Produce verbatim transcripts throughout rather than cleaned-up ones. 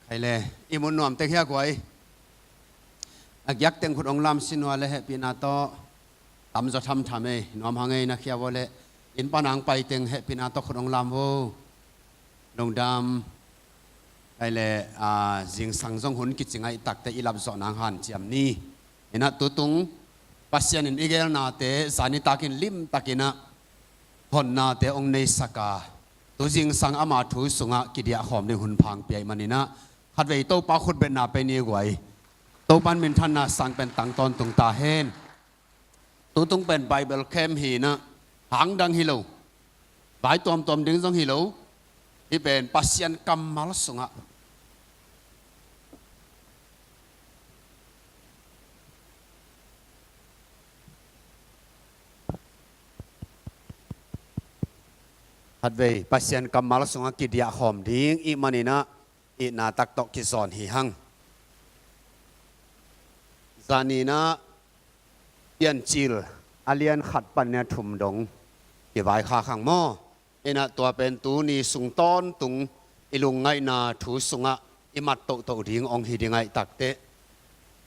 Hei le, i mun nuam tek hia guai. A giak teng khut ong lam sin ua le hehpihna tawh. Tamzaw thamtham ei, nuam hang ei na khia ua le. Inn pan ang pai teng hehpihna tawh khut ong lam vo. Lungdam. Hei le, a, zingsang zong hun kici ngaih takte i lap zawh nang hanciam ni. Inah tutung Pasian in i gelnate zani takin limtakinah honnate ong neisak a, tu zingsang ama thu sungah kidiah khawm ding hun phang pia ih maninah khatvei Topa khutbetna pei ni guai. Topan minthanna sang pen tang tawntung ta hen. Tutung pen Bible camp hinah hangdang hi lo. Vai tuamtuam ding zong hi lo. Hih pen Pasian kammal sungah khatvei Pasian kammal sungah kidiah khawm ding ih maninah itna tak tawh kizawn hi hang. Zaninah Piancil a lian khat pan nia thum dong kivai kha khang maw? Inah tua pen tuni sung tawntung i lungngaihna thu sungah i mat tohtoh ding ong hi ding ngaih takteh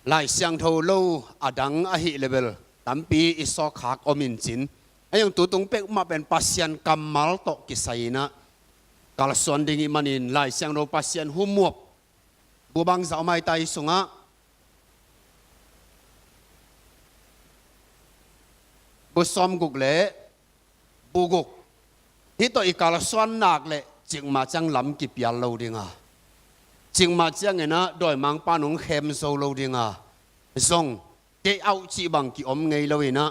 Lai Siangtho lo a dang ahih level tampi i sawkkhak om in cin. A iang tutung peuhmah pen Pasian kammal tawh kisai inah kalsuan ding ih manin Lai Siangtho Pasian humuap bu bangzah om ai ta hi sungah bu sawmguk le bu guk. Hih tawh i kalsuan nak le cikmah ciang lam kipial lo dinga, cikmah cianginah dawimangpa nong khem zo lo dinga, zong kei auh cih bang kiom ngei lo inah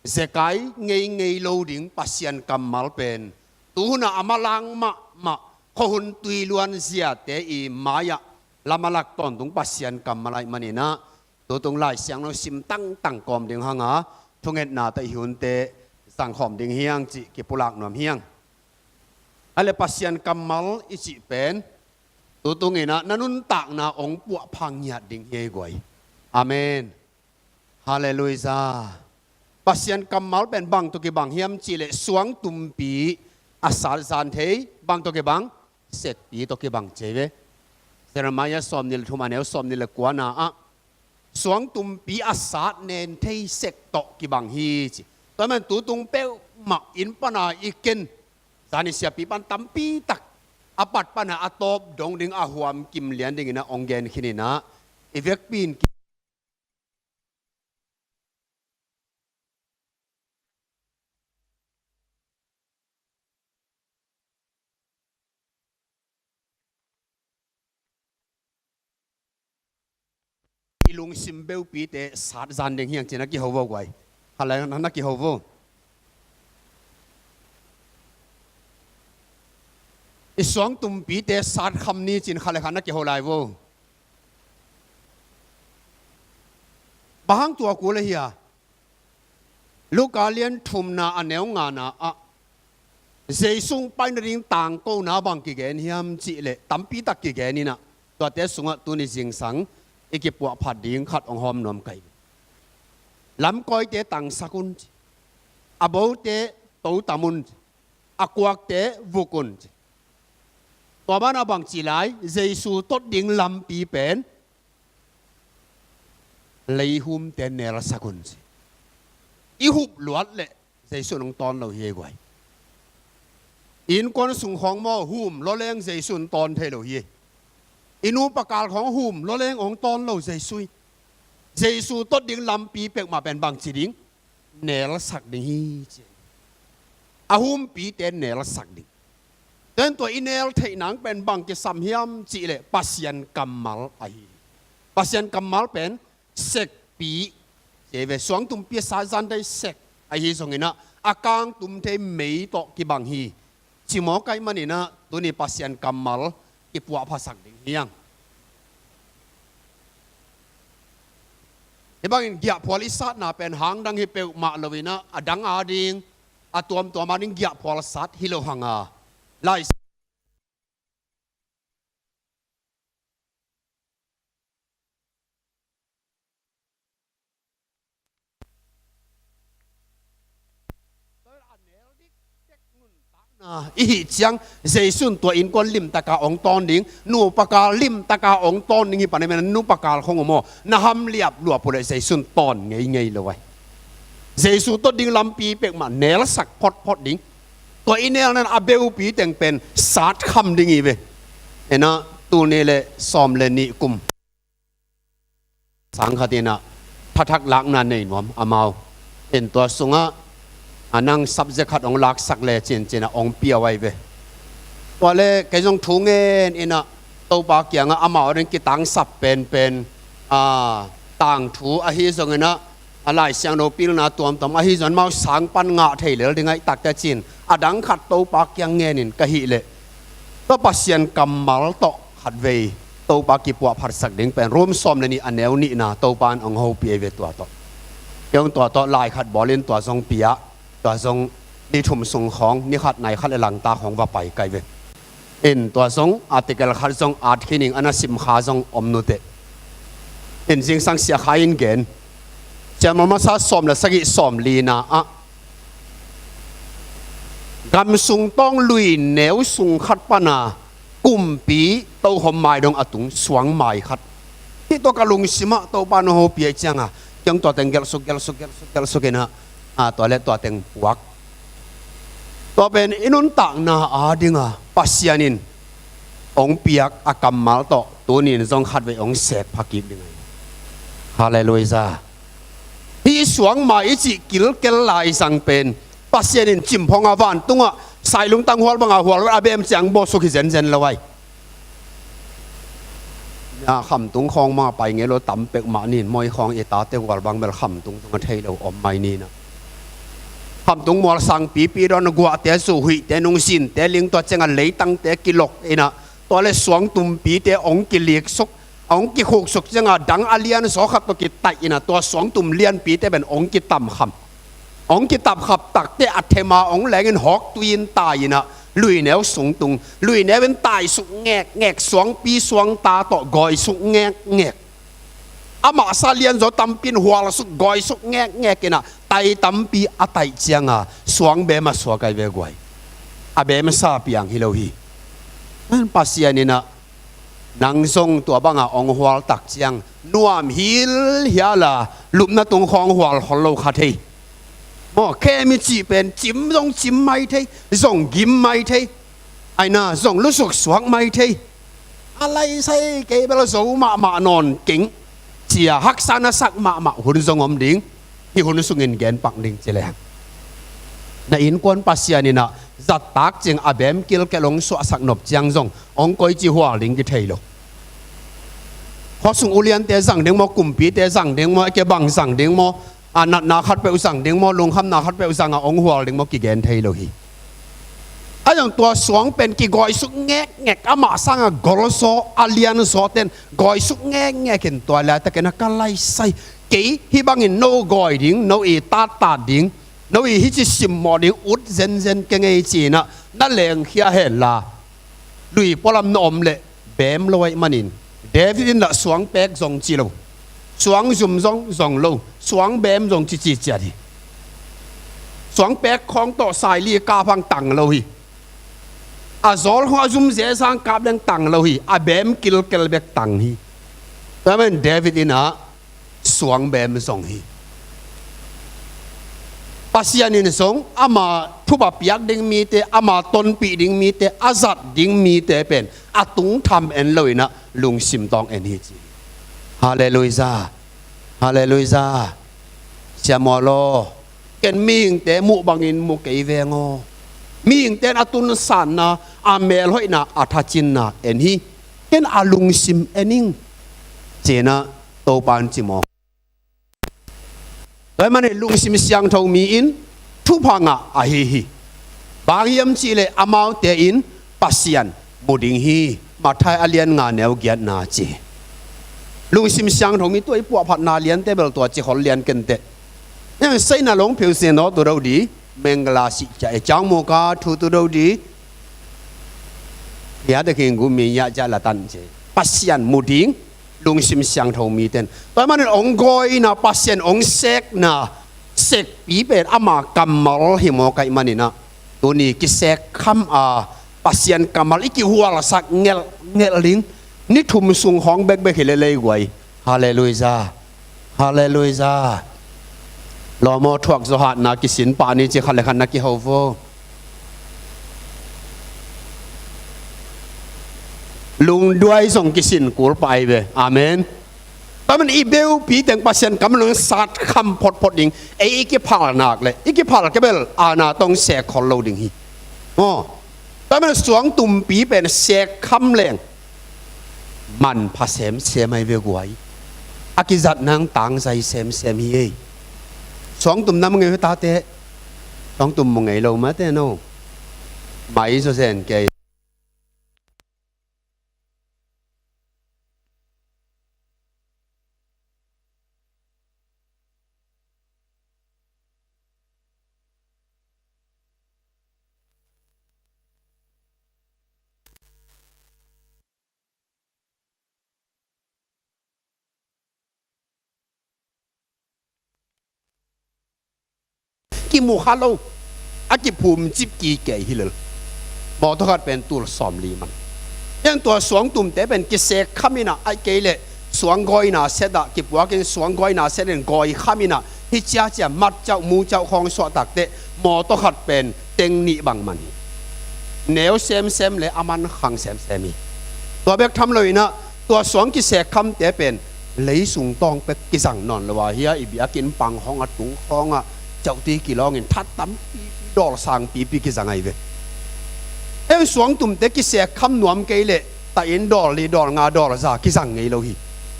zekai ngeingei lo ding Pasian kammal pen tuhunah a malang mahmah khuahun tuiluan ziate i mai-ah lamalak tawntung Pasian kammal aih maninah tutung Lai Siangtho sim tangtang kawm ding hanga thungetna tawh i hunte zangkhawm ding hiang cih kipulak nuam hiang. A le Pasian kammal i cih pen tutunginah na nuntakna ong puahphang ngiat ding hi ei guai. Amen. Halleluiah. Pasian kammal pen bang tawh kibang hiam cihleh suangtumpi a sat zan thei. Bang tawh kibang? Sekpi tawh kibang ci ei ve. Jeremiah sawmnih le thum a neu sawmnih le kuana ah suangtumpi a sat nen thei sek tawh kibang hi ci. Tua man tutung peuhmah inn pana i ken zani siapi pan tampi tak a pat pana a tawp dong ding a huam kim lian dinginah ong gen khininah i vekpi in ki i lungsim beupite sat zan ding hiang cin a kiho vo guai. Khalai na kiho vo. I suangtumpite sat kham ni cin khalai khan na kiho lai vo. Bang hang tua kul ahi a? Luka lian thumna a neu ngana ah Jesu ong pai nading tangkona bang kigen hiam cihleh tampi tak kigen inah tuate sungah tuni zingsang i kipuahphat ding khat ong hawm nuam kai. Lamkawite tangsak un ci. A bote totam un ci. A kuakte vuk un ci. Tua banah bang ci lai? Jesu tot ding lampi pen leihumte nelsak un ci. I hup luat leh Jesu in ong tawn lo hi ei guai. Innkuan sung khawng maw hum lawleng Jesu in tawn thei lo hi. I nupa kal khawng hum lawleng ong tawn lo Jesu hi. Jesu tot ding lampi peuhmah pen bang ci ding? Nelsak ding hi ci. A humpite nelsak ding. Tua in tua i nel theih nang pen bang kisam hiam cihleh Pasian kammal ahi. Pasian kammal pen sekpi ci ei ve. Suangtumpi a sat zan thei sek ahi zonginah a kangtum thei mei tawh kibang hi. Ci mawk aih maninah tuni Pasian kammal kipuahphasak ding hiang. Hih bangin giahphual i satna pen hangdang hi peuhmah loinah a dang ading a tuamtuam ading giahphual sat hi lo hanga Lai I hih ciang Jesu in tua innkuan limtaka hong tawn ding, nupa kal limtaka hong tawn ding hi pan a, nupa kal khong uh maw, na ham liap luap uh leh Jesu in tawn ngeingei lo ai. Jesu tawh ding lampi pek mah nelsak photphot ding. Tua i nelna a beupi teng pen sat kham ding hi ve. Ena tuni le sawm le nih kum sang khat in a thathak lakna nei nuam amau in tua sungah a nang subject khat hong laksak le cincin a hong pia uh ai ve. Tua le kei zong thu ngen in a Topa kiangah amau ding kitangsap penpen a tangthu ahi zongin a a Lai Siangtho pilna tuamtuam ahi zongin amau sang pan ngah thei lel ding ahi takte cin a dang khat Topa kiang ngenin ka hih leh tua Pasian kammal tawh khatvei Topa kipuahphatsak ding pen Rom sawm le nih a neu nihna Topa in hong hopih ei ve tua tawh. Kei hong tua tawh lai khat bawlin tua zong pia, tua zong ni thum sung khawng ni khat nai khat le langta khawng va pai kai ve. In tua zong article khat zong at khining ana sim kha zong om nuteh. In zingsang sia kha in gen. Siamah masa sawm le sagih sawm lina ah gam sung tawng lui neu sung khat pana kumpi tokhom mai dong a tung suang mai khat. Hih tua ka lungsimah Topa na hopih ai cianga kiang tua teng gelhsuk gelhsuk gelhsuk gelhsuk ina a tua le tua teng puak. Tua pen i nuntakna a dinga Pasian in hong piak a kammal tawh tunin zong khatvei hong sek phakik ding ahi. Halleluiah. Hih suangma i cih kilkel lai zang pen Pasian in cimphong a vantungah sailung tanghual banga hual a bem ciang bawsuk hi zenzen lo ai. A khamtung khawng mah pai ngei lo tam pek mah nin mawi khawng i tate hual bang bel khamtung zong a thei lo om mai nina. Khamtung mual sang pipi dawn a guahte zu huihte nungsinte ling tua cianga leitangte kilok ina tua le suang tumpite hong kiliksuk hong kikhuksuk cianga dang a lian zaw khat tawh kitaih ina tua suangtum lianpite pen hong kitamkham. Hong kitapkhap takte a thema hong lengin hawk tuiin tai ina luineu sungtung luineu in taisuk ngekngek suangpi suangta tawh gawisuk ngekngek. Amah sa lian zaw tampin hualsuk gawisuk ngekngek ina tai tampi a taih cianga suang bem a suak ai ve guai. A bem sa piang hi lo hi. Pasian ina nang zong tua banga hong hual tak ciang nuam hilhiala lupna tung khawng hual khol lo kha thei. Maw khem i cih pen cim zong cim mai thei, zong gim mai thei, aina zong lusuk suak mai thei. A laisai kei bel zo mahmah nawn keng cia haksa na sak mahmah hun zong om ding. Hih hun sungin genpak ding ci le na innkuan Pasian ina zattak cing a bem kilkel hong suahsak nop ciang zong hong koici hual ding kithei lo. Khuasung uliante zang ding maw, kumpite zang ding maw, a kebang zang ding maw, a natna khatpeuh zang ding maw, lungkhamna khatpeuh zanga hong hual ding maw kigen thei lo hi. A zong tua suang pen kigawisuk ngekngek amah sanga golzaw a lianzaw ten gawisuk ngekngek in tua laitakin a ka laisai kei hih bangin no gawi ding, no i tattat ding, no i hici simmawh ding ut zenzen kengei cinah na lengkhia henla lui pualam na om leh bem lo aih manin David in lah suang pek zong ci lo, suang zum zong zong lo, suang bem zong cici ciat hi. Suang pek khawng tawh saili kap hang tang lo hi. A zawl khawng a zum zezang kap leng tang lo hi. A bem kilkel bek tang hi. Tua man David in ah suang bem zong hi. Pasian in zong ama thupha piak ding mite, ama tonpih ding mite, a zat ding mite pen a tungtham en lo inah lungsim tawng en hi ci. Halleluiah. Halleluiah. Siamaw law, ken mihingte muh bangin mu kei veng aw. Mihingte in a tunsanna, a melhoihna, a thacinna en hi. Ken a lungsim en ing. Cinah Topa in ci maw. Tua ahih manin lungsim siangtho mi in thupha ngah ahi hi. Bang hiam cihleh amaute in Pasian mu ding hi. Matthai a lian nga neu giatna ci. Lungsim siangtho mi tua i puahphatna liante bel tua ci khol lian kenteh. Nang seina long phiu sin aw tu do di. Mengla si ca e cang mu ka thu tu do di. Hia de king gu mi ya ca la tan ci. Pasian mu ding. Lungsim siangtho miten tua ahih manin hong gawina Pasian hong sekna sekpi pen ama kammal hi mawk ahih maninah Tuni kisek kham a Pasian kammal i kihualsak ngelh ngelh ding. Ni thum sung khawng bekbek hi lel ei guai. Halleluiah. Halleluiah. Lawm aw, thuak zaw hatna kisin pah ni ci, khat le khat na kiho vo. Lungduai zong kisin kul pah ei ve. Amen. Tua manin i beupi teng Pasian kammal in sat kham photphot ding. Ei i kiphal nak le i kiphal kei bel a na tawh sek khol lo ding hi. Aw. Tua manin suangtumpi pen sek kham leng manpha semsem ei ve guai. A kizat nang tangzai semsem hi ei. Suangtum na mu ngei uh tate. Suangtum mu ngei lo mate no. Mai zaw zen kei. Kimu kha lo. A kiphumcip kikei hi lel. Mawtaw khat pen tul sawmli man. Hian tua suangtumte pen kisek kham in ah, ahih kei leh suanggawina set ah kipuakin suanggawina set in gawi kham in ah, hih ciacia matcauh mucauh khawng suahtakteh mawtaw khat pen teng nih bang man hi. Neu semsem le a man khang semsem hi. Tua bek tham lo in ah, tua suang kisek khamte pen leisung tawng pek kizang nawn lo a, hia i biakinn pang khawng a tung khawng ah cauhtui kilawngin that tampipi dawl sangpipi kizang ahi ve. Ei suangtumte kisek kham nuam kei leh ta in dawl li dawl nga dawl za kizang ngei lo hi.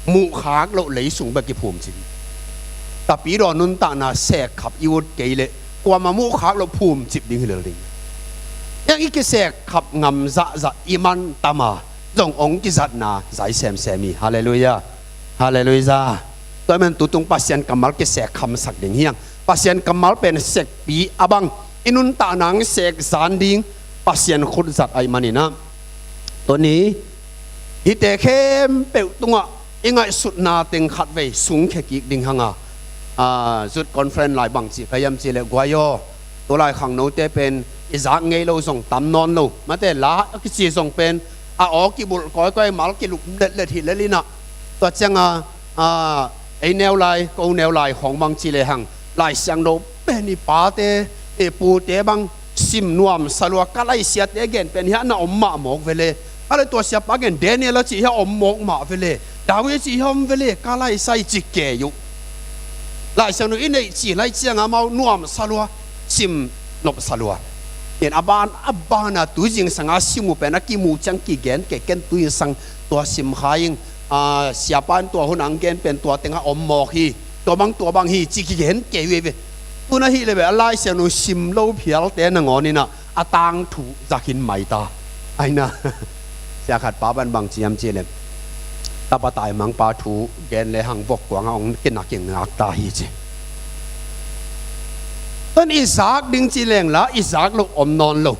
Muhkhak loh leisung bek kiphumcip hi. Tapidaw nuntakna sek khap i ut kei leh kuamah muhkhak loh phumcip ding hi lel ding. Hiang i kisek khap ngam zahzah i man tam a zong hong kizatna zai semsem hi. Halleluiah. Halleluiah. Tua men tutung Pasian kammal kisek khamsak ding hiang. Pasian kammal pen sekpi a bang i nuntakna hong sek zan ding Pasian khut zat ahih manin ah, tuni hihte khempeuh tungah i ngaihsutna teng khatvei sungkhia kik ding hang a, a, youth conference lai bang ci ka hiam cih leh guai aw, tu lai khangnote pen i zak ngei lo zong tam nawn lo. Mate la a kici zong pen a aw kibulh kawikawi, mal kilup letlet hi lel in ah, tua ciang a, a, ei neu lai, ko neu lai khawng bang ci lehang Lai Siangtho pen i pate, i pute bang sim nuamsa lua, ka laisiate gen pen hiah na om mah mawk ve le. A le tua siapa gen Daniel a cih hiah om mawk mah ve le. David a cih hiah om ve le, ka laisai ci kei uh. Lai Siangtho i neih ci lai ciang amau nuamsa lua, sim nopsa lua. Ken a ban a ban a tu zingsang a sim uh pen a kimu ciang kigen kei, ken tu zingsang tua sim kha ing. A, siapa in tua hun a hong gen pen tua tengah om mawk hi. Tua bang tua bang hi ci kigen kei uh ei ve. Tun ahih leh ve a Lai Siangtho sim lo phialte nangawn in ah a tangthu za khin mai ta. Ahi na. Sia khat pa ban bang ci hiam cih leh tapa taimangpa thu gen lehang vok kuang ah hong kinak kingak ta hi ci. Tun i zak ding ci leng la i zak loh om nawn lo.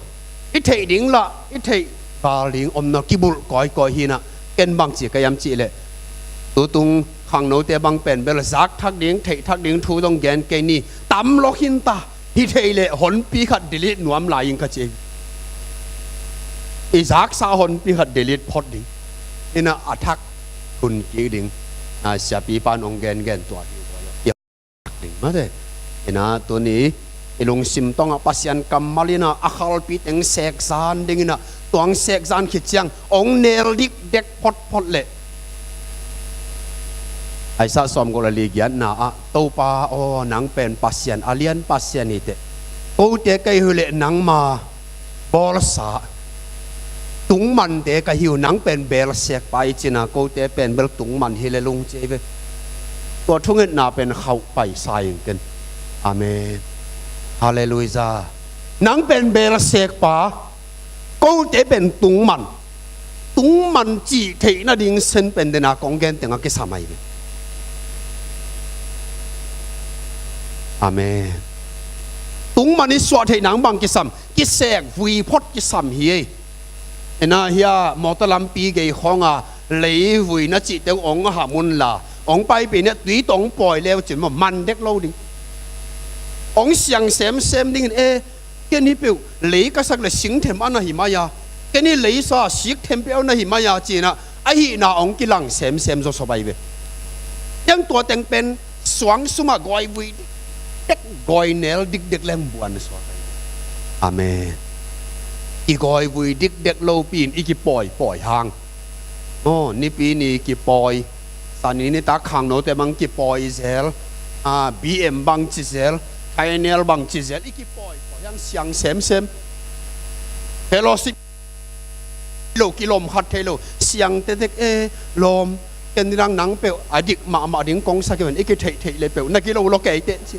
I theih ding lah i theih val ding om nawn, kibulh kawikawi hi in ah, ken bang ci ka hiam cih leh tutung khangnote bang pen bel zak thak ding, theih thak ding thu zong gen kei ni, tam lawk hi in ta, hi thei leh honpi khat delete nuam lai ing ka ci. I zaksa honpi khat delete phot ding in ah, a thak hun kik ding. A, siapipa in hong gengen tua hi. Ding mate. Hi in ah tuni i lungsim tawngah Pasian kammal in ah a khalpi teng sek zan ding in ah, tua hong sek zan khit ciang hong nel dikdek photphot leh Isaiah sawmguk le li giatna ah, Topa aw, nang pen Pasian a lian Pasian hi teh. Kote ka hih uh leh nangma bawlsa tungmante ka hi uh, nang pen belsekpa hi ci in ah, kote pen bel tungman hi lel ung ci ei ve. Tua thungetna pen khauh paisa ing ken. Amen. Halleluiah. Nang pen belsekpa, kote pen tungman. Tungman cih theih nading sen pen dena kong gen tengah kisam ahi ve. Amen. Tungman i suah theih nang bang kisam, kisek vui phot kisam hi ei. Hi in ah hia mawtaw lampi gei khawng a leivui na cih teng hong ham un la, hong paipih in ah tui tawh hong pawi leu cin maw, man dek lo ding. Hong siang semsem ding in e, Ken hi peuh lei ka sak le singthem a na hi mai a, ken hi leisa sikthem peuh a na hi mai a, ci-in ah a hihna hong kilang semsem zawsop ahi ve. Hiang tua teng pen suang sumah gawivui dikdek, gawi nel dikdek leng buan suak ahi ve. Amen. I gawivui dikdek lopi-in i kipawipawi hang. Aw, Nipi ni kipawi, Sani nitak khangnote bang kipawi zel, a, B M bang ci zel, Kainel bang ci zel, i kipawi, pawi hang siang semsem. Fellowship lo, kilawm khat thei lo, siang tetek e, lawm, ken nidang nang peuh a dik mahmah ding kong sa kei ven, i kitheihtheih le peuh na kilo lo kei teh, ci.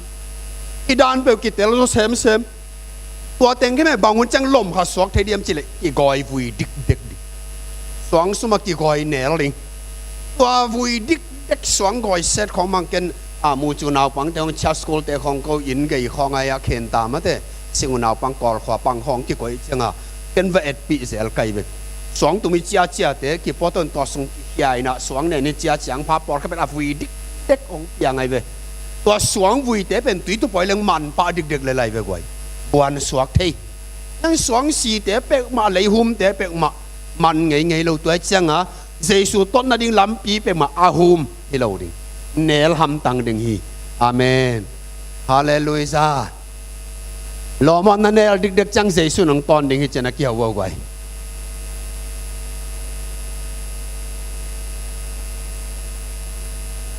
I dan peuh kitel zaw semsem. Tua teng khempeuh bang hun ciang lawm khat suak thei diam cih leh i gawivui dikdek ding. Suang sumah kigawi nel ding. Tua vui dikdek suang gawi set khawng mang ken, a, mucu naupangte hong chia school te khawng ko inn gei khawng ai a khen ta mate. Singu naupang Kawlkhua pang khawng kikoih cianga ken va etpih zel kai ve. Suang tum i ciaciate kipuaton tua sung kikhia inah suang nen i cia ciang pha pawlkhat pen a vui dikdek hong piang ai ve. Tua suang vuite pen tui tupawi leng man pah dikdek le lai ve guai. Buan suak thei. Nang suang site peuhmah, leihumte peuhmah man ngeingei lo, tua cianga Jesu tot nading lampi peuhmah a hum hi lo ding. Nel hamtang ding hi. Amen. Halleluiah. Lawm aw, na nel dikdek ciang Jesu nong tawn ding hi ci-in a kiho uh guai.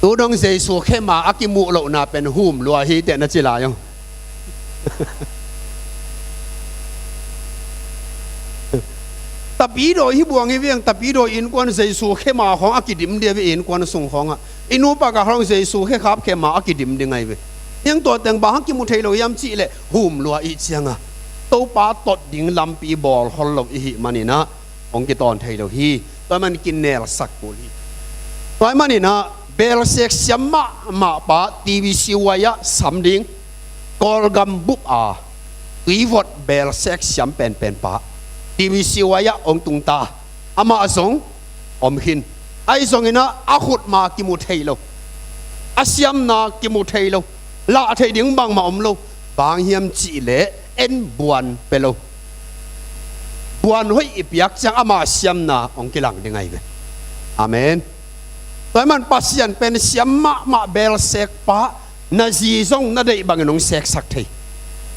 Tu dong Jesu khema a kimuh lohna pen hum lua hi teh na ci lai aw. Tapidawi hi buang hi viang, tapidawi innkuan Jesu khema khawng a kidim dia ve innkuan sung khawngah. I nupa ka khawng Jesu khekhap khema a kidim ding ai ve. Hiang tua teng bang hang kimu thei lo hiam cih leh hum lua ih cianga Topa tot ding lampi bawl khol lo i hih maninah hong kitawn thei lo hi. Tua man kinelsak kul hi. Tua maninah belsek siam mahmah pa T V C Y ah sam ding, Kawlgam bup a tuivot belsek siam penpen pa T V C Y ah hong tungta. Amah zong om khin. Ahi zonginah a khutma kimu thei lo, a siamna kimu thei lo, lah thei ding bangmah om lo. Bang hiam cih leh en buan pia lo. Buan hoih i piak ciang ama siamna hong kilang ding ai ve. Amen. Tua hi man Pasian pen siam mahmah belsek pa, na zi zong na deih bangin hong seksak thei.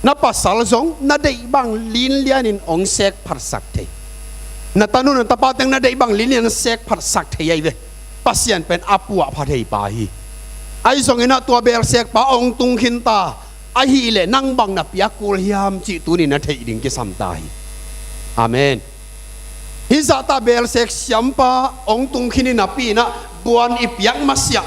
Na pasal zong na deih bang linlianin hong sekphatsak thei. Na tanu na tapa teng na deih bang linlian sekphatsak thei ai ve. Pasian pen a puahpha thei pa hi. Ahi zonginah tua belsek pa hong tung khinta ahileh nang bang na piak kul hiam cih tuni na theih ding kisamta hi. Amen. Hih zahta belsek siampa hong tung khin i napi inah buan i piak masiah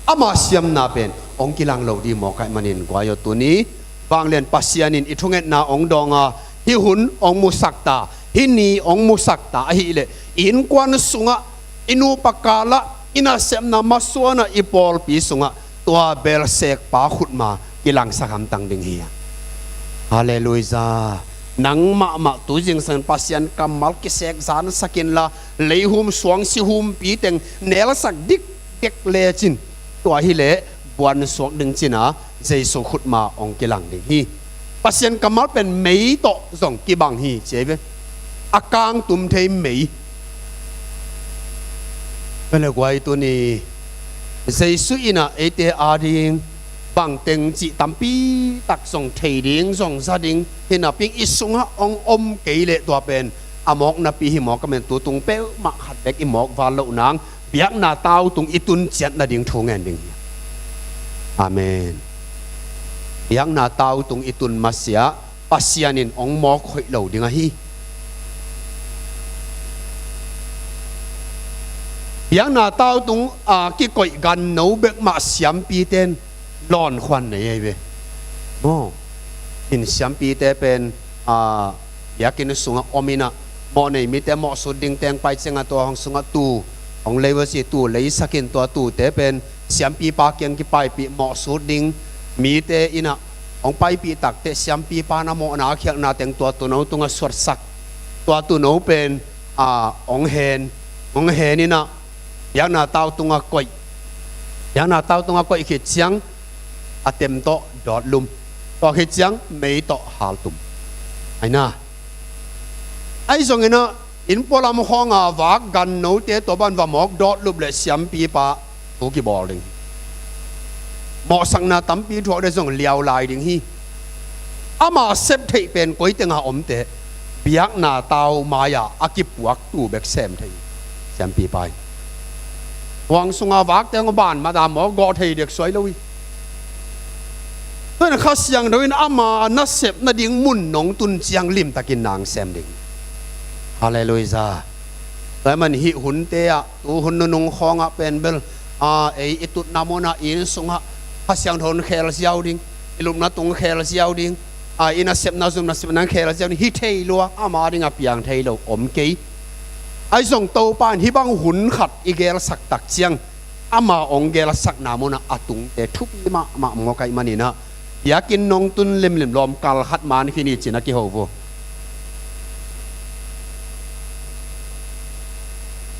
ama siamna pen hong kilang lo dih mawk ahih manin guai aw, tuni vanglian Pasian in i thungetna hong dawnga hih hun hong musakta, hih ni hong musakta ahileh i innkuan sungah, i nupa kalah, i nasepna masuanah, i pawlpi sungah tua belsek pa khutma kilangsak hamtang ding hi. Halleluiah. Nang mahmah tu zingsangin Pasian kammal kisek zansak inla, leihum suangsi humpi teng nelsak dikdek lecin, tua hileh buansuak ding cina Jesu khutma hong kilang ding hi. Pasian kammal pen mei tawh zong kibang hi ci ai ve. A kangtum thei mei. Pele guai tuni Jesu inah eite ading bangteng cih tampi tak zong thei ding zong za ding hi napi-in i sungah hong om kei leh tua pen a mawk napi hi mawk a, men tutung peuhmah khat bek i mawk val loh nang biakna tautung i tun ciat nading thu ngen ding hi. Amen. Biakna tautung i tun masiah Pasian in hong mawk hoih lo ding ahi. Biakna tautung a kikoih ganno bekmah siampite in lawnkhuan nei ahi ve. Maw, in siampite pen a biakinn sungah om inah mawhnei mite mawhsut ding teng pai ciangah tua hong sungah tuu hong lei uh a ci, tuu leisakin tua tuute pen siampipa kiang kipaipih mawhsut ding mite inah hong paipih takteh siampipa na mawhna a khialhna teng tua tuuno tungah suatsak. Tua tuuno pen a hong hen, hong hen inah biakna tau tungah koih. Biakna tau tungah koih khit ciang a tem tawh dawtlum, tua khit ciang mei tawh haltum. Aina, ahi zongin ah inn pualam khawng a vak gannote tua bang va mawk dawt lup leh siampipa thu kibawl ding. Mawhsakna tampi thuak ding zong liau lai ding hi. Ama sep theih pen koi tengah omte biakna tau mai-ah a kipuak tu bek sem thei. Siampipa in huang sunga vakte hong ban mata mawk gawh thei dek suai lo hi. Tua in Kha Siangtho in ama nasep nading mun nong tun ciang limtakin nang sem ding. Halleluiah. Tua ahih man hih hunte ah, tu hun nunung khawngah pen bel, a, ei i tutna munah, i inn sungah Kha Siangtho in khel ziau ding, i lupna tung khel ziau ding, a, i nasepna zumna sepna khel ziau ding, hi thei lua, ama ding a piang thei lo om kei. Ahi zong Topa in hih bang hun khat i gelsak tak ciang ama hong gelsakna munah a tungte thupi mahmah mawk ahih maninah biakinn nong tun limlim lawm kal khat man khin hi ci-in a kiho vo.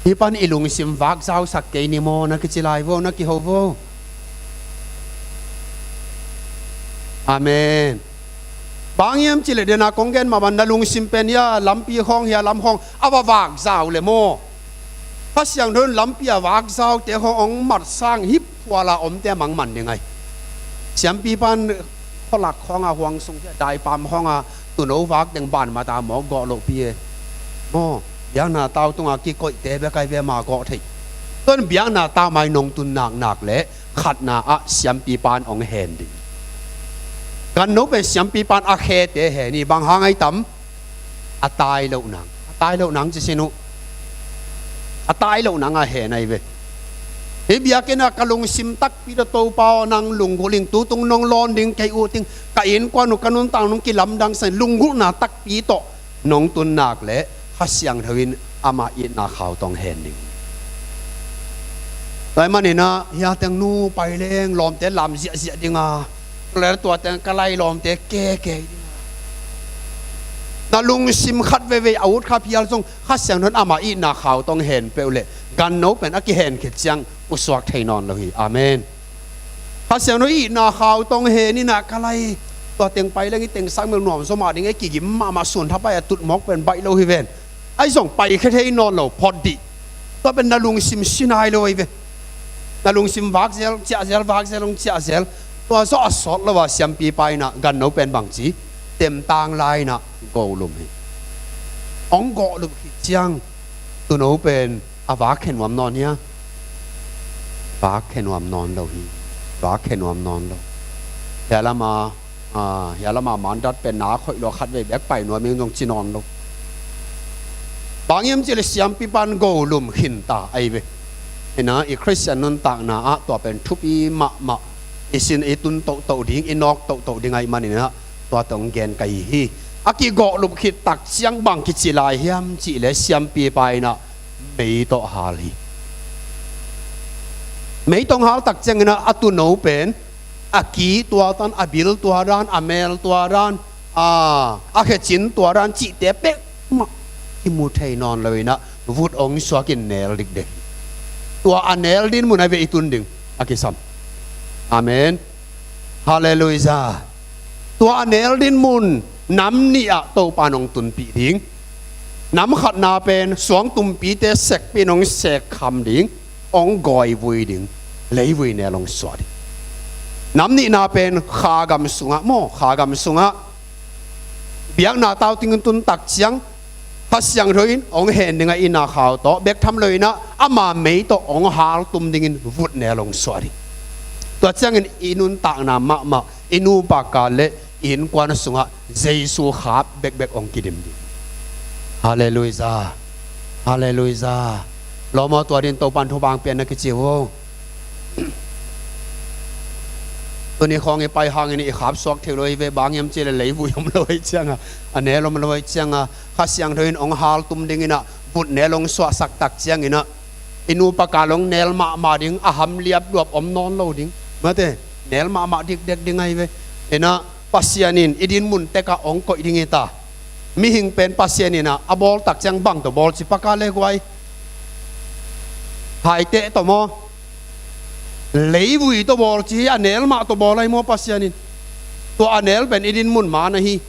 Hih pan i lungsim vakzausak kei ni maw na kici lai vo, na kiho vo. Amen. Bang hiam cih leh dena kong gen mah bang na lungsim pen hia lampi khawng hia lam khawng a va vakzau le maw? Kha Siangtho in lampi a vakzaute khawng hong matsang hip phuala omte a mangman ding ahi. Siampipa in khualak khawng a huang sung hia daipam khawng a tuuno vak teng ban mata mawk gawh lohpi e. Maw, biakna tau tunga kikoihte bek ahi ve ama gawh thei. Tua in biakna tau mai nong tun naknak leh khatna ah siampipa in hong hen ding. Ganno pen siampipa in a khete hen hi, bang hang ahi tam? A tai loh nang. A tai loh nang ci sin uh. A tai loh nang a hen ahi ve. Hih biakinn ah ka lungsim takpi tawh Topa aw nang lunggulh ing, tutung nong lawn ding kei ut ing, ka innkuan uh ka nuntak nong kilamdangsak ing, lunggulhna takpi tawh nong tun nak leh Kha Siangtho in ama itna khau tawh hong hen ding. Tua ahih maninah hia teng nu pai leng lawmte lam ziahziah ding a, tua teng ka lai lawmte keke ding a. Na lungsim khat veivei a ut kha phial zong Kha Siangtho in ama itna khau tawh hong hen peuh leh ganno pen a kihen khit ciang pusuak thei nawn lo hi. Amen. Kha Siangtho itna khau tawh hong hen inah ka lai tua teng pai leng i teng sang mel nuam zaw mah ding e, kigim mahmah sun thapai a tut mawk pen baih lo hi ven. Ahi zong paikhia thei nawn lo phot dih. Tua pen na lungsim sinai lo ahi ve. Na lungsim vakzel ciahzel vakzel hong ciahzel. Tua zawh a sawt lo a siampipa inah ganno pen bangci temtang lai inah gawhlum hi. Hong gawhlum khit ciang tuuno pen a vak khe nuam nawn hia? Vak khe nuam nawn lo hi. Vak khe nuam nawn lo. Hia lama, a, hia lama mandat pen na khoih lua khat vei bek pai nuam ing zong ci nawn lo. Bang hiam cih leh siampipa in gawhlum khinta ahi ve. Inah i Khristian nuntakna ah tua pen thupi mahmah. I sin i tun tohtoh ding, i nawk tohtoh ding ahih maninah tua tawh hong gen ka hi hi. A kigawhlum khit tak ciang bang kici lai hiam cih leh siampipa inah mei tawh hal hi. Mei tawh hong hal tak cianginah a tuuno pen a ki tua dan, a bil tua dan, a mel tua dan, a, a khecin tua dan cihte peuhmah kimu thei nawn lo inah vut hong suakin nel dikdek. Tua a nel din mun a ve i tun ding a kisam. Amen. Halleluiah. Tua a nel din mun nam nih ah Topa in hong tunpih ding. Nam khatna pen suangtumpite sekpih in hong sekkham ding, hong gawivui ding, leivui nel hong suah ding. Nam nihna pen kha gam sungah maw, kha gam sungah biakna tau tingin tun tak ciang Kha Siangtho in hong hen ding a itna khau tawh bek tham lo inah ama mei tawh hong haltum dingin vut nel hong suah ding. Tua ciangin i nuntakna mahmah, i nupa ka le i innkuan sungah Jesu khap bekbek hong kidim ding. Halleluiah. Halleluiah. Lawm aw, tua din Topa in thupha hong pia na kici uh. Tuni khawng i pai hangin i khap suak thei lo hi ve, bang hiam cih leh leivui om lo ahih cianga, a nel om lo ahih cianga, Kha Siangtho in hong haltum dinginah vut nel hong suahsak tak cianginah i nupa ka long nel mahmah ding, a ham liapluap om nawn lo ding. Mate, nel mahmah dikdek ding ahi ve. Inah Pasian in i dinmun tekah hong koih ding hi ta. Mihing pen Pasian inah a bawl tak ciang bang tawh bawl ci paka le guai? Haiteh tawh maw? Leivui tawh bawl ci hi, a nel mah tawh bawl ahi maw Pasian in? Tua a nel pen i dinmun man ahi.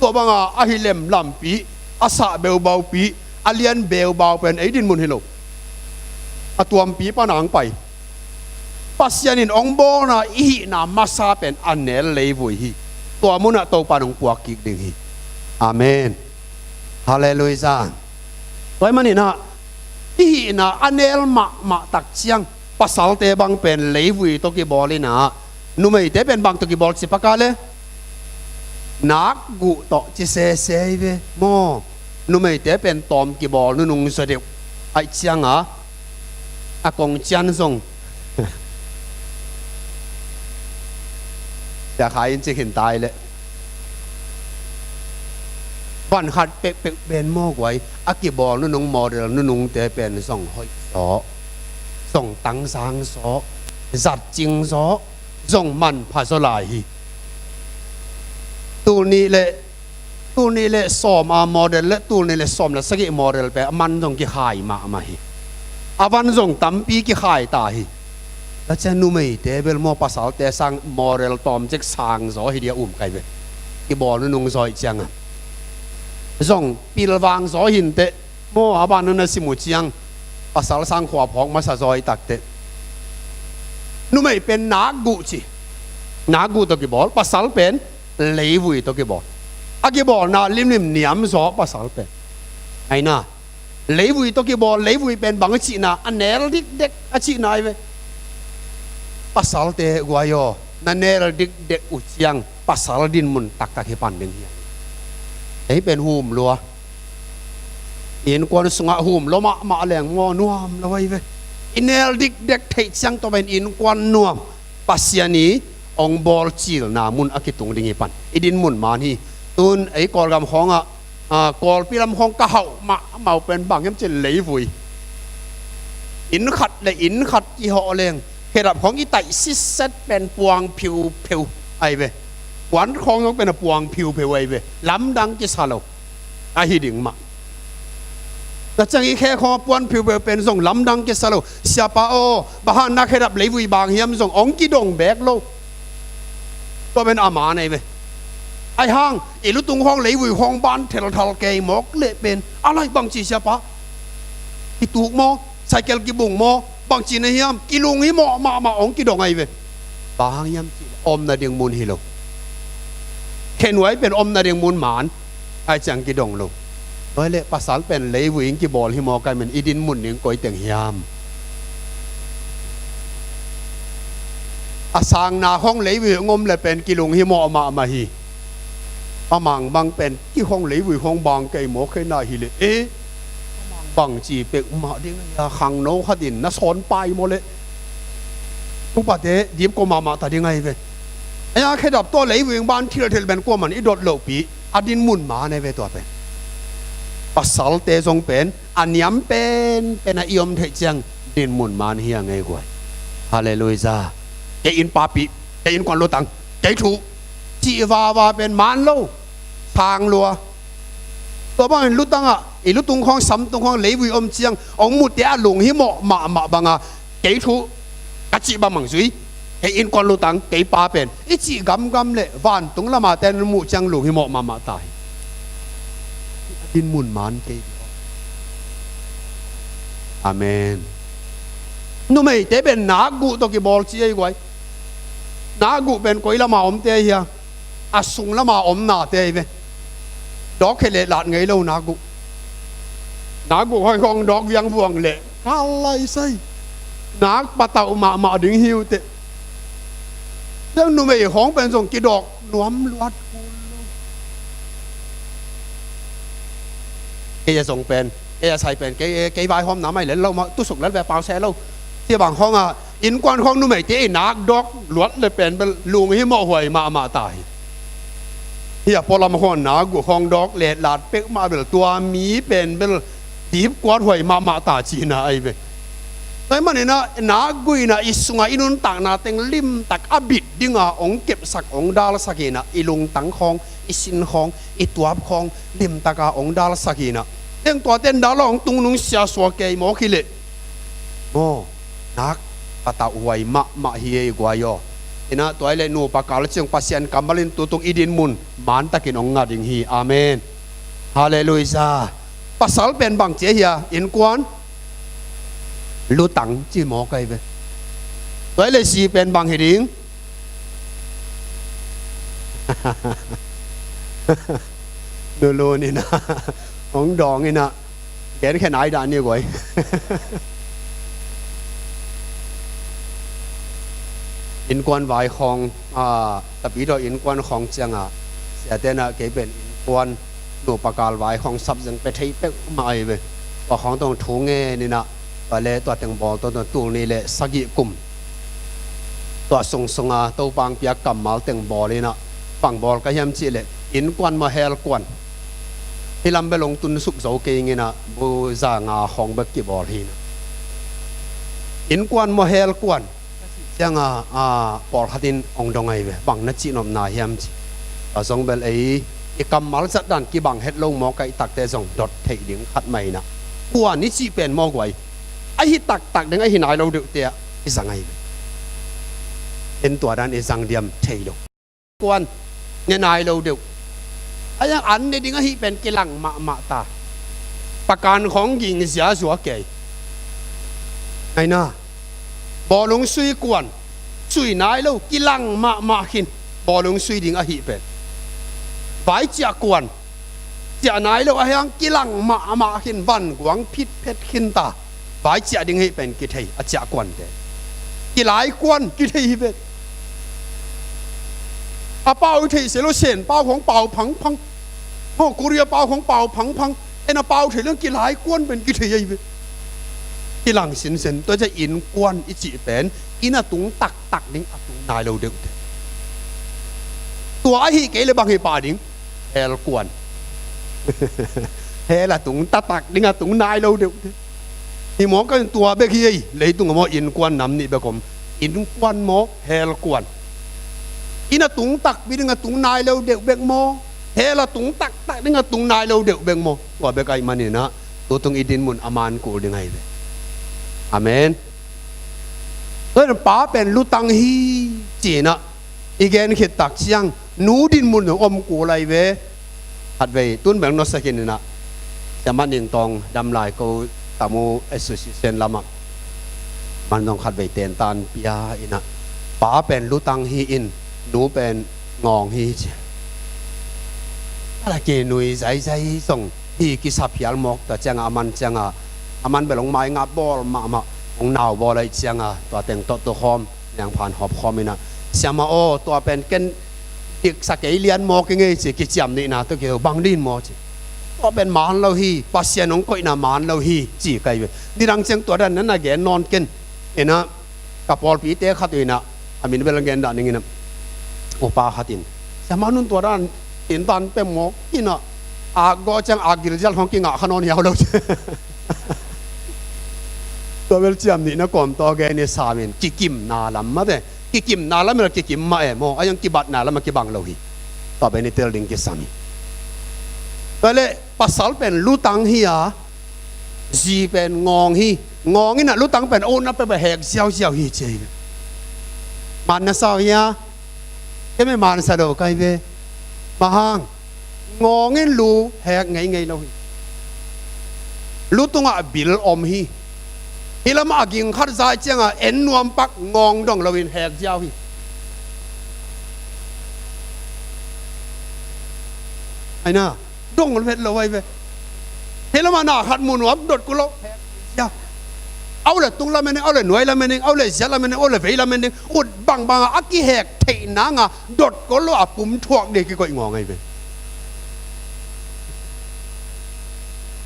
Tua banga a hi lemlampi, a sah beubaupi, a lian beubau pen ei dinmun hi lo. A tuampi pan a hong pai. Pasian in hong bawlna i hihna masa pen a nel leivui hi. Tua munah Topa in hong puak kik ding hi. Amen. Halleluiah. Tua ahih manin ah i hihna a nel mahmah tak ciang pasalte bang pen leivui tawh kibawl in ah, numeite pen bang tawh kibawl ci pak a le, nakguh tawh ci sese hi ve maw. Numeite pen tawm kibawl nunung zaw deuh ahih ciang a, a kong cian zong Sia Khai in ci khin ta leh, van khat pekpek pen maw guai, a kibawl nunung model nunungte pen zong hoih zaw, zong tangzang zaw, zatcing zaw, zong manpha zaw lai hi. Tul nih le, tul nih le sawm a model le tul nih le sawm le sagih model pen a man zong kikhai mahmah hi. A van zong tampi kikhai ta hi. Tua ciang numeite bel maw pasalte sang model tawmcik sang zaw hi dia um kai ve. Kibawl nunung zaw ahih ciang a, zong pilvang zaw hi inteh. Maw, a ban na sim uh ciang, pasal sang khua phawk masa zaw hi takteh, numei pen nakguh ci. Nakguh tawh kibawl, pasal pen leivui tawh kibawl. A kibawlna limlim niam zaw pasal pen. Aina, leivui tawh kibawl, leivui pen bang a cihna, a nel dikdek a cihna hi ve. Pasalte guai aw, na nel dikdek uh ciang pasal dinmun taktak hi pan ding hi. Ei pen hum lua. Innkuan sungah hum lua mahmah leng maw nuam lo ahi ve. I nel dikdek theih ciang tawh pen innkuan nuam. Pasian i hong bawl cilna mun a kitung ding hi pan. I dinmun man hi. Tun ei Kawlgam khawngah, ah, Kawlpi lam khawng ka hauh mahmah uh pen bang hiam cih leivui. Inn khat le inn khat kihawh leng khedap khawng i taih sitset pen puang phiupheu ahi ve. Kuan khawng zong pen a puang phiupheu ahi ve. Lamdang kisa lo. Ahi ding mah. Tua ciang i khe khawng a puan phiupheu pen zong lamdang kisa lo. Siapa aw, bang hang na khedap leivui bang hiam zong hong kidong bek lo. Tua pen a man ahi ve. Ahi hang i lutung khawng leivui khawng ban thelthal kei mawk leh pen a lai bangci siapa. Kituk maw, cycle kibung maw, bangci na hiam, kilung hi mawh mahmah hong kidong ahi ve. Bang hang hiam cih leh omna ding mun hi lo. Khenuai pen omna ding mun man, ahi ciang kidong lo. Tua leh pasal pen leivui in kibawl hi maw kai men, i dinmun ding koi teng hiam. A sangna khawng leivui hong om leh pen kilung hi mawh mahmah hi. A mang bang pen kikhawng leivui khawng bang kei maw khe na hi leh, eh, bangci pek mah ding a, khangno khat in na sawn pai maw leh, upate dip ko mahmah ta ding ahi ve. Ahi a khedap tawh leivui ban thilthil pen kuaman i dot lohpi, a dinmun man ahi ve tua pen. Pasalte zong pen a niam penpen a i om theih ciang dinmun man hi a ngei guai. Halleluiah. Kei inn papi, kei innkuan lutang, kei thu cih vava pen man lo. Sang lua. Tua bangin lutangah i lutung khawng samtung khawng leivui om ciang hong mute a lung hi mawh mahmah banga, kei thu ka cih bangmah zui, kei innkuan lutang, kei pa pen i cih gamgam leh vantung lama ten muh ciang lung hi mawh mahmah ta hi. Dinmun man kei. Amen. Numeite pen nakguh tawh kibawl ci ei guai. Nakguh pen koi lama omte hia? A sung lama omnate ahi ve. Dawk khe leh lat ngei lo nakguh. Nakguh khawng dawk viangvuang leh kal lai sai. Nak patauh mahmah ding hi uh teh. Tua numei khawng pen zong kidawk nuam luat kul lo. Kei a zong pen, kei a sai pen, kei, kei vaihawm na mai lel lo mah, tusuk lel ve pau se lo. Cia bang khawngah innkuan khawng numeite i nak dawk luat le pen bel lung hi mawh huai mahmah ta hi. Hia pualam khawng nakguh khawng dawk letlat pek mah bel tua mi pen bel dipkuat huai mahmah ta cihna ahi ve. Tua ahih manin ah nakguh in ah i sungah i nuntakna teng limtak a bit dinga hong kepsak hong dalsak in ah i lungtang khawng, i sin khawng, i tuap khawng limtaka hong dalsak in ah. Teng tuate in dal hong tungnung siasua kei mawk hi leh, maw, nak patauh huai mahmah hi ei guai aw. Inah tua i le nupa kal ciang Pasian kammal in tutung i dinmun mantakin hong ngah ding hi. Amen. Halleluiah. Pasal pen bang ci a hia? Innkuan, lutang ci mawk ahi ve. Tua i le zi pen bang hi ding? Nulun inah hong dawng inah gen khen ai dah ni guai. Innkuan vai khawng, a, tapi tawh innkuan khawng ciangah siate inah kei pen innkuan nupa kal vai khawng sap zeng pe thei peuhmah ahi ve. Tua khawng tawh thu ngen inah tua le tua teng bawl tawh tua tul nih le sagih kum tua sungsunga Topa hong piak kammal teng bawl inah bang bawl ka hiam cih leh innkuan maw hellkuan? Hih lam bel hong tun suk zo kei ing inah bu za nga khawng bek kibawl hi inah. Innkuan maw hellkuan? Ciangah, a, pawlkhat in hong dong ahi ve, bang na cihnopna hiam ci. Tua zong bel ei i kammal zatdan kibang het lo maw, kaihtakte zong dot theih ding khat mah inah. Kuan i cih pen maw guai, ahi taktak ding ahi nai lo deuhte ah i zang ahi ve. En tua dan i zang diam thei lo. Kuan ne nai lo deuh. A yang an ne ding ahi pen kilang mahmah ta. Pakan khawng ging ziazua kei. Aina. Bawlung sui kuan. Sui nai lo kilang mahmah khin. Bawlung sui ding ahi pen. Vai ciah kuan. Ciah nai lo a hiang kilang mahmah khin, van guang phitphet khin ta. Vai ciah ding hih pen kithei a ciah kuante. Kilai kuan kithei hi pen. A pau i theih se lo, Sen pau khawng pau phangphang. Ho, Korea pau khawng pau phangphang. En a pau thei lo kilai kuan pen kithei ahi pen. Kilang sinsen, tua ciah innkuan i cih pen inn a tung taktak ding a tung nai lo deuh te. Tua ahi kei le bang hi pah ding? Hell kuan. Hell a tung taktak ding a tung nai lo deuh te. Hi maw, ka in tua bek hi ei, leitung a maw innkuan nam nih bek om. Innkuan maw hell kuan? Inn a tung takpi ding a tung nai lo deuh bek maw? Hell a tung taktak ding a tung nai lo deuh bek maw? Tua bek ahih manin ah tutung i dinmun a man kul ding ahi ve. Amen. Tua in pa pen lutang hi ci-in ah i gen khit tak ciang nu dinmun zong om kul ahi ve. Khatvei tun bel nusia khin in ah, Siamah Ning Tawng Dam Lai Ko Tamu Association lamah man zong khatvei tentan pia in ah, pa pen lutang hi in, nu pen ngawng hi ci. A la kinui zaizai zong hi kisa phial mawk ta ciangah, a man ciangah, a man bel hong maingap bawl mahmah, hong nau bawl ahih ciangah tua teng tawh tukhawm niangphan hawpkhawm in ah, Siamah aw, tua pen ken diksa kei lian mawk i ngei ci, kiciam nihna tawh kiho bang din maw ci. Tua pen man lo hi, Pasian hong koihna man lo hi ci ka hi ve. Nidang ciang tua dan na na gen nawn ken. In ah ka pawlpite khat uh in ah, a min bel gen dah ning in ah, upa khat in, Siamah, nung tua dan in tan pem maw in ah, a gawh ciang a gilzial hong kingah kha nawn hiau lo ci. Tua bel ciam nihna kawm tawh gen i sam in, kikimna lam mate. Kikimna lam in kikim mah e maw, a yang kibatna lam a kibang lo hi. Tua pen i tel ding kisam hi. Tua le pasal pen lutang hi a, zi pen ngawng hi. Ngawng in ah lutang pen a utna peuh hek ziauziau hi ci hi. Man na sa uh hia? Kei me man sa lo ka hi ve. Bang hang? Ngawng in lu hek ngeingei lo hi. Lu tungah bil om hi. Hih lamah a ging khat zai ciangah en nuam pak ngawng dong loin hek ziau hi. Aina, dong lo het lo ahi ve. Hih lamah na khat mu nuam dot kul lo. Au le tung lam en ning, au le nuai lam en ning, au le ziat lam en ning, au le vei lam en ning. Ut bangbang a kihek theih nang a dot kul lo a pum thuak ding kikoih ngawng ahi ve.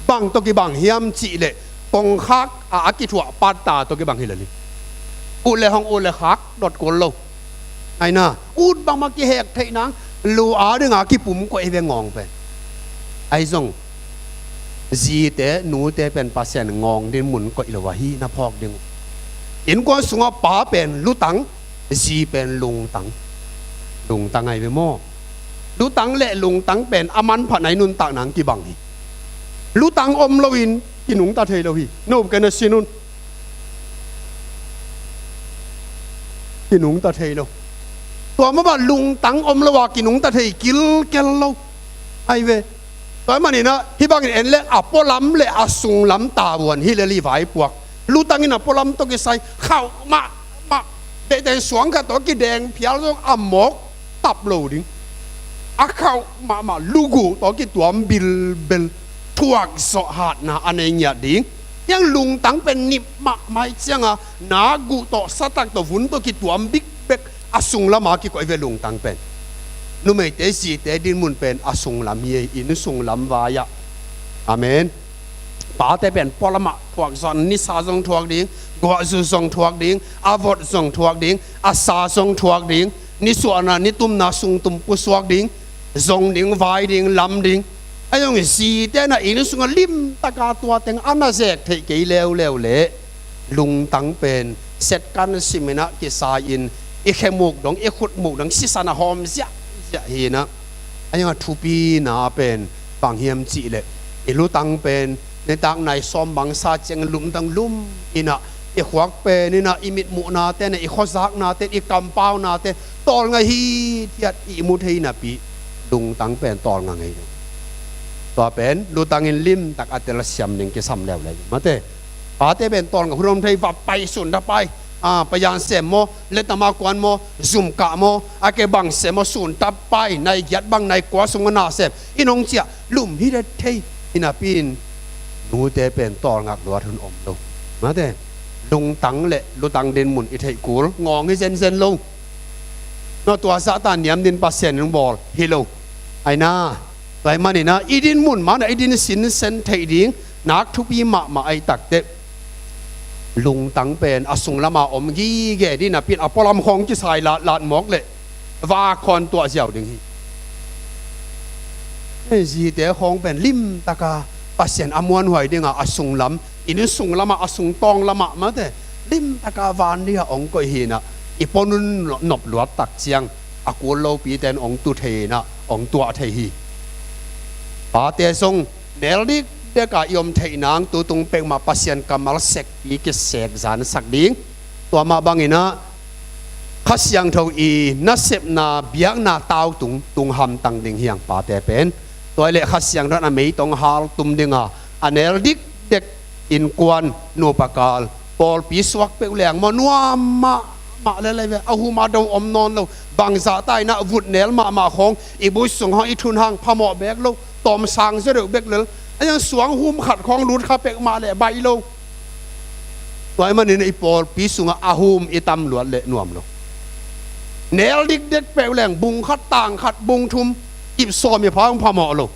Bang tawh kibang hiam cih leh kongkhak a a kithuah patta tawh kibang hi lel hi. Ut le hong ut le khak dot kul lo. Aina, ut bangmah kihek theih nang, lu a dinga kipum koih hi ve ngawng pen. Ahi zong zite nute pen Pasian ngawng dinmun koih lo ahi na phawk ding uh. Innkuan sungah pa pen lutang, zi pen lungtang. Lungtang ahi ve maw? Lutang le lungtang pen a manphatna i nuntak nang kibang hi. Lutang om loin kinungta thei lo hi. No ken a sin un. Kinungta thei lo. Tua mahmah lungtang om lo a kinungta thei kilkel lo. Ai ve. Tua ahih manin ah hih bangin en leng a pualam le a sunglam tavuan hi lel hi vaipuak. Lutangin a pualam tawh kisai khauh mahmah. Deihten suang khat tawh kideng phial zong a mawk tap lo ding. A khauh mahmah luguh tawh kituam bilbel. Thuakzawh hatna a nei ngiat ding. Hiang lungtang pen nip mahmah cianga na guh tawh satak tawh vun tawh kituam bikbek a sunglam a kikoih ve lungtang pen. Numeite zite dinmun pen a sunglam hi ei, inn sunglam vai-ah. Amen. Pate pen pualamah thuak zong, nisa zong thuak ding, guahzu zong thuak ding, a vot zong thuak ding, a sa zong thuak ding, nisuahna nitumna sungtum pusuak ding, zong ding, vai ding, lam ding. A zong zite na inn sungah limtaka tua teng a na zek theih kei leuleu leh lungtang pen setkan siminah kisai-in i khemuk dong, i khutmuk dong sisan a hawm ziahziah hinah. A zong a thupina pen bang hiam cihleh i lutang pen nitak nai sawm bangsa ciang lumtang lum inah i khuak pen inah i mitmuhna ten, i khuazakna ten, i kampauna ten tawlnga hithiat i mu thei napi lungtang pen tawlnga ngei lo. Tua pen lutangin limtak a telsiam ding kisam leuleu mate. Pate pen tawlnga hun om thei, va pai, sun ta pai. A, payan sem maw, letama kuan maw, zumkah maw, a ke bang sem maw, sun ta pai, nai giat bang, nai kua sung a na sem. I nong ciah lum hi det thei. Inapi in nute pen tawlngak luat hun om lo mate. Lungtang le lutang dinmun i theih kul ngawng hi zenzen lo. Nua tua zahta niam din Pasian in bawl hi lo. Aina, tua ahih maninah i dinmun manah i din sinsen theih ding nak thupi mahmah aih takteh lungtang pen a sunglama om gige dih napi in a pualam khawng kisai latlat mawk leh va khawn tuah ziau ding hi. Zite khawng pen limtaka Pasian a muanhuai dinga a sunglam, inn sunglamah, a sungtawng lamah mate limtaka van dingah hong koih hinah i puanun nop luat tak ciang a kul lopite in hong tu thei inah hong tuah thei hi. Pate zong nel dikdeka i om theih nang tutung pekmah Pasian kammal sekpi kisek zansak ding. Tua mah banginah Kha Siangtho i nasepna biakna tautung tung hamtang ding hiang pate pen. Tua ileh Kha Siangtho in a meitong haltum dinga a nel dikdek innkuan nupakal pawlpi suak peuh leng maw nuam mahmah lelei ve. A huma do om nawn lo. Bangzah ta inah vut nel mahmah khawng i buai sung hang i thun hang phamawh bek lo. Tawm sang zia deuh bek lel. A yang suang hum khat khawng lut kha pek mah leh baih lo. Tua ahih manin i pawlpi sungah a hum i tam luat leh nuam lo. Nel dikdek peuh leng bung khat, tang khat, bung thum, ip sawm i pha hong phamawh lo.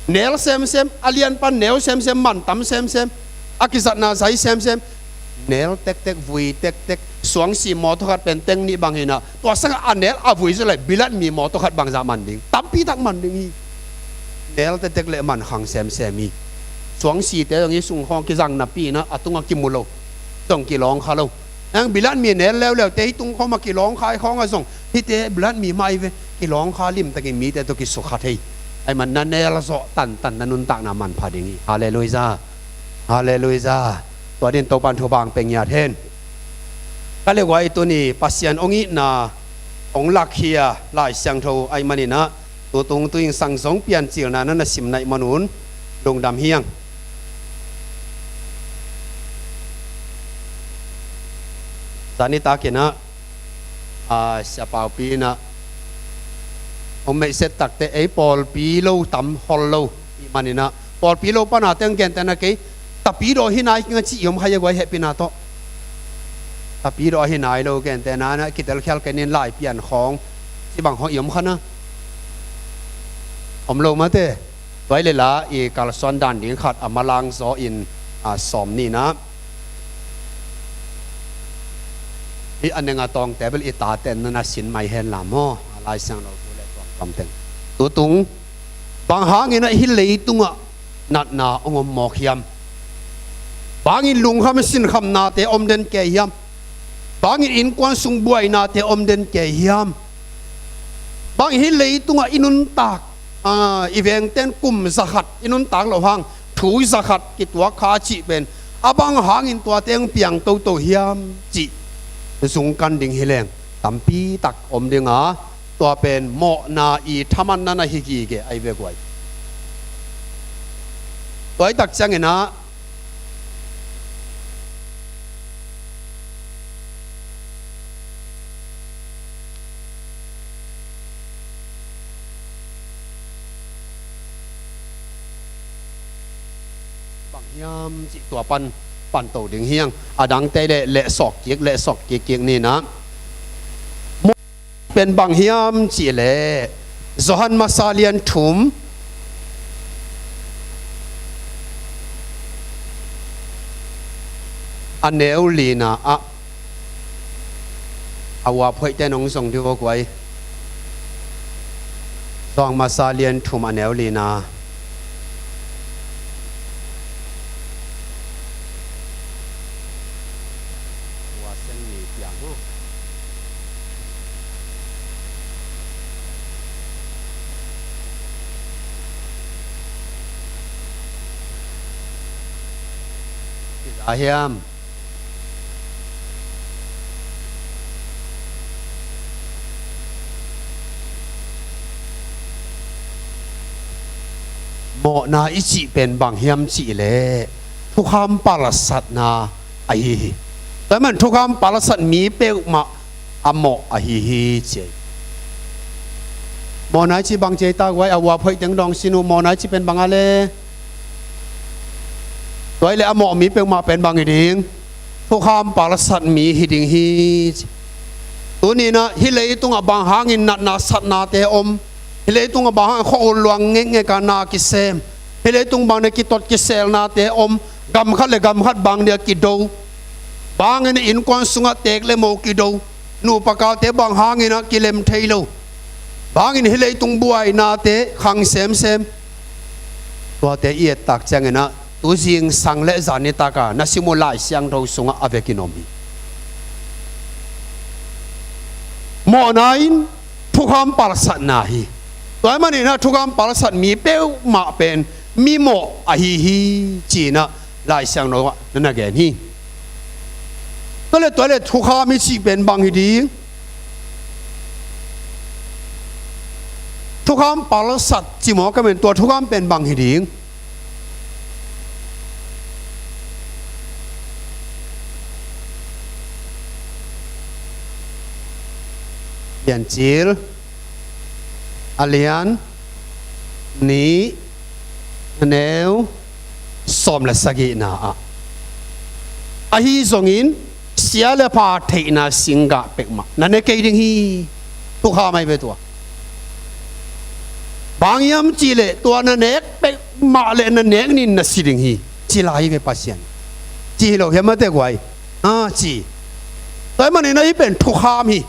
Nel semsem, a lianpan neu semsem, man tam semsem, a kizatna zai semsem. Nel tektek, vui tektek, suangsi mawtaw khat pen teng nih bang hinah tua sangah a nel a vui zia lai bilat mi mawtaw khat bangzah man ding, tampitak man ding hi. Nel tektek le man khang semsem hi. Suangsite zong i sung khawng kizang napi inah a tungah kimu lo. Zong kilawng kha lo. Ang bilat mi nel leuleute hi tung khawmah kilawng kha i khawngah zong hihte bilat mi mah i ve. Kilawng kha limtakin mite tawh kisukha thei. Ahih man na nel zawh tantan na nuntakna manpha ding hi. Halleluiah. Halleluiah. Tua din Topan thupha hong pia ngiat hen. Ka le guai tuni Pasian hong itna hong lakkhia Lai Siangtho ahih maninah tutung tu-in sang zong Piancilna na na sim naih manun lungdam hiang. Zani takinah a siapaupi inah hong meihset takte ei pawlpi lo tam hol lo i maninah pawlpi lo pana teng gentehna kei tapidaw hi nai kinga cih i om kha ia guai hehpihna tawh. Tapidaw hi nai lo gentehna na kitelkhial kenin lai pian khawng cih bang khawng i om kha na om lo mate. Tua i lela i kalsuan dan ding khat a malang zaw in a sawm nihna. Hih a nenga tawngte bel i tate na na sin mai hen la maw? A Lai Siangtho thu le tuamtuam teng. Tutung bang hanginah hih leitungah natna hong om mawk hiam? Bangin lungkham sinkhamnate om den kei hiam? Bangin innkuan sung buainate om den kei hiam? Bangin hih leitungah i nuntak, a, i vengten kum zakhat i nuntak loh hang thu zakhat kituak kha cih pen a bang hangin tuate hong piang toto hiam cih zungkan ding hi leng. tampi tak om ding a, tua pen mawhna i thamanna na hi gige ahi ve guai. Tua ahih tak ciangin ah bang hiam cih tua pan pan to ding hi hang. A dangte leh leh sawk kik, leh sawk kik kik ni in ah. Mawh pen bang hiam cih leh Johan Masa lian thum, a neu lina ah, a uap hoihte nong zong dih aw guai. Johan Masa lian thum, a neu lina. Ua sen ni piang uh. Kizah hiam? Mawhna i cih pen bang hiam cih leh thukham palsatna ahi hi. Tua ahih man thukham palsat mi peuhmah a mawh ahi hi ci hi. Mawhna i cih bang ci hi ta guai, a uap hoih teng dawng sin uh, mawhna i cih pen bang a leh? Tua hi leh a mawh mi peuhmah pen bang hi ding? Thukham palsat mi hi ding hi ci. Tuni in ah hih leitungah bang hangin natna satnate om, hih leitungah bang hangin khua-ul luang ngekngek a na kisem, hih leitung bang dia kitot kiselnate om, gam khat leh gam khat bang dia kido, bang hangin innkuan sungah teek leh mo kido, nupa kalte bang hangin ah kilem thei lo, bang hangin hih leitung buainate khang semsem. Tuate i et tak ciangin ah tu zingsang leh zan nitak a na sim uh Lai Siangtho sungah a vekin om hi. Mawhna in thukham palsatna hi. Tua ahih manin ah thukham palsat mi peuhmah pen mi mawh ahi hi ci-in ah Lai Siangtho ah na na gen hi. Tua leh, tua leh thukham i cih pen bang hi ding? Thukham palsat ci mawk a, men tua thukham pen bang hi ding? Piancil a lian nih, a neu sawm leh sagihna ah, ahi zongin sia leh pha theihna singgah peuhmah na ne kei ding hi. Thukham ahi ve tua. Bang hiam cih leh tua na nek peuhmah leh na nek ni-in na si ding hi, ci lai hi ve Pasian. Ci hi lo hiam mate guai? A ci. Tua ahih manin ah hih pen thukham hi.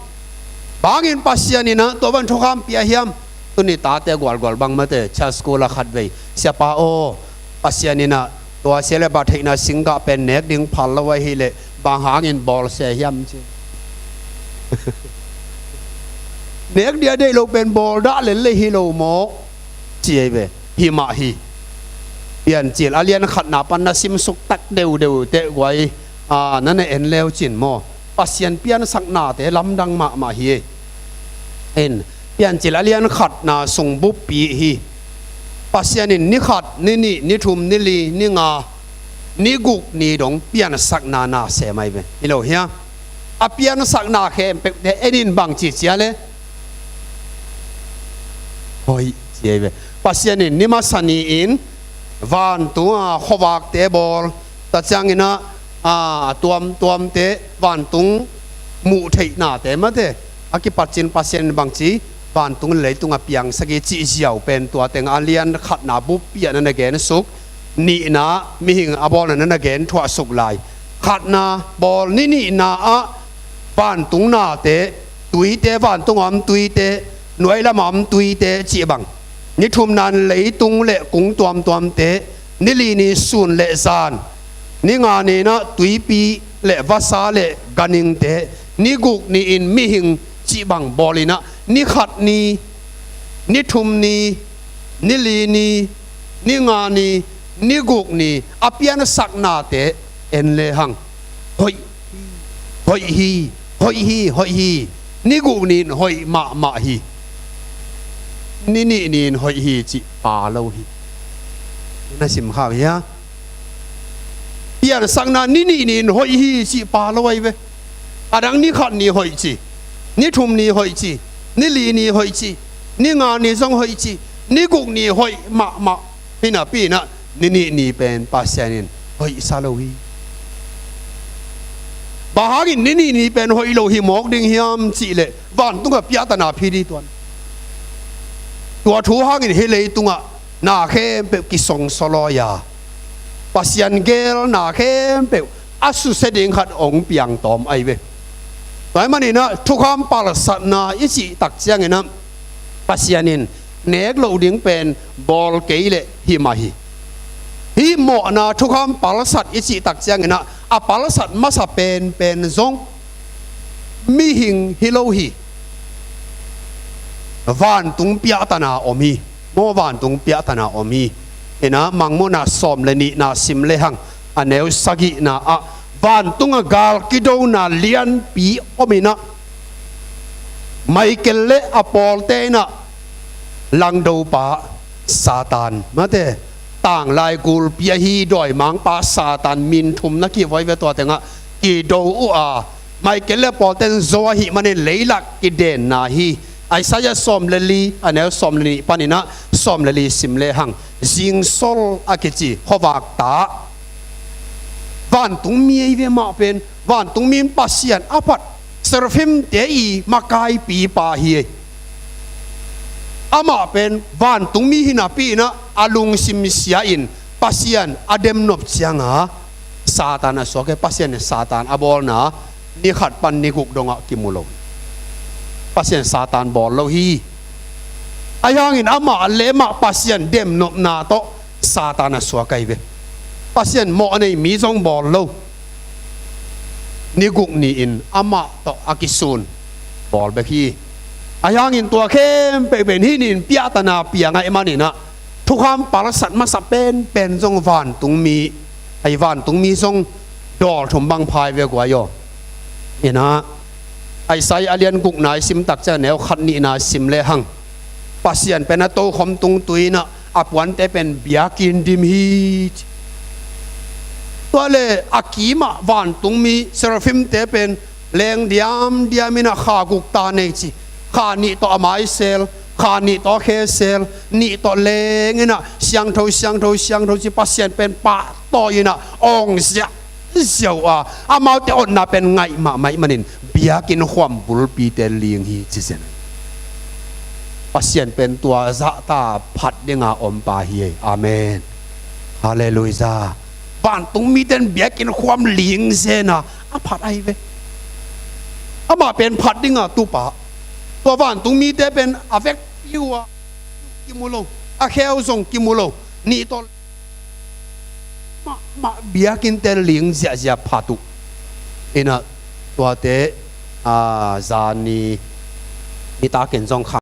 Bang hangin Pasian in ah tua bang thukham pia hiam? Tuni tate gualgual bang mate, church school ah khatvei, siapa aw, Pasian in ah tua sia leh pha theihna singgah pen nek ding phal lo ahih leh bang hangin bawl se hiam ci. Nek dia deih lo pen bawl dah lel lei hi lo maw? Ci ahi ve. Hi mah hi. Piancil a lian khatna pan na simsuk tak deuhdeuh teh guai, a, na na en leu cin maw? Pasian piansaknate lamdang mahmah hi. En, Piancil a lian khatna sung buppi hi. Pasian in ni khat, ni nih, ni thum, ni li, ni nga, ni guk ni dong piansakna na sem ahi ve. Hi lo hia? A piansakna khempeuhte en in bang ci ci a leh? Hoih ci ahi ve. Pasian in ni masa ni-in vantung a khuavakte bawl, tua ciangin ah, a, a tuamtuamte, vantung muh theihnate mate a kipat cin Pasian in bang ci, vantung leh leitung a piangsak hi cih ziau pen tua teng a lian khatna buppi ah na na gen suk. Nihna mihing a bawlna na na gen thuah suk lai. Khatna bawl, ni nihna ah vantung nate, tuite, vantung a om tuite, nuai lam a om tuite cih bang. Ni thumna in leitung leh kung tuamtuamte, ni li ni sun leh zan, ni nga ni in ah tuipi leh vasa leh ganhingte, ni guk ni in mihing cih bang bawl in ah, ni khat ni, ni thum ni, ni li ni, ni nga ni, ni guk ni a piansaknate en lehang. Hoih, hoih hi, hoih hi, hoih hi. ni guk ni-in hoih mahmah hi. Ni nih ni-in hoih hi cih pha lo hi. Na sim khak hia? Piansakna ni nih ni-in hoih hi cih pha lo ahi ve. A dang ni khat ni hoih ci, ni thum ni hoih ci, ni li ni hoih ci, ni nga ni zong hoih ci, ni guk ni hoih mahmah. Hi napi-in ah ni nih ni pen Pasian in hoihsa lo hi. Bang hangin ni nih ni pen hoih lo hi mawk ding hiam cih leh, vantungah piahtana phi ding hi tuan. Tua thu hangin hih leitungah na khempeuh kisongsaw lawi a, Pasian geelna khempeuh a susia ding khat hong piangtawm ahi ve. Tua ahih manin ah thukham palsatna i cih tak ciangin ah Pasian in nek loh ding pen bawl kei leh hi mah hi. Hih mawhna thukham palsat i cih tak ciangin ah a palsat masa penpen zong mihing hi lo hi. Vantung piahtana om hi. Maw, vantung piahtana om hi. Hi-in ah Mangmuhna sawm le nihna sim lehang, a neu sagihna ah, vantungah gal kidona lianpi om in ah, Michael le a pawlte in ah langdopa Satan, mate, tanglai gulpi ahi dawimangpa Satan min thum na kivui ve, tua tengah kido uh a, Michael le pawlten zo ahih manin leilak kidenna hi. Isaiah sawm le li, a neu sawm le nih panin ah sawm le li sim lehang, zingsol a kici khuavak ta, vantungmi ahi ve. Amah pen vantungmi in Pasian a phat, seraphimte i makaipipa hi. Amah pen vantungmi hi napi-in ah a lungsim sia-in Pasian a demnop ciangin Satan a suak hi. Pasian in Satan a bawlna ni khat pan ni guk dongah kimu lo. Pasian Satan bawl lo hi. Ahi hangin amah le amah Pasian demnopna tawh Satan a suak ahi ve. Pasian mawh a nei mi zong bawl lo. Ni guk ni-in amah tawh a kisun bawl bek hi. Ahi hangin tua khempeuh pen hih ni-in piahtana piang ahih manin ah thukham palsat masa penpen zong vantungmi, ahi, vantungmi zong dawl thum bang pha hi ve guai aw. Hi-in ah Isaiah a lian gukna i sim tak ciang, neu khat nihna sim lehang, Pasian pen a tokhom tungtui in ah a puante pen biakinn dim hi. Tua leh a kimah vantungmi seraphimte pen leng diamdiam in ah kha guk ta nei ci. Kha nih tawh a maisel, kha nih tawh a khesel, nih tawh leng in ah siangtho, siangtho, siangtho ci. Pasian pen pahtawi in ah awng ziahziah uh a, amaute otna pen ngaih mahmah ahih manin biakinn khuam bulpite ling hi ci zen. Pasian pen tua zahta phat dinga ompa hi. Amen. Halleluiah. Vantungmite in biakinn khuam ling zen a, a phat ahi ve. Amah pen phat dinga tupa. Tua vantungmite pen a vekpi uh a kimu lo, a kheu zong kimu lo. Nih tawh mahmah biakinnte ling ziahziah phat uh. Hi-in ah tuate, a, zan ni, nitakin zong kha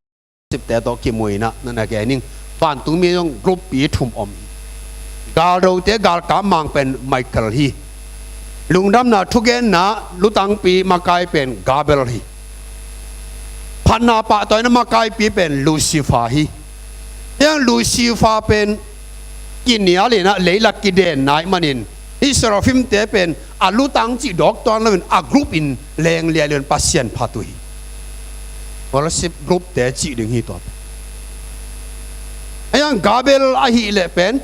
sipte tawh kimu in ah, na na gen ing, vantungmi zong group pi thum om hi. Galdote galkap mang pen Michael hi. Lungdamna thugenna lutangpi makai pen Gabriel hi. Phatna pahtawina makaipi pen Lucifer hi. Hiang Lucifer pen kinial in ah leilak kidenna ahih manin, hih seraphimte pen a lutang cih dawk tuan loin a group in leng liailian Pasian phat uh hi. Worship groupte cih ding hi tua. Ahi hang Gabriel ahih leh pen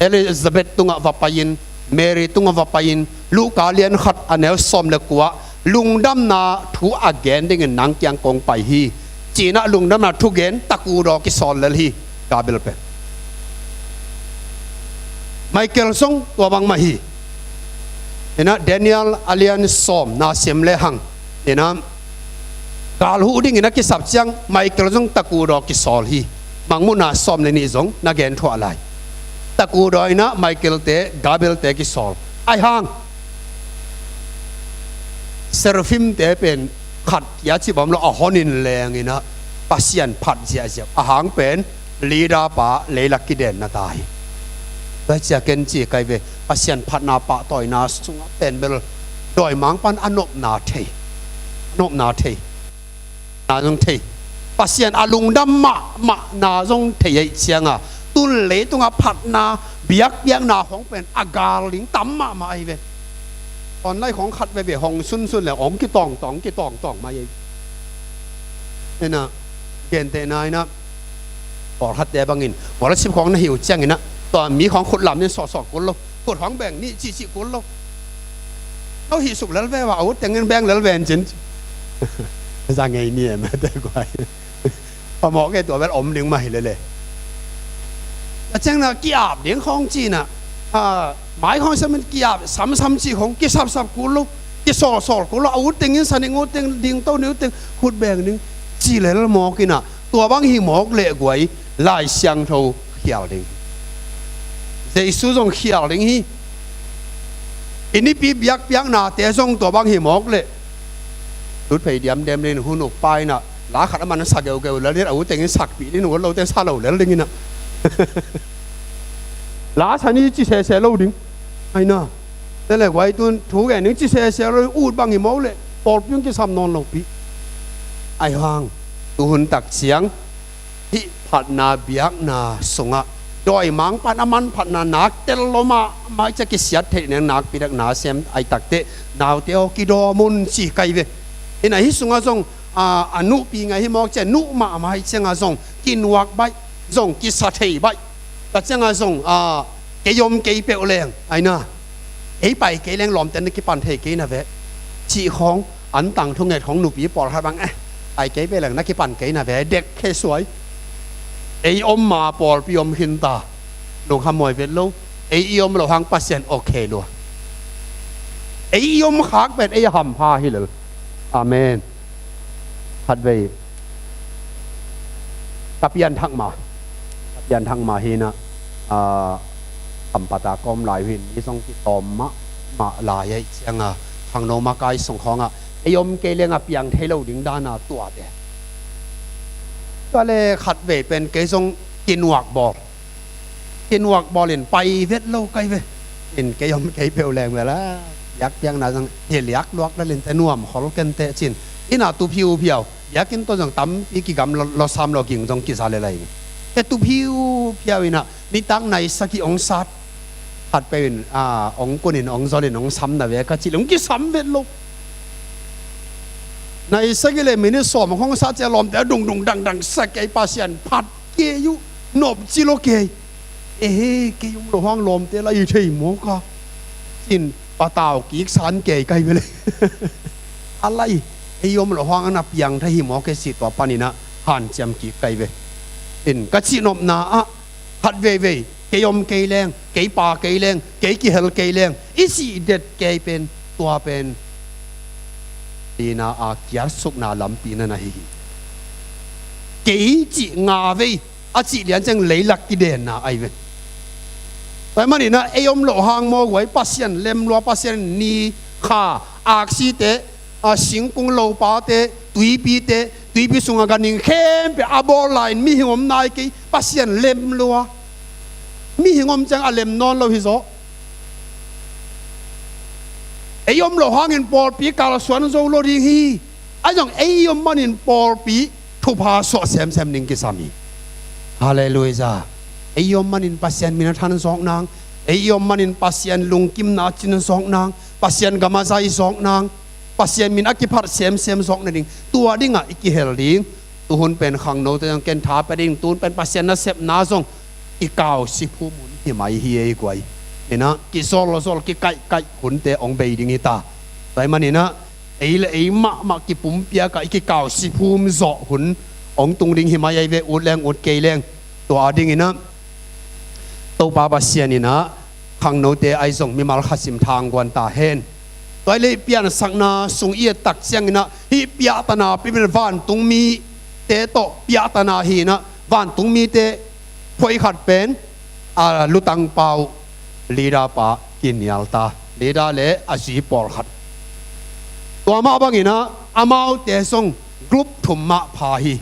Elizabeth tungah va pai-in, Mary tungah va pai-in, Luka lian khat a neu sawm le kua, lungdamna thu a gen dingin nang kiang kong pai hi, ci-in ah lungdamna thugen takudaw kisawl lel hi. Gabriel pen, Michael zong tua bangmah hi. Hi-in ah Daniel a lian sawm na sim lehang, hi-in ah gal huh dingin a kisap ciang Michael zong takudaw kisawl hi. Mangmuhna sawm le nih zong na gen thuah lai. Takudaw in ah Michael-te, Gabriel-te kisawl. Ahi hang seraphimte pen khat kia cih bang lo, a honin leng in ah Pasian phat ziahziah. A hang pen leader pa, leilak kidenna ta hi. Tua hi ciang ken ci kai ve, Pasian phatna pahtawina sungah pen bel dawimangpa'n a nopna thei. nopna thei, na zong thei. Pasian a lungdam mahmah na zong thei ahih cianga, tun leitungah phatna, biakpiakna khong pen a gal ding tam mahmah ahi ve. Online khong khat veve hong sunsun le hong kitawngtawng, kitawngtawng mai ahi. Ena, gentehna ina, pawlkhatte bangin, pawlkhat sip khong na hi uh ciangina, tua mi khong khut lam nin sawhsawh kul lo, khut khong beng nih cihcih kul lo. No hih suk lel ve ua, a ut tengin beng lel ven cin. Za ngei ni em, te guai. Pamawh kei tua bel om ding mah hi lele. A ciangna ki-ap ding khong cina, a, mai khong samin ki-ap, samsam cih khong, kisapsap kul lo, kisawlsawl kul lo, a ut tengin sa ning, ut teng ding to ning, ut teng khut beng ding, ci lel mawkina, tua bang hi mawk leh guai, Lai Siangtho khial ding. Jesu zong khial ding hi. I nipi biakpiaknate zong tua bang hi mawk leh, tutphei diamdiam ding, hun uk pa ina, la khat a man sa geugeu lel ding, a ut tengin sakpih ding, ut lote sa lo lel ding ina. La sa ni ci sese lo ding. Aina. Te le guai tun, thu gen ding ci sese lo ding, ut bang hi mawk leh, pawlpi ung kisam nawn lo pi. Ai hang, tu hun tak ciang, hih phatna biakna sungah, dawimangpa'n a manphatna nak tel lo mahmah cia kisiat theih neng nakpi dek na sem ai takteh, naute aw kidawm un ci kai ve. Ina hih sungah zong, a, a nuhpi ngai hi mawk cia, nuh mahmah hi ciangah zong, kinuak baih, zong kisa thei baih. Ka ciangah zong, a, kei om kei peuh leng, aina. Ei pai kei leng lawmte na kipan thei kei na ve. Cih khong, an tang thunget khong nupi pawlkhat bang, eh, pai kei peuh leng na kipan kei na ve, dek khe suai. Ei om ma pawlpi om khin ta. Lungkham huai vet lo. Ei i om loh hang Pasian ok khe lua. Ei i om khak pen ei a hampha hi lel. Amen. Khatvei ka pianthak ma, ka pianthak ma hi na, a, Khampat a ka om lai uh in, mi zong kitawm mahmah lai ahih cianga, khangno makai sung khawngah ei om kei leng a piang thei lo ding dana tuate. Tua le khatvei pen kei zong kinuak bawl. Kinuak bawl in pai vet lo kai ve. In kei om kei peuh leng vel a, biakpiakna zong hi liak luak lel in te nuam khol ken teh cin. Ina tu phiuphiau, biakinn tawh zong tampi kigam lo, lawsam lawging zong kiza le lai. Te tu phiuphiau ina, nitak nai sagih ong sat. Khat peuh in, a, ong kun in, ong zol in, ong sam na ve ka cih leh ong kisam vet lo. Nai sagih le minit sawm khong sat cia lawmte a dungdung dangdang sa kei, Pasian phat kei uh, nop ci lo kei. Ehe, kei om loh hang lawmte lai thei mawk a, cin patau kik san kei kai ve le. A lai, ei om loh hang a na piang thei hi mawk e cih tua panin a hanciam kik kai ve. In ka cih nopna ah, khat veivei, kei om kei leng, kei pa kei leng, kei kihel kei leng i cih det kei pen, tua pen ina a kiatsukna lampi na na hi hi. Kei cih nga vei a cih lian ciang leilak kidenna ahi ve. Tua ahih manin a ei om loh hang maw guai, Pasian lem lua, Pasian ni, kha, aksite, a, singkung lopate, tuipite, tuipi sunga ganhing khempeuh a bawl lai-in mihing om nai kei, Pasian lem lua. Mihing om ciang a lem nawn lo hi zaw. Ei om loh hangin pawlpi kalsuan zo lo ding hi. Ahi zong ei om manin pawlpi thupha suah semsem ding kisam hi. Halleluiah. Ei om manin Pasian min a than zawk nang, ei om manin Pasian lungkimna a cin zawk nang, Pasian gam a zai zawk nang, Pasian min a kiphat semsem zawk nading, tua dingah i kihel ding. Tuhun pen khangnote zong ken tha pia ding, tuhun pen Pasian nasepna zong i kau siphum hun hi mai hi ei guai. Ina kizawlzawl kikaihkaih hunte hong bei ding hi ta. Tua ahih manin a ei le ei mahmah kipumpiak a i kikau siphum zawh hun hong tung ding hi mai ahi ve, ut leng ut kei leng. Tua a dingin a Topa Pasian in a khangnote ahi zong mimal khasim thangguan ta hen. Tua ahih leh piansakna sung i et tak ciangin a hih piahtana pen vantung mite tawh piahtana hi in a, vantung mite phuai khat pen a lutang pa uh, leader pa kinial ta, leader le a zui pawlkhat. Tua mah bangin a amaute zong group thum mah pha hi.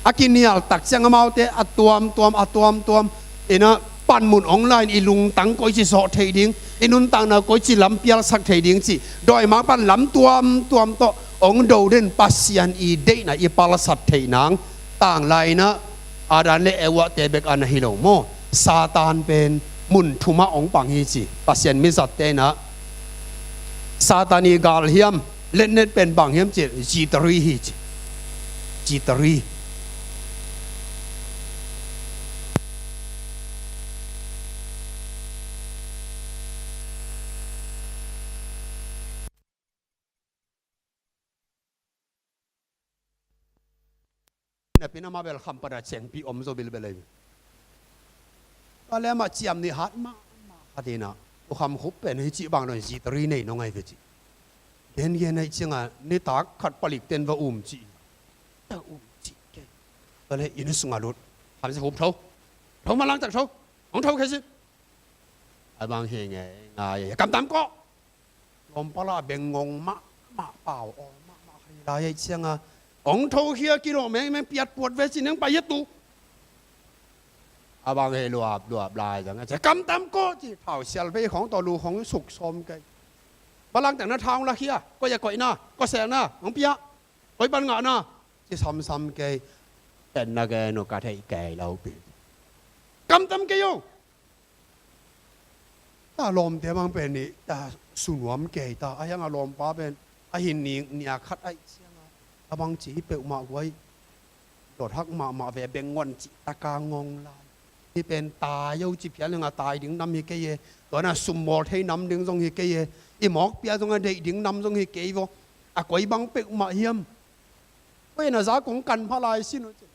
A kinial tak ciang amaute a tuamtuam, a tuamtuam in a panmun hong la-in i lungtang koici zawh theih ding, i nuntakna koici lam pialsak theih ding cih dawimangpa'n lam tuamtuam tawh Hong do den Pasian i deihna i palsat theih nang. Tanglai inah Adam le Eva te bek a na hi lo maw? Satan pen mun thumah hong pang hi ci. Pasian mizatte inah Satan i gal hiam, letnet pen bang hiam ci, jittery hi ci. Jittery. Napi na mah bel khampat a cengpi om zo bilbel ei. Ka lem ah ciam nih hat mahmah khat inah, U Kham Khup pen hi cih bang dong jittery nei nong ai ve cih. Gengen aih ciangah nitak khat palik ten va um cih. Ta um cih kei. Ka le inn sungah lut. Kham Za Khup tho. Tho malang tak tho. Hong tho khe si. A bang hi nge ngai kamtam kawh. Lawmpa lah beng ngong mahmah, pau aw mahmah hi lai aih cianga, hong tho khia kilawh mengmeng, piat puat ve ci neng pai hi tu. A bang hi luapluap lai zang a ci, kamtam kawh ci, thau sial vei khawng tawh lu khawng suk sawm kei. Balang teng na thau la khia, koi a koihna, koi selna hong pia, koi pan ngahna ci samsam kei. Ken na gen uh ka theih kei lo pi. Kamtam kei uh. Ta lawmte bang pen nih ta sunuam kei ta, a hiang a lawmpa pen a hin ning nia khat aih cianga, a bang ci hi peuhmah guai. Dot hak mahmah ve, beng ngon cih taka ngong lai. Hi pen tai o ci phial hianga tai ding nam hi kei e. Tuana summawl thei nam ding zong hi kei e. I mawk pia zong a deih ding nam zong hi kei vaw. A koi bang peuhmah hiam? Koi na za kong kan pha lai sin uh ci.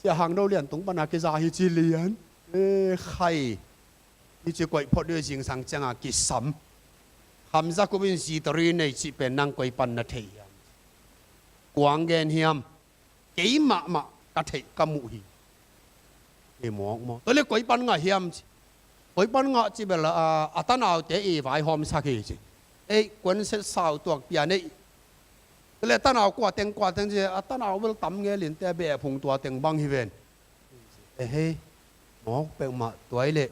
Sia Hang Do Lian tung pana kiza hi ci lian. E khai. Hi ci koih phot dih zingsang cianga kisam. Kham Za Khup in jittery nei cih pen nang koi pan na thei hiam? Kuang gen hiam? Kei mahmah ka theih ka muh hi. Kei mawk maw? Tua le koi pan ngah hiam ci. Koi pan ngah ci bel a, a tanaute i vaihawmsak hi ci. Ei kuanset sau tuak pian ei. Tua le tanau kua teng kua teng ci, a tanau bel tam ngelin te beh phung tua teng bang hi ven. Ehei. Mawk peuhmah tua i leh.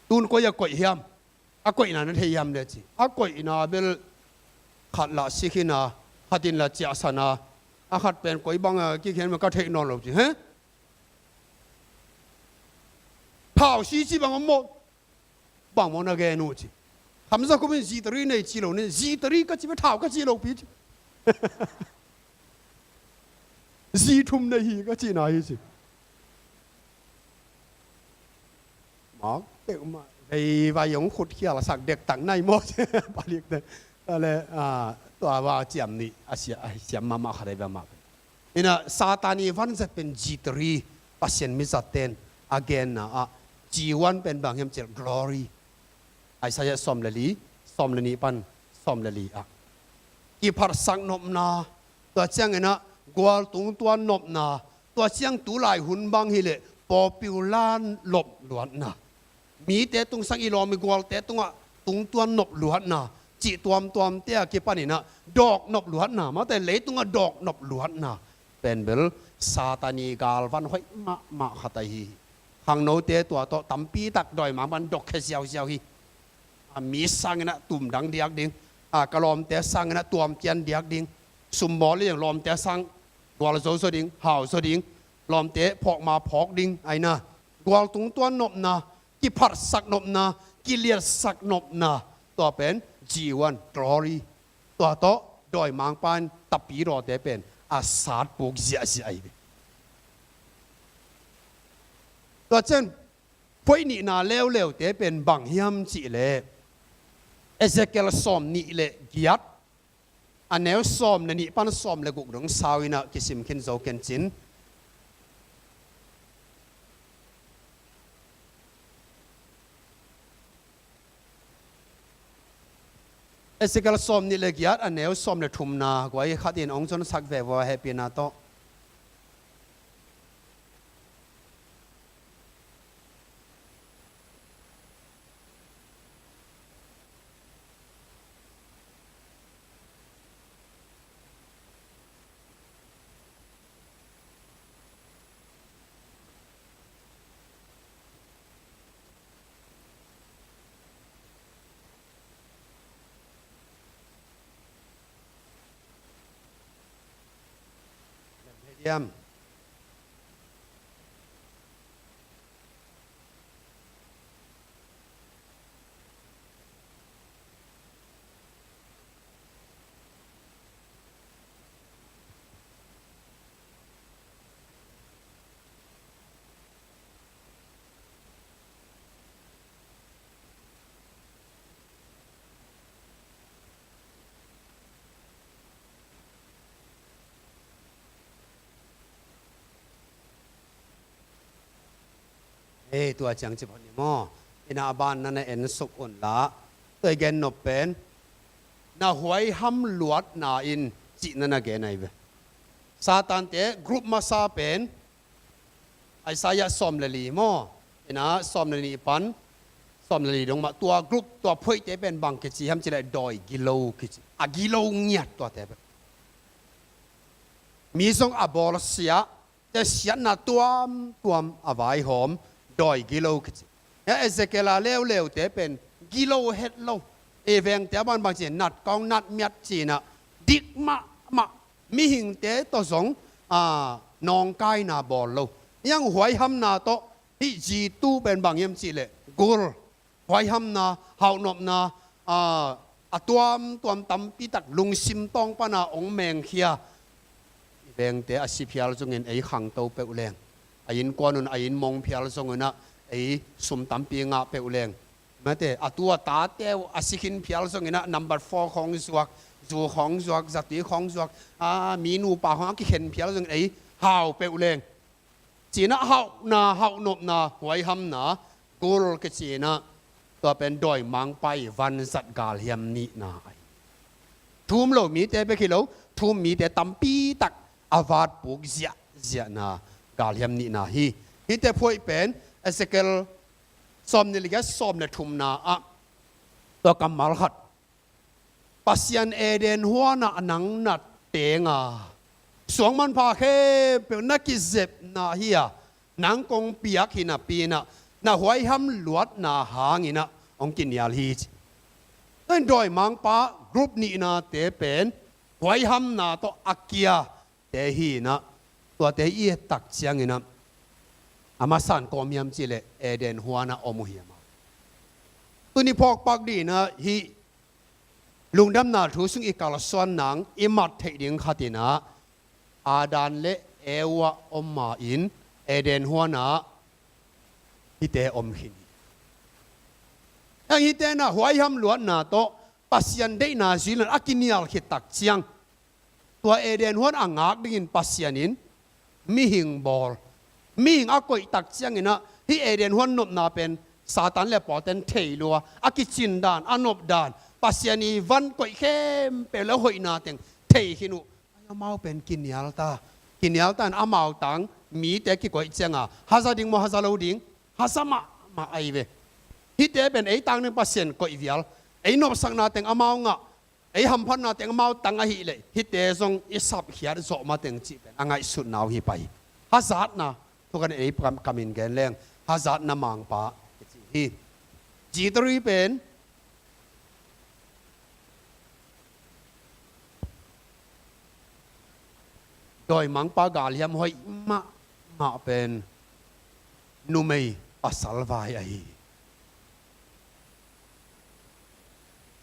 Tun koi a koih hiam? A koihna na thei hiam le ci. A koihna bel khat lah sikhin a, khat in lah ciahsan a, a khat pen koi bang a kikhen ma ka theih nawn lo ci. He? Thau si ci bang om maw? Bang maw na gen uh ci. Kham Za Khup in jittery nei ci lo ni, jittery ka ci ve, thau ka ci lo pi ci. Zi thum nei hi ka cihna hi ci. Mawk peuhmah veivai hong khutkhial a sak dektak nai maw? Palik te. Tua le, ah, tua va ciam nih a sia, a siam mahmah khat ahi ve mah. Ina Satan i vanzat pen jittery, Pasian mizatten a genna ah, G one pen bang hiam cih leh glory. Isaiah sawm le li, sawm le nih pan sawm le li ah. Kiphatsak nopna, tua ciangin ah gual tungtuan nopna, tua ciang tu lai hun bang hi leh popular nop luatna. Mite tung sang i lawm i gualte tungah tungtuan nop luatna, cih tuamtuamte a kipanin ah dawk nop luatna, mate leitungah dawk nop luatna. Pen bel Satan i galvan hoih mahmah khat ahi hi. Khangnote tua tawh tampi tak dawimang pan dok khe ziauziau hi. A mi sangin ah tumdang diak ding. A ka lawmte sangin ah tuamcian diak ding. Sumbawl i lawmte sang gualzo zaw ding, hauzaw ding. Lawmte phawkma phawk ding. Aina gual tungtuan nopna, kiphatsak nopna, kiliatsak nopna. Tua pen G one, glory. Tua tawh dawimangpa in tapidawte pen a satpuk ziahziah ahi ve. Tua cian phoih nihna leuleute pen bang hiam cih leh Ezekiel sawm nih le giat, a neu sawm le nih pan sawm le guk dong sau in ah kisim khin zo kencin. Ezekiel sawm nih le giat, a neu sawm le thumna, guai khat in hong zonsak ve vua hehpihna tawh. Hiam. Hei, tua ciang ci phot ni maw. Ina a ban na na en suk un la. Tua i gen nop pen, na huaiham luatna in cih na na gen ahi ve. Satante group masa pen Isaiah sawm le li maw. Ina sawm le nih pan sawm le li dong mah, tua group, tua phoihte pen bang kici hiam cih leh dawi gilo kici. A gilo ngiat tuate pen. Mi zong a bawlsia, te siatna tuamtuam a vaihawm, dawi gilo kici. Hia Ezekiel a leuleute pen gilo het lo. I vengte a bangbang ci, nat kawng nat miat cina dik mahmah, mihingte tawh zong a nawngkaina bawl lo. Hiang huaihamna tawh hih G two pen bang hiam cih leh gul, huaihamna, hauhnopna, a, a tuamtuam tampitak lungsim tawng pana hong mengkhia. I vengte a si phial zongin ei khangto peuh leng, a innkuan un a inn mong phial zonginah ei sum tampi ngah peuh leng, mate, a tu a tate uh a si khin phial zonginah number four khawng zuak, zu khawng zuak, zatui khawng zuak, a, mi nupa khawng a kikhen phial zongin ei hau peuh leng. Cinah hauhna, hauhnopna, huaihamna, gul kicinah, tua pen dawimangpa i vanzat galhiam nihna ahi. Thu um lo mite bek hi lo, thu um mite tampitak a vatpuk ziahziahna galhiam nihna hi. Hihte phoih pen Ezekiel sawm nih le giat, sawm le thumna ah tua kammal khat. Pasian Eden huanah nang na tenga, suang manpha khempeuh na kizepna hi-a, nang kong piak hi napi inah, na huaiham luatna hanginah hong kinial hi ci. Tua in dawimangpa group nihnate pen huaihamna tawh a kia te hinah, tuate i et tak cianginah a masa in kawm hiam cih leh Eden huanah om uh hiam a. Tuni phawkpak dinah hih lungdamna thu sung i kalsuan nang i mat theih ding khatinah Adam le Eva om ma-in Eden huanah hihte om khin hi. Heng hihte na huaiham luatna tawh Pasian deihna zuilan a kinial khit tak ciang, tua Eden huan a ngak dingin Pasian in mihing bawl. Mihing a koih tak cianginah hih Eden huan nopna pen Satan le pawlten thei lua, a kicin dan, a nop dan, Pasian i van koih khempeuh le hoihna teng thei khin uh. Ai, amau pen kinial ta. Kinial ta in amau tang mite kikoih cianga haza ding maw, haza lo ding? Haza mahmah ahi ve. Hihte pen ei tang ding Pasian koih vial, ei nopsakna teng amau ngah, ei hamphatna teng amau tang ahih leh hihte zong i sapkhiat zawh mateng cih pen a ngaihsutna uh hi pah hi. Hazatna, thukan ei kam, kamin gen leng, hazatna mangpa i ci hi. G three pen dawimangpa galhiam hoih mahmah pen numei pasal vai ahi.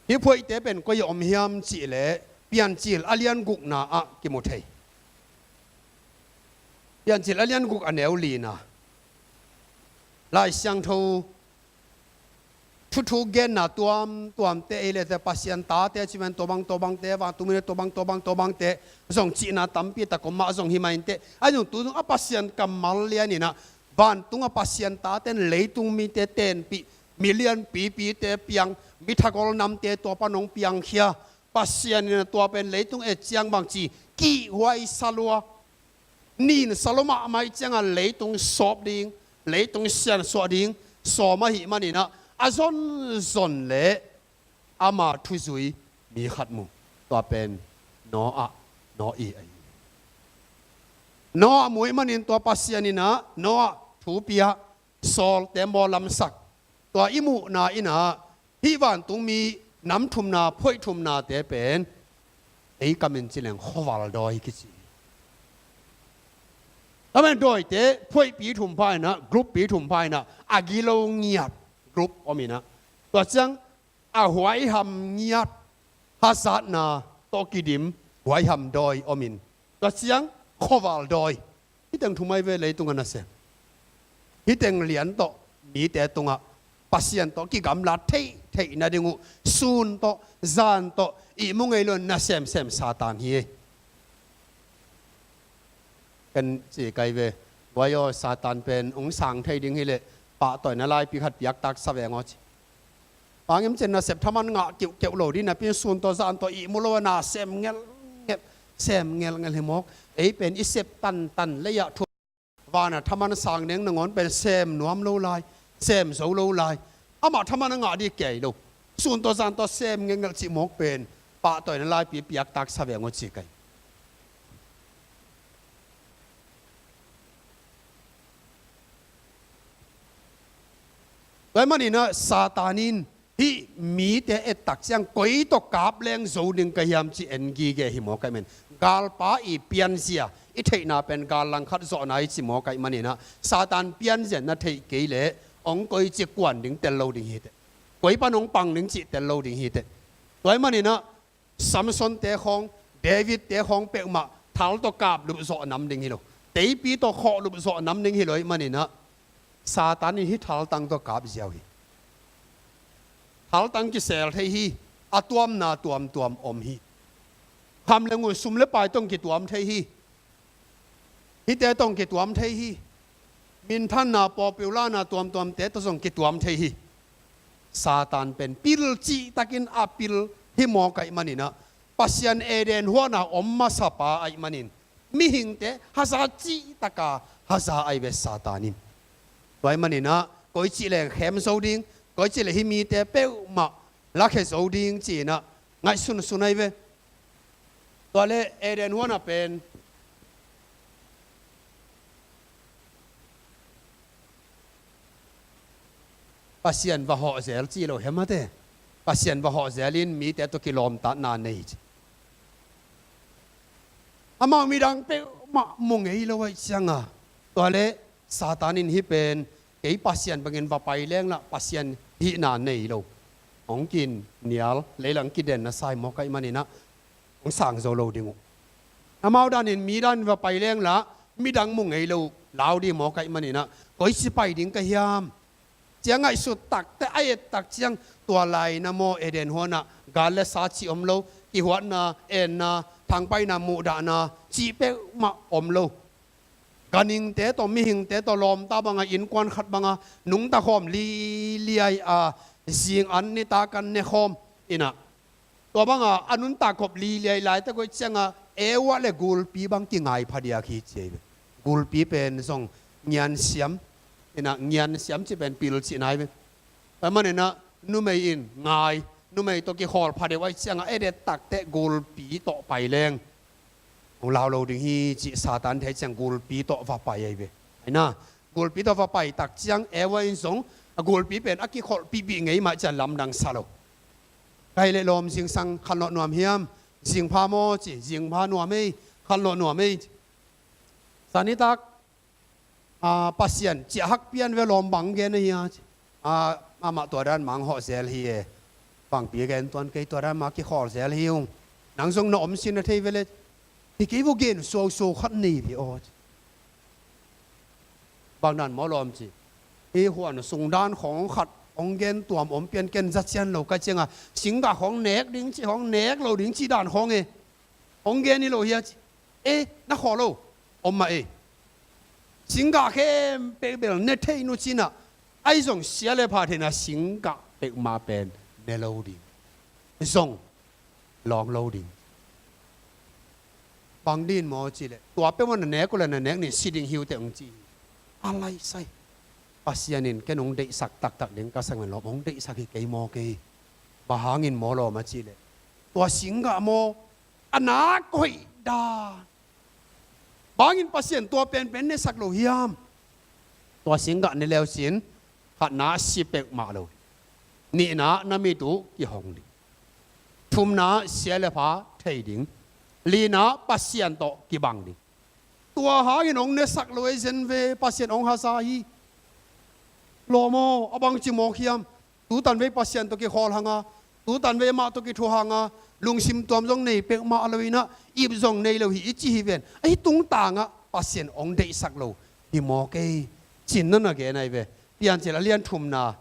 Hih phoihte pen koi a om hiam cih leh Piancil a lian gukna ah kimu thei. Piancil a lian guk a neu lina. Lai Siangtho thuthu genna tuamtuamte ei lete Pasian tate ci man, tua bang tua bangte, vantung mite tua bang tua bang tua bangte zong cihna tampi tak om mah zong hi mah inteh. A zong tu zong a Pasian kammal lianinah vantunga Pasian taten leitung mite tenpih, milian pipite piang, mi thagol namte tua pan hong piangkhia. Pasian in tua pen leitung et ciang bangci kihhuai sa lua, nin sa lua mahmah ih cianga leitung sawp ding, leitung siansuah ding sawm ahih maninah a zonzon le ama thuzui mi khat mu. Tua pen Noah, Noah i ahi. Noah mu ih manin tua Pasian inah Noah thu pia, sawlte mawlamsak. Tua i muhna inah hih vantungmi nam thumna, phoih thumnate pen ei kamin ci leng khuaval dawi kici. Tua manin dawite phuaihpi thum pha in ah, group pi thum pha in ah, a gilo ngiat group om in ah, tua ciang a huaiham ngiat, hazatna tawh kidim huaiham dawi om in, tua ciang khuaval dawi. Hih teng thum ahi ve leitung a nasem. Hih teng lian tawh mite tungah Pasian tawh kigamlat theihtheih nading uh, sun tawh zan tawh ihmu ngei lo in na semsem Satan hi. Ken ci kai ve, guai aw, Satan pen hong sang thei ding hileh pahtawina laipi khat piaktak sa veng aw ci. Bang hiam cih leh nasep thaman ngah kiuhkeuh lo ding napi in sun tawh zan tawh ihmu lo a na sem ngelngel, sem ngelngel hi mawk. Ei pen i sep tantan lei ah thu, van a thaman sang ding nangawn pen sem nuam lo lai, sem zo lo lai. Amah thaman a ngah ding kei lo. Sun tawh zan tawh sem ngelngel cih mawk pen pahtawina laipi piaktak sa veng aw ci kai. Tua ahih manin ah Satan in hih mite ettak ciang koi tawh kap leng zo ding ka hiam ci en gige hi mawk ahih manin, galpa i pianzia, i theihna pen gal langkhat zawhna hi ci mawk ahih manin ah, Satan pianzia na theih kei leh hong koici kuan ding tel lo ding hi teh. Koi pan hong pang ding cih tel lo ding hi teh. Tua ahih manin ah Samson te khawng, David te khawng peuhmah thal tawh kap lup zawh nam ding hi lo. Teipi tawh khawh lup zawh nam ding hi lo ahih manin ah, Satan in hih thaltang tawh kap ziau hi. Thaltang kisel thei hi. A tuamna tuamtuam om hi. Kham le ngul, sum le pai tawh kituam thei hi. Hihte tawh kituam thei hi. Minthanna, popularna tuamtuamte tawh zong kituam thei hi. Satan pen pil cihtakin a pil hi mawk ahih manin ah, Pasian Eden huana om masapa ahih manin, mihingte haza cihtaka haza ahi ve Satan in. Tua ahih manin ah, koici leng khem zo ding, koici leh hih mite peuhmah lakhia zo ding ci-in ah ngaihsunsun ahi ve. Tua leh Eden huana pen Pasian va hawh zel ci lo hi mate. Pasian va hawh zel in mite tawh kilawmtatna nei ci. Amau midang peuhmah mu ngei lo ahih cianga, tua leh Satan in hih pen kei Pasian bangin va pai leng lah Pasian hihna nei lo, hong kinial, leilang kidenna sa hi mawk ahih manin ah, hong sang zo lo ding uh. Amau danin, mi danin va pai leng lah midang mu ngei lo uh, lau ding mawk ahih manin ah, koici pai ding ka hiam? Ci-a ngaihsut takteh a ettak ciang, tua lai-in ah maw, Eden huanah gal le sa cih om lo, kihuatna, enna, thangpaihna, muhdahna cih peuhmah om lo. Ganhingte tawh, mihingte tawh lawmta banga, innkuan khat banga nungta khawm liliai a, zing an nitak an ne khawm in ah, tua banga a nuntak khop liliai laitak uh cianga Eva le gulpi bang kingai phadiak hi ci ahi ve. Gulpi pen zong ngiansiam in ah, ngiansiam cih pen pil cihna ahi ve. Tua ahih manin ah numei in ngai, numei tawh kikhawl phadeuh ahih cianga, a ettak teh gulpi tawh pai leng hong lau lo ding hi cih Satan thei ciang gulpi tawh va pai ahi ve. Ahi na, gulpi tawh va pai tak ciang Eva in zong a gulpi pen a kikholhpihpih ngei mah ciang lamdang sa lo. Ka hih leh lawm zingsang khanlawh nuam hiam? Zingpha maw ci, zingpha nuam ei, khanlawh nuam ei ci. Zan nitak, a, Pasian ciah hak pian ve lawm, bang gen ahi a ci. A, amah tua dan mah hong hawh zel hi e. Bangpi gen tuan kei, tua dan mah kikhawl zel hi ung. Nang zong na om sin na thei ve le. Hi kei vo, gen suausuau khat nei ve aw ci. Bang dan maw lawm ci. Hi huan sung dan khawng khat hong gen tuam om pian, ken za cian lo ka cianga, singgah khawng nek ding ci, khawng nek lo ding ci dan khawng e. Hong gen hi lo hi a ci. E, na khawl lo. Om mah e. Singgah khempeuh bel ne thei nu ci-in ah, ahi zong sia le pha theihna singgah peuhmah pen ne lo ding. Zong lawng lo ding. Bang ding maw cih leh, tua peuhmah na nek uh leh na nek nin si ding hi uh teh hong ci hi. A laisai. Pasian in ken hong deihsak taktak ding ka sak men lawm, hong deihsak hi kei maw kei. Bang hangin maw lawm a cih leh, tua singgah maw, a nak hoih dan. Bang hangin Pasian tua penpen nesak lo hiam? Tua singgah ne le uhcin, khatna si peuhmah lo. Nihna na mit uh kihong ding. Thumna sia le pha thei ding. Lina Pasian tawh kibang ding. Tua hangin hong nesak lo ei zen ve, Pasian hong haza hi. Lawm aw, a bangci mawk hiam? Tutan vei Pasian tawh kikhawl hanga, tutan vei amah tawh kithuah hanga, lungsim tuam zong nei peuhmah lo inah, ip zong nei lo hi i ci hi ven. Ahi tungtangah Pasian hong deihsak lo hi mawk ei, ci-in na na gen ahi ve. Piancil a lian thumna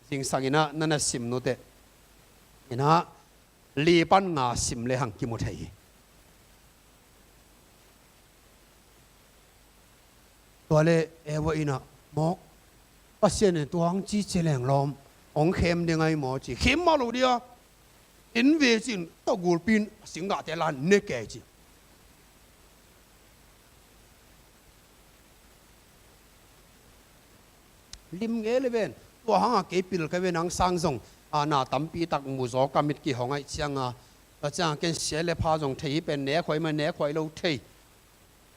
zingsang inah na na sim nuteh inah, li pan nga sim le hang kimu thei hi. Tua le Eva inah, mawk, Pasian in tua hong ci ci leng lawm, hong khem ding ahi maw ci. Khem mah lo dia, en ve ci-in, tawh gulpi in a singgahte la-in ne kei ci. Lim ngei le ven. Tua hangah kei pil ka ve, nang sang zong a na tampi tak mu zaw, ka mit kihong ahih cianga, tua cianga ken sia le pha zong thei hi pen, nekhuai mah nekhuai lo thei.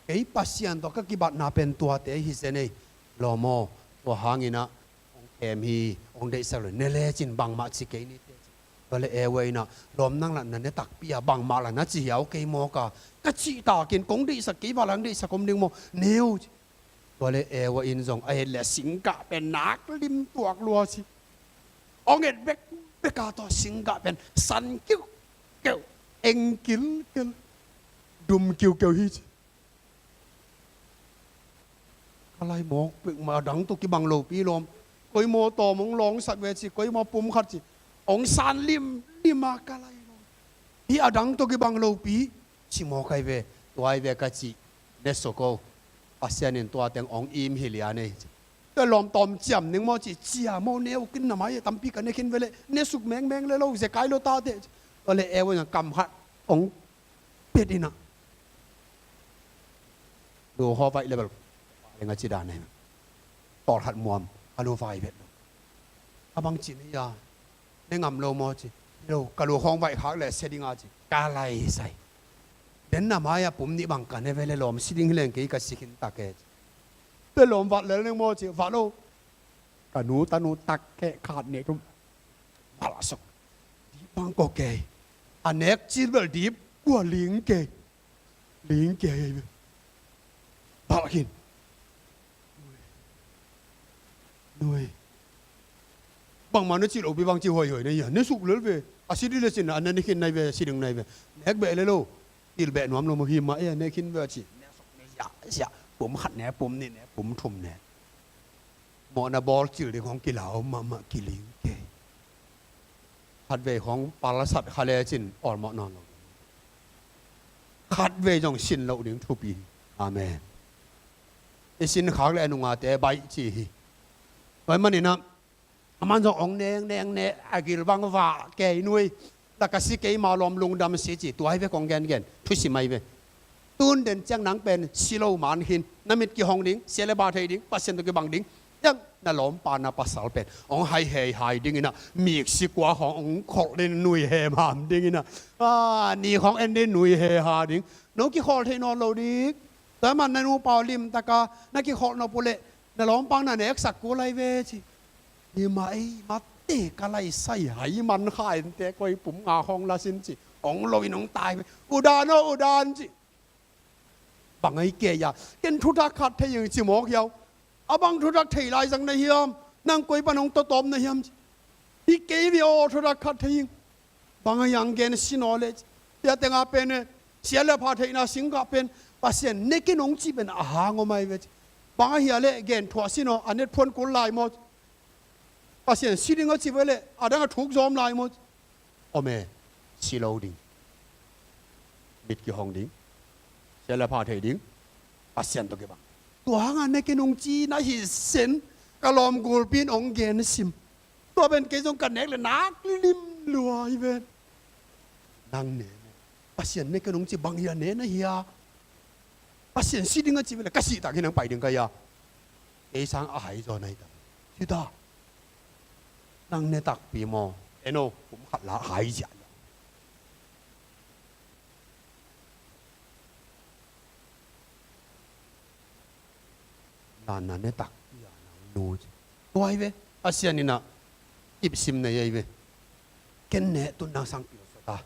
Kei Pasian tawh ka kibatna pen tuate hi zen ei. Lawm aw, tua hang inah hong khem hi, hong deihsak lo, ne lecin bangmah ci kei ni teh ci. Tua le Eva inah, lawm, nang lah na ne takpi a, bangmah lah na ci hiau kei mawk a, ka cihtakin kong deihsak, kei vak lah hong deihsak om ding maw, ne o ci. Tua le Eva in zong a het le a singgah pen nak lim tuak lua ci. Hong et bekbek a, tua singgah pen san kiukeu, eng kilkel, dum kiukeu hi ci. Ka lai mawk peuhmah, a dang tawh kibang lopi lawm. Koi maw tawm hong lawngsak ve ci, koi maw pum khat ci. Hong san limlim a, ka lai lawm. Hih a dang tawh kibang lopi ci mawk ahi ve. Tua ahi ve ka cih, ne suk o. Pasian in tua teng hong im hi lian ei ci. Tua lawm, tawm ciam ning maw ci, ciam aw, ne o, ken na mai-ah tampi ka ne khin ve leh, ne suk mengmeng le lo, zekai lo ta teh ci. Tua le Eva in kam khat hong pet inah, lu khawng vaih le bel, leng a ci dan ahi. Tawlkhat muam, ka lu vai vet lo. A bangci na hia, ne ngam lo maw ci. Lo, ka lu khawng vaih khak le sia ding a ci. Ka lai sai. Den na mai-ah pum nih bang ka ne ve le lawm, si ding hi leng kei ka si khin ta ke ci. Tua lawm, vat lel ning maw ci, vat lo. Ka nu tanu tak keh khat nek tum. Valh a sok. Dip bang kua kei. A nek cil bel dip kua ling kei. Ling kei. Valh khin. Nui. Bangmah na cih lopi bang ci hoihoi na hia. Ne suk lel ve. A si dih le cin a ne khin nai ve, si ding nai ve. Nek beh le lo. Til beh nuam lo maw, hi mah e, ne khin ve a ci. Ne suk ne ziah ziah. Pum khat ne, pum nih ne, pum thum ne. Mawhna bawl cil ding khawng kila om mahmah, kiling kei. Khatvei khawng pal a sat kha lecin awlmawh nawn lo. Khatvei zong sin loh ding thupi. Amen. I sin khak le a nungate baih ci hi. Tua ahih maninah, aman zong hong neng neng ne, a gil bang vah kei nui. Tua ka si kei mah lawm, lungdam si ci, tua hi ve kong gengen, thusim ahi ve. Tun den ciang nang pen si lo man khin, na mit kihong ding, sia le pha thei ding, Pasian tawh kibang ding. Ciang na lawmpa na pasal pen hong hai hei hai ding inah, mik si kua khawng hong kholh ding, nui hemham ding inah, a, ni khawng en ding, nui heha ding. No kikhawl thei nawn lo ding. Tua ahih man na nupa uh limtaka na kikholh nop uh leh, na lawmpa na neksak kul ahi ve ci. Hi mah ei, mate ka lai sai, hai man kha inteh, koi pum nga khawng la sin ci. Hong lo in hong tai ve. U dan aw, u dan ci. Bang ahi kei a, ken thutak khat thei ing ci mawk hiau. A bang thutak thei lai zang na hiam? Nang koi pan hong tawtawm na hiam ci. Hi kei ve aw, thutak khat thei ing. Bang a hiang gen sin aw le ci. Tua teng a pen e, sia le pha theihna singgah pen, Pasian ne ken hong cih pen a hang om ahi ve ci. Bang a hia leh gen thuah sin aw, a net phuan kul lai maw ci. Pasian si ding a ci ve leh, a dang a thuk zawm lai maw ci. Om e, si lo ding. Mit kihong ding. Sia le pha thei ding. Pasian tawh kibang. Tua hangah ne ken hong ci na hi sen, ka lawm gulpi in hong gen sim. Tua pen kei zong ka nek le nak lim lua hi ven. Nang ne maw? Pasian ne ken hong ci, bang hia ne na hia? Pasian si ding a ci ve leh, ka sih tak hi nang pai ding ka hia? Kei sang a hai zaw na hi ta. Ci ta. Nang ne takpi maw? En o, kum khat la hai ziah. Na, na ne takpi a, nang nu ci. Tua hi ve, Pasian inah ipsim nei ahi ve. Ken ne tun nang sang pil sa ta.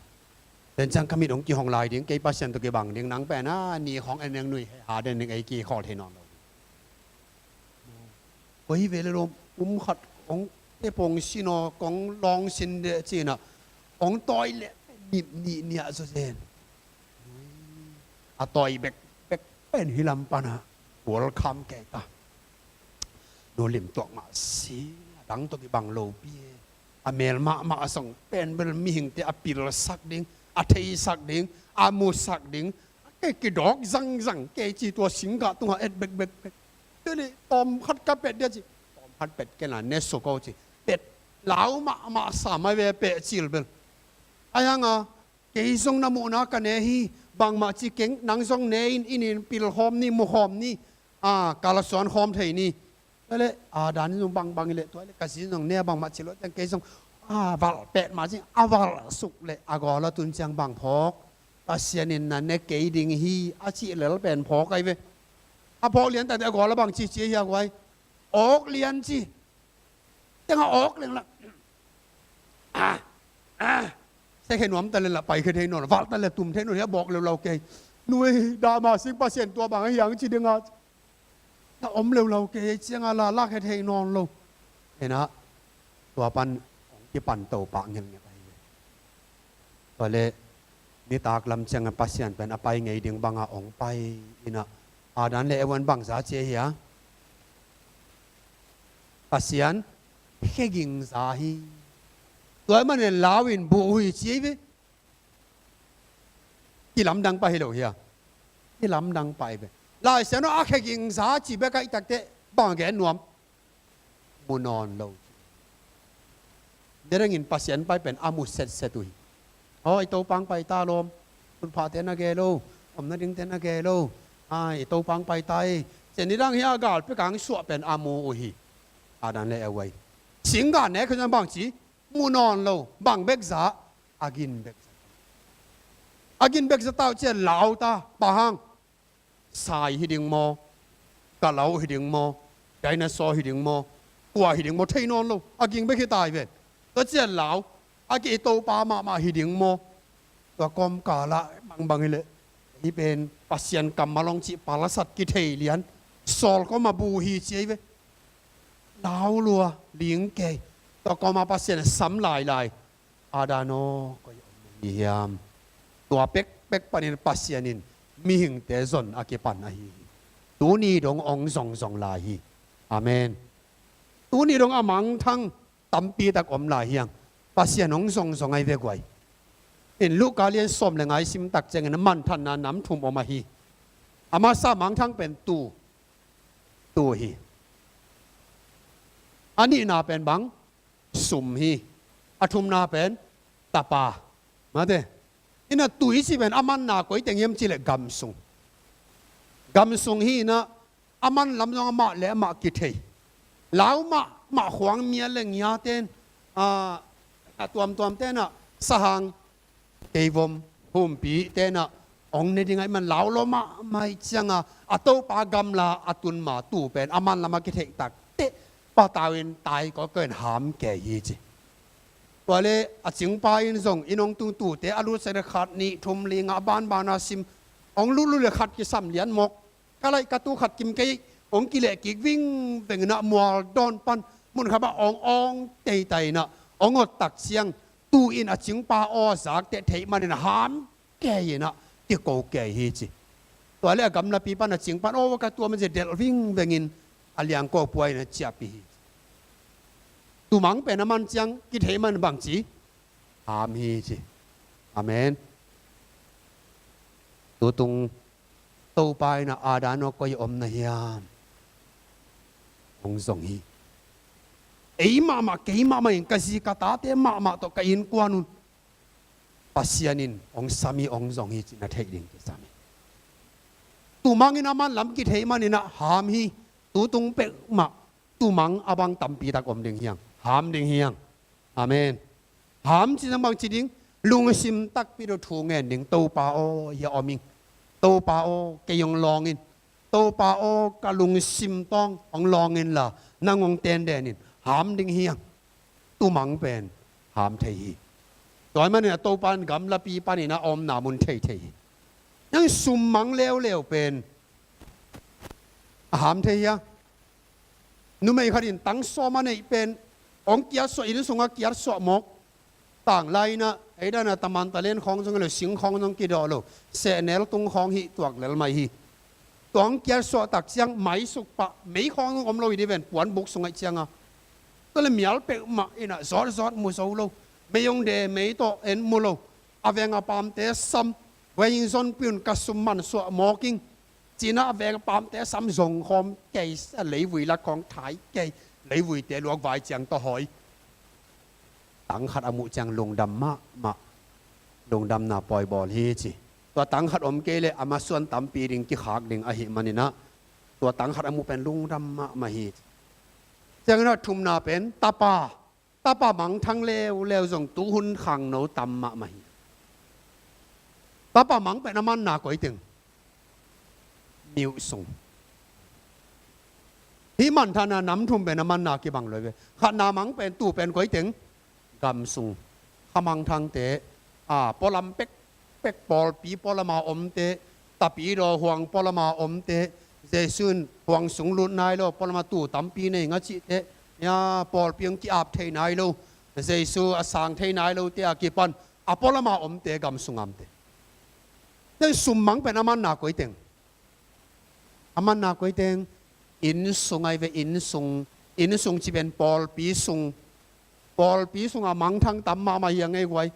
Tua ciang ka mit hong kihong lai ding, kei Pasian tawh kibang ding, nang pen a ni khawng en neng nui ha den ding, ei kikhawl thei nawn lo. Koi vei le lawm, um khat hong te pong sin aw, kong lawng sin deh ci-in ah hong tawi leh nip nih niah zaw zen. A tawi bekbek pen hih lam pan ah welcome kei ta. Nu lim tuak mah si, a dang tawh kibang lopi e. A mel mahmah a zong pen bel mihingte a pilsak ding, a theisak ding, a musak ding. Kei kidawk zangzang kei ci, tua singgah tungah et bekbekbek. Tua leh tawm khat ka pet dia ci, tawm khat pet kei na, ne suk o ci. Pet lau mahmah sa mai ve, peh cil bel. Ahi hang a, kei zong na muhna ka ne hi, bangmah ci keng, nang zong ne in, in in pilkhawm ni, mukhawm ni, a, kalsuan khawm thei ni. Tua leh a dan zong bangbang hi leh, tua leh ka zi zong ne bangmah ci lo ciang kei zong a valh pet mah ci, a valh suk leh a gawl a tun ciang bang phawk? Pasian in na ne kei ding hi a cih lel pen phawk ahi ve. A phawk lian takte a gawl a bang ci ci hi a guai? Awk lian ci. Tengah awk leng lah. Ah, ah. Sekhe nuam ta le lah, pai khe thei nawn, valh ta le tum thei nawn, hia bawk leulau kei. Nui, dah mah sing, Pasian tua bang a hiang ci ding a. Na om leulau kei ciang a la, lak khe thei nawn lo. Ena, tua pan hong kipan to pah ngelngel ahi ve. Tua leh nitak lam ciang a Pasian pen a pai ngei ding bang a hong pai in ah, Adam le Eva in bangza ci a hia? Pasian khe ging za hi. Tua ahih manin lau in buh uh hi ci hi ve. Kilamdang pah hi lo hia? Kilamdang pah hi ve. Lai Siangtho a khe ging za ci bek ahih takteh bang a gen nuam? Mu nawn lo. Ni dangin Pasian pai pen a mu setset uh hi. Aw, i Topa hong pai ta lawm. Hun phate na gel lo, om nadingte na gel lo. Ai, i Topa hong pai ta hi. Cia ni dang hi a, gal pek a hong suah pen a mu uh hi. Adam le Eva hi. Singgah nek khit ciang bang ci? Mu nawn lo. Bang bek za? A gin bek za. A gin bek za ta uh cia lau ta. Bang hang? Sai hi ding maw? Kalau hi ding maw? Dinosaur hi ding maw? Kua hi ding maw? Thei nawn lo. A ging bek hi ta hi ven. Tua cia lau. A kei Topa mahmah hi ding maw? Tua kawmkal ah bangbang hi leh, hih pen Pasian kammal hong cih palasat kithei lian, sawl kawm a bu hi ci hi ve. Lau lua, ling kei. Tua kawm a Pasian sam lailai. Adam aw, koi om na hi hiam? Tua pekpek panin Pasian in mihingte zon a kipan ahi hi. Tuni dong hong zongzong lai hi. Amen. Tuni dong a mangthang tampi tak om lai hi hang. Pasian hong zongzong ahi ve guai. In Luka lian sawm le nga i sim tak ciangin a manthanna nam thum om ahi. A masa mangthang pen tuu, tuu hi. A nihna pen bang? Sum hi. A thumna pen tapa. Mate. Ina tuu i cih pen a manna koi teng hiam cih leh gam sung. Gam sung hi ina a man lam zong amah le amah kithei. Lau mahmah khuang mi a le ngia ten, a, a tuamtuam ten ah sahang, keivom, humpi ten ah hong ne ding ahih man lau lo mahmah hi ciang a, a Topa gamla a tun ma tuu pen a man lam a kitheih takteh patau in tai kawikawi in ham kei hi ci. Tua leh a cingpa in zong inn hong tung tuute a lut sak leh khat, nih, thum, li, nga, banbana sim, hong lutlut leh khat kisam lian mawk. Ka laih ka tuu khat kim kei, hong kileh kik vingveng in ah mual dawn pan mun khat ah awng awng teitai in ah hong ot tak ciang, tuu in a cingpa aw zak teh theih manin ham kei in ah kiko kei hi ci. Tua leh a gamlapi pan a cingpa in aw ka tua man ci delh vingveng in a liangko pua in a ciahpih hi ci. Tumang pen a man ciang kitheih man bang ci? Ham hi ci. Amen. Tutung Topa in ah Adam aw koi om na hiam? Hong zong hi. Ei mahmah, kei mahmah in, ka zi ka tate mahmah tawh ka innkuan un Pasian in hong sam hi, hong zong hi cih na theih ding kisam hi. Tumang in a man lam kitheih manin ah ham hi. Tutung peuhmah tumang a bang tampi tak om ding hi hang. Ham ding hi hang. Amen. Ham cih ciang bang ci ding? Lungsim takpi tawh thu ngen ding. Topa aw, hia om ing. Topa aw, kei hong lawng in. Topa aw, ka lungsim tawng hong lawng inla, nang hong tenden in. Ham ding hi hang. Tumang pen ham thei hi. Tua ahih manin a Topa in gamlapi panin a omna mun thei thei hi. Nang sum mang leuleu pen a ham thei hia? Numei khat in tang sawm a neih pen hong kiatsuah, inn sungah kiatsuah mawk. Tanglai in ah, ei dan a taman talen khawng zong hi lo, sing khawng zong kidawh lo, sehnel tung khawng hih tuak lel mai hi. Tua hong kiatsuah tak ciang mai suk pah, mei khawng zong om lo hi dih ven, puanbuk sung ahih ciang a. Tua leh mial peuhmah in ah zawtzawt mu zo lo, mei hong de, mei tawh en mu lo. A veng a pamte sam, veng in zon piun ka sum mansuah mawk ing. Ci-in ah a veng a pamte sam zong khawm kei, a leivui lak khawng thai kei, leivuite luak vai ciang tawh hawi. Tang khat a muh ciang lungdam mahmah, lungdamna pawi bawl hi ci. Tua tang khat om kei leh a masuan tampi ding kikhak ding ahih manin ah, tua tang khat a muh pen lungdam mahmah hi ci. Ciangin ah thumna pen tapa, tapa mangthang leuleu zong tuhun khangno tam mahmah hi. Tapa mang pen a manna koi teng? Miuh sung. Hih manthan a nam thum pen a manna kibang lo hi ve. Khatna mang pen, tuu pen koi teng? Gam sung. Kha mangthangte, a, pualam pek pek, pawlpi pualama omte, tapidaw huang pualama omte, Jesu in huang sung lut nai lo, pualama tuu tampi nei ing a cihte, ya, pawlpi hong ki-ap thei nai lo, Jesu a sang thei nai lote a kipan a pualama omte, gam sunga omte. Tua sum mang pen a manna koi teng? A manna koi teng? Inn sung ahi ve, inn sung. Inn sung cih pen pawlpi sung. Pawlpi sunga mangthang tam mahmah hi a ngei guai.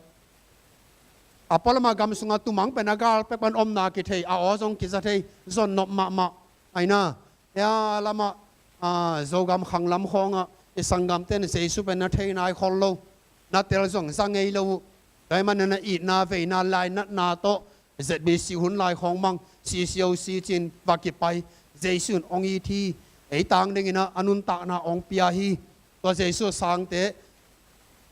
A pualama gam sunga tuu mang pen a gal pek pan omna kithei, a aw zong kiza thei, zon nop mahmah. Ahi na, hia lamah, a, Zogam khanglam khawngah i sanggamte in Jesu pen na thei nai khol lo, na tel zong za ngei lo uh. Tua ahih manin na itna veina lainatna tawh Z B C hun lai khawng mang, C C O C ci-in va kipai, Jesu in hong it hi. Ei tang dingin ah a nuntakna hong pia hi. Tua Jesu sangte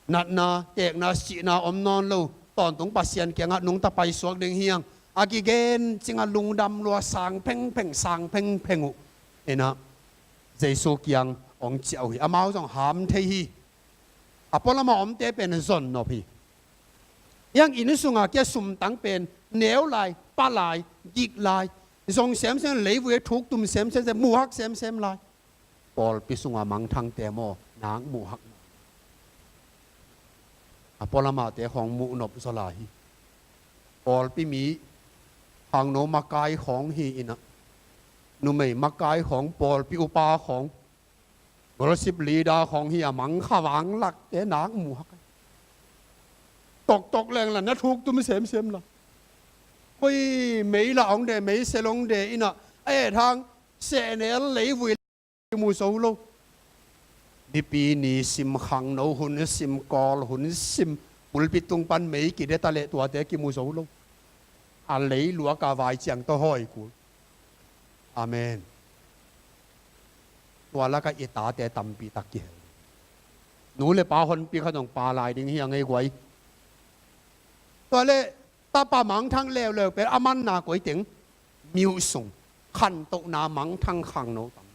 natna, teekna, sihna om nawn lo, tawntung Pasian kiangah nungta paisuak ding hi hang. A kigen cingah lungdam lua, sang phengpheng, sang phengpheng uh in ah Jesu kiang hong ciah uh hi. Amau zong ham thei hi. A pualama omte pen zon nop hi. Hih hang inn sunga kia sumtang pen neu lai, pha lai, gik lai, zong semsem, leivui a thuktum semsem, muhak semsem lai. Pawlpi sunga mangthangte maw, nak muhak. A pualamate khawng muhnop zaw lai hi. Pawlpi mi, khangno makai khawng hi in ah, numei makai khawng, pawlpi upa khawng, worship leader khawng hi a, mangkha vanglakte nak muhak. Toktok leng la na thuktum semsem la. Koi mei la hong de, meisel hong de in ah, a et hang sehnel leivui kimu zo lo. Nipi ni sim, khangno hun sim, kawl hun sim, pulpit tung pan mei kide ta leh tuate kimu zo lo. A leiluak a vai ciang tawh hawi kul. Amen. Tua lakah i tate tampi tak kihel. Nu le pa honpi khat zong pha lai ding hi a ngei guai. Tua leh tapa mangthang leuleu pen a manna koi teng? Miuh sung. Khantohna mangthang khangno tam.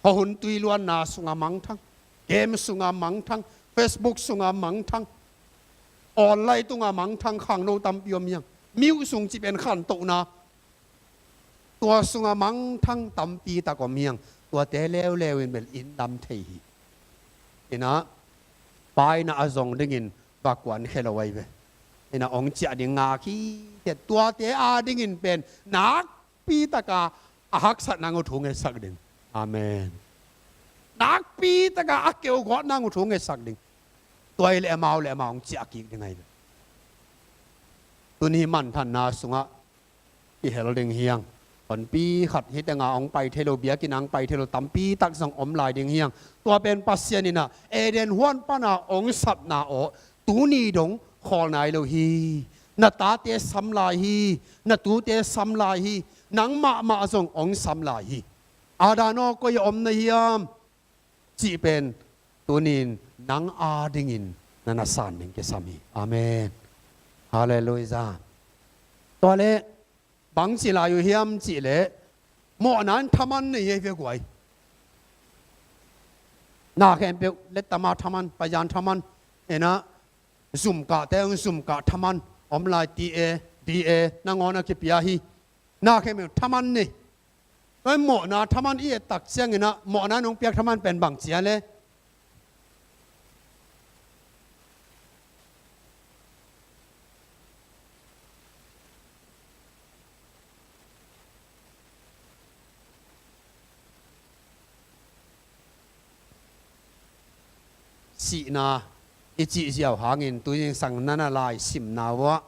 Khuahun tuiluanna sunga mangthang, game sunga mangthang, Facebook sunga mangthang, online tunga mangthang khangno tampi om hi hang. Miuh sung cih pen khantohna. Tua sunga mangthang tampi tak om hi hang. Tuate leuleu in bel inn dam thei hi. In ah, pa in ah a zong dingin va kuankhia lo ahi ve. In ah hong ciah ding ngak hi. Tuate a dingin pen nakpi taka a haksat nang uh thu ngetsak ding. Amen. Nakpi taka a keu gawt nang uh thu ngetsak ding. Tua hi leh amau le amau hong ciah kik ding ahi ve. Tuni manthanna sungah kihel ding hi hang. Honpi khat hih tenga hong pai thei lo, biakinn ah hong pai thei lo tampi tak zong om lai ding hi hang. Tua pen Pasian in ah Eden huan pana hong sapna aw, tuni dong khawl nai lo hi. Na tate sam lai hi. Na tute sam lai hi. Nang mahmah zong hong sam lai hi. Adam aw, koi ah om na hiam? Cih pen tunin nang a dingin na na san ding kisam hi. Amen. Halleluiah. Tua leh bang ci lai uh hiam cih leh, mawhna in thaman nei hi ve guai. Na khempeuh, lettama thaman, payan thaman, in ah zumkahte hong zumkah thaman om lai, TA, DA nangawn a kipia hi. Na khempeuh thaman nei. Tua hi mawhna thaman i et tak ciangin ah mawhna nong piak thaman pen bang ci hiam le? Sihna i cih ziau hangin tui zingsang na na lai simna uah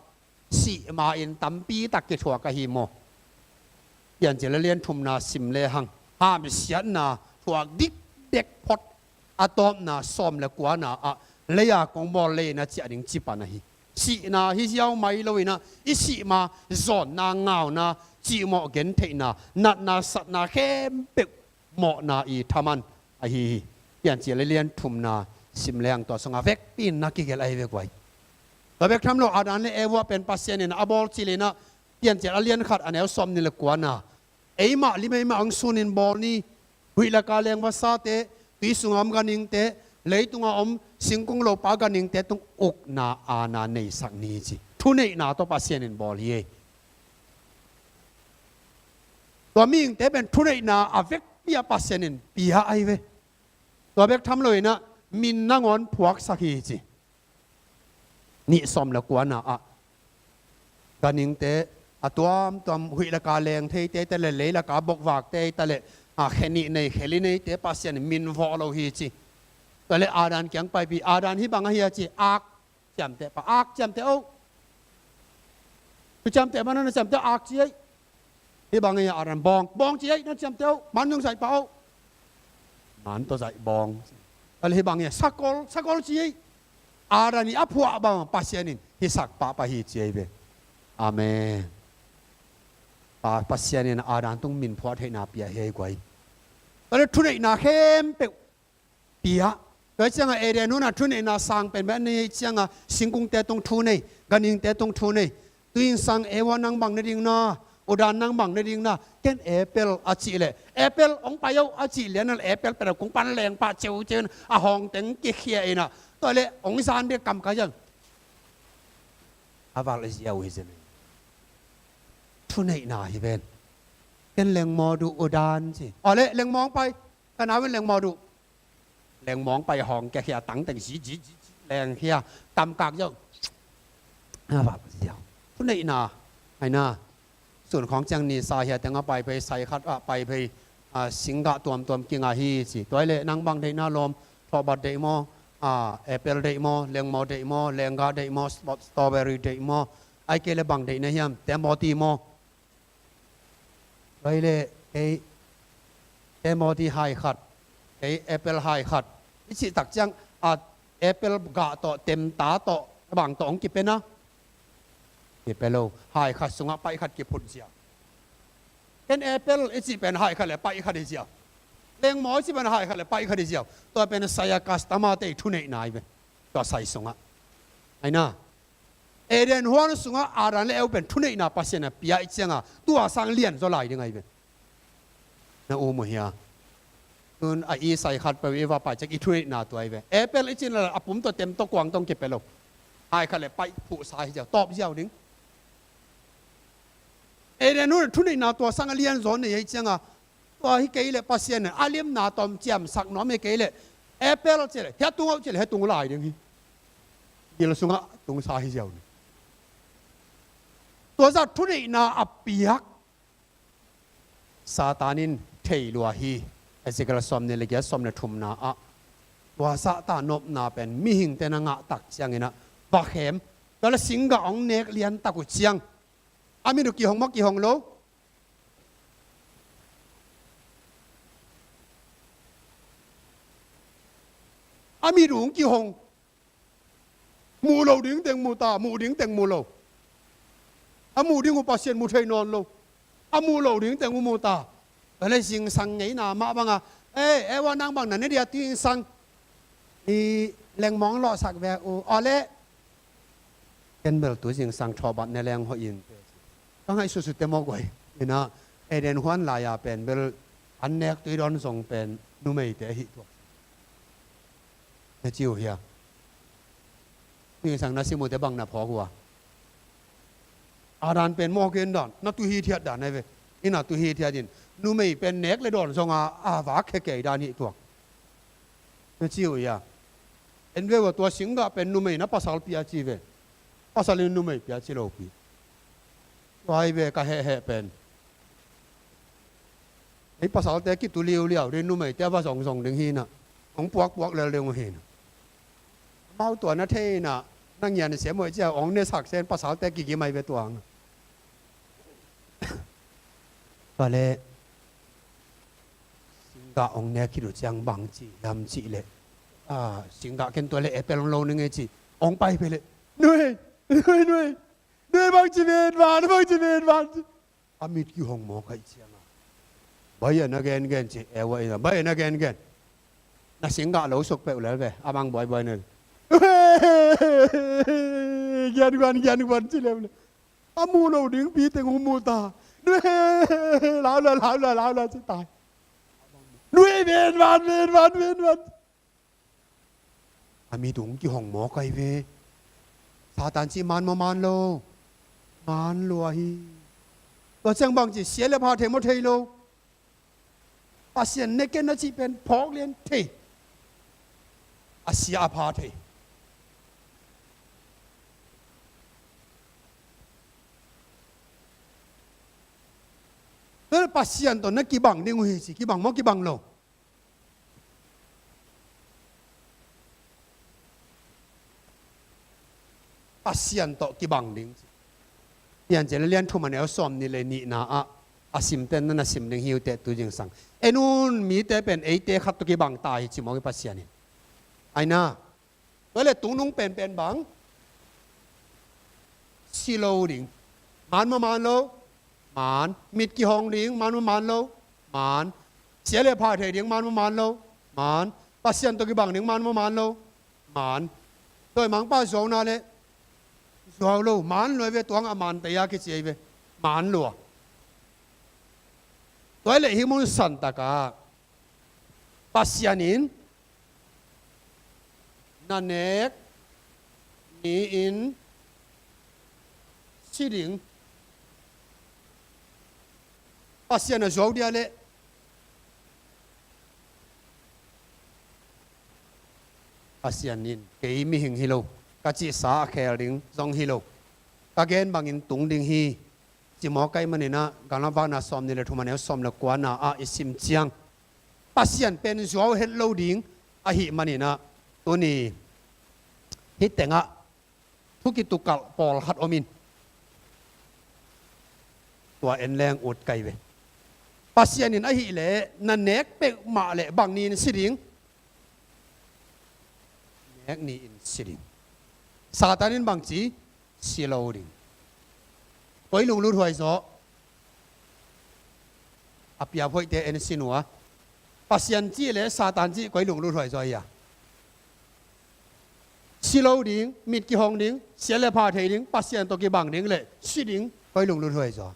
sih ma-in tampi tak kithuak ahi maw? Piancil a lian thumna sim lehang, hamsiatna thuak dikdek phot, a tawpna sawm le kuana ah lei-a kong bawl lei-in a ciah ding ci pan ahi. Sihna hi ziau mai lo-in ah i sih ma zawnna, ngauna, cihmawh gentheihna, natna satna khempeuh mawhna i thaman ahi hi. Piancil a lian thumna sim lehang tua sungah vekpi-in na kigelh ahi ve guai. Tua bek tham lo, Adam le Eva pen Pasian in a bawl cil in ah, Piancil a lian khat a neu sawmnih le kuana, eimah lim eimah hong sunin bawl ni, huih le ka leng vasate, tui sunga om ganhingte, leitunga om singkung lopa ganhingte tung ukna aana neisak ni ci. Thuneihna tawh Pasian in bawl hi ei. Tua mihingte pen thuneihna a vekpi-a Pasian in pia ahi ve. Tua bek tham lo-in ah min nangawn phuaksak hi ci. Nih sawm le kuana ah ganhingte a tuamtuam, huih le ka leng theite ta le, lei le ka bokvakte ta le, a khe nih nei, khe li neite Pasian in min vawh lo hi ci. Tua le Adam kiang paipi, Adam, hih bang ahi a ci, ak ciamteh pa, ak ciamteh o. Tu ciamteh man na ciamteh ak ci ei. Hih bang ahi a, Adam, bawng, bawng ci ei, na ciamteh o, man nung zaih pah o. Man tawh zaih bawng. Tua le hih bang ahi a, sakol, sakol ci ei. Adam i a phuah bang Pasian in hisak pahpah hi ci ei ve. Amen. Pa, Pasian in Adam tung min phuah theihna pia hi ei guai. Tua le thuneihna khempeuh pia. Tua ciangah Eden huan a thuneihna sang pen bek a nei ciangah singkungte tung thu nei, ganhingte tung thu nei. Tui zingsang Eva, nang bang ne ding na, U Dan, nang bang ne ding na, ken apple a cih leh, apple hong pai o a cih lian a le apple pen a kung pan leng pah ceuceu in a hawng teng kikhia in ah, tua le hong zan ding kam ka zang. A val ziau hi zen. Thuneihna hi ven. Ken lengmaw duh, U Dan ci. Aw le lengmaw hong pai. Ka nau in lengmaw duh. Lengmaw hong pai, hawng kiakhia, tang teng zi zi zi zi lengkhia, tamkak ziau. A va ziau. Thuneihna. Aina. Sun khawng ciang ni sa hia teng a pai phei, sai khat ah pai phei, a, singgah tuamtuam kingah hi ci. Tua hi leh nang bang deihna lawm, thawhbat deih maw, a, apple deih maw, lengmaw deih maw, lenggah deih maw, strawberry deih maw, ahih kei leh bang deihna hiam, Timothy maw? Tua hi leh kei Timothy hai khat, kei apple hai khat i cih tak ciang, a, apple gah tawh, temta tawh, bang tawh hong kipia na? Kipia lo. Hai khat sungah paih khat kiphut ziau. Ken apple i cih pen hai khat le paih khat hi ziau. Lengmaw i cih pen hai khat le paih khat hi ziau. Tua pen saya customer-te i thuneihna hi ve. Tua sai sungah. Aina. Eden huan sungah Adam le Eva pen thuneihna Pasian a pia i cianga, tua sang lianzaw lai ding ahi ven. Na um uh hia? Tun a i sai khat peuh i va pai ciang i thuneihna tua ahi ve. Apple i cih na a pum tawh tem tawh kuang tawh kipia lo. Hai khat le paih phuhsa hi ziau, tawp ziau ding. Eden huan thuneihna tua sang a lianzaw nei ahi cianga, tua hi kei leh Pasian in a limna tawh ciamsak nuam hi kei leh, apple ci leh, hia tung o ci leh, hia tung lai ding hi. Gil sungah tungsa hi ziau ni. Tua zah thuneihna a piak Satan in thei lua hi. Ezekiel sawmnih le giat, sawm le thumna ah, tua zahta nopna pen mihingte na ngah tak ciangin ah, va khem. Tua le singgah hong nek lian tak uh ciang, a mit uh kihong maw, kihong lo? A mit uh hong kihong. Muh loh ding teng mu ta, muh ding teng mu lo. A muh ding uh Pasian mu thei nawn lo. A muh loh ding teng uh mu ta. Tua le zingsang ngeina mah banga, "Ei, Eva, nang bang na ne dia tu zingsang?" "I lengmaw lawhsak ve uh." "Aw le." "Ken bel tu zingsang thawhbat ne leng hoih in." Ka ngaihsutsut te maw guai. Ina, Eden huan lai-a pen bel an nek tui dawn zong pen numeite ahi tuak. Na ci uh hia? Hing sang na sim uh teh bang na phawk uh a? A dan pen mawk in dan, na tu hithiat dan ahi ve. Ina tu hithiat in, numei pen nek le dawn zonga a vak khia kei dan hi tuak. Na ci uh ia? En ve ua, tua singgah pen numei na pasal pia ci ve. Pasal in numei pia ci lopi. Tua hi ve ka hehheh pen. Ei pasalte kitu liuliau ding, numeite a va zongzong ding hi na. Hong puakpuak lel ding uh hi na. Amau tua na thei na, na ngian siam uh cia hong ne sak sen pasalte kigim ahi ve tuang. Tua le singgah hong nek khit uh ciang bang ci hiam cih leh, a, singgah ken tua le apple hong lo ning ei ci. Hong pai pai leh, nuei, nuei, nuei, nuei bang ci ven van, bang ci ven van ci. A mit kihong mawk ahi cianga, bai a na gengen ci, e ua ina, bai a na gengen. Na singgah lo suk peuh lel ve, a mang buaibuai na. Gianguan, gianguan ci leu le. A mu lo ding pi teng hong mu ta. Nui, lau la, lau la, lau la ci tai. Nui ven van, ven van, ven van. A mit tung kihong mawk ahi ve. Satan ci man maw man lo? Man lua hi. Tua ciang bang ci, sia le pha thei maw thei lo? Pasian ne ken na cih pen phawk lian thei. A sia a pha thei. Tua le Pasian tawh na kibang ding uh hi ci, kibang maw kibang lo? Pasian tawh kibang ding. Piancil lian thum a neu sawm nih le nihna ah a simten na na sim ding hi uh teh tu zingsang. En un, mite pen eite khat tawh kibang ta hi ci mawk hi Pasian in. Aina. Tua le tungnung penpen bang? Si lo ding. Man maw man lo? Man. Mit kihong ding, man maw man lo? Man. Sia le pha thei ding, man maw man lo? Man. Pasian tawh kibang ding, man maw man lo? Man. Tua i mangpa zuau na le zuau lo, man lua ve, tuang a man tei a kici ei ve. Man lua. Tua le hih mun santak ah Pasian in na nek ni-in si ding. Pasian a zuau dia le Pasian in kei mihing hi lo, ka cihsa a khel ding zong hi lo, ka gen bangin tung ding hi. Ci mawk ahi manin ah, Galatian sawm nih le thum a neu sawm le kuana ah i sim ciang Pasian pen zuau het lo ding ahih manin ah, tuni hih tengah thu kitukalh pawlkhat om in, tua en leng ut kai ve. Pasian in ahih leh na nek peuhmah le bang ni-in si ding? Nek ni-in si ding. Satan in bangci? Si lo ding. Koi lunglut huai zaw? A piap hoihte en sin uh a. Pasian cih le Satan cih koi lunglut huai zaw hi a? Si lo ding, mit kihong ding, sia le pha thei ding, Pasian tawh kibang ding le si ding, koi lunglut huai zaw?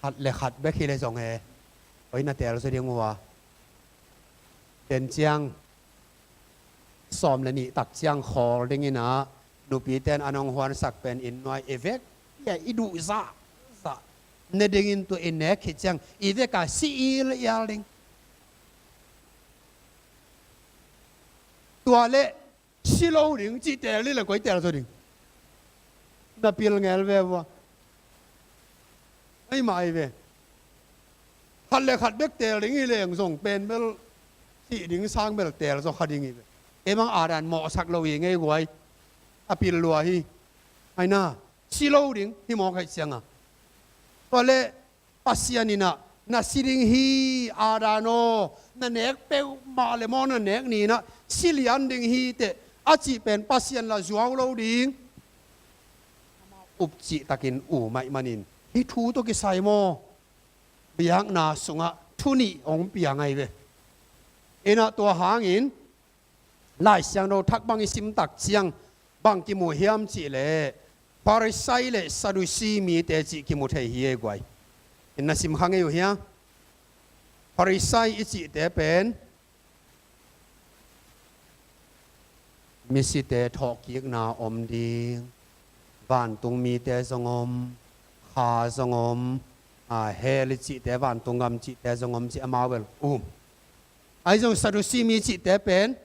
Khat le khat bek hi le zong he, oi na tel zaw ding uh a. Pen ciang sawm le nih tak ciang khawl dingin ah, nupite in an hong huansak pen inn nuai i vek, i duh zahzah ne dingin tua i nek khit ciang i vek a si ial ial ding. Tua le si lo ding cih tel ding le koi tel zaw ding? Na pil ngel ve vua. Ei mah ei ve. Khat le khat bek tel ding hi leng zong pen bel sih ding sang bel tel zaw kha ding hi ve. Ei mang a dan mawhsak lo hi ngei guai. A pil lua hi. Aina, si lo ding hi mawk aih cianga. Tua le Pasian in ah na si ding hi, Adam aw, na nek peuhmah le maw na nek ni-in ah si lian ding hi teh a cih pen Pasian la zuau lo ding. Amau upcih takin um ahih manin hih thu tawh kisai maw biakna sungah thu nih hong piang ahi ve. Inah tua hangin Lai Siangtho thak bang i sim tak ciang bang kimu hiam cih leh Pharisai le Sadusi mite cih kimu thei hi ei guai. In na sim kha ngei uh hia? Pharisai i cihte pen misite thawhkikna om ding, vantung mite zong om, kha zong om, a, hell i cihte, vantung gam cihte zong om ci amau bel um. Ahi zong Sadusi mi cihte pen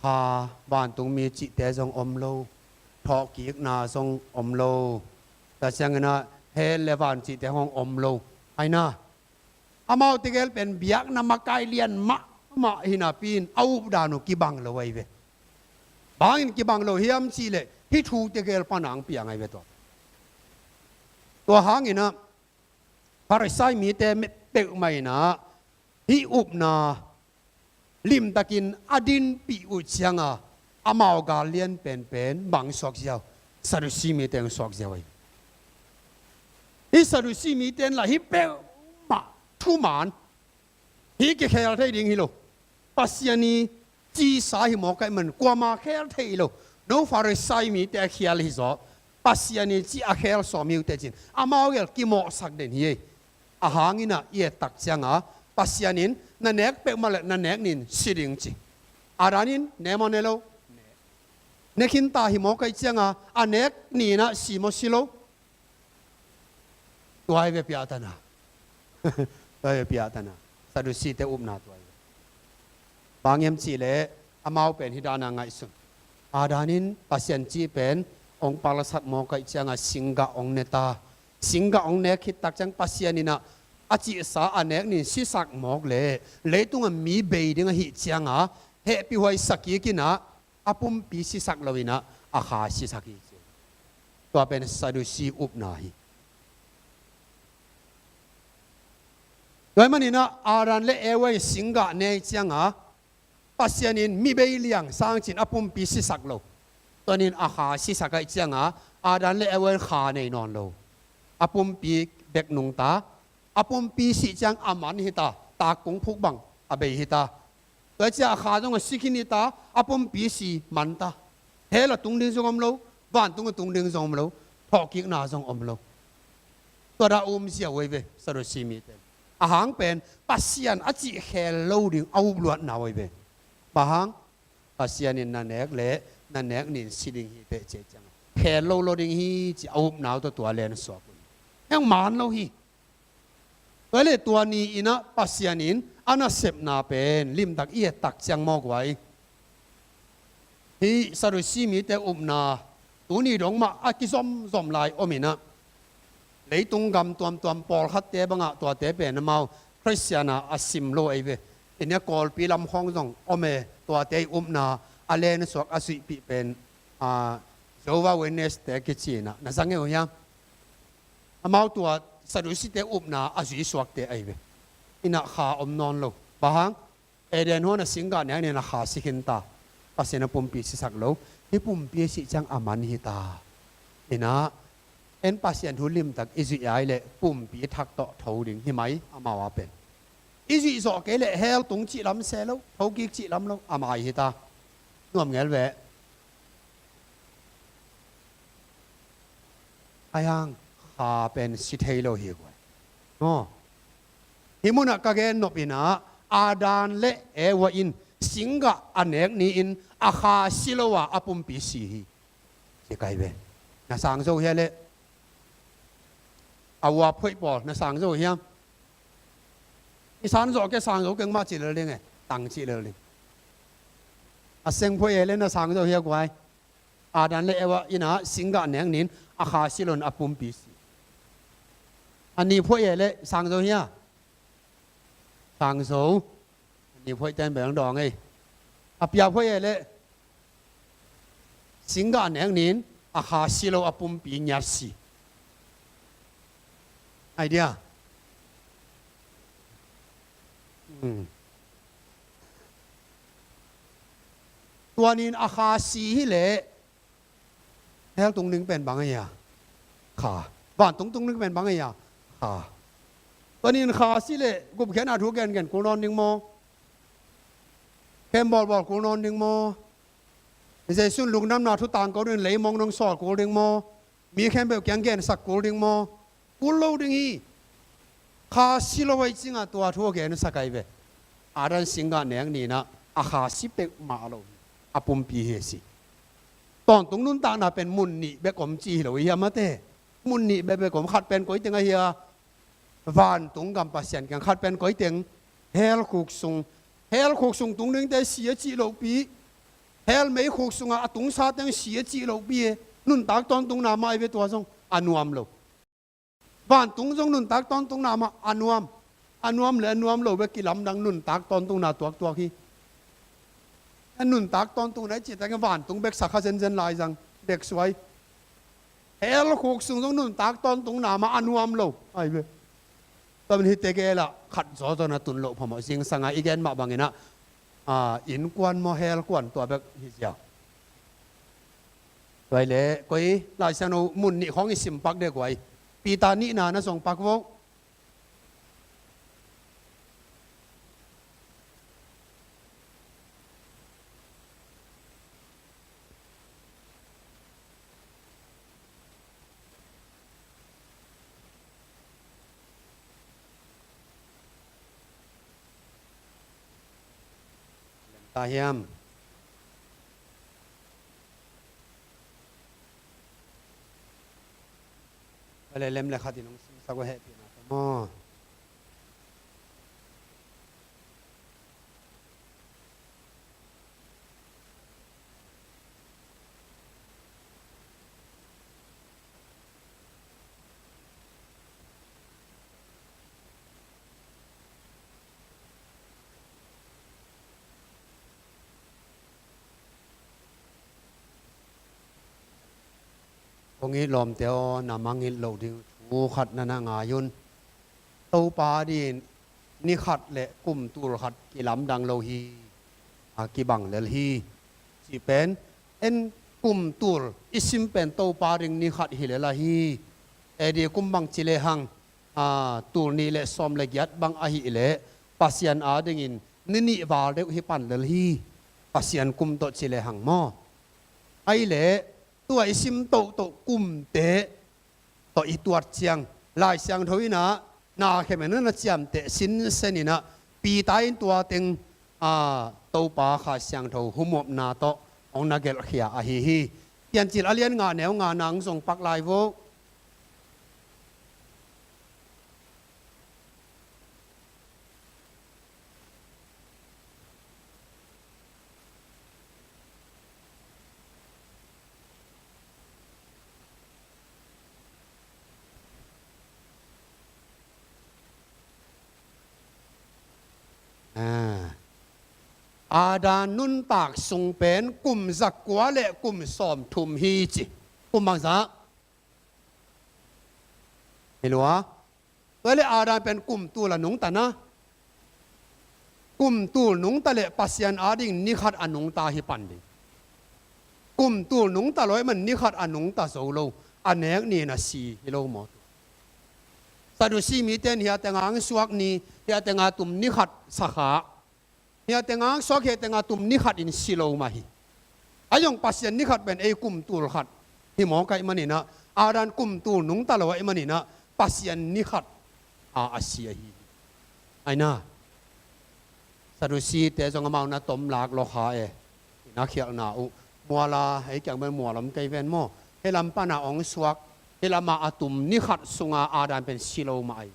kha, vantung mi cihte zong om lo, thawhkikna zong om lo, tua ciangin ah hell le van cihte hong om lo. Ahi na, amau tegel pen biakna makai lian mahmah hi napi in a updan uh kibang lo ahi ve. Bang hangin kibang lo hiam cih leh hih thu tegel pan a hong piang ahi ve tua. Tua hangin ah Farisai mite peuhmah in ah hih upna limtakin a dinpih uh ciangin amau gal lian penpen bang suak ziau, Sadusi mite hong suak ziau ahi. Hih Sadusi mite in lah hih peuhmah thuman, hih kikhel thei ding hi lo, Pasian i cisa hi mawk ahih man kuamah khel thei lo, no Farisai mite a khial hi zaw, Pasian i cih a khel sawm hi uh teh ci-in amau gel kimawhsak den hi. Ahi hangin ah i et tak ciangin Pasian in na nek peuhmah leh na nek ni-in si ding ci. Adam in ne maw ne lo? Ne khin ta hi mawk ahih ciangin a nek ni-in ah si maw si lo? Tua hi ve piahtana. Tua hi ve piahtana. Sadusite upna tua hi ve. Bang hiam cih leh amau pen hih dan a ngaihsun. Adam in Pasian cih pen hong palsak mawk ahih ciangin singgah hong ne ta. Singgah hong nek khit tak ciang Pasian in ah a cihsa a nek ni-in sisak mawk leh leitung a mi bei ding ahih ciangin hehpihhuai sak kik in ah a pumpi sisak lo in ah a kha sisak hi ci. Tua pen Sadusi upna hi. Tua ahih manin ah Adam le Eva in singgah ne ciangin Pasian in mi bei liang sang ci-in a pumpi sisak lo. Tua in a kha sisak ahih ciangin Adam le Eva in kha nei nawn lo. A pumpi bek nungta, a pumpi sih ciang a man hi ta, takkung phuk bang a bei hi ta. Tua ciang a kha zong a si khin hi ta, a pumpi si man ta. Hell a tung ding zong om lo, vantung a tung ding zong om lo, thawhkikna zong om lo. Tua dan a um ziau uh ahi ve Sadusi mite. Ahi hang pen Pasian a cih khel lo ding a upluatna uh ahi ve. Bang hang? Pasian in na nek leh na nek ni-in si ding hi teh ci ciangin khel lo lo ding hi ci a upna uh tawh tua len suak uh hi. Hong man lo hi. Tua leh tua ni-in ah Pasian in a nasepna pen limtak i et tak ciang mawk uh ahi. Hih Sadusi mite upna tuni dong mah a kizomzom lai om in ah, leitung gam tuamtuam pawlkhatte bangah tuate pen amau Khristian a a sim lo ahi ve. India Kawlpi lam khawng zong om e, tuate i upna a len suak a zuihpih pen, a, Jehovah Witness-te kici in ah na za ngei uh hiam? Amau tua Sadusite upna a zui suakte ahi ve. In ah kha om nawn lo. Bang hang? Eden huan a singgah nek ni-in a kha si khin ta. Pasian a pumpi sisak lo. Hih pumpi a sih ciang a man hi ta. In ah, en Pasian thu limtak i zuih a hih leh pumpi thak tawh tho ding hi mai amau a pen. I zuih zawh kei leh hell tung cih lam se lo, tho kik cih lam lo, a mai hi ta. Nuam ngel ve. Ahi hang kha pen si thei lo hi guai. Aw. Hih munah ka gen nop in ah, Adam le Eva in singgah a nek ni-in a kha si lo a, a pumpi si hi. Ci kai ve. Na sang zo hia leh? A uap hoih pawl na sang zo hiam? I sang zo kei, sang zo keng mah ci lel ding e. Tang ci lel ding. A seng phoih e leh na sang zo hia guai? Adam le Eva in ah singgah nek ni-in a kha si lo in a pumpi si. A ni phoih e leh sang zo hia? Sang zo. A ni phoih ten bel dawng ei. A pia phoih e leh singgah nek ni-in a kha si lo, a pumpi ngiat si. Idea. Hmm. Tua ni-in a kha si hi leh hell tung ding pen bang ahi a? Kha. Vantung tung ding pen bang ahi a? Kha. Tua ni-in kha si leh gupkhiatna thu gengen kul nawn ding maw? Khem bawlbawl kul nawn ding maw? Jesu in lungdamna thu tangko ding in leimong nong sawl kul ding maw? Mi khempeuh kiang gensak kul ding maw? Kul lo ding hi. Kha si lo ahih ciangin tua thu a gensak ahi ve. Adam singgah nek ni-in ah a kha si peuhmah lo hi. a pumpi hi a si. Tawntung nuntakna pen mun nih bek om ci hi lo hi a, mate. Mun nih bek bek om, khat pen koi teng ahi a, vantung gam Pasian kiang, khat pen koi teng, hell khuk sung. Hell khuk sung tung dingte si a cih lohpi, hell mei khuk sungah a tungsa teng si a cih lohpi e. Nuntak tawntungna mah ahi ve tua zong, a nuam lo. Vantung zong nuntak tawntungna mah a nuam. A nuam le a nuam lo bek kilamdang nuntak tawntungna tuaktuak hi. A nuntak tawntungna i cih teng vantung bek sa kha zenzen lai zang, bek suai. Hell khuk sung zong nuntak tawntungna mah a nuam lo ahi ve. Tua min hihte gelah khat zawzaw na tun loh phamawh, zingsanga i gen mah banginah, a, innkuan maw hell kuan tua bek hi zia. Tua hi leh koi Lai Siangtho mun nih khawng i sim pak dek uh ai. Peter nihna na zong pak vo. Lem ta hiam? Vale, lem le khat in hong simsak uh, hehpihna tawh maw. Kong it lawmte aw, na mangngilh loh ding thu khat na na ngai un. Topa dingin ni khat le kum tul khat kilamdang lo hi, a kibang lel hi. Cih pen, en kum tul i sim pen Topa ding ni khat hi lel ahi. A D kum bang ci lehang, a, tul nih le sawm le giat bang ahih leh Pasian adingin ni nih val deuh hi pan lel hi. Pasian kum tawh ci lehang maw. Ahih leh tua i sim tohtoh kumte tawh i tuat ciang, Lai Siangtho in ah na khemin na ciamteh sinsen in ah, Peter in tua teng, a, Topa Kha Siangtho humopna tawh hong na gelhkhia ahi hi. Piancil a lian nga neu nga na hong zong pak lai vo. A, Adam nuntak sung pen kum zakua le kum sawmthum hi ci. Kum bangzah? Hi lua. Tua le Adam pen kum tul a nungta na. Kum tul nungta le Pasian ading ni khat a nungta hi pan ding. Kum tul nungta lo ahih man ni khat a nungta zo lo. A nek ni in a si hi lo maw. Sadusi mite in hiah tengah hong suak ni, hiah tengah tum ni khat sa kha. Hiah tengah hong suak, hiah tengah tum ni khat in si lo mah hi. A zong Pasian ni khat pen ei kum tul khat hi mawk ahih manin ah, Adam kum tul nungta lo ahih manin ah, Pasian ni khat a, a si ahi hi. Aina, Sadusite zong amau na tom lak lawkha e. Na khialhna uh, mual a, hei kiang pen mual om kei ven maw. Hih lam pana hong suak, hih lama a tum ni khat sunga Adam pen si lo mah ahi.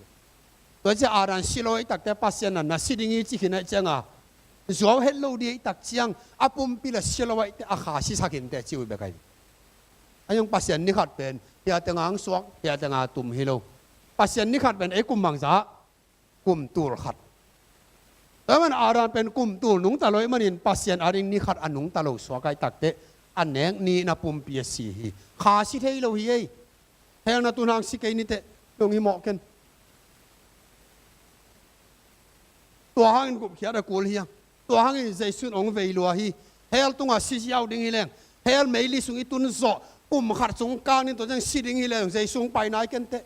Tua ciang Adam si lo ahih takte Pasian in na si ding hi ci khin ahih cianga, zuau het lo ding ahih tak ciang, a pumpi le si lo ahihte a kha sisak inteh ci uh bek ahi. A zong Pasian ni khat pen hiah tengah hong suak, hiah tengah tum hi lo. Pasian ni khat pen ei kum bangzah? Kum tul khat. Tua man Adam pen kum tul nungta lo ahih manin Pasian ading ni khat a nungta lo suak ahih takteh, a nek ni in a pumpi a si hi. Kha si thei lo hi ei. Hell na tun hang si kei niteh, dong hi mawh ken. Tua hangin gupkhiat a kul hi a. Tua hangin Jesu in hong vei lua hi. Hell tungah si ziau ding hi leng, hell meili sung i tun zawh, kum khat sung kang ding tua ciang si ding hi leng, Jesu hong pai nai kenteh.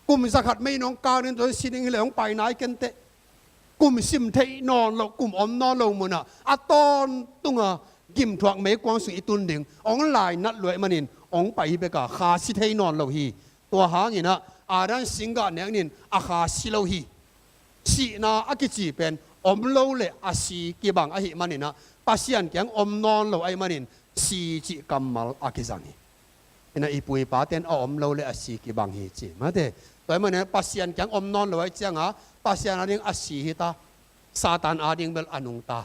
Kum zakhat mei in hong kang ding tua ciang si ding hi leng, hong pai nai kenteh. Kum sim theih nawn loh, kum om nawn loh munah a tawntunga gimthuak meikuang sung i tun ding hong lainat lua ahih manin hong pai hi bek a, kha si thei nawn lo hi. Tua hanginah Adam singgah nek ni in a kha si lo hi. Sihna a kici pen om lo le a si kibang ahih maninah, Pasian kiang om nawn lo ahih manin si cih kammal a kizang hi. Ina i pu i pate'n a om lo le a si kibang hi ci. Mate, tua ahih manin Pasian kiang om nawn lo ahih cianga Pasian ading a si hi ta. Satan ading bel a nungta.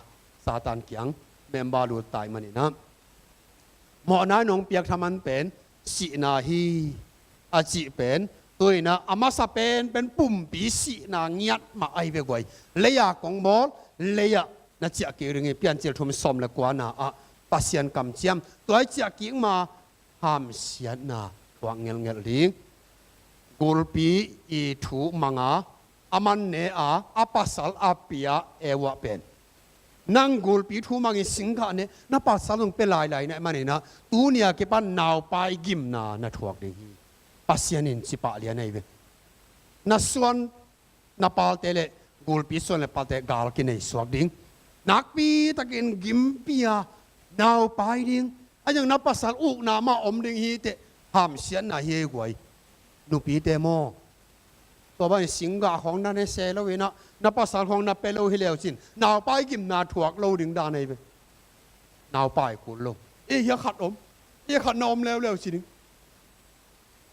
Satan kiang member lut ta ahih manin ah. Mawhna in hong piak thaman pen sihna hi a cih pen, tu-in ah a masa pen pen pumpi sihna ngiat mah ahi ve guai. Lei-a kong bawl, lei-ah na ciah kik ding hi, Piancil thum sawm le kuana ah Pasian kamciam. Tua i ciah kik ma hamsiatna thuak ngelngel ding. Gulpi i thu manga a man ne a, a pasal a pia Eva pen. Nang gulpi thu mangin singgah ne, na pasal zong pia lailai na ahih manin ah, tuni a kipan naupai gimna na thuak ding hi. Pasian in ci pah lian ahi ve. Na suan na palte le gulpi suan le palte gal kinei suak ding. Nakpi takin gimpi a naupai ding. A zong na pasal ukna mah om ding hi teh, hamsiatna hi ei guai. Nupite maw, tua bangin singgah khawng na ne se lo-in ah, na pasal khawng na pia lo hi leu cin, naupai gimna thuak lo ding dan ahi ve. Naupai kul lo. Ei, hiah khat om. Hiah khat na om leuleu ci ding.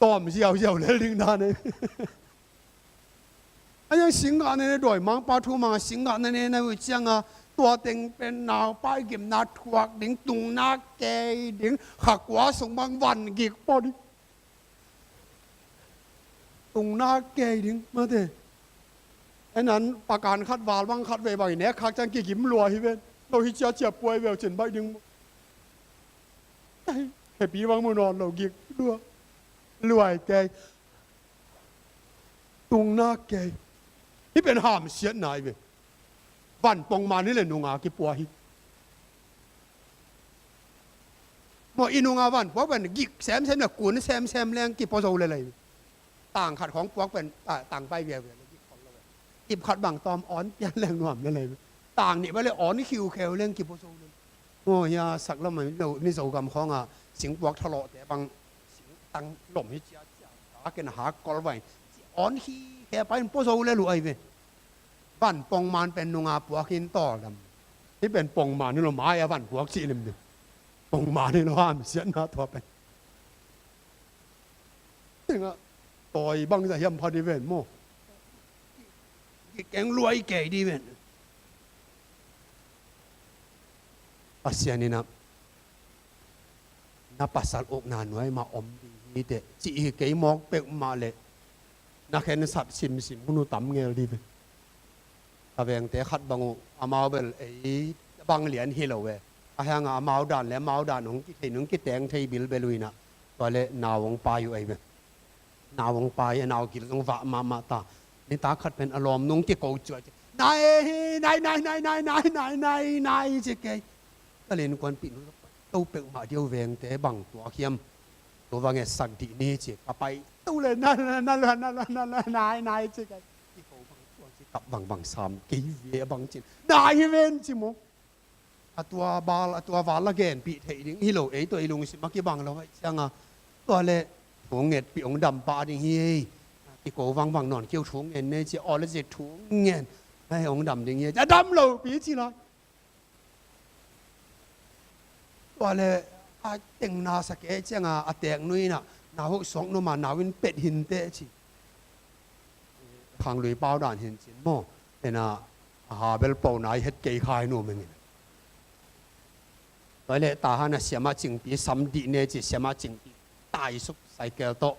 Tawm ziauziau lel ding dan ahi ve. A yang singgah na ne, dawimangpa thu manga singgah na ne na uh cianga, tua teng pen naupai gimna thuak ding, tungna kei ding, kha kua sung bang van gik pua ding. Tungna kei ding, mate. En an pakan khat val bang khat vei bang i nek khak ciang kigim lua hi ven. Lo hi ciacia puai veu cin baih ding. Ai, khepi bang mu nawn lo gik lua. Luai kei. Tungna kei. Hih pen hamsiatna hi ve. Van pongman hi le nunga kipua hi. Maw, i nunga van puak pen gik semsem le kun semsem leng kipua zo lel hi. Tang khat khawng puak pen, ah, tang pai viauvia le gik khol lo. Ip khat bang tawm awn pian leng nuam lel hi. Tang nih pai le awn khiukheu leng kipua zo lel. Maw, hia sak lam ah Mizo gam khawngah singpuak thalawhte bang singtang lom hi ciacia. Ka ken hak kol vai. Awn khikhe pai in pua zo lel uh ahi ve. Van pongman pen nunga puak hi in tawldam. Hih pen pongman hi lo, mai-a van puak cih lim ding. Pongman hi lo, hamsiatna tua pen. Tengah tawi bangzah hiam pha dih ven maw. Kikeng luai kei dih ven. Pasian in ah na pasal ukna nuai mah om ding hi teh, cih hi kei mawk peuhmah leh na khensat simsim hun uh tam ngel dih ve. Ka vengte khat bang uh, amau bel ei bang lian hi lo ve. A hangah amau dan le amau dan hong kithei, hong kiteng thei bilbel uh in ah, tua le nau hong pai uh ahi ve. Nau hong pai a, nau gil zong vah mahmah ta. Nitak khat pen a lawm nung kiko cuai ci, nai, nai, nai, ci kei. Ka le innkuanpih nu to peuhmah dih uh, vengte bang tuak hiam. Tua bang etsak dih ni ci, ka pai to le na, na, nai, nai, ci kei. Kiko bang tuak ci, kap bang bang sam kei ve bang cin. Nai hi ven ci maw. A tua bal, a tua val la genpih theih ding hi lo, ei tua i lungsim a kibang lo ahih cianga. Tua le thu ngetpih hong dam pah ding hi ei. Kiko vangvang nawn kei uh, thu ngen ne ci, aw le ci thu ngen. Hei hong dam ding hi ei. A dam lo pi ci lai. Tua le a teng na sa kei cianga a teek nu in ah, nau hoih suak nuam a, nau in pet hi inteh ci. Khanglui pau dan hi in cin maw. Ena a ha bel po nai het kei khai nuam ing in. Tua le Tahan a siamah Cingpi sam dih ne ci, siamah Cingpi taisuk cycle tawh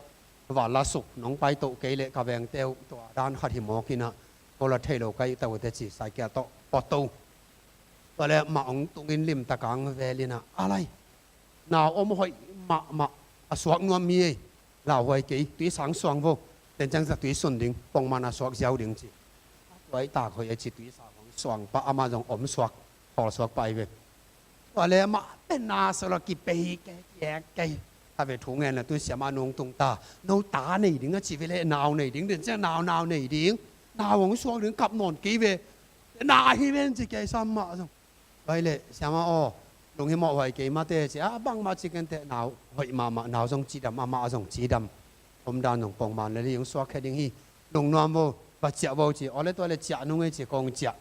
val la suk, nong pai toh kei le ka vengte uh tua dan khat hi mawk in ah, ko la thei lo kai tawh te ci, cycle tawh pawt to. Tua le mah hong tungin limtak ang vel in ah, a lai, nau om hoih mahmah, a suak nuam mi ei. Lauhuai kei, tuisa hong suang vo. Tenciang zah tui sun ding, pongman a suak ziau ding ci. Tua i tak hoih a ci, tuisa hong suang pah, amah zong om suak, khawl suak pah hi ve. Tua le amah pen na sa lo kipei kei, kiek kei. A ve thu ngen la tu siamah nu hong tung ta. No ta nei ding a ci ve le, nau nei ding, tenciang nau, nau nei ding. Nau hong suak ding, kap nawn kei ve. Na hi ven ci kei sam mah zong. Bai le, siamah aw, lunghimawh huai kei mate ci a, bangmah ci kenteh, nau hoih mahmah, nau zong cidam, amah zong cidam. Omdan zong pongman le li hong suak khe ding hi. Lungnuam vo, va ciah vo ci, aw le tua le ciah nung ei ci, kong ciah.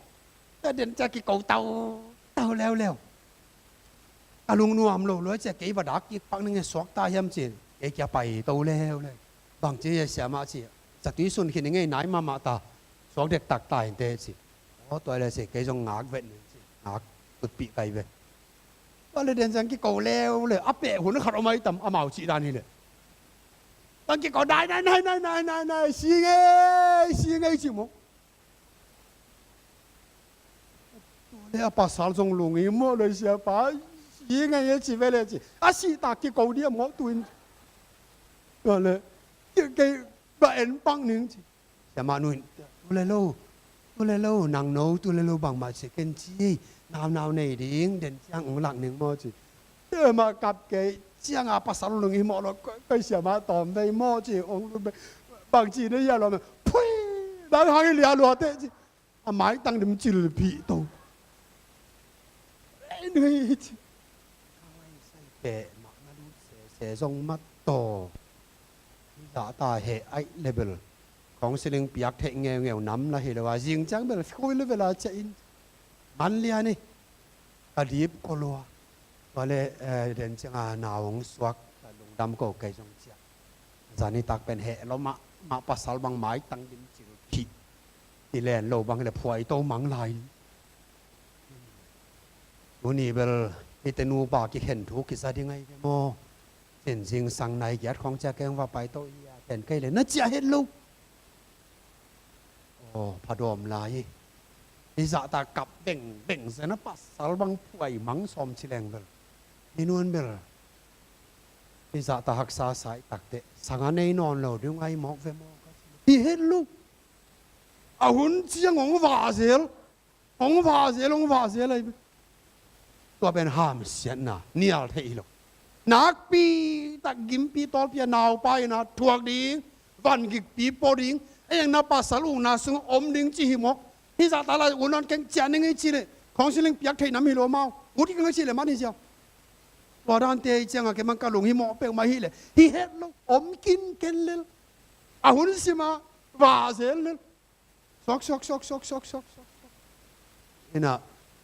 Tua den ciah kiko tau, tau leuleu. ka lungnuam lo lua cia, kei va dak kik pak ning e, suak ta hiam ci. Kei kia pai to leuleu. Bang ci e siamah ci, zatui sun khin ning e, nai mahmah ta, suak dektak ta inteh ci. Aw tua le ci, kei zong ngak vet ning ci, ngak tutpih kai ve. Tua le den ciang kiko leuleu, a peh hun khat om ai tam, amau cih dan hi le. Tang kiko, nai nai nai nai nai nai, si ngei si ngei ci maw. Tua le a pasal zong lunghimawh lo, siapa, si ngei e ci ve le ci. A sih tak kiko diam maw tu in. Tua le kei ba en pak ning ci. Siamah nu in, tu le lo, tu le lo, nang no tu le lo bangmah ci ken ci. Naunau nei ding, den ciang ong lak ning maw ci. Siamah kap kei ciang a pasal lunghimawh lo, koi siamah tawm vei maw ci, ong lut vei. Bang ci na hia lo maw. Phui, nang hang hi lia lua teh ci. A maitang dim cilphih to. Ei nui ci. Peh mah na lut sese zong mat taw. Hi zahta heh aih le bel. Counseling piak theih ngeungeu nam la hi lo a, zing ciang bel khui le bel a ciah in. Man lian hi. Ka dip ko lua. Tua le, eh, den ciang a nau hong suak, ka lungdam ko kei zong ciah. Zan nitak pen heh lo mah, mah pasal bang maitang dim cilphih. Hi len lo bang hi le phuai to mang lai. Tuni bel hihte nupa kikhen thu kiza ding ahi ve maw. Cin zingsang nai giat khawng ciah keng va pai to hi a, ten kei le na ciah het lo. Aw, phadawm lai hi. Hi zahta kap bengbeng zen a pasal bang phuai mang sawm ci leng bel. Hi nuan bel. Hi zahta haksa sa i takteh sanga nei nawn lo ding ahi mawk ve maw ka ci. Hi het lo. A hun ciang hong vah zel. Hong vah zel, hong vah zel ahi ve. Tua pen hamsiatna nial thei hi lo. Nakpi tak gimpi tawlpi a naupa in a thuak ding, van gikpi pua ding, a iang na pasal ukna sungah om ding ci hi mawk. Hi zahta lai un nawn keng, ciah ning ei ci le, counseling piak thei nam hi lo amau. Ut keng ei ci le man hi ziau. Tua dante ciangah kei mang ka lunghimawh peuhmah hi le, hi het lo, om kinken lel. A hun simah vah zel lel. Suak suak suak suak suak suak suak. Inah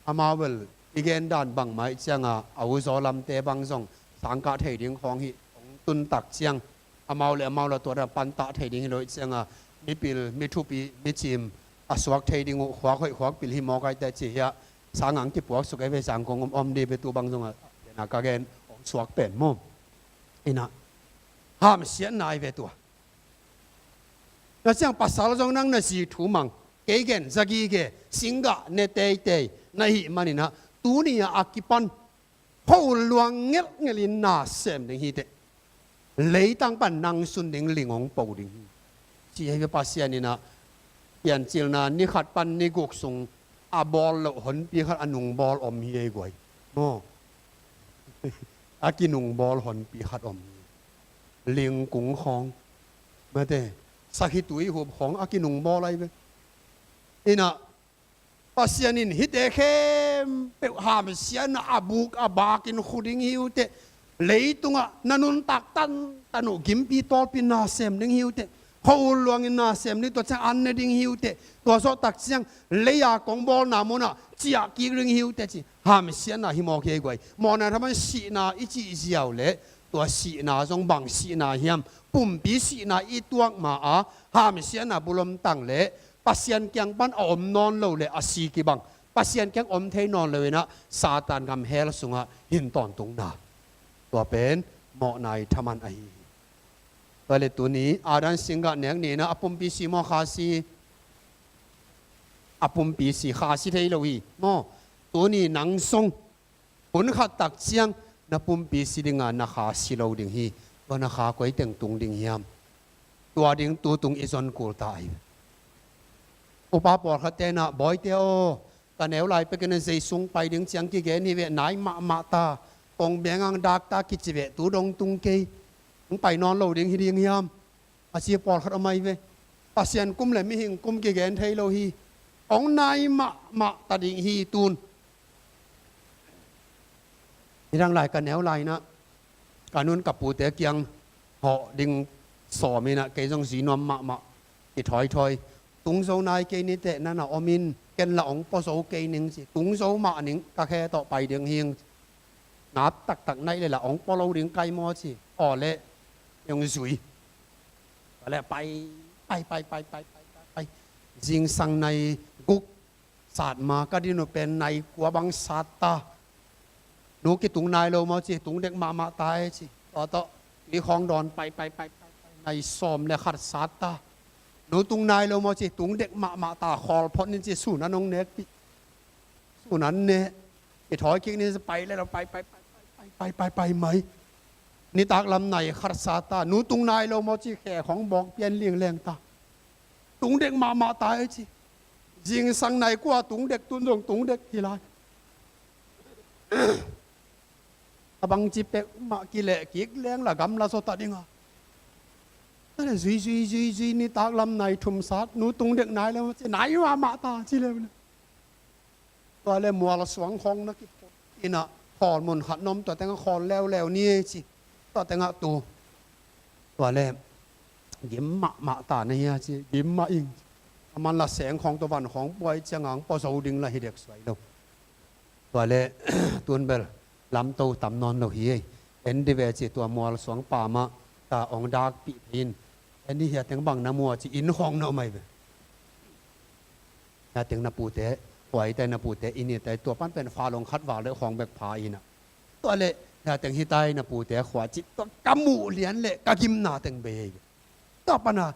amau bel i gen dan bangmah ih ciangah a uzaw lamte bang zong sangkah thei ding khawng hi hong tuntak ciang amau le amau la tuat a pantah thei ding hi lo ih ciangah mipil, mithupi, micim a suak thei ding uh khuak hoih khuak pil hi mawk aite ci hiah sangang kipuak suk ei ve sang kong om om dih ve tu bang zongah dena ka gen hong suak pen maw. Inah hamsiatna ahi ve tua. Na ciang pasal zong nang na zi thu mang, kei gen zagige, singgah ne teitei na hih maninah tuni-ah a kipan khuaul luang ngelhngelhin na sem ding hiteh. Leitang pan nang sun ding ling hong po ding hi. Ci ahi ve Pasian inah piancilna ni khat pan ni guk sung a bawl loh honpi khat a nungbawl om hi ei guai. Maw? A kinungbawl honpi khat om hi. Lingkung khawng, mate, sakhi tui hup khawng a kinungbawl ahi ve. Inah Pasian in hihte khempeuh hamsiatna a buk a bakin khu ding hi uhteh. Leitungah na nuntak tantan uh gimpi tawlpi na sem ding hi uhteh. Khuaul luangin na sem ding, tua ciang an ne ding hi uhteh. Tua zawhtak ciang lei-a kong bawlna munah ciah kik ding hi uhteh ci. Hamsiatna hi mawk hi ei guai. Mawhna thaman sihna i cih ziau leh tua sihna zong bang sihna hiam? Pumpi sihna i tuak ma-a hamsiatna bulom tang leh Pasian kiang pan a om nawn lo le a si kibang, Pasian kiang om thei nawn lo inah Satan gam hell sungah hin tawntungna. Tua pen mawhna i thaman ahi hi. Tua le tuni Adam singgah nek ni inah a pumpi si maw kha si? A pumpi si, kha si thei lo hi maw. Tuni nang zong hun khat tak ciang na pumpi si dinga na kha si lo ding hi. Tua na kha koi teng tung ding hiam? Tua ding tu tung i zon kul ta ahi. Upa pawlkhat tenah, bawite aw, ka neu lai pekin a zei sung pai ding ciang kigen hi ve, nai mahmah ta. Kong bengang dak ta kici ve, tu dong tung kei. Hong pai nawn lo ding hi ding hiam? A ci pawlkhat om ahi ve. Pasian kum le mihing kum kigen thei lo hi. Hong nai mahmah ta ding hi tun. Nidang lai ka neu lai inah ka nun ka pute kiang hawh ding sawm inah kei zong zi nuam mahmah. I thawithawi, tung zo nai kei niteh, nana om in, ken la hong pua zo kei ning ci. Tung zo mah ning, ka khe tawh pai ding hing. Ngap taktak naih le lah ong pua lo ding kai maw ci. Aw le, ong zui. Aw le, pai, pai, pai. Zingsang nai guk sat ma, ka din uh pen nai kua bang sat ta. Nu kitung nai lo maw ci, tung dek mahmah ta e ci. Tua tawh i khawng dawn pai, pai, pai, pai, pai, nai sawm le khat sat ta. Nu tung nai lo maw ci, tung dek mahmah ta, khawl phot ning ci, sun an ong nekpih. Sun an ne. I thawi kik ning ci, pai le lo, pai, pai, pai mai. Nitak lam nai khat sat ta. Nu tung nai lo maw ci, khe khawng bawk pian lingleng ta. Tung dek mahmah ta e ci. Zingsang nai kua tung dek, tun zong tung dek hi lai. A bangci pek mah kileh kik leng la gamla zaw ta ding a. Tua le zui, zui, zui, zui, nitak lam nai thum sat, nu tung dek nai le maw ci, nai mahmah ta ci le. Tua le mual suang khawng na kiphut in a, khawl mun khat na om, tua teng ah khawl leuleu ni e ci. Tua teng ah tu. Tua le gim mahmah ta na hia ci, gim mah ing. A man la seng khawng tua van khawng buai ciang ang pua zo ding la hi dek suai lo. Tua le tun bel lamto tam nawn lo hi ei. En di ve ci, tua mual suang pam ah ta ong dakpih phei in. En di hia teng bang na mu a ci, inn khawng na om ai ve. Hia teng na pute, huai tai na pute, inn i tai, tua pan pen fa long khat val le khawng bek pha in a. Tua le hia teng hi tai na pute khua ci, tua ka muh lian le ka gimna teng bei ai ve. Tua pan a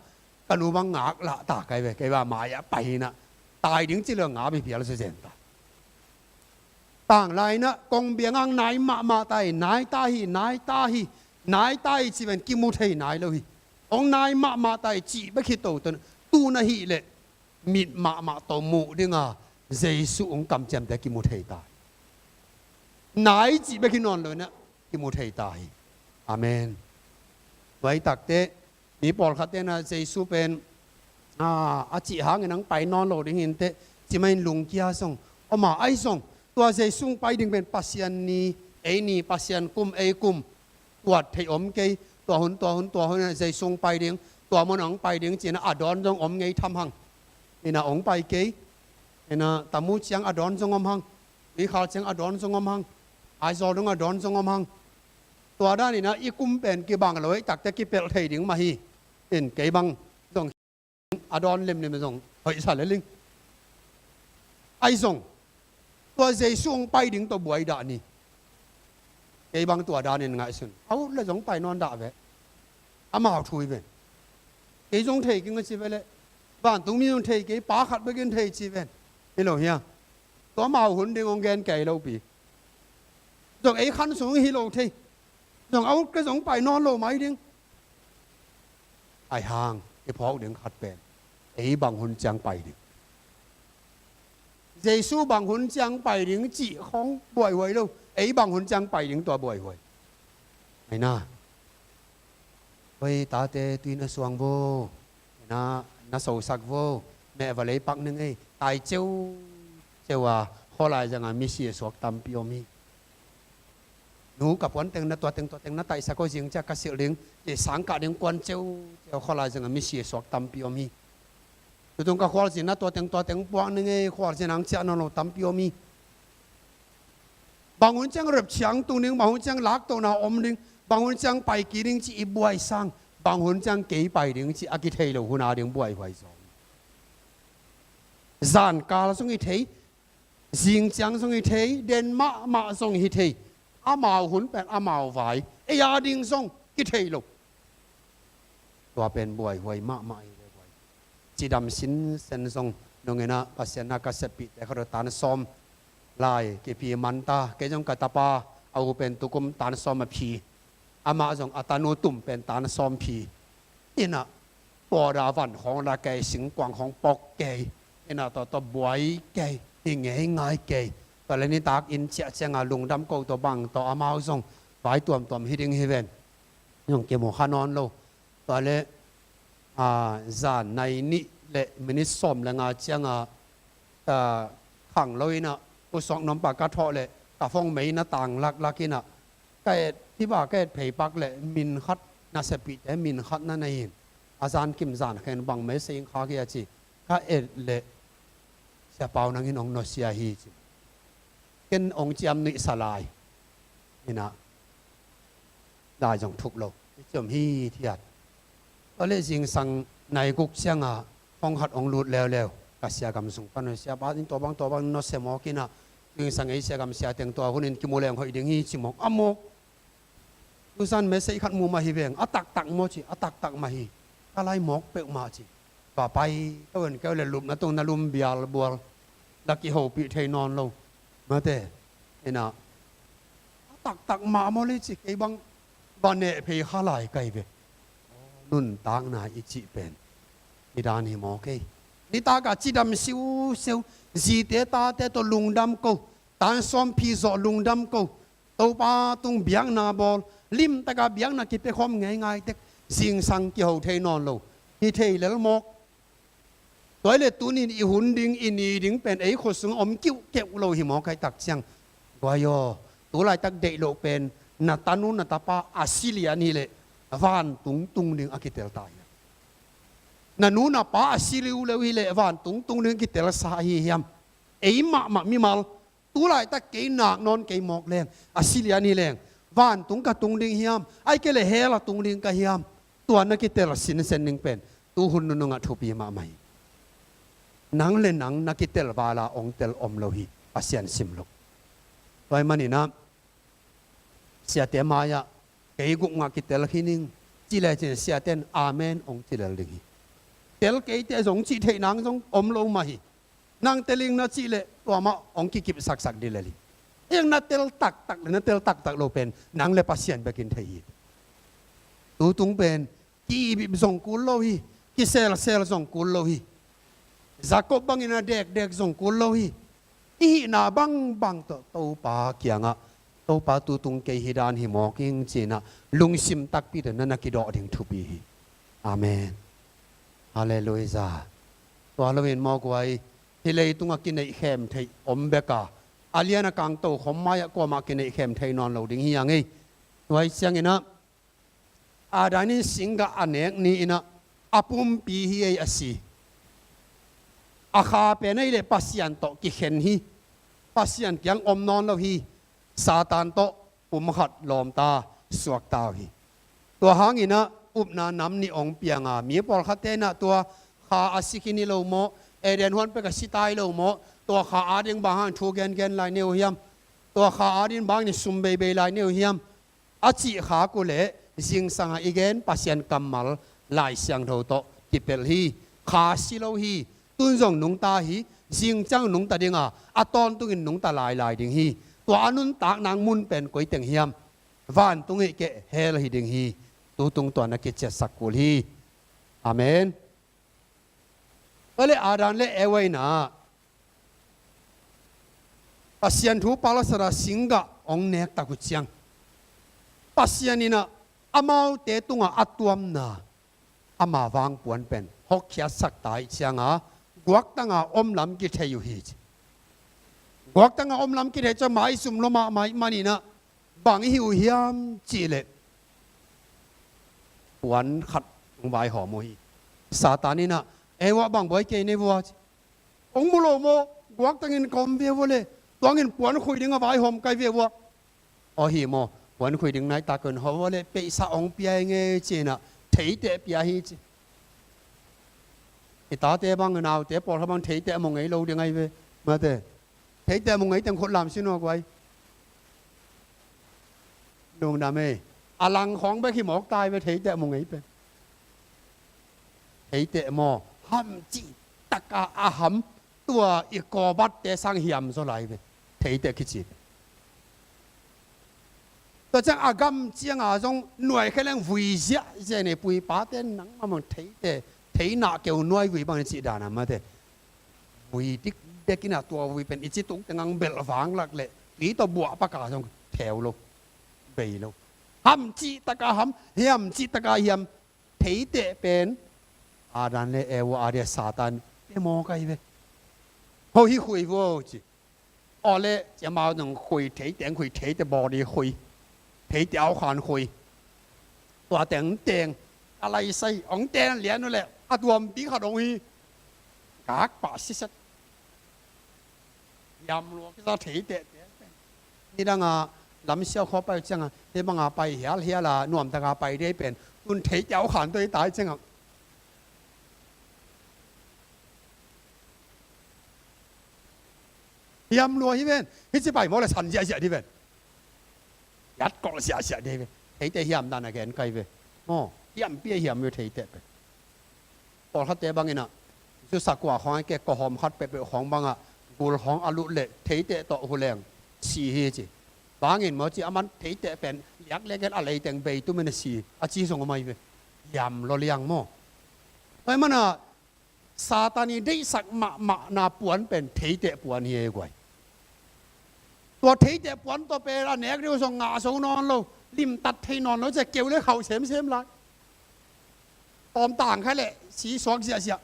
ka nu bang ngak lah ta kai ve, kei bang mai ah pai in a. Tai ding ci lo nga bi phial se zen ta. Tang lai in a kong biang ang nai mahmah ta hi, nai ta hi, nai ta hi, nai ta hi ci ven kimu thei nai lo hi. Ong nai mahmah ta hi cih bek hi to, tu na hih leh mit mahmah tawh muh ding a, Jesu ong kamciamte kimu thei ta hi. Nai cih bek hi nawn lo in a kimu thei ta hi. Amen. Tua hi takte, mi pawlkhat ten a Jesu pen a, a cih hangin ang pai nawn lo ding hi in teh, ci mah in lungkia zong om a, ahi zong tua Jesu ong pai ding pen Pasian ni, ei ni, Pasian kum, ei kum tuat theih om kei. Tua hun, tua hun, tua hun in a Jesu ong pai ding, tua mun ong pai ding ci in a, a dawn zong om ngei tham hang. In a ong pai kei. In a tamu ciang a dawn zong om hang. Tuikhal ciang a dawn zong om hang. Aizawl dong a dawn zong om hang. Tua dan in a i kum pen kibang lo hi takte kipelh thei ding mah hi. In kei bang zong a dawn limlim zong hoih sa le ling. Ahi zong tua Jesu ong pai ding tawh buai dah ni. Kei bang tua dan in ngaihsun. A ut le zong pai nawn dah ve. Amau thu hi ven. Kei zong thei keng a ci ve le, vantungmi zong thei kei, pa khat bek in thei ci ven. Hi lo hia? Tua amau hun ding ong gen kei lo pi. Zong ei khan sung hi lo thei. Zong a ut kei zong pai nawn lo mai ding. Ahi hang i phawk ding khat pen, ei bang hun ciang pai ding. Jesu bang hun ciang pai ding cih khawng buaihuai lo. Ei bang hun ciang pai ding tua buaihuai. Ahi na. Hoi tate, tui na suang vo. Na, na sosak vo. Meh va lei pak ning ei. Tai ceu ceu a, khualai zanga misi a suak tampi om hi. Nu, ka puan teng na tua teng tua teng na taihsak aw, zing ciah ka silh ding. Ci sangkah ding kuan ceu ceu, khualai zanga misi a suak tampi om hi. Tutung ka khualzin na tua teng tua teng puak ning ei, khualzin ang ciah nawn lo tampi om hi. Bang hun ciang rep ciang tung ding, bang hun ciang laktohna om ding, bang hun ciang pai kik ding ci i buai sang, bang hun ciang kei pai ding ci a kithei lo hun a ding buaihuai zaw. Zankal zong hi thei, zing ciang zong hi thei, den mahmah zong hi thei. Amau hun pen amau vai, ei a ding zong kithei lo. Tua pen buaihuai mahmah hi ve buai. Cidam sinsen zong nungin ah Pasian na ka seppihte khat uh tan sawm lai kiphi man ta. Kei zong ka tapa a u pen tukum tan sawm a phi. Amah zong a tanu tum pen tan sawm phi. Inah pawda van khawng la kei, singkuang khawng pawk kei. Inah tawh tawh buai kei, hi ngeingai kei. Tua le nitak inn ciah cianga lungdam ko tawh bang tawh amau zong vai tuamtuam hi ding hi ven. Zong kimu kha nawn lo. Tua le, a, zan nai nih le minit sawm le nga cianga, a, khang lo inah, u suak nuam pa ka thawh le, ka phone mei na tang laklak inah, ka et, tiva ka et phei pak le, min khat, na sepihte min khat na nei in, a zan kim zan khen bang mei sei ing kha kia ci, ka et le, Sia Pau nangin ong nusia hi ci. Ken ong ciam nuihsa lai. Ina, dai zong thuk lo. I ciom hi thiat. Tua le zingsang nai guk ciangah hong khat hong lut leuleu. Ka sia gam sung pan, sia pa in tua bang tua bang nusia mawk ina. Zingsang ei sia gam sia teng tua hunin kimu leng hoih ding hi ci mawk. A mawk. Tusan message khat mu mah hi veng. A taktak maw ci, a taktak mah hi. Ka lai mawk peuhmah ci. Va pai, ka ven keu le lupna tung na lum bial bual. La kihopih thei nawn lo. Mate, ina. A taktak mah maw le ci, kei bang va neh phei kha lai kai ve. Nuntakna i cih pen. I dan hi maw kei. Nitak a cidam siusiu. Zite tate tawh lungdam ko. Tan sawm phi zawh lungdam ko. Topa tung biakna bawl, limtaka biakna kipia khawm ngeingai tek, zingsang kiho thei nawn lo. Hi thei lel mawk. Tua hi le tunin i hun ding, i ni ding pen ei khut sung om kiuhkeuh lo hi mawk ahi tak ciang. Guai aw, tu laitak deih loh pen, na tanu na tapa a si lian hi leh, vantung tung ding a kitel ta hi. Na nu na pa a si liuleu hi leh, vantung tung ding a kitel sa ahi hiam. Ei mahmah mimal, tu laitak kei nak nawn kei mawk leng, a si lian hi leng, vantung ka tung ding hiam, ai kei le hell a tung ding ka hiam, tua na kitel sinsen ding pen, tu hun nunungah thupi mahmah hi. Nang le nang na kitel vala ong tel om lo hi, Pasian sim lo. Tua ahih maninah, siate mai-ah, kei guk ngah kitel khin ing, ci le cin siaten, amen, ong ci lel ding hi. Tel keite zong cih theih nang zong om lo mah hi. Nang teling na cih leh tua mah hong kikip saksak dih lel hi. Eng na tel taktak le na tel taktak lo pen nang le Pasian bekin thei hi. Tutung pen ki-ibip zong kul lo hi. Kiselsel zong kul lo hi. Jacob bangin a dekdek zong kul lo hi. I hihna bangbang tawh Topa kiangah Topa tutung kei hi dan hi mawk ing cinah lungsim takpi tawh na na kidawh ding thupi hi. Amen. Halleluiah. Tua loin mawk uai, hih leitungah kineihkhem theih om beka, a lian a kang tokhom mai-ah kuamah kineihkhem thei nawn lo ding hi a ngei. Tua hi cianginah, Adam in singgah a nek ni-inah, a pumpi hi ei a si. A kha pen ei le Pasian tawh kikhen hi. Pasian kiang om nawn lo hi. Satan tawh pumkhat lawmta suakta uh hi. Tua hanginah upna nam nih ong pianga mi pawlkhatte inah tua kha a si khin hi lo maw, Eden huan pek a si tai lo maw, tua kha ading bang hang thu gengen lai ni uh hiam, tua kha ading bang ni sum beibei lai ni uh hiam, a cih khak uh leh zingsangah i gen Pasian kammal Lai Siangtho tawh kipelh hi. Kha si lo hi. Tun zong nungta hi. Zingciang nungta dinga a tawntungin nungta lailai ding hi. Tua a nuntak nang mun pen koi teng hiam? Vantung hi keh, hell hi ding hi. Tutung tua na kiciatsak kul hi. Amen. Tua le Adam le Eva inah Pasian thu palasadah singgah ong nek tak uh ciang, Pasian inah amaute tungah a tuamna ama vangpuan pen hokkhiatsak ta ih cianga guaktanga omlam kithei uh hi ci. Guaktanga omlam kithei ciang maizum lua mahmah ih maninah bang i hi uh hiam cihleh puan khat hong vaihawm uh hi. Satan inah, Eva, bang buai kei nei vua ci. Hong mu lo maw? Guaktangin ka om ve vua le, tuangin puan khui ding a vaihawm kai ve vua. Aw hi maw? Puan khui ding nai tak in hawm vua le, peisa hong pia ing e cinah theiteh pia hi ci. I tate bang, naute pawlkhat bang theiteh maw ngei lo ding ahi ve. Mate. Theiteh maw ngei teng khut lam sin uh a guai. Lungdam ei. A lang khawng bek hi mawk tai ve theiteh maw ngei pen. Theiteh maw ham cih taka a ham, tua i kawbatte sang hiam zaw lai ve. Theiteh kici. Tua ciang a gam cianga zong nuai khe leng vui ziahziah nei, pui pate nangmah mang theiteh, thei nah keu nuai vui bang ni cih dana mate. Vui dikdek inah tua vui pen i ci tuk teng ang belh vanglak leh tui tawh buah paka zong theu lo, bei lo. Ham cih taka ham, hiam cih taka hiam, theiteh pen Adam le Eva adia Satan pia mawk ahi ve. Ho hi khui vuo ci. Aw le, ci amau nong khui, theiteng khui, theite bawdi khui, theite aukhan khui. Tua tengteng a laisai hong ten lian uh leh a tuampi khat hong hi. Gak pah siset. Hiam lua kisa theiteh tengteng. Nidanga lamsiau khawng pai ciangah hih banga pai hialhial a nuamtaka pai dei pen tun theite a ukhan tawh i tai ciangah hiam lua hi ven. Hih ci pai maw le san ziahziah dih ven. Hiat kolh ziahziah dih ven. Theite hiam dan a gen kai ve. Maw hiampi a hiam ve theite pen. Pawlkhatte banginah zu sakua khawng a kek kawhawm khat peuhpeuh khawng bangah gul khawng a lut leh theite tawh huleng si hi ci. Bangin maw ci a man theite pen liak liak gen a leiteng bei tumin a si a ci zong a mai ve. Hiam lua liang maw. Pai manah Satan i deihsak mahmahna puan pen theite puan hi ei guai. Tua theite puan tawh pen a nek deuh zong ngah zo nawn lo, limtat thei nawn lo, cia keu le khauh semsem lai. Tawm tang kha leh si suak ziahziah.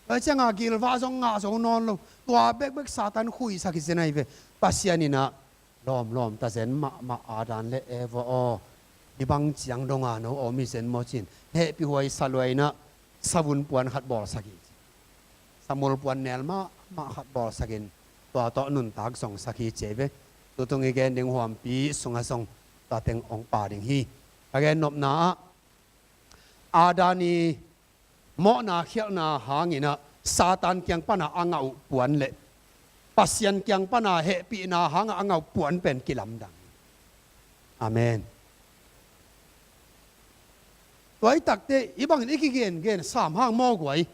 Tua ciangah gilvah zong ngah zo nawn lo. Tua bekbek Satan khuisak hi zen ahi ve. Pasian inah lawmlawm ta zen mahmah Adam le Eva aw, hih bang ciang donga no om hi zen maw cin hehpih huai sa luai inah savun puan khat bawlsak hi. Samul puan nel mahmah khat bawlsakin tua tawh nuntak zongsak hi ci ei ve. Tutung i gen ding huampi sungah zong tua teng hong pha ding hi. Ka gen nopna ah Adam i mawhna khialhna hanginah Satan kiang pana a ngah uh puan le Pasian kiang pana hehpihna hangah a ngah uh puan pen kilamdang. Amen. Tua i takte i bangin i kigengen sam hang maw guai.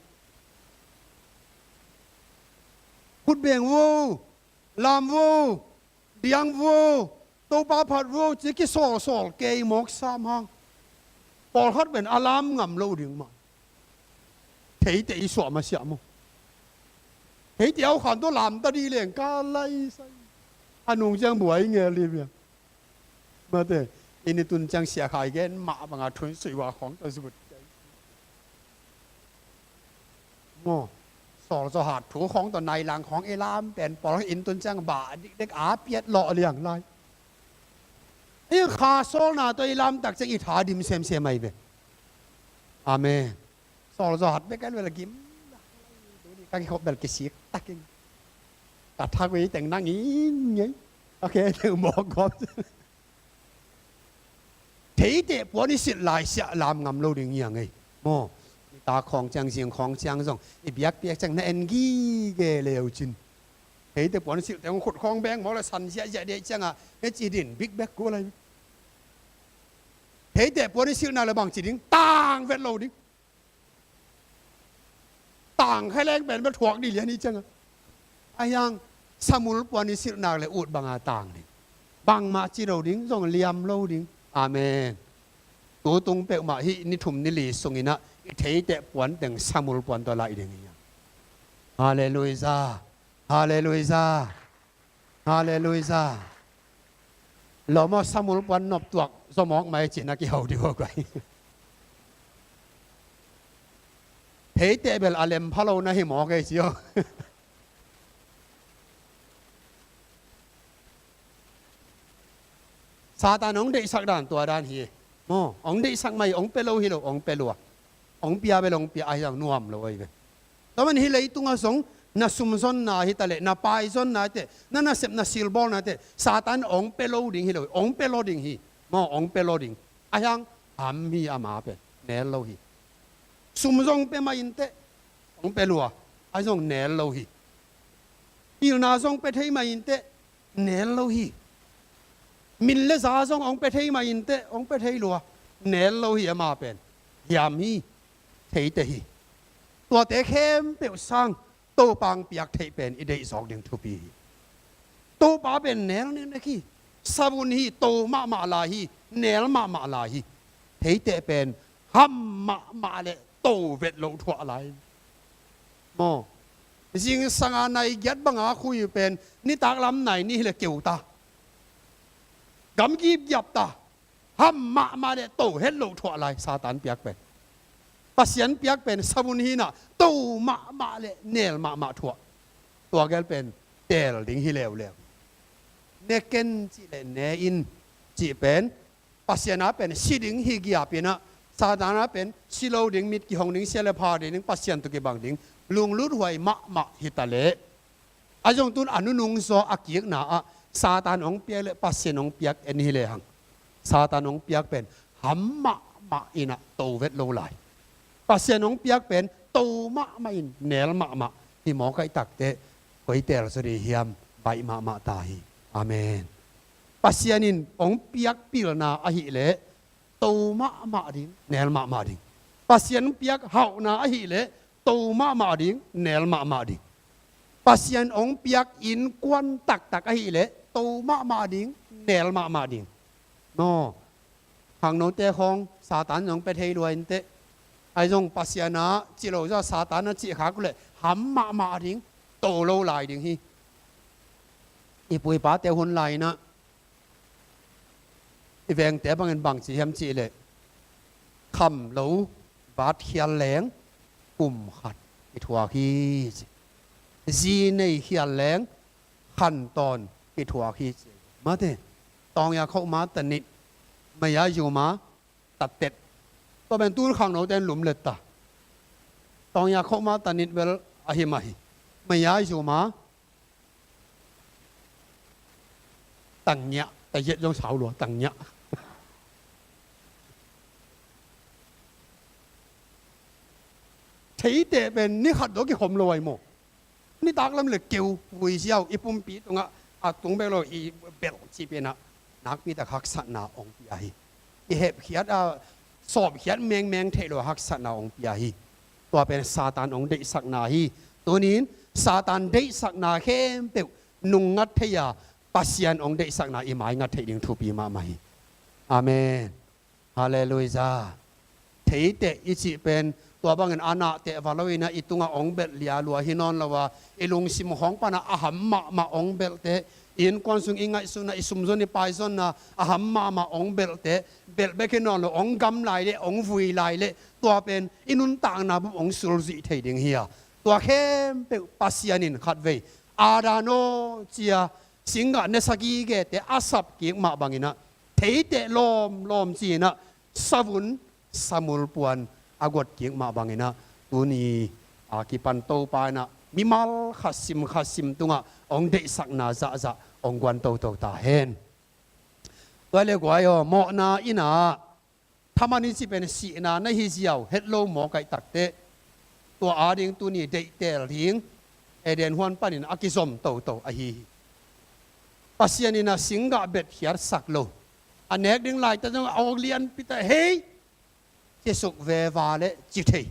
Khutbeng vo, lam vo, diang vo, Topa phat vo ci kisawlsawl kei mawk sam hang. Pawlkhat pen a lam ngam lo ding mah. Theite i suah masiah maw. Theite a ukhan tawh lamta dih leng ka lai sai. A nung ciang buai ngel dih biang. Mate, inn i tun ciang sia khai gen mah banga thun sui ua khawng tawh zut. Maw, sawlzaw hat thu khawng tawh nai lang khawng i lam pen pawl inn tun ciang bah dikdek a piat lawh liang lai. I kha sawlna tawh i lam tak ciang i tha dim semsem ahi ve. Amen. Sawlzaw hat bek el vel a gim. Ka kikhop bel kisik takin ka thak ui teng nang ing ngei. A khe teng mawk gawp. Theite puan i silh lai siah lam ngam lo ding hi a ngei. Maw, i ta khawng ciang zing khawng ciang zong i biakpiak ciang na en gige leu cin. Theite puan i silh teng khut khawng beng maw le san ziahziah deh ciangah heci din bik bek kua lai. Theite puan i silhna le bang ci ding tang vet lo ding. Tang kha leng pen bel thuak dih lian hi ciangah. A hiang samul puan i silhnak le ut banga tang ding. Bangmah ci lo ding, zong liam lo ding. Amen. Tutung peuhmah hih ni thum ni li sunginah i theite puan teng samul puan tawh laih ding hi. Halleluiah. Halleluiah. Halleluiah. Lo maw samul puan nop tuak zaw mawk mai cin a kiho dih aw guai. Theite bel a lem pha lo na hi mawk ei ci aw. Satan hong deihsak dan tua dan hi. Maw, hong deihsak mai hong pia lo hi lo, hong pia lua. Hong pia bel hong pia a hiang nuam lo ahi ve. Tua man hi leitungah zong na sumzonna hi taleh na paizonna hi teh na nasep na silbawlna hi teh Satan hong pia lo ding hi lo, hong pia lo ding hi. Maw, hong pia lo ding. A hiang ham hi ama pen nel lo hi. Sum zong pia mah inteh hong pia lua. A zong nel lo hi. Pilna zong pia thei mah inteh nel lo hi. Min le za zong hong pia thei mah inteh hong pia thei lua. Nel lo hi ama pen. Hiam hi. Theite hi. Tuate khempeuh sang Topa hong piak theih pen i deih zawk ding thupi hi. Topa pen nel neknek hi. Savun hi. To mahmah lai hi. Nel mahmah lai hi. Theite pen ham mahmah le to vet loh thuah lai. Maw, zingsanga nai giat banga khui pen nitak lam nai ni hileh keu ta. Gamgip giap ta. Ham mahmah le to het loh thuah lai Satan piak pen. Pasian piak pen savun hinah to mahmah le nel mahmah thuah. Tua gel pen teel ding hi leuleu. Ne ken cih le ne in cih pen Pasian a pen si ding hi giapinah Satan a pen si lo ding, mit kihong ding, sia le pha ding, Pasian tawh kibang ding lunglut huai mahmah hi taleh a zong tun a nunung zaw a kikna ah Satan hong piak le Pasian hong piak en hi lehang, Satan hong piak pen ham mahmah in ah to vet lo lai. Pasian hong piak pen to mahmah in nel mahmah hi mawk ahih takteh, koi teel zaw ding hiam? Baih mahmah ta hi. Amen. Pasian in hong piak pilna ahih leh to mahmah ding, nel mahmah ding. Pasian piak hauhna ahih leh to mahmah ding, nel mahmah ding. Pasian hong piak innkuan taktak ahih leh to mahmah ding, nel mahmah ding. No. Khangnote khawng Satan zong pia thei lua inteh. Ahi zong Pasian a cih lo zaw Satan a cih khak leh ham mahmah ding, to lo lai ding hi. I pu i pate hun lai in ah i vengte bangin bang ci hiam cih leh, kham lo vat khial leng kum khat kithuak hi ci. Zi nei khial leng khantawn kithuak hi ci. Mate, tawng ya khauh ma tanit, maya yu ma tatet. Tua pen tun khangnote in lumlet ta. Tawng ya khauh ma tanit bel ahi mah hi. Maya yu ma tangiah, ta yet zong sau lua, tangiah. Theiteh pen ni khat dawh kikhom lo ai maw? Nitak lam le keu vui ziau, i pumpi tungah a tung bek lo i belh cih pen ah nakpi tak haksatna hong pia hi. I hepkhiat a sawpkhiat mengmeng theih lo haksatna hong pia hi. Tua pen Satan hong deihsakna hi. Tunin Satan deihsakna khempeuh nungngat thei a, Pasian hong deihsakna i maingat theih ding thupi mahmah hi. Amen. Halleluiah. Theiteh i cih pen tua bangin a nahteh va lo in ah i tungah hong belh lialua hi nawn lo a, i lungsim khawng pan ah a ham mahmah hong belhteh, i innkuan sung i ngaihsutna, i sumzon i paizonna a ham mahmah hong belhteh, belh bek hi nawn lo, hong gam lai leh hong vui lai leh tua pen i nuntakna bup hong sulzuih thei ding hi a, tua khempeuh Pasian in khatvei Adam aw ci a, singgah nesa gigete a sap kik mah bangin ah, theiteh lawmlawm ci-in ah, savun samul puan a guat kik mah bangin ah, tuni a kipan Topa in ah mimal khat sim khat sim tungah hong deihsakna zahzah hong guan toto ta hen. Tua le guai aw, mawhna in ah thaman i cih pen sihna na hi ziau het lo mawk ahih takteh, tua ading tuni deihteel ding Eden huan panin a kizom toto ahi hi. Pasian in ah singgah betkhiatsak lo, a nek ding laitakin zong a awk lianpi ta hei, cisuk veva le ci thei.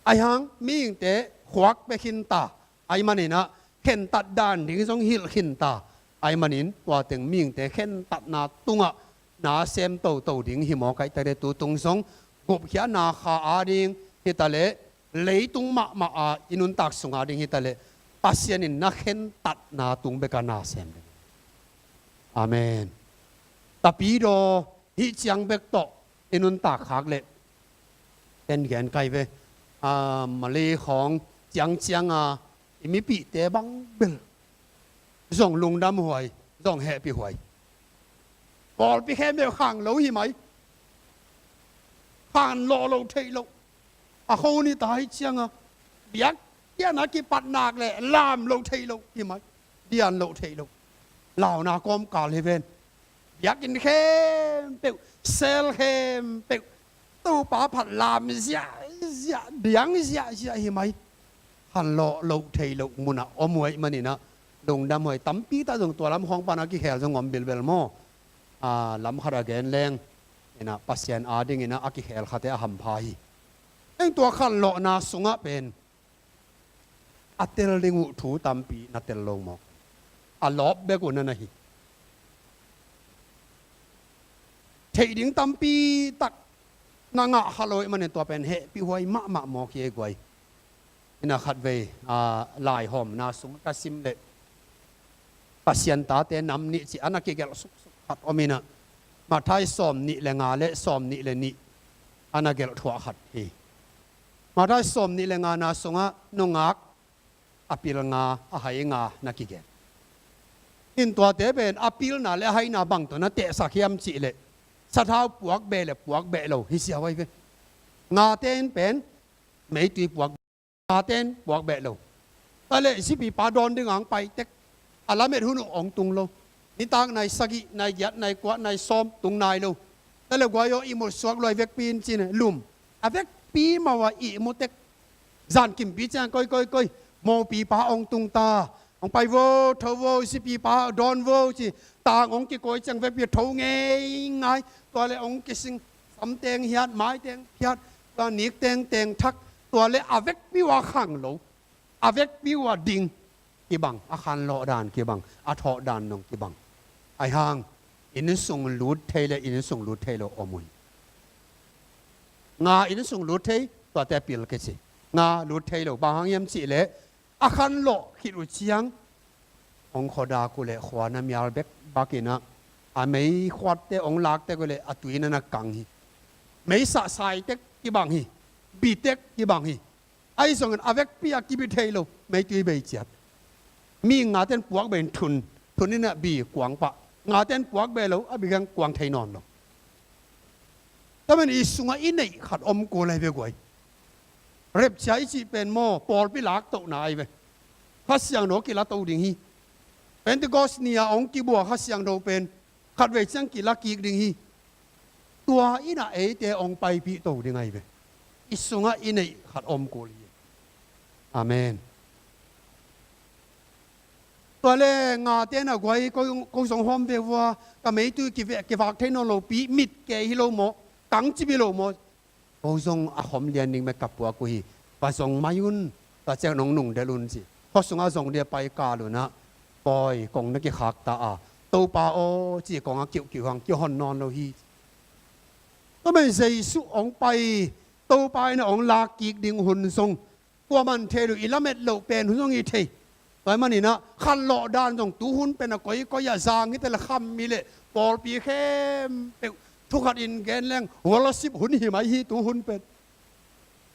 Ahi hang mihingte khuak pia khin ta, ahih manin ah khentat dan ding zong hilh khin ta, ahih manin tua teng mihingte khentatna tungah na sem toto ding hi mawk ahih takteh, tu tung zong gupkhiatna kha ading hi taleh, leitung mahmah a i nuntak sung ading hi taleh, Pasian in na khentatna tung bek a na sem ding. Amen. Tapidaw hih ciang bek tawh i nuntak khak leh, ken gen kai ve. A, Malay khawng ciangciang a i mipihte bang bel zong lungdam huai, zong hehpih huai. Pawlpi khempeuh khang lo hi mai. Khan lawh lo theih loh. A kho ni ta hi ciang a, biakinn a kipat nak leh lam lo theih loh hi mai. Dian lo theih loh. Launa kawmkal hi ven. Biakinn khempeuh, sel khempeuh, Topa phat lam ziahziah, diang ziahziah hi mai. Khan lawh loh theih loh munah om uh ahih manin ah, lungdam huai. Tampi tak zong tua lam khawng pan a kikhel zong om bilbel maw. A, lam khat a gen leng in ah, Pasian adingin ah a kikhel khate a hampha hi. Eng, tua khan lawhna sungah pen a tel ding uh thu tampi na tel lo mawk. A lawp bek uh na na hi. Theih ding tampi tak na ngah kha lo ahih manin tua pen hehpih huai mahmah mawk hi ei guai. In ah khatvei, a, laihawmna sung ka sim leh, Pasian tate nam nih ci a na kigelh suksuk khat om in ah, Matthai sawm nih le nga le sawm nih le nih a na gelh thuah khat hi. Matthai sawm nih le nga na sungah nungak a pil nga, a hai nga na kigen. In tuate pen a pilna le a haina bang tawh na tehsak hiam cih leh, sathau puak beh le puak beh lo hi sia huai ve. Ngate in pen meitui puak, ngate in puak beh lo. Tua leh zipipa dawn ding ang pai tek, a lamet hun uh hong tung lo. Nitak nai sagih, nai giat, nai kua, nai sawm tung nai lo. Tua le guai aw, ihmut suak lua i vekpi in ci-in lum. A vekpi mawh a ihmu tek. Zan kimpi ciang koi, koi, koi, mopipa hong tung ta. Hong pai vo, tho vo, zipipa dawn vo ci. Tang hong kikawi ciang vekpi tho ngeingai. Tua le hong kising, sam teng hiat, mai teng hiat, tua nik teng teng thak. Tua le a vekpi uh a khang lo, a vekpi uh a ding kibang, a khanlawh dan kibang, a thawh dan dong kibang. Ahi hang, innsung lut thei le innsung lut thei lo om uh hi. Nga innsung lut thei, tuate pil kici. Nga lut thei lo, bang hang hiam cih leh, a khanlawh khit uh ciang, hong khuadak uh leh khua na mial bek bak in ah, a meikhuatte hong lak tek uh leh a tui na na kang hi. Meisah sai tek kibang hi. Bi tek kibang hi. Ahi zongin a vekpi a kibi thei lo, meitui bei ciat. Mi ngaten puak bei in thun, thun in ah bi kuang pah. Ngaten puak bei lo, a bi keng kuang thei nawn lo. Tua manin i sungah i neih khat om kul ahi ve guai. Rapture i cih pen maw, pawlpi laktohna ahi ve. Kha Siangtho kila to ding hi. Pentecost ni-a hong kibua Kha Siangtho pen khatvei ciang kila kik ding hi. Tua in ah eite hong paipih to ding ahi ve. I sungah i neih khat om kul hi. Amen. Tua le ngate na guai, ko, ko zong hawm ve vua, ka meitui kive, kivak thei nawn lo pi, mit kei hi lo maw, kang cip hi lo maw. Ko zong a khom lian ding mah ka puak uh hi. Va zong mai un, tua ciang nong nungdelh un ci. Khua sungah zong dia pai kal un ah, Pawi, kong na kikhak ta a, Topa aw ci kong a kiuhkiuh hang kihon nawn lo hi. Tua manin Jesuh hong pai, Topa in ah hong lak kik ding hun zong kuaman thei lo, i lamet loh pen hun zong hi thei. Tua ahih manin ah khanlawh dan zong tuhun pen a koikoi ah zang hi ta leh kham hi leh pawlpi khempeuh thu khat in gen leng worship hun hi mai hi tuhun pen.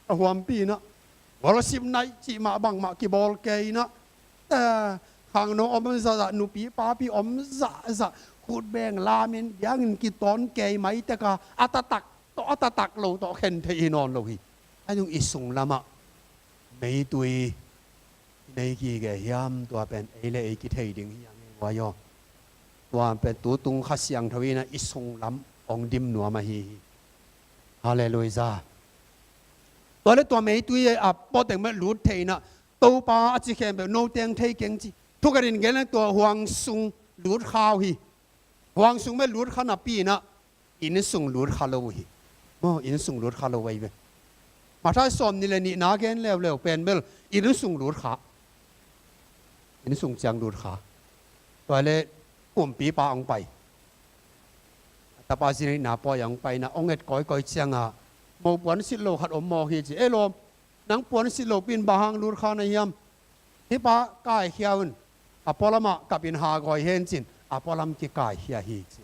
A huampi in ah worship night cih mah bangmah kibawl kei in ah, eh, khangno om zahzah, nupi papi om zahzah, khutbeng lamin biakinn kitawn kei mai tek a, a taktak tawh a taktak lo tawh khen theih hi nawn lo hi. Ahi zong i sunglamah meitui i nei gige hiam, tua pen ei le ei kithei ding hi a ngei guai aw. Tua pen tutung Kha Siangtho in ah i sunglam hong dim nuam ahi hi. Halleluiah. Tua le tua meitui a pawteng mah lut thei in ah, Topa a ci khempeuh no teng thei keng ci. Thu khat in gen leng tua huang sung lut kha uh hi. Huang sung mah lut kha napi in ah innsung lut kha lo uh hi. Maw, innsung lut kha lo uh ahi ve. Matthai sawmnih le nihna gen leuleu pen bel innsung lut kha. Innsung ciang lut kha. Tua le kumpipa hong pai. A tapa zi neihna pawi hong pai in ah hong et kawikawi ciangah, mopuan silh lo khat om mawk hi ci. Ei lawm, nang puan silh lopi in bang hang lut kha na hiam? Hih pa kaikhia un, a pualamah kap in hagawi hen ci-in a pualam kikaikhia hi ci.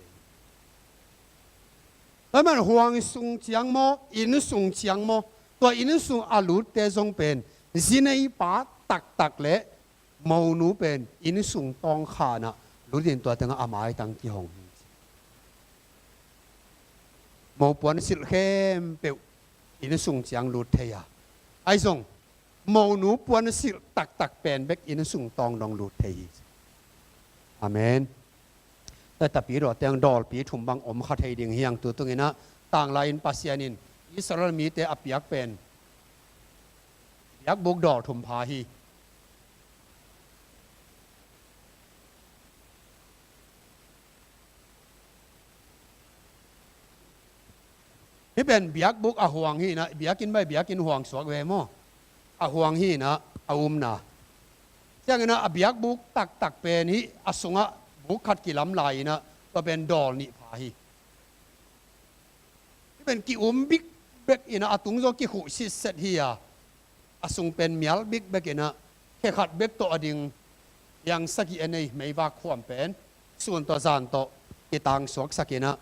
Tua ahih manin huang sung ciang maw, innsung ciang maw, tua innsung a lutte zong pen zineipa taktak le monu pen innsung tawngkhana lut in tua tengah a maitang kihong hi ci. Mopuan silh khempeuh innsung ciang lut thei a, ahi zong monu puan silh taktak pen bek innsung tawng dong lut thei hi. Amen. Tua tapi dawh teng dawlpi thum bang om kha thei ding hi hang. Tutung in ah tanglai in Pasian in Israel mite a piak pen biakbuk dawl thum pha hi. Hih pen biakbuk a huang hi in ah, biakinn bai biakinn huang suak ve maw? A huang hi in ah, a umna. Ciangin ah a biakbuk taktak pen hih a sungah buk khat kilam lai in ah, tua pen dawl nih pha hi. Hih pen ki-um bikbek in ah, a tung zaw kikhuh sitset hi a, a sung pen mial bikbek in ah, khe khat bek tawh a ding, hiang sagih a nei meivak khuam pen sun tawh zan tawh kitangsuaksak in ah,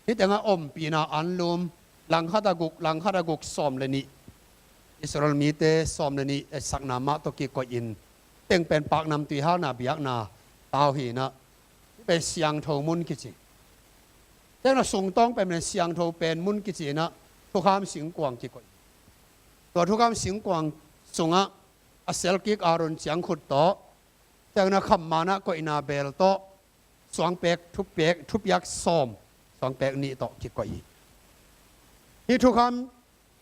hih tengah ompihna anlum, langkhat a guk, langkhat a guk sawm le nih, Israel mite sawm le nih etsakna mah tawh kikoih in, teng pen paknamtui halna biakna tau hi in ah, hih pen siangtho mun kici. Teng na sungtawng pen, pen siangtho pen mun kici in ah, thukham singkuang kikoih. Tua thukham singkuang sungah a selkik Aaron ciangkhut tawh Ciangin ah khamhma-in ah koihna beel tawh suangpek, thupek, thupiak sawm, suangpek nih tawh kikoih hi. Hih thukham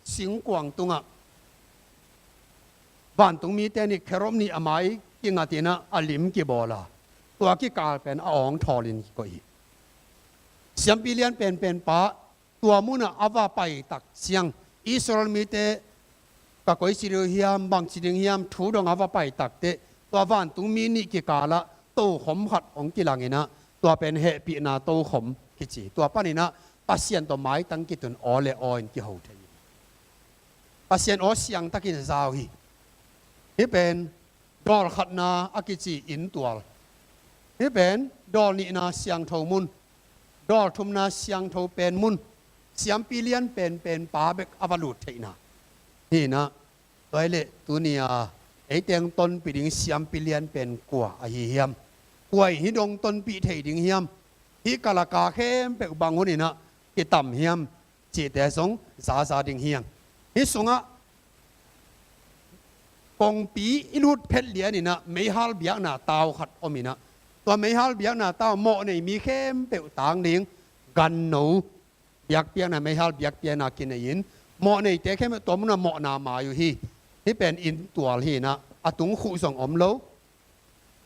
singkuang tungah vantungmite nih kherub nih a mai kingatin ah a lim kibawl a, tua kikal pen a awngthawlin kikoih hi. Siampi lian penpen pa tua munah a va pai tak ciang, Israel mite ka koici ding hiam, bangci ding hiam, thu dong a va pai takteh, tua vantungmi nih kikalah tokhom khat hong kilangin ah, tua pen hehpihna tokhom kici. Tua panin ah Pasian tawh maitang kitun aw le aw in kiho thei. Pasian aw siangtakin za uh hi. Hih pen dawl khatna a kici inntual. Hih pen dawl nihna siangtho mun. Dawl thumna siangtho pen mun. Siampi lian penpen pa bek a va lut theihna. Hih in ah, tua hi leh tuni-a ei teng tonpih ding siampi lian pen kua ahi hiam? Kua in hih dong tonpih thei ding hiam? Hih kalaka khempeuh bang hunin ah kitam hiam? Cihte zong zaza ding hi hang. Hih sungah kongpi i lut phet lianin ah meihal biakna tau khat om in ah, tua meihal biakna tau mawhnei mi khempeuh tang ding, ganno biakpiakna, meihal biakpiakna kinei in, mawhneite khempeuh tua munah mawhna mai uh hi. Hih pen inntual hi in ah, a tung khuh zong om lo,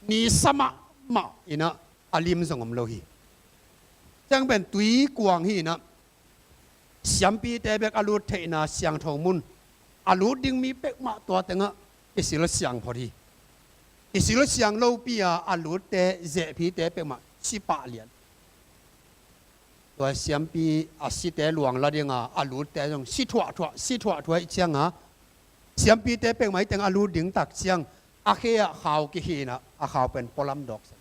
ni sa mahmah in ah a lim zong om lo hi. Ciang pen tui kuang hi in ah, siampite bek a lut theihna siangtho mun, a lut ding mi peuhmah tua tengah i sil siang phot hi. I sil siang lopi-a a lutte, zehphite peuhmah si pah lian. Tua siampi a site luang la dinga a lutte zong si thuahthuah, si thuahthuah ih cianga, siampite peuhmah ih teng a lut ding tak ciang, a khe-ah khau kikhih in ah, a khau pen pualam dawk sa.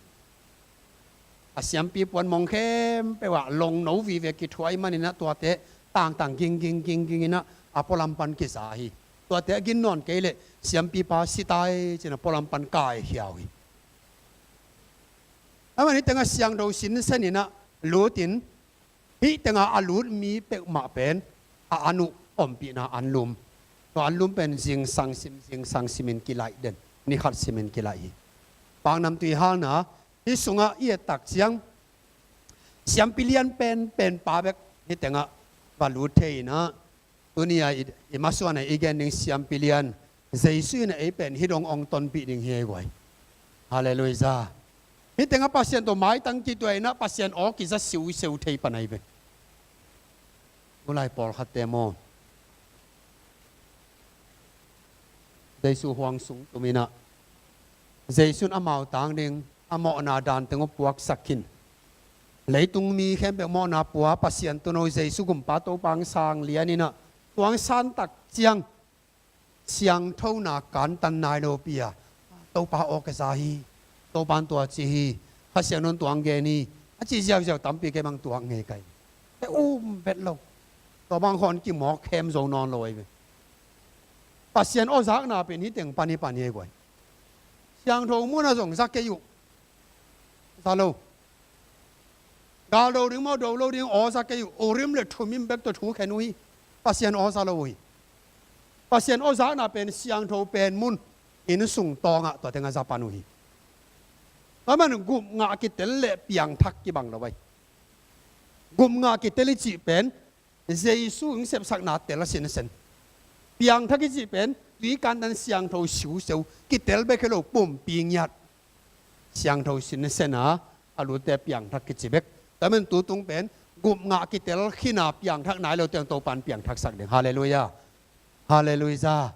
A siampi puan mong khempeuh ah longno vive kithuah ih manin ah tuate tangtang gingging gingging in ah a pualam pan kiza hi. Tuate a gin nawn kei leh siampipa si tai ci-in ah pualam pan kaikhia uh hi. Amah in hih tengah siangtho sinsen in ah lutin, hih tengah a lut mi peuhmah pen a an uh ompihna anlum. Tua anlum pen zingsang sim, zingsang simin kilaih den, ni khat simin kilaih hi. Paknamtui halna, hih sungah i et tak ciang, siampi lian penpen pa bek hih tengah va lut thei in ah, tuni-a i, i masuan a i gen ding siampi lian, Jesu in ah ei pen hih dong hong tonpih ding hi ei guai. Halleluiah. Hih tengah Pasian tawh maitang kituah in ah Pasian aw kiza siuseu thei pan ahi ve. Tulai pawlkhatte maw, Jesu huang sung tum in ah, Jesu in amau tang ding a mawhna dan teng uh puaksak khin. Leitung mi khempeuh mawhna pua Pasian Tuuno Jesu Gumpa Topa hong sang lian in ah, tua hong san tak ciang, siangthona kantan nai lopi-a, Topa aw ka za hi, Topa in tua ci hi, Kha Siangtho in tua hong gen hi, a ci ziauziau tampi kei bang tuak ngei kai. Heh um vet lo. Tua bang khawng kimawk khem zo nawn lo ahi ve. Pasian aw zakna pen hih teng pan hi pan hi ei guai. Siangtho munah zong za kei uh. Za lo. Gal do ding maw, do lo ding, aw za kei uh. Urim le Thumim bek tawh thu khen uh hi. Pasian aw za lo uh hi. Pasian aw zakna pen siangtho pen mun, inn sung tawngah tua tengah za pan uh hi. Tua man gupngah kitel le piangthak kibang lo ahi. Gupngah kitel i cih pen Jesu hong sepsakna tel a sinsen. Piangthak i cih pen tui kantan siangtho siuseu, kitel bek hi lo, pumpi ngiat. Siangtho sinsen a, a lutte piangthak kici bek. Tua man tutung pen gupngah kitel khin a piangthak nai lo teng Topa in piangthaksak ding. Halleluiah. Halleluiah.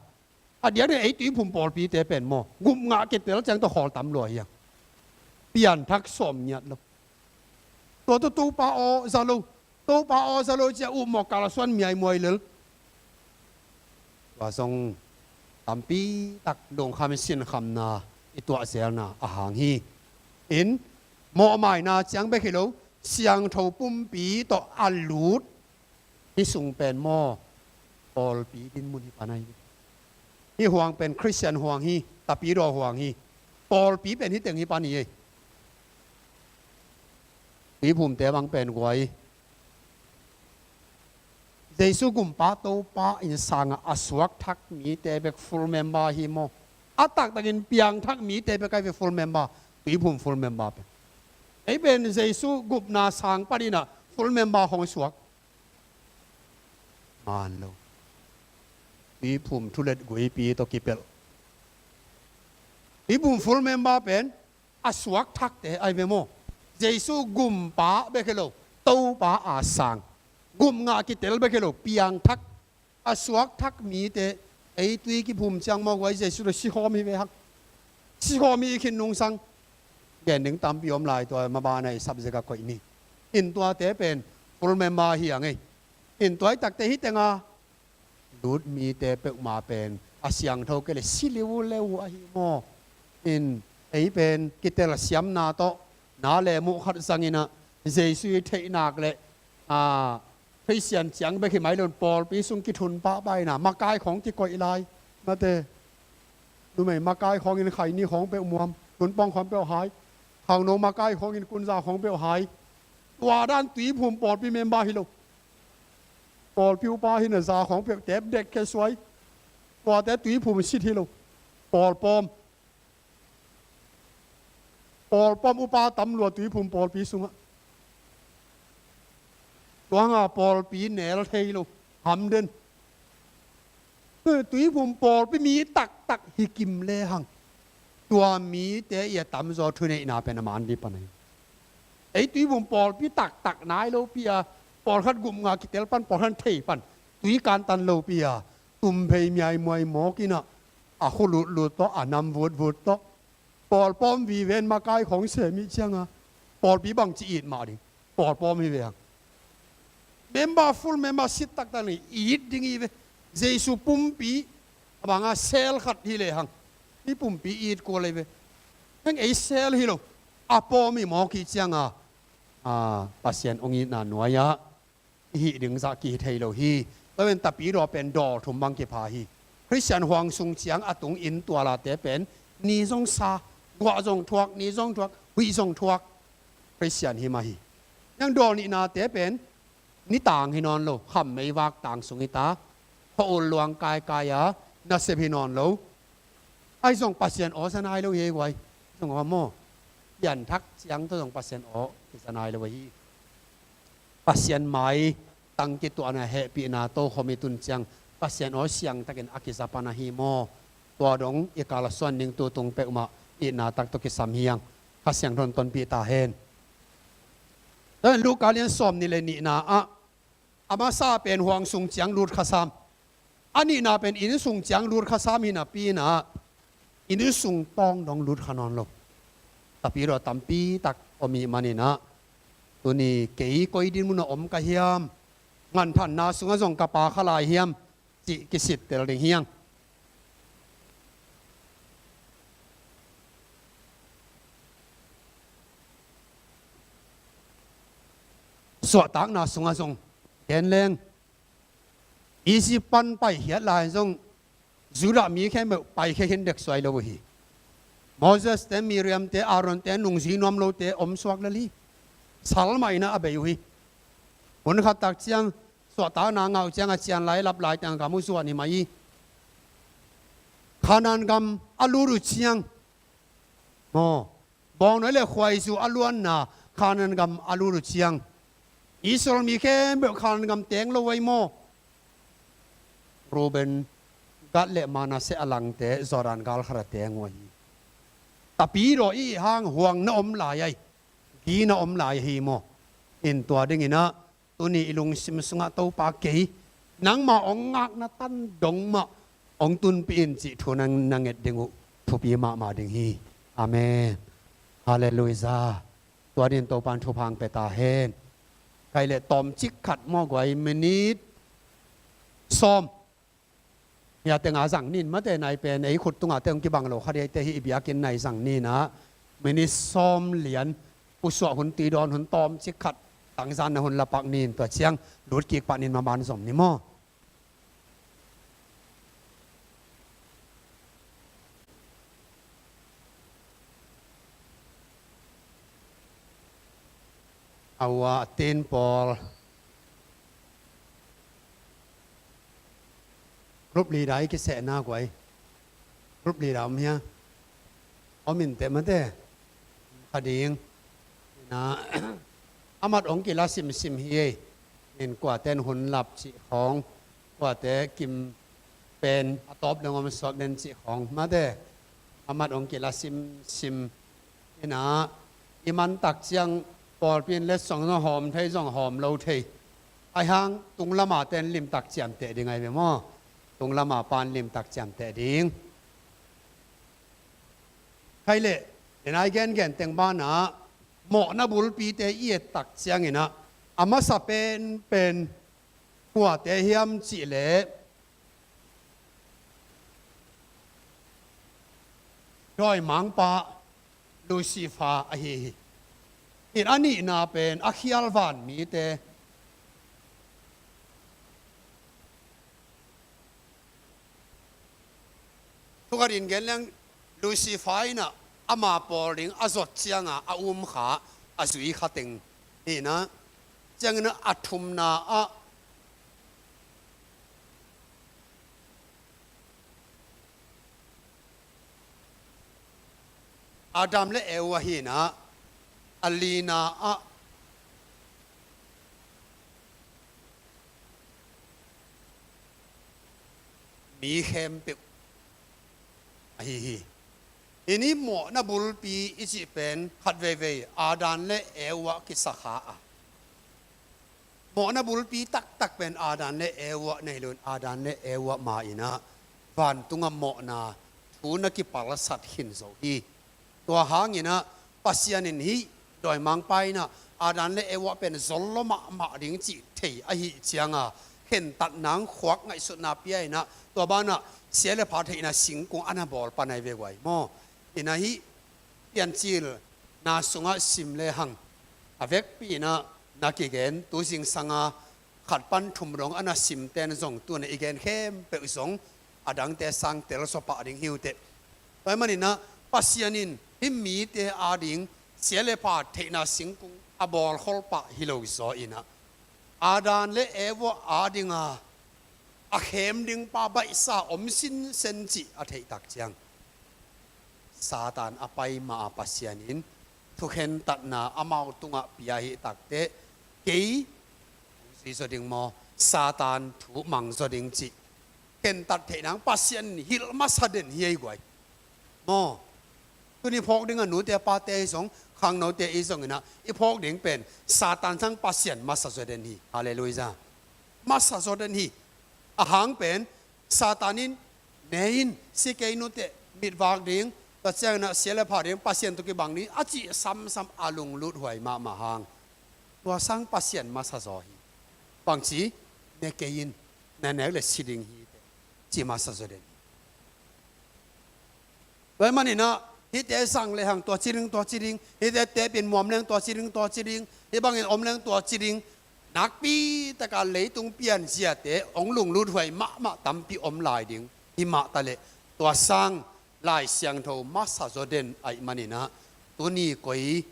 A diakdiak ei tuiphum pawlpite pen maw, gupngah kitel ciang tawh khawl tam lua hi hang. Pianthak sawm ngiat lo. Tua tawh Topa aw za lo. Topa aw za lo ci-a upmawh kalsuan miaimuai lel. Tua zong tampi tak lungkham sinkhamna i tuahzelna a hang hi. In, mawhmaina ciang bek hi lo, siangtho pumpi tawh a lut hih sung pen maw, pawlpi dinmun hi pan ahi. Hih huang pen Khristian huang hi, Tapidaw huang hi. Pawlpi pen hih teng hi pan hi ei. Tuiphumte bang pen guai, Jesu Gumpa Topa in sangah a suakthak mite bek full member hi maw? A taktakin piangthak mite bek ahi ve full member, tuiphum full member pen. Ei pen Jesu gupna sang panin ah full member khawng suak. Man lo. Tuiphum thulet guipi tawh kipelh. Tuiphum full member pen a suak thakte ahi ve maw. Jesu gumpa bek hi lo, Topa a sang. Gum ngah kitel bek hi lo, piangthak. A suak thak mite, ei tui kiphum ciang maw guai, Jesu lo sikhawm hi ve hang. Sikhawm hi khin nungsang. Gen ding tampi om lai, tua maban a i subject a koih ni. In tuate pen full member hi a ngei. In tua i takte hi tenga lut mite peuhmah pen a siangtho kei le si leuleu ahi maw. In ei pen kitel siamna tawh na le muh khat zangin ah Jesu i theih nak le, a, Khristian ciang bek hi mai lo in pawlpi sung kithun pahpah in ah makai khawng kikoih lai. Mate, numei makai khawngin khaini khawng peuh muam, tunpawng khawng peuh hai, khauno makai khawngin kunza khawng peuh hai. Tua dan tuiphum pawlpi member hi lo. Pawlpi upa hi na za khawng peuh tep dek khe suai. Tuate tuiphum sit hi lo. Pawlpawm. Pawlpawm upa tam lua tuiphum pawlpi sungah. Tua hanga pawlpi nel thei lo. Hamden. Tuiphum pawlpi mi taktak hi kim le hang. Tua mite i a tamzaw thuneihna pen a man dih pan ahi. Ei tuiphum pawlpi taktak nai lopi a, pawlkhat gupna kitel pan, pawlkhat thei pan, tui kantan lopi a, tumphei miaimuai mawk in ah, a khu lutlut tawh, a nam vutvut tawh, pawlpawm viven makai khawng sem ih cianga pawlpi bangci it mah ding. Pawlpawm hi ve hang. Member, full member sit taktak ni it ding hi ve. Jesu pumpi a banga sel khat hi le hang. Hih pumpi it kul hi ve. Heng ei sel hi lo. A pawm hi mawk hi cianga, a, Pasian hong itna nuai-ah i hih ding zah kithei lo hi. Tua pen tapidaw pen dawl thum bang kipha hi. Khristian huang sung ciang a tung inn tualate pen ni zong sa, guah zong thuak, ni zong thuak, huih zong thuak. Khristian hi mah hi. Nang dawl nihnate pen ni tang hi nawn lo, khammei vak tang sung hi ta, khuaul luang kaikai a nasep hi nawn lo. Ahi zong Pasian aw za nai lo hi ei guai. Zong aw maw. Pianthak ciang tawh zong Pasian aw kiza nai lo ahi. Pasian mai tang kituahna, hehpihna tokhom i tun ciang Pasian aw siangtakin a kiza pan ahi maw. Tua dong i kal a suan ding tu tung peuhmah itna tak tawh kisam hi hang. Kha Siangtho in tonpih ta hen. Tua in Luka lian sawm nih le nihna ah, a masa pen huang sung ciang lut kha sam. A nihna pen inn sung ciang lut kha sam hi napi in ah, inn sung tawng dong lut kha nawn lo. Tapidaw tampi tak om ih manin ah, tuni kei koi din mun a om ka hiam, nganthanna sungah zong ka pa kha lai hiam, cih kisittel ding hi hang. Suahtakna sungah zong gen leng, Egypt pan paikhiat lai zong Judah mi khempeuh paikhia khin dek suai lo uh hi. Moses te, Miriam te, Aaron te, nungzui nuam lote om suak lel hi. Sal mah in ah a bei uh hi. Hun khat tak ciang, suahtakna ngah uh ciang a cian lai lap lai teng a gam uh zuan hi mah hi. Kanaan gam a lut uh ciang, maw, bawngnawi le khuaizu a luanna Kanaan gam a lut uh ciang, Israel mi khempeuh Kanaan gam teng lo uh ei maw. Reuben, Gad le Manasseh a langte Jordan gal khat a teng uh ahi. Tapidaw i hang huang na om lai ahi, gi na om lai ahi maw. In tua dingin ah, tuni i lungsim sungah Topa kei, nangma hong ngakna tan dong mah hong tunpih in cih thu na, na nget ding uh thupi mahmah ding hi. Amen. Halleluiah. Tua dingin Topa in thupha hong pia ta hen. Kai le tawmcik khat maw guai, minit sawm. Hia teng a zang nin mate, nai pen ei khut tungah teng kibang lo kha dei te hi, i biakinn nai zang nin ah, minit sawm lian, pusuah hun, tui dawn hun tawmcik khat, tangzanna hun la pak nin, tua ciang lut kik pah nin, maban zom ni maw. Awa, a tin pawl. Group leader i kisehna guai. Group leader om hia? Om in teh mate. Kha ding. Ina, a mat hong kila simsim hi ei. In kuaten hun lap cih khawng, kuate kim pen a tawp dong om suak den cih khawng mate. A mat hong kila simsim. Ina, i man tak ciang pawlpi in letsong zong hawm thei zong hawm lo thei. Ahi hang tung lama ten limtak ciamteh ding ahi ve maw? Tung lama pan limtak ciamteh ding. Khai leh, ina i gengen teng banah mawhna bulpite i et tak cianginah a masa penpen kuate hiam cih leh dawimangpa Lucifer ahi hi. In a nihna pen a khial van mite. Thukhat in gen leng Lucifer inah ama pawl ding a zot cianga a um kha, a zui kha teng hi inah, cianginah a thumna ah Adam le Eva hi inah, a lina ah mi khempeuh ahi hi. Hih ni mawhna bulpi i cih pen khat veivei Adam le Eva kisakha a, mawhna bulpi taktak pen Adam le Eva nei loin Adam le Eva ma inah vantungah mawhna thu na kipalsat khin zo hi. Tua hanginah Pasian in hih dawimangpa inah Adam le Eva pen zol lo mahmah ding cih thei ahih cianga khentatna khuak ngaihsutna pia inah tua banah sia le pha theihna singkung a na bawl pan ahi ve guai maw? Inah hih Piancil na sungah sim lehang a vekpi inah na kigen tu zingsanga khat pan thum dong a na simten zong tuna i gen khempeuh zong a dangte sang tel zaw pah ding hi uh teh. Tua ahih maninah Pasian in hih mite ading sia le pha theihna singkung a bawlkhol pah hi lo zaw inah Adam le Eva adinga a khem dingpa baihsa om sinsen cih a theih tak ciang Satan a pai ma-a Pasian in thukhentatna amau tungah pia hi takteh kei hong zui zaw ding maw, Satan thu mang zaw ding cih khentat theih nang Pasian in hilh masa den hi ei guai maw? Tuni phawk dingah nute pate hi zong, khangnote hi zonginah i phawk ding pen Satan sang Pasian masa zaw den hi. Halleluiah. Masa zaw den hi. A hang pen Satan in ne in si kei nuteh, mitvak ding, tua cianginah sia le pha ding, Pasian tawh kibang ding a cih samsam a lunglut huai mahmah hang tua sang Pasian masa zaw hi. Bangci, ne kei in, na nek le si ding hi teh ci masa zaw den hi. Tua ahih maninah hihte zang lehang tua ci ding, tua ci ding, hihte tepin muam leng tua ci ding, tua ci ding, hih bangin om leng tua ci ding, nakpi taka leitung pianziate hong lunglut huai mahmah tampi om lai ding. Himah taleh tua sang Lai Siangtho masa zaw den ahih maninah tuni koi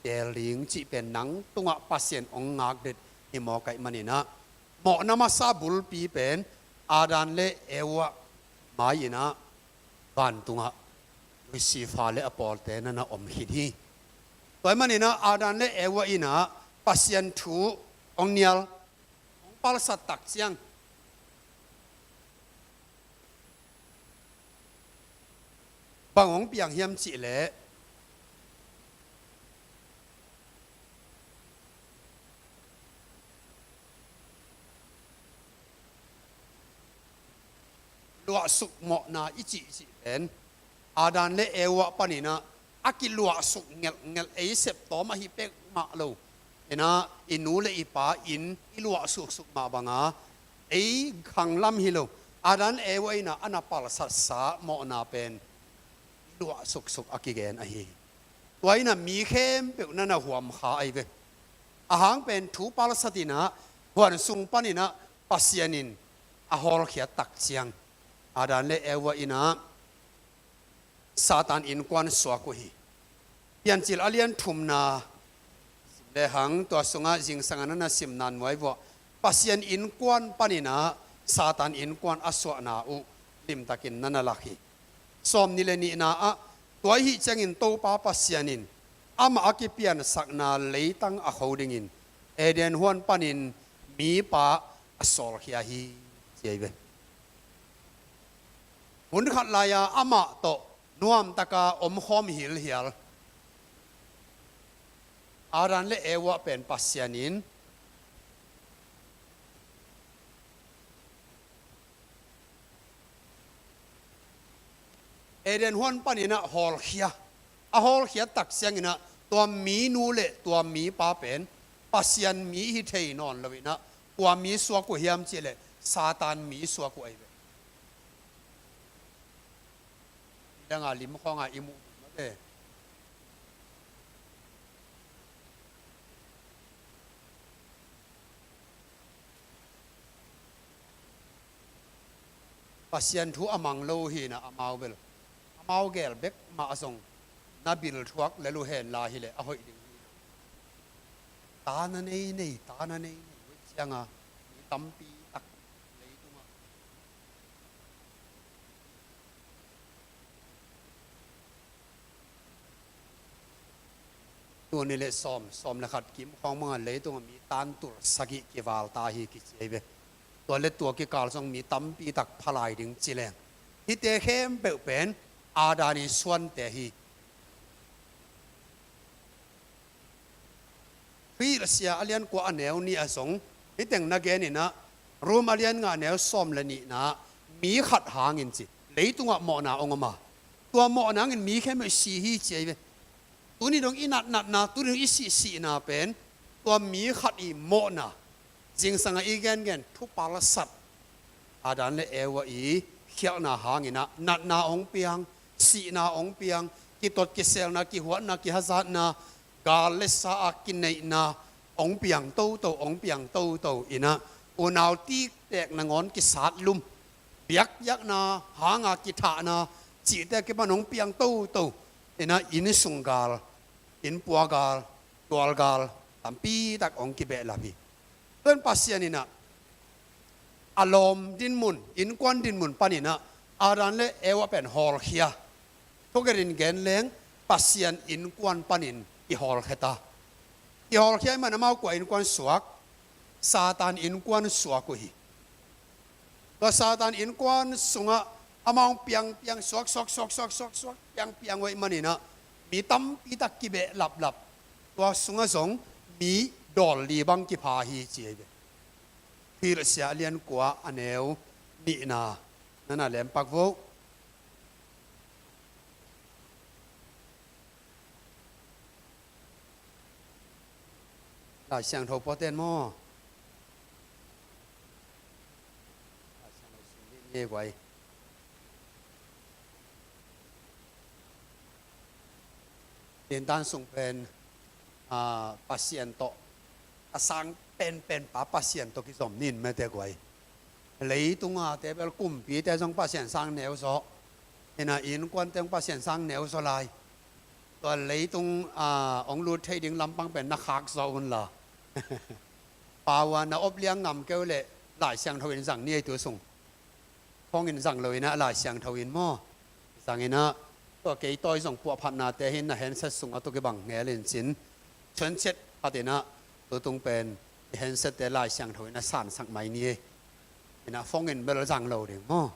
teel ding cih pen nang tungah Pasian hong ngakdet hi mawk ahih maninah mawhna masa bulpi pen Adam le Eva mai inah vantungah Lucifer le a pawlte nana om khin hi. Tua ahih maninah Adam le Eva inah Pasian thu hong nial, hong palsat tak ciang bang hong piang hiam cih leh luahsuk mawhna i cih cih pen Adam le Eva paninah a kiluahsuk ngelhngelh, ei septawm ahi pek mah lo. Inah i nu le i pa inn i luahsuksuk mah banga ei khanglam hi lo. Adam le Eva inah a na palsatsa mawhna pen i luahsuksuk a kigen ahi hi. Tua inah mi khempeuh nana huam kha ahi ve. A hang pen thu palsat inah huan sung paninah Pasian in a hawlkhiat tak ciang Adam le Eva inah Satan innkuan suak uh hi. Piancil a lian thumna sim lehang tua sungah zingsangah nana simna nuai vuah Pasian innkuan paninah Satan innkuan a suahna uh limtakin nana lak hi. Sawm nih le nihna ah, tua ahih ciangin Topa Pasian in amah a kipiansakna leitang a kho dingin Eden huan panin mipa a sawlkhia hi, ci ahi ve. Hun khat lai-a amah tawh nuamtaka omkhawm hilhial Adam le Eva pen Pasian in Eden huan paninah hawlkhia. A hawlkhiat tak cianginah tua minu le tua mipa pen Pasian mi hi thei nawn loinah kua mi suak uh hiam cihleh Satan mi suak uh ahi ve. Danga lim khawnga i muh mawte. Pasian thu a mang lo hinah amau bel amau gel bek mah zong na bil thuak lel uh hen la hileh a hoih ding hi. Ta na nei nei, ta na nei nei uh cianga mi tampi tak leitungah Tuni le sawm, sawm le khat kim khawng manga leitungah mi tantul sagih kival ta hi kici ahi ve. Tua le tua kikal zong mi tampi tak phalai ding ci leng hihte khempeuh pen Adam i suante hi. Thuhilhsia a lian kua a neu nih ah zong hih teng na geninah Rom a lian nga a neu sawm le nihna mi khat hangin ci leitungah mawhna ong om a, tua mawhna hangin mi khempeuh si hi ci ahi ve. Tuni dong i natnatna, tuni dong i sihsihna pen tua mi khat i mawhna, zingsanga i gengen thupalsat Adam le Eva i khialhna hanginah natna ong piang, sihna ong piang, kitot kiselna, kihuatna, kihazatna, gal le sa a kineihna ong piang toto, ong piang toto inah unau tiktek nangawn kisatlum, biakpiakna hanga kithahna cihte kipan ong piang toto inah innsung gal, innpua gal, tualgal tampitak ong kibehlap hi. Tuan Pasian inah a lawm dinmun, innkuan dinmun paninah Adam le Eva pen hawlkhia. Thugenin gen leng Pasian innkuan panin i hawlkhia ta. I hawlkhia i man amau kua innkuan suak? Satan innkuan suak uh hi. Tua Satan innkuan sungah amau piangpiang suak suak suak suak suak suak piangpiang uh ahih maninah mi tampitak kibeh laplap. Tua sungah zong mi dawl li bang kipha hi ci ahi ve. Thuhilhsia a lian kua a neu nihna nana lempak vo. Lai Siangtho puaten maw? Lai Siangtho sung ni ni guai. Tintan sung pen, ah, Pasian tawh a sang penpen pa Pasian tawh kizom nin mete guai. Leitunga te bel kumpite zong Pasian sang neu zaw. Ina innkuante zong Pasian sang neu zaw lai. Tua leitung, ah, ong lut thei ding lampang pen na khak zaw un la. Paua na op liang ngam keu leh Lai Siangtho in zang ni ei tu sung. Khawng in zang lo inah Lai Siangtho in maw? Zang inah tua kei tawi zong puahphatnate hin na handset sungah tua kibang ngel in cin. Chuanchet phat inah tutung pen i handset te Lai Siangtho inah sansak mai ni ei. Inah phone in bel zang lo ding maw?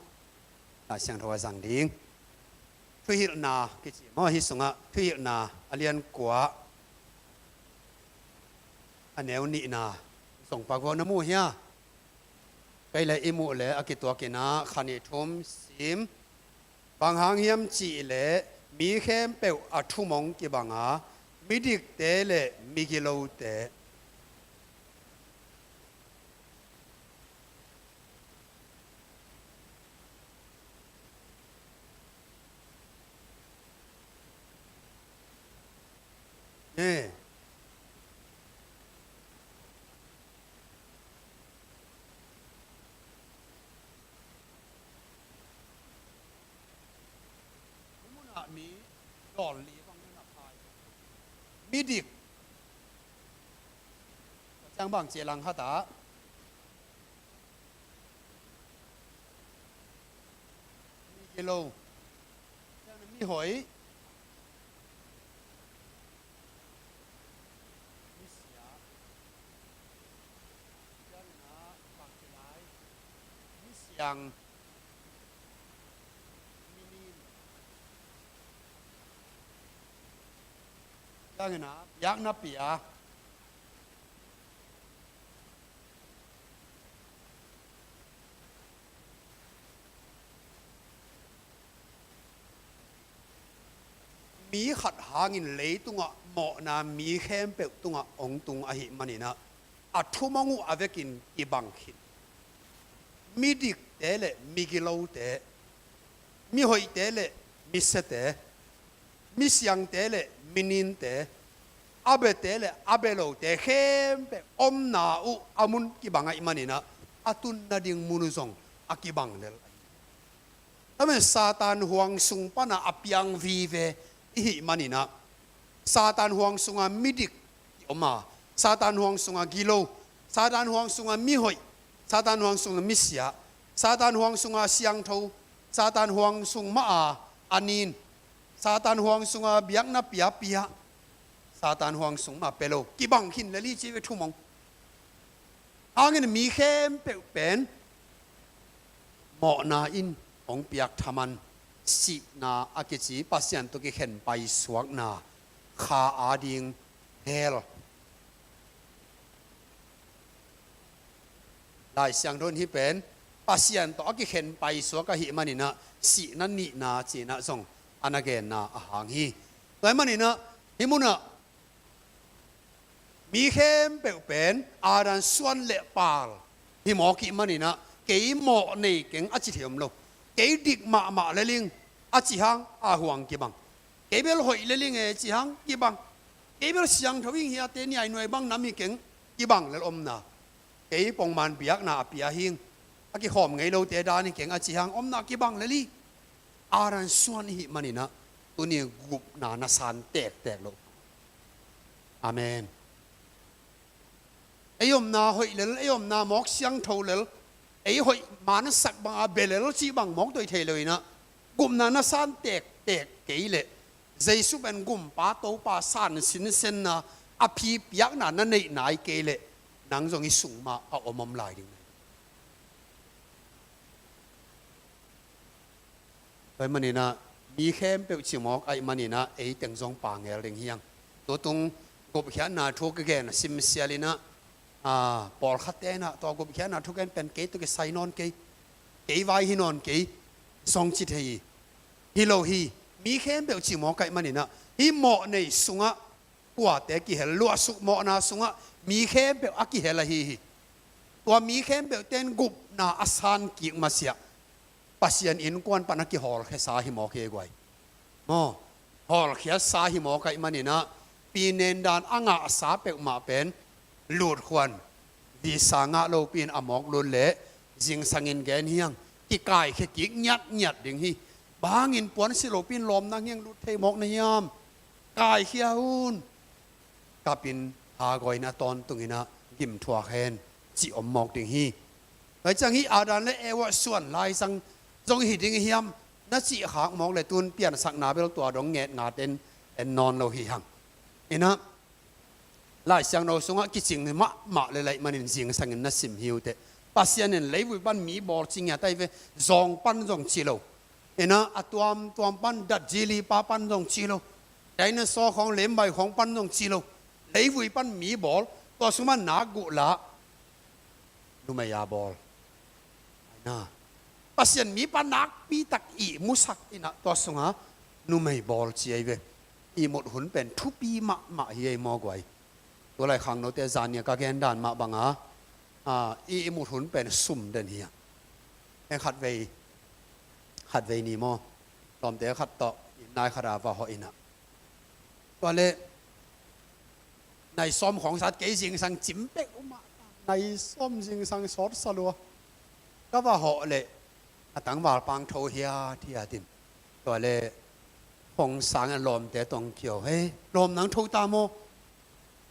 Lai Siangtho a zang ding. Thuhilhna kici maw, hih sungah Thuhilhna a lian kua a neu nihna zong pak vo na mu hia? Kei le i muh le a kituak inah khan i thum sim. Bang hang hiam cih leh mi khempeuh a thumong kibang a, midikte le migilote. Eh. Munah mi dawl li bang na phai. Midik. Ciang bang cia lang hata. Migilo. Mihoih, misiah, ciangin ah bangkilai, misiang, minin, ciangin ah biakna pia. Mi khat hangin leitungah mawhna mi khempeuh tungah hong tung ahih maninah, a thumong uh a vekin kibang khin. Midikte le migilote, mihoihte le misiate, misiangte le mininte, a biate le a bialote khempeuh omna uh a mun kibang ahih maninah, a tun nading mun uh zong a kibang lel ahi. Tua manin Satan huang sung pana a piang vive i hih maninah, Satan huang sunga midik i om a, Satan huang sunga gilo, Satan huang sunga mihoih, Satan huang sunga misiah, Satan huang sunga siangtho, Satan huang sung mah a a nin, Satan huang sunga biakna piapia, Satan huang sung mah pia lo, kibang khin lel hi ci ve thumong. Hangin mi khempeuh pen mawhna in hong piak thaman, sihna a kici Pasian tawh kikhen paisuakna kha ading hell. Lai Siangtho in hih pen Pasian tawh a kikhen paisuak ahih maninah sihna nihna cinah zong a na genna a hang hi. Tua ahih maninah hih munah mi khempeuh pen Adam suan le pal hi mawk ih maninah, kei mawh nei keng a ci thei om lo. Kei dik mahmah lel ing a ci hang a huang kibang. Kei bel hoih lel ing e ci hang kibang. Kei bel siangtho ing, hiate niainuai bang nam hi keng, kibang lel omna. Kei pongman biakna a pia hing, a kikhawm ngei lote dan hi keng a ci hang omna kibang lel hi. Adam suan i hih maninah tuni gupna na san tektek lo. Amen. Ei omna hoih lel, ei omna mawk siangtho lel, ei hoih ma na sak banga bia lel cih bang mawk doih thei lo inah, gupna na san tektek kei leh, Jesu pen gumpa Topa san sinsenna a phipiakna na neih nai kei leh, nang zong hih sung mah a om om lai ding. Tua ahih maninah mi khempeuh cimawk ahih maninah ei teng zong pangel ding hiang. Tutung gupkhiatna thu ka gen a simsial inah, a, pawlkhat tenah tua gupkhiatna thu gen pen kei tawh kisai nawn kei, kei vai hi nawn kei zong ci thei hi. Hi lo hi. Mi khempeuh cimawk ahih maninah hih mawh nei sungah kuate kihel, luahsuk mawhna sungah mi khempeuh a kihel ahi hi. Tua mi khempeuh ten gupna a san kik masiah Pasian innkuan pan a kihawlkhiasa hi mawk hi guai. Maw, hawlkhiasa hi mawk ahih maninah, pi nendan a ngahsa peuhmah pen lutkhuan, visa ngah lopi in a mawk lut leh zingsangin gen hiang, kikaikhia kik ngiatngiat ding hi. Bang hangin puan si lopi in lawmna hiang lut thei mawk na hiam? Kaikhia un. Kapin hagawi in a tawntung inah gimthuak hen cih om mawk ding hi. Tua ciang hih Adam le Eva suan lai zang zong hi ding hiam na cih khak mawk le tun piansakna bel tua dong nget ngat en, en nawn lo hi hang. Inah Lai Siangtho sungah kicing mahmah le laih manin zingsangin na sim hi uh teh. Pasian in leivui pan mi bawl ci ngiat ahi ve, zawng pan zong ci lo. Inah a tuamtuam pan datzilipa pan zong ci lo. Dinosaur khawng, lembai khawng pan zong ci lo. Leivui pan mi bawl, tua sungah nak guh lah numei a bawl. Aina, Pasian mipa nakpi tak ihmusak inah tua sungah numei bawl ci ahi ve. Ihmut hun pen thupi mahmah hi ei maw guai. Tulai khangnote zan nia ka gen dan mah banga, a, ihmut hun pen sum den hi a. Heng khatvei, khatvei ni maw, lawmte khat tawh inn nai khat a va hawh inah, tua leh nai sawm khawng sat kei, zingsang cim pek uh mah. Nai sawm zingsang sawt sa lua. Ka va hawh leh a tangval pang tho hiathiat in, tua leh hong sang a lawmte tawh kiho, "Hei lawm, nang tho ta maw?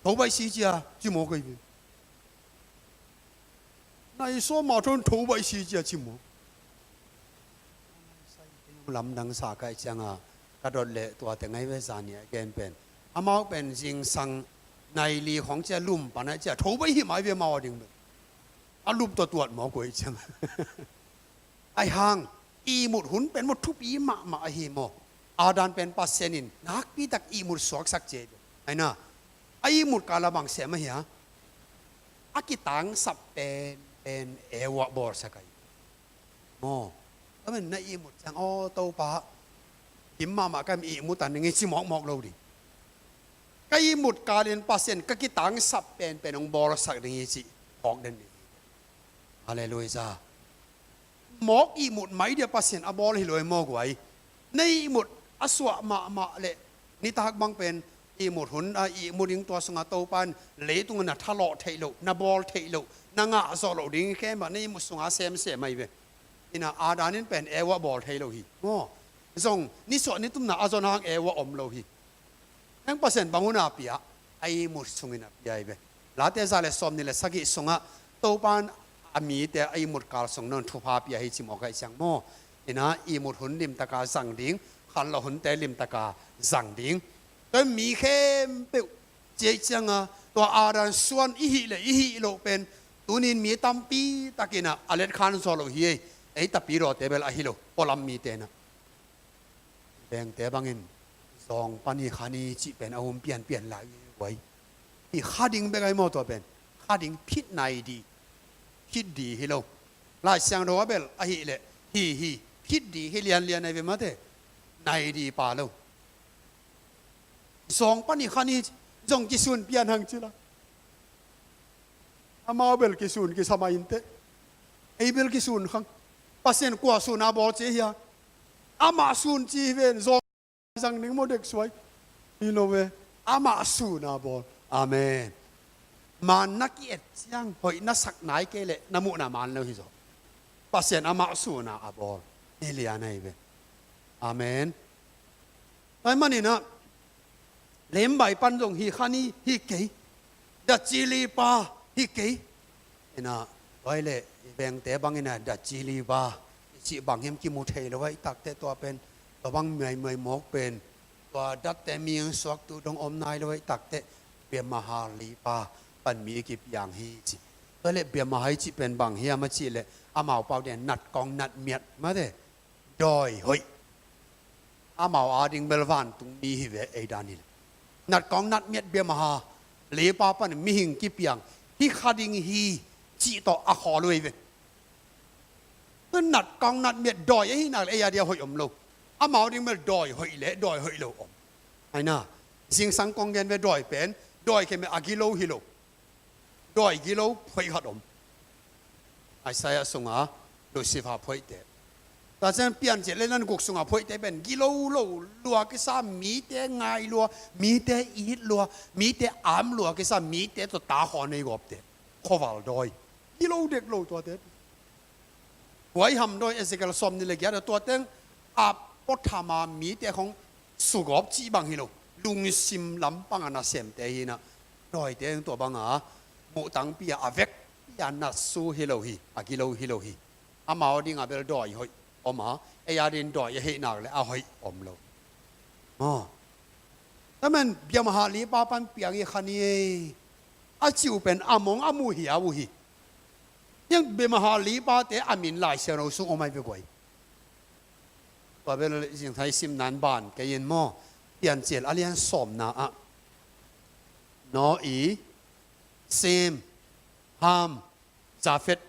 Tho baih si cia," ci maw kei ve. Nai sawm mah tho in tho baih si cia ci maw. Lamdang sa ka hih cianga Ka dot leh tuate ngai ve, zan ni a gen pen. Amau pen zingsang nai li khong cia lum pan a cia tho bai hi mai ve amau a ding pen. A lup tawh tuat mawk uh ei ciang. Ai hang, ihmut hun pen maw thupi mahmah ahi maw. Adam pen Pasian in nakpi tak ihmut suaksak cia hi ve. Ai na, a ihmut kal a bang sem ahi a. A kitangsap pen, pen Eva bawlsak ahi. Maw, ka men na ihmut ciang, aw Topa, kim mahmah ka ihmut an ding hi ci mawkmawk lo ding. Ka ihmut kalin Pasian ka kitangsap penpen hong bawlsak ding hi ci phawk den ding. Halleluiah. Mawk ihmut mai dia Pasian a bawl hi lo hi maw guai. Na ihmut a suah mahmah leh nitak bang pen ihmut hun a ihmut ding tua sungah Topa in leitung na thalawh theih loh, na bawl theih loh, na ngah zawh loh ding khem ah na ihmut sungah semsem ahi ve. Ina Adam in pen Eva bawl thei lo hi. Maw, zong nisuah nitumna a zon hang Eva om lo hi. Nang Pasian bang hun a pia, a ihmut sungin a pia hi ve. Late za le sawm ni le sagih sungah Topa in a mite a ihmut kal sung nawn thupha pia hi ci mawk ahi ciang maw. Ina ihmut hun limtaka zang ding, khanlawh hunte limtaka zang ding. Tua mi khempeuh ciai cianga tua Adam suan i hih le i hih loh pen tunin mi tampi takin a letkhan zaw lo hi ei. Ei tapidawte bel ahi lo, pualam mite na. Vengte bangin zawng pan hi kha ni cih pen a hum pianpian lai hi guai. Hi kha ding bek ahi maw tua pen. Kha ding phit nai di. Phit di hi lo. Lai Siangtho a bel ahih leh hi hi phit di hi lianlian ahi ve mate. Nai di pa lo. Zawng pan hi kha ni zong kisun pian hang ci la. Amau bel kisun kisam a inteh. Ei bel kisun khang. Pasian kua sun a bawl ci hia. Amah sun ci hi ven zawng zang ning maw dek suai. Hi lo ve. Amah sun a bawl. Amen. Man na ki-et ciang hoih na sak nai kei leh na muhna man lo hi zaw. Pasian amah sun a a bawl. Hi lian ahi ve. Amen. Tua ahih manin ah lembai pan zong hi kha ni hi kei. Datcili pa hi kei. Ina tua ahih leh vengte bangin ah datcili pa i cih bang hiam kimu thei lo ahih takteh tua pen tua bang miaimuai mawk pen tua datte mi hong suaktu dong om nai lo ahih takteh biamahali pa pan mi kipiang hi ci. Tua ahih leh biamaha i cih pen bang hiam a cih leh amau pau ding natkawng natmiat mate. Dawi hoih. Amau ading bel vantung mi hi ve ei dan hi le. Natkawng natmiat biamaha leipa pan mihing kipiang hi kha ding hi cih tawh a khawl uh ei ve. Natkawng natmiat dawi ahi nak le ei adia hoih om lo. Amau ding bel dawi hoih le dawi hoih lo om. Aina zingsang kong gen ve dawi pen dawi khe me a gilo hi lo. Dawi gilo phoih khat om. Isaiah sunga Lucifer phoihte. Tua ciang Piancil le nan guk sunga phoihte pen gilo lo lua kisa mite ngai lua, mite it lua, mite am lua kisa mite tawh ta khaw nei gawpte. Khoval dawi. Gilo dek lo tuate. Huai ham dawi Ezekiel sawm ni le giat a tua teng a pawthama mite khong sugawp cih bang hi lo. Lungsim lampang a nasemte hi na. Dawite tua banga muhtangpi a a vekpi a natsu hi lo hi. A gilo hi lo hi. Amau dinga bel dawi hoih om a ei adin dawi a hih nak le a hoih om lo. Aw. Amen. Biamaha lipa pan piang hi kha ni ei. A ciu pen a mong a muh hi a uh hi. Hiang biamaha lipate a min Lai Siangtho sung om ai ve guai. Tua bel zingthai simnan ban kei in maw. Piancil a lian sawmna ah Noah, Sem, Ham, Jafet.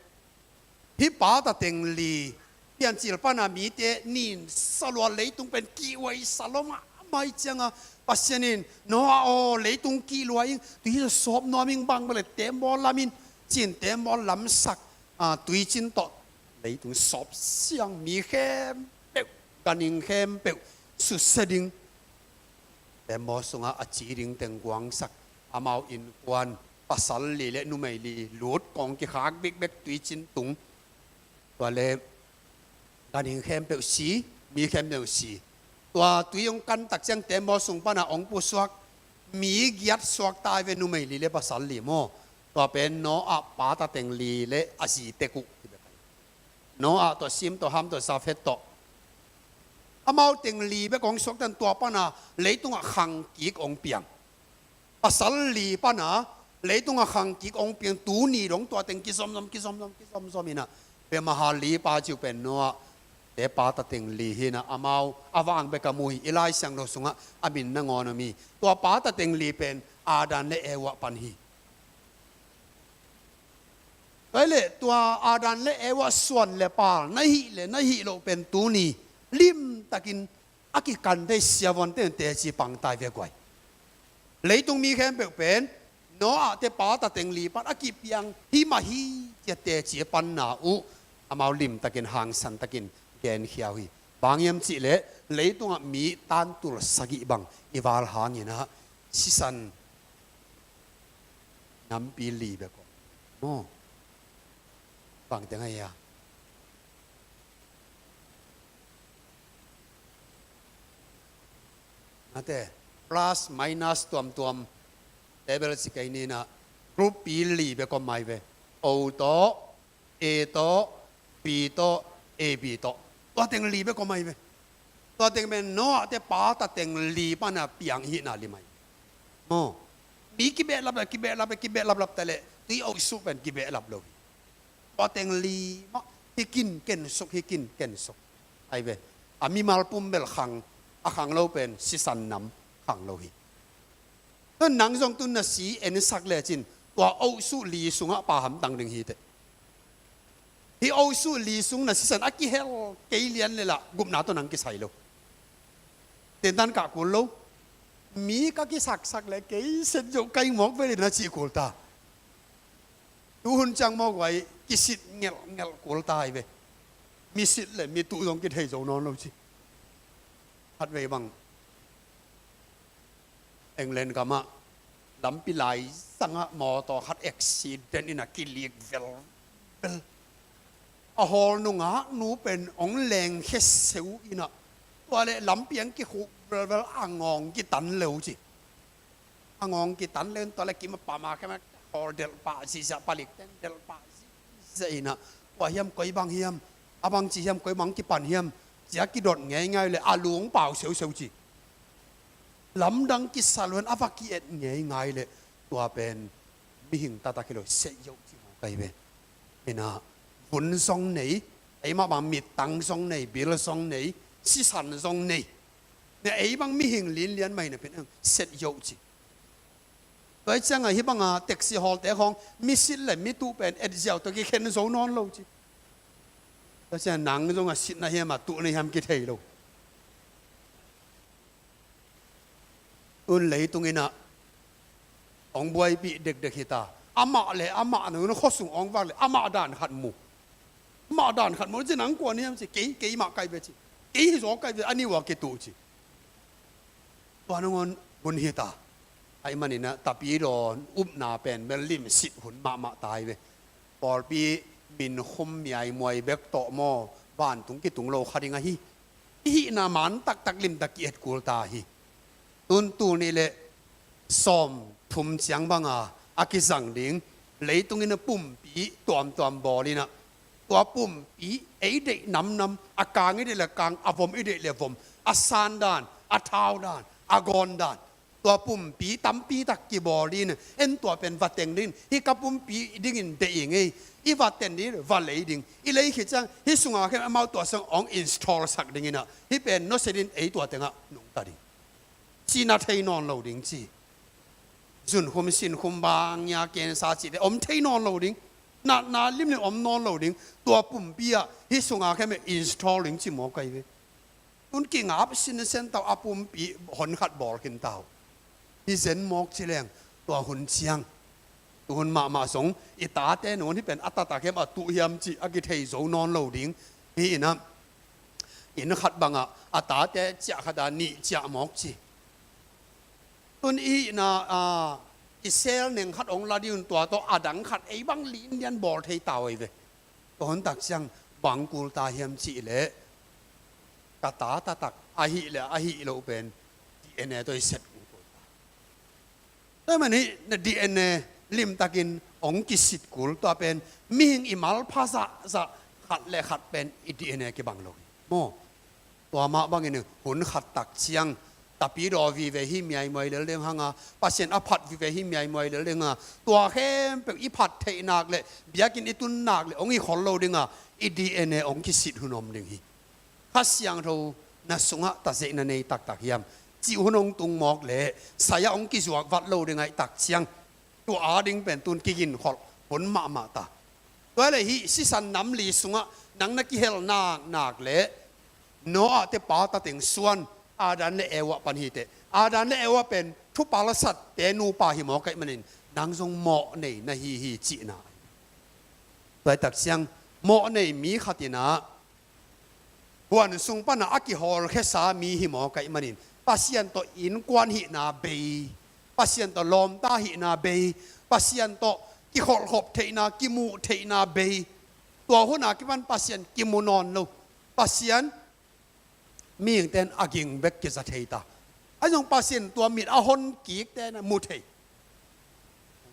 Hih pa ta teng li Piancil pana mite nin salua leitung pen kihhuai salua mahmah cianga Pasian in Noah aw leitung kihlua ing tui sawp nuam ing bang bale tembaw lamin cin tembaw lamsak a tuicin tawh leitung sawp siang mi khempeuh ganhing khempeuh susia ding. Tembaw sungah a ci ding teng guangsak amau innkuan pasal li le numei li lut kong kikhak bikbek tuicin tung. Tua le ganhing khempeuh si, mi khempeuh si. Tua tui hong kantak ciang tembaw sung pana hong pusuak mi giat suak ta ai ve numei li le pasal li maw. Tua pen Noah pa ta teng li le a zi tek uh. Noah tawh Sem tawh Ham tawh Jafet tawh Amau teng li bek hong suaktan, tua pana leitungah khang kik hong piang. Pasal li pana leitungah khang kik hong piang, tuni dong tua teng kizomzom, kizomzom, kizomzom inah, bemahal li pa ciu pen Noah te pata teng li hinah, amau a vang bek a mu hi. I Lai Siangtho sungah a min nangawn a mi, tua pata teng li pen Adam le Eva pan hi. Tua hi leh tua Adam le Eva suan le pal na hih le na hih loh pen tuni limtakin a kikan thei siavuante in teci pangtai ve guai. Leitung mi khempeuh pen Noah te pata teng li pan a kipiang hi mah hi, cia teci a panna uh amau limtakin hangsantakin genkhia uh hi. Bang hiam cihleh leitungah mi tantul sagih bang i val hanginah sisan nampi li bek om. Maw? Bang teng ahi a? Nate, plus minus tuamtuam table ci kei ninah, group pi li bek om mai ve. O tawh, A tawh, B tawh, A B tawh. Tua teng li bek om mai ve. Tua teng pen Noah te pata teng li pana piang hihna li mai. Maw? Mi kibehlap le, kibehlap le, kibehlaplap ta leh tui osuh pen kibehlap lo hi. Tua teng li mah hi kin kensuk, hi kin kensuk. Ai ve. A mimal pum bel khang, a khang lo pen sisan nam khang lo hi. Tua nang zong tun na si ensak lecin tua osuh li sungah pa hamtang ding hi teh. Hih osuh li sung na sisan a kihel kei lian le lah gupna tawh nang kisai lo. Tentan kah kul lo. Mi ka kisaksak le kei set zo kai mawk ve le na cih kul ta. Tuhun ciang mawk vai kisit ngelhngelh kul ta hi ve. Mi sit le mi tuh zong kithei zo nawn lo ci. Khatvei bang England gamah lampi lai sangah mawtaw khat accident inah kilik velvel. A hawl nungak nu pen hong lengkhia seu inah tua le lampi ang kikhuk velvel, a ngawng kitan leu ci. A ngawng kitan leu in tua le kim a pam a khem a hawl delh pah zihziah, palik ten delh pah zihziah inah, kua hiam, koi bang hiam, a bangci hiam, koi bang kipan hiam, cia kidot ngeingai le a lung pau seuseu ci. Lamdang kisa luan a va ki-et ngeingai le tua pen mihing taktak hi lo, seh yoh ci mawk ahi ve. Inah vun zong nei, ei mah bang mittang zong nei, bil zong nei, sisan zong nei. Na ei bang mihing linlian mah hi na pen seh yoh ci. Tua hi ciangah hih banga taxi hawlte khawng mi sit le mi tuh pen et ziau tawh kikhen zo nawn lo ci. Tua ciang nang zong a sitna hiam a tuhna hiam kithei lo. Tun leitung inah hong buaipih dekdek hita. Amah le amah na un khuasung hong vak le amah dan khat mu. Amah dan khat mu ci, nang kua na hiam ci, kei, kei mah kai ve ci. Kei hi zaw kai ve, a nih ua kituh ci. Tua nangawn hun hita. Ahi maninah tapidaw upna pen bel limsit hun mahmah ta hi ve. Pawlpi minkhum miaimuai bek tawh maw, vantung kitung lo kha ding ahi. I hihna man taktak limtak ki-et kul ta hi. Tun tul nih le sawm thum ciang banga a kizang ding leitung in a pumpi tuamtuam bawl inah, tua pumpi ei deih namnam, a kang i deih le kang, a vom i deih le vom, a san dan, a thau dan, a gawn dan, tua pumpi tampi tak kibawl ding in, en tua pen va teng ding, hih ka pumpi dingin deih i ngei, i va teng ding, va lei ding, i lei khit ciang hih sunga khem amau tua sang hong install sak ding inah, hih pen nusia ding, ei tua tengah nungta ding. Cihna thei nawn lo ding ci. Zunkhum sinkhum bang ia kensa cihte om thei nawn lo ding. Natna limlim om nawn lo ding. Tua pumpi ah hih sunga khem install ding ci mawk ahi ve. Tun kingap sinsen tau a pumpi hon khat bawl khin tau. Hi zen mawk ci leng tua hun ciang. Tuhun mahmah zong i tate nangawn hih pen a taktak hiam a tuh hiam cih a kithei zo nawn lo ding. Hih inah inn khat bangah a tate ciah khat a nih ciah mawk ci. Tun i hihna, a, i sel neng khat hong la ding un tua tawh a dang khat ei bang linlian bawl thei ta uh ahi ve. Tua hun tak ciang bang kul ta hiam cih leh ka ta taktak ahih leh ahih loh pen D N A tawh i set kul ta. Tua hi manin na D N A limtakin hong kisit kul, tua pen mihing i malpha zahzah khat le khat pen i D N A kibang lo hi. Maw? Tua mah bangin hun khat tak ciang tapidaw vive hi miaimuai lel ding hanga, Pasian a phat vive hi miaimuai lel ding hanga, tua khempeuh i phat theih nak le biakinn i tun nak le hong hi khol lo dinga, i D N A hong kisit hun om ding hi. Kha Siangtho na sungah tazeihna nei taktak hiam? Cih hun hong tung mawk le saya hong kizuak vat lo ding ahih tak ciang, tua ading pen tun kiginkholh hun mahmah ta. Tua le hih sisan nam li sungah nang na kihel naknak le Noah te pa tateng suan Adam le Eva pan hi teh, Adam le Eva pen thupha lasatte nupa hi mawk ahih manin nang zong mawh nei na hi hi cihna. Tua ahih tak ciang mawh nei mi khat in ah huan sung panah a kihawlkhiasa mi hi mawk ahih manin Pasian tawh innkuan hihna bei, Pasian tawh lawmta hihna bei, Pasian tawh kikholhkhop theihna, kimuh theihna bei. Tua hun a kipan Pasian kimu nawn lo. Pasian mihingte in a ging bek kiza thei ta. Ahi zong Pasian tua mit a hon kikte in a mu thei.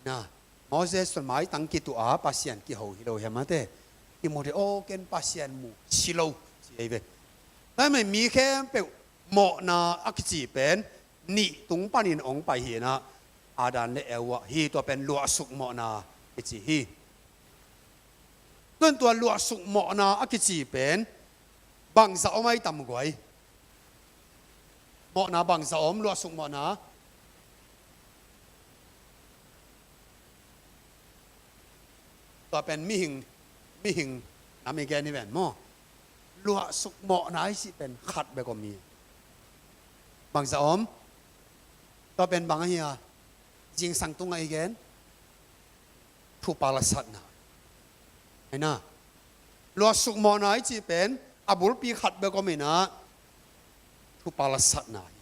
Na, Moses tawh maitang kituh a Pasian kiho hi lo hiam a te? Kimu thei, aw ken Pasian mu si lo ci ei ve. Tua ahih manin mi khempeuh mawhna a kici pen nih tung panin hong pai hi in ah, Adam le Eva hi, tua pen luahsuk mawhna kici hi. Tuan tua luahsuk mawhna a kici pen bangzah om ahi tam guai? Mawhna bangzah om, luahsuk mawhna? Tua pen mihing, mihing nam i gen hi ven maw? Luahsuk mawhna i cih pen khat bek om hi. Bangzah om? Tua pen bang ahi a, zingsang tungah i gen thupha lasatna. Ahi na, luahsuk mawhna i cih pen a bulpi khat bek om in ah, thupha lasatna hi.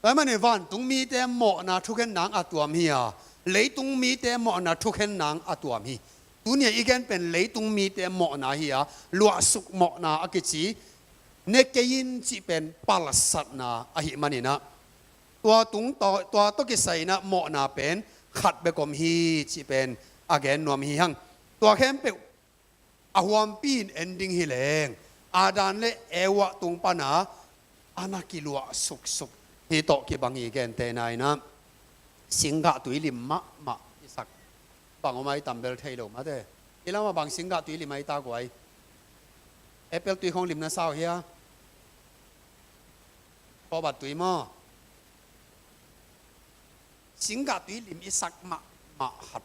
Tua ahih manin vantung mite mawhna thukhen nang a tuam hi a, leitung mite mawhna thukhen nang a tuam hi. Tuni a i gen pen leitung mite mawhna hi a, luahsuk mawhna a kici, ne kei in cih pen pha lasatna ahih manin ah, tua tung tawh, tua tawh kisai in ah mawhna pen khat bek om hi cih pen a gen nuam hi hang. Tua khempeuh a huampi in en ding hi leng, Adam le Eva tung pana a na kiluah suksuk hi tawh kibang i gentehna in ah, singgah tui lim mahmah i sak bang om ahi tam bel thei lo mate. I lamah bang singgah tui lim ahi ta guai? Apple tui khong lim na sa uh hia? Kawbat tui maw? Singgah tui lim i sak mahmah khat,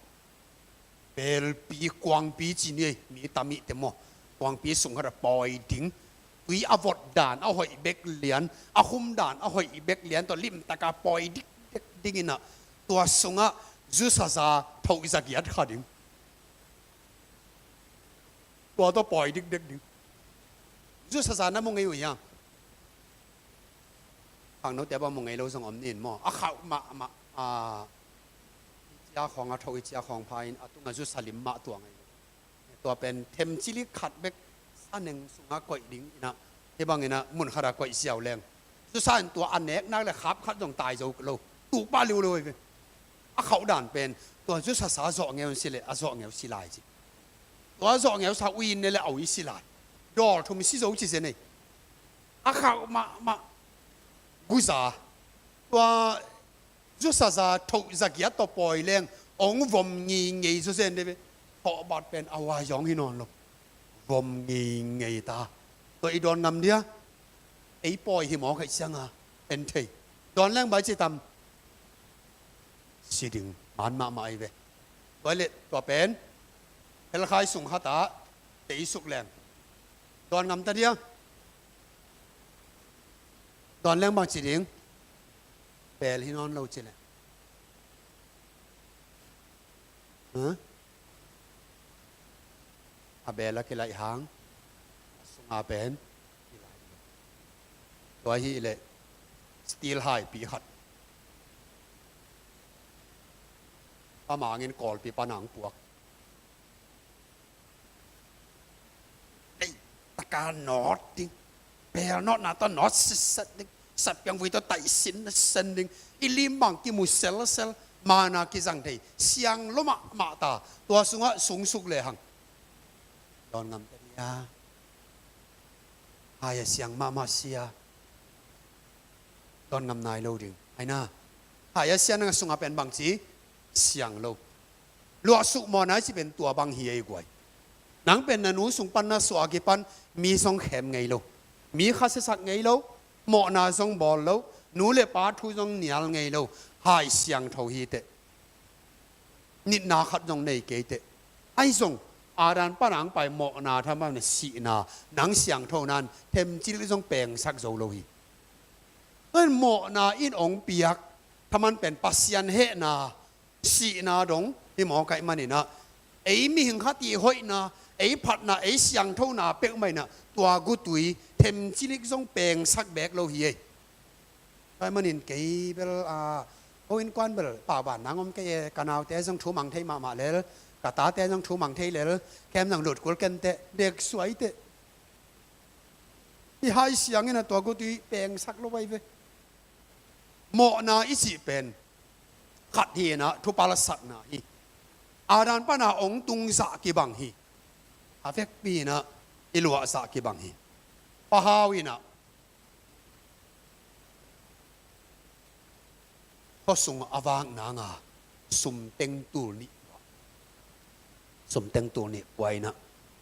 belpi, kuangpi ci ni ei, mi tamihte maw? Kuangpi sung khat a pawi ding, tui a vot dan a hoih bek lian, a khum dan a hoih bek lian tawh limtaka pawi dikdek ding in ah, tua sungah zusaza thoh zagiat kha ding. Tua tawh pawi dikdek ding. Zusaza na mu ngei uh hiam? Khangnote bang mu ngei lo zong om ni in maw? A khauh mahmah, a, i cia khawng a thoh i cia khawng pha in a tungah zusa lim mah tuang ahi. Tua pen themcili khat bek saneng sungah koih ding in ah, hih bang in ah mun khat ah koih ziau leng, zusa in tua a nek nak le khap khat zong tai zo lo, tuk pah liulo hi ve. A khauh dan pen tua zusasa zawh ngeu in si leh a zawh ngeu si lai ci. Tua zawh ngeusa ui in ne le a ui si lai. Dawl thum si zo ci zen ei. A khauh mahmah guza. Tua zusaza thoh zagiat tawh pawi leng hong vom ngeingei zawzen de ve. Thawhbat pen a uai zawng hi nawn lo. Vom ngeingei ta. Tua i dawn ngam dia? Ei pawi hi mawk aih cianga en thei. Dawn leng bai ci tam? Si ding man mahmah ahi ve. Tua leh tua pen helkhai sung khatah tei suk leng dawn ngam ta dia? Dawn leng bang ci ding? Pel hi nawn lo ci leh. Huh? A bel a kilaih hang a sunga pen kilaih. Tua hi leh steel haipi khat a mangin kawlpi pana ang puak. Ei, taka nawt ding. Bel nawtna tawh nawt sitset ding. Satpiang vui tawh taihsin na sen ding. I lim bang kimu selsel. Mana kizang thei. Siang lo mahmah ta. Tua sungah sungsuk lehang dawn ngam ta dia? Hai a siang mahmah sia. Dawn ngam nai lo ding. Hai na. Hai a siang nang a sungah pen bangci siang lo. Luahsuk mawhna i cih pen tua bang hi ei guai. Nang pen na nu sung pan na suah a kipan mi zong khem ngei lo. Mi kha siasak ngei lo. Mawhna zong bawl lo. Nu le pa thu zong nial ngei lo. Hai siangtho hi teh. Nitna khat zong nei kei teh. Ahi zong, Adam pan a hong pai mawhna thaman sihna, nang siangtho nan themcik zong pengsak zo lo hi. Tua in mawhna in hong piak thaman pen Pasian hehna, sihna dong hi mawk ahih maninah, ei mihing khat i hoihna, ei phatna, ei siangthona peuhmah inah tua gutui themcik zong pengsak beek lo hi ei. Tua ahih manin kei bel, a, ko innkuan bel pahban nang om kei e, ka naute zong thu mang thei mahmah lel, ka tate zong thu mang thei lel, kem zong lut kul ken teh, dek suai teh. I hai siangin a tua gutui pengsak lo vai ve. Mawhna i cih pen khat hi inah thupalsakna hi. Adam pan a hong tung zah kibang hi. A vekpi inah i luah zah kibang hi. Pa Hau inah khuasung a vak nanga sumteng tul nih pua. Sumteng tul nih pua inah,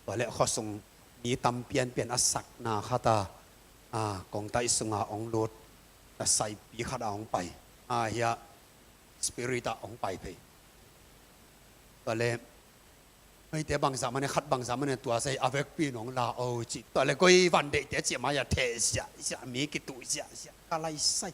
tua leh khuasung mi tam pianpian a sakna khat a, a, kongtaih sunga hong lut, a saipi khat a hong pai. A, hiah spirit ah hong pai phei. Tua leh Meite bangzah mane, khat bangzah mane tua sai a vekpi in hong la o ci. Tua le koi van deihte ciah mai a theh ziahziah, mi kituh ziahziah, ka lai sai.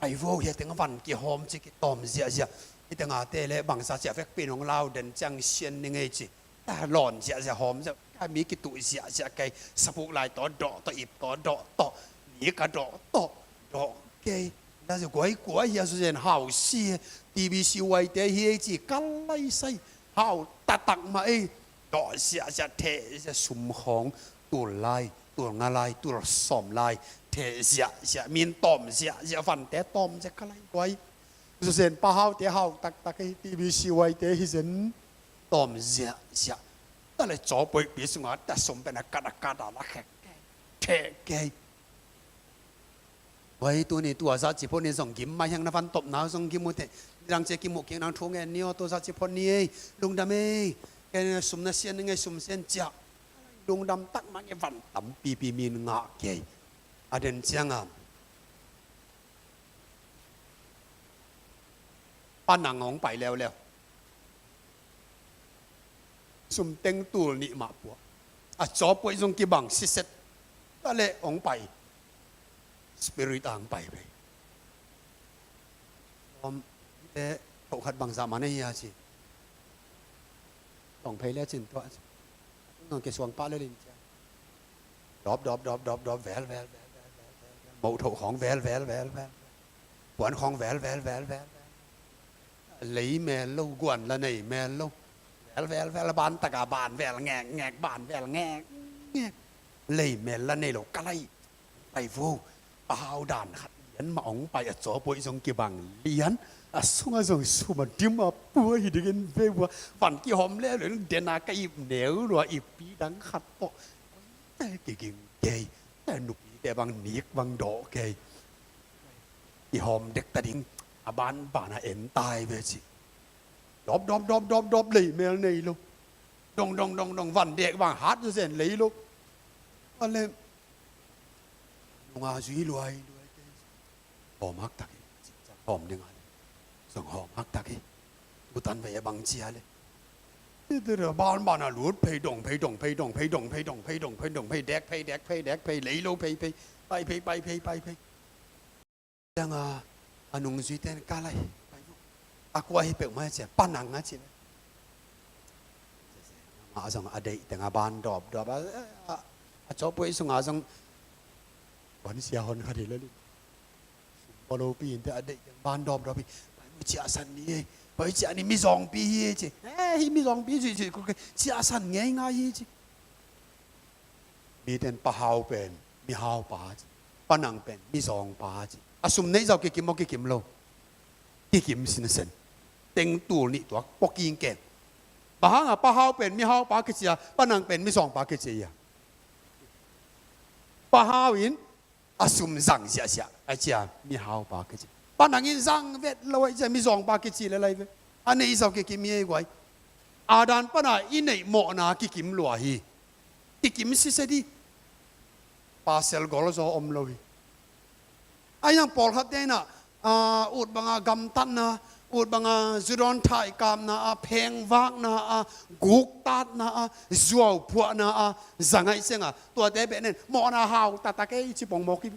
Ai vo, hia teng van kihawm ci, kitawm ziahziah. Hi teng a te le bangzah ciah vekpi in hong la o, den ciang sian ni ngei ci. Ta lawn ziahziah, hawm ziah, ka mi kituh ziahziah kei. Sapuk lai tawh dawh tawh, ip tawh dawh tawh, mi ka dawh tawh, dawh kei. Tua zia guai kua hia su zen hau si, T B C Y te hi ei ci, ka lai sai. Hau taktak mah ei. Dawh ziahziah, theh ziah, sum khawng, tul lai, tul nga lai, tul sawm lai, theh ziahziah, min tawm ziahziah, vante tawm ziah, ka lai guai. Zu zen Pa Hau te hau taktak ei, T B C Y te hi zen tawm ziahziah. Tua le cawpoihpi sungah ta sum pen a kat a kat a la khek kei, theh kei. Hoi, tuni tua zah ci phot ni zong gim mai hiang, na van topna zong gim uh teh. Nidang cia kimuh kik nang thu ngen ni aw, tua zah ci phot ni ei. Lungdam ei. Kei na sum na sian ni ngei, sum sian ciah. Lungdam tak mah ngei, van tampipi min ngah kei. A den cianga Pa Nang hong pai leuleu. Sumteng tul nih mah pua. A cawpoih zong kibang siset. Tua leh hong pai. Spirit a hong pai pei. Om te, thoh khat bangzah mah na hi a ci. Tong phei le cin tuah ci. Nong kisuang pah le lin cia. Dawp, dawp, dawp, dawp, dawp, vel, vel, vel, vel, vel, vel, vel. Moh thoh khawng vel, vel, vel, vel, vel. Puan khawng vel, vel, vel, vel, vel. Lei mel lo, guan la nei mel lo. Vel, vel, vel, ban taka ban vel, ngek, ngek, ban vel, ngek, ngek. Lei mel la nei lo, ka lai. Pai vo, Pa Hau dan khat lian mah hong pai, a cawpoih zong kibang lian, a sungah zong sum a dim a pua hi dingin ve vua, van kihawm leuleu, den a ka ip neu lua, ippi dang khat tawh. Te kiging kei, te nupite bang nik bang dawh kei. Kihawm dek ta ding, a banban a en tai ve ci. Dawp, dawp, dawp, dawp, dawp, lei mel nei lo. Dong, dong, dong, dong, van dek bang hat zen lei lo. Tua leh nunga zui luai luai te. Hawm haktak hi. Hawm ding a le zong hawm haktak hi. Butan vei a bang cia le. Banban a lut phei, dong phei, dong phei, dong phei, dong phei, dong phei, dong phei, dong phei, dek phei, dek phei, dek phei, lei lo phei phei. Pai phei, pai phei, pai phei. Cianga a nungzuite in ka lai, a kua hi peuhmah cia, Pa Nang a ci le. Mah zong a deih tenga ban dawpdawp a, a, a cawpoih sunga zong puansia hon khat hi le lin. Pawlopi in te a deih teng ban dawpdawp hi. Pai mu ciahsan ni ei, pai ciah ni, mizawngpi hi ei ci. Eh, hi mizawngpi ci ci, ciahsan ngeingai hi ci. Mite in Pa Hau pen mihaupa ci, Pa Nang pen mizawngpa ci. A sum neih zau kikim maw, kikim lo? Kikim sinsen. Teng tul nih tuak pua kingkeng. Bang hanga Pa Hau pen mihaupa kici a, Pa Nang pen mizawngpa kici a? Pa hau in a sum zang ziahziah a cia, mihaupa kici. Pa nang in zang vet lo a cia, mizawngpa kici le lai ve. A neih zau kikim hi ei guai. Adam pana i neih mawhna kikim lua hi. Kikim sise di. Pasal gol zaw om lo hi. A hiang pawlkhat te inah, ah, ut banga gamtatna, ut banga zudawn thaikapna a, phengvakna a, guktatna a, zuauphuahna a, zangaih cianga tuate beh nen mawhna hau taktak ei ci pongmawk hi.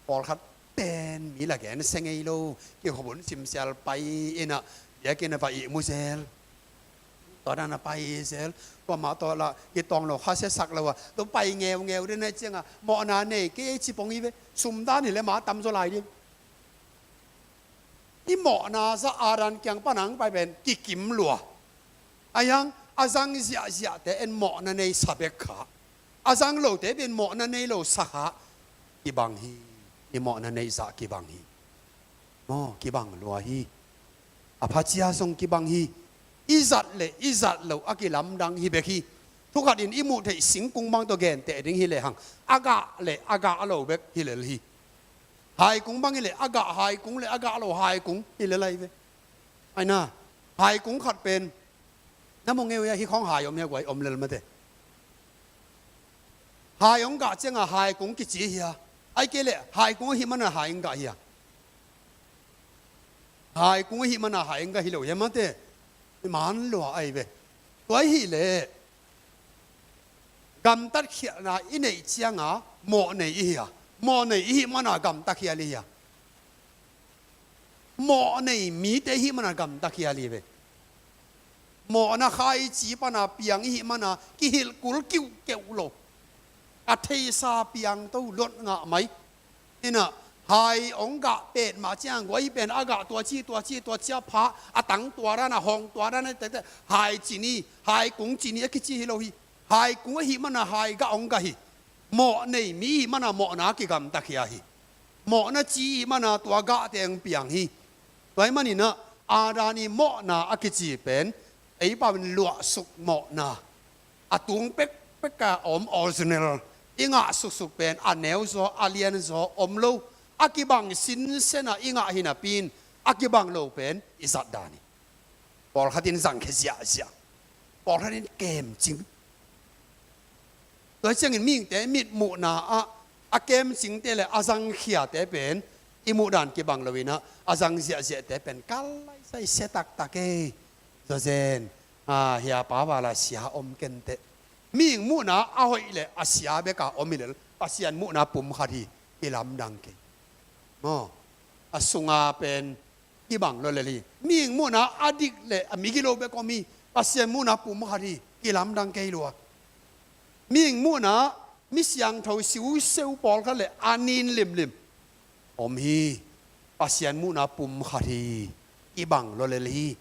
Pawlkhat pen mi la gen se ngei lo, kikhop hun simsial pai inah biakinn a va ihmu zel. Tua dan a pai zel, tua mah tawh lah kitawng lo, khasia sak lo a, tua pai ngeungeu den a cianga mawhna nei kei ei ci pong hi ve. Sum dan hi le mah tamzaw lai ding. I mawhna zah Adam kiang pana hong pai pen kikim lua. A hiang a zang ziahziahte en mawhna nei sa bek kha. A zang lote pen mawhna nei lo sa kha. Kibang hi. I mawhna neih zah kibang hi. Maw, kibang lua hi. A phacia zong kibang hi. I zat le i zat lo a kilamdang hi bek hi. Thukhatin i muh theih singkung bang tawh genteh ding hi lehang, a gah le a gah lo bek hi lel hi. Haikung bang hi leh a gah haikung le a gah lo haikung hi lel ahi ve. Aina, haikung khat pen na mu ngei uh hia, hi khawng hai om hia guai, om lel mate. Hai hong gah cianga haikung kici hia? Ai kei leh haikung ahih mana hai hong gah hia? Haikung ahih mana hai hong gah hi lo hia mate. I man lua ahi ve. Tua ahih leh gamtat khialhna i neih cianga mawh nei i hia? Mawh nei i hih mana gamta khial i hia? Mawh nei mite i hih mana gamta khial i ve. Mawhna khaici pana piang i hih mana kihilh kul kiuhkeuh lo. A theisa piang to luat ngah mai. Inah hai hong gah petmah ciang guai pen a gah tua ci tua ci tua cia pha a tang tua dana hong tua dana tektek hai ci ni, haikung ci ni a kici hi lo hi. Haikung ahih mana hai gah hong gah hi. Mawh nei mi ihih mana mawhna kigamta khia hi. Mawhna ci ihih mana tua gah teng piang hi. Tua ahih maninah Adam i mawhna a kici pen ei pau in luahsuk mawhna, a tung pekpeka om original, i ngah suksuk pen a neuzaw a lianzaw om lo. A kibang sinsena i ngah hinapi in a kibang lo pen i zat dan hi. Pawlkhat in zangkhia ziahziah. Pawlkhat in kemcing. Tua ciangin mihingte mitmuhna ah a kemcingte le a zangkhiate pen i muhdan kibang loinah a zang ziahziahte pen kal laisai sia taktak ei. Zawzen, ah, hiapa vala sia om kenteh. Mihing muhna a hoih le a sia beka om hi lel, Pasian muhna pum khat hi. Kilamdang kei. Maw, a sunga pen kibang lo lel hi. Mihing muhna a dik le a migilo bek om hi. Pasian muhna pum khat hi. Kilamdang kei lua. Mihing muhna mi siangtho siuseu pawlkhat le a nin limlim om hi. Pasian muhna pum khat hi. Kibang lo lel hi.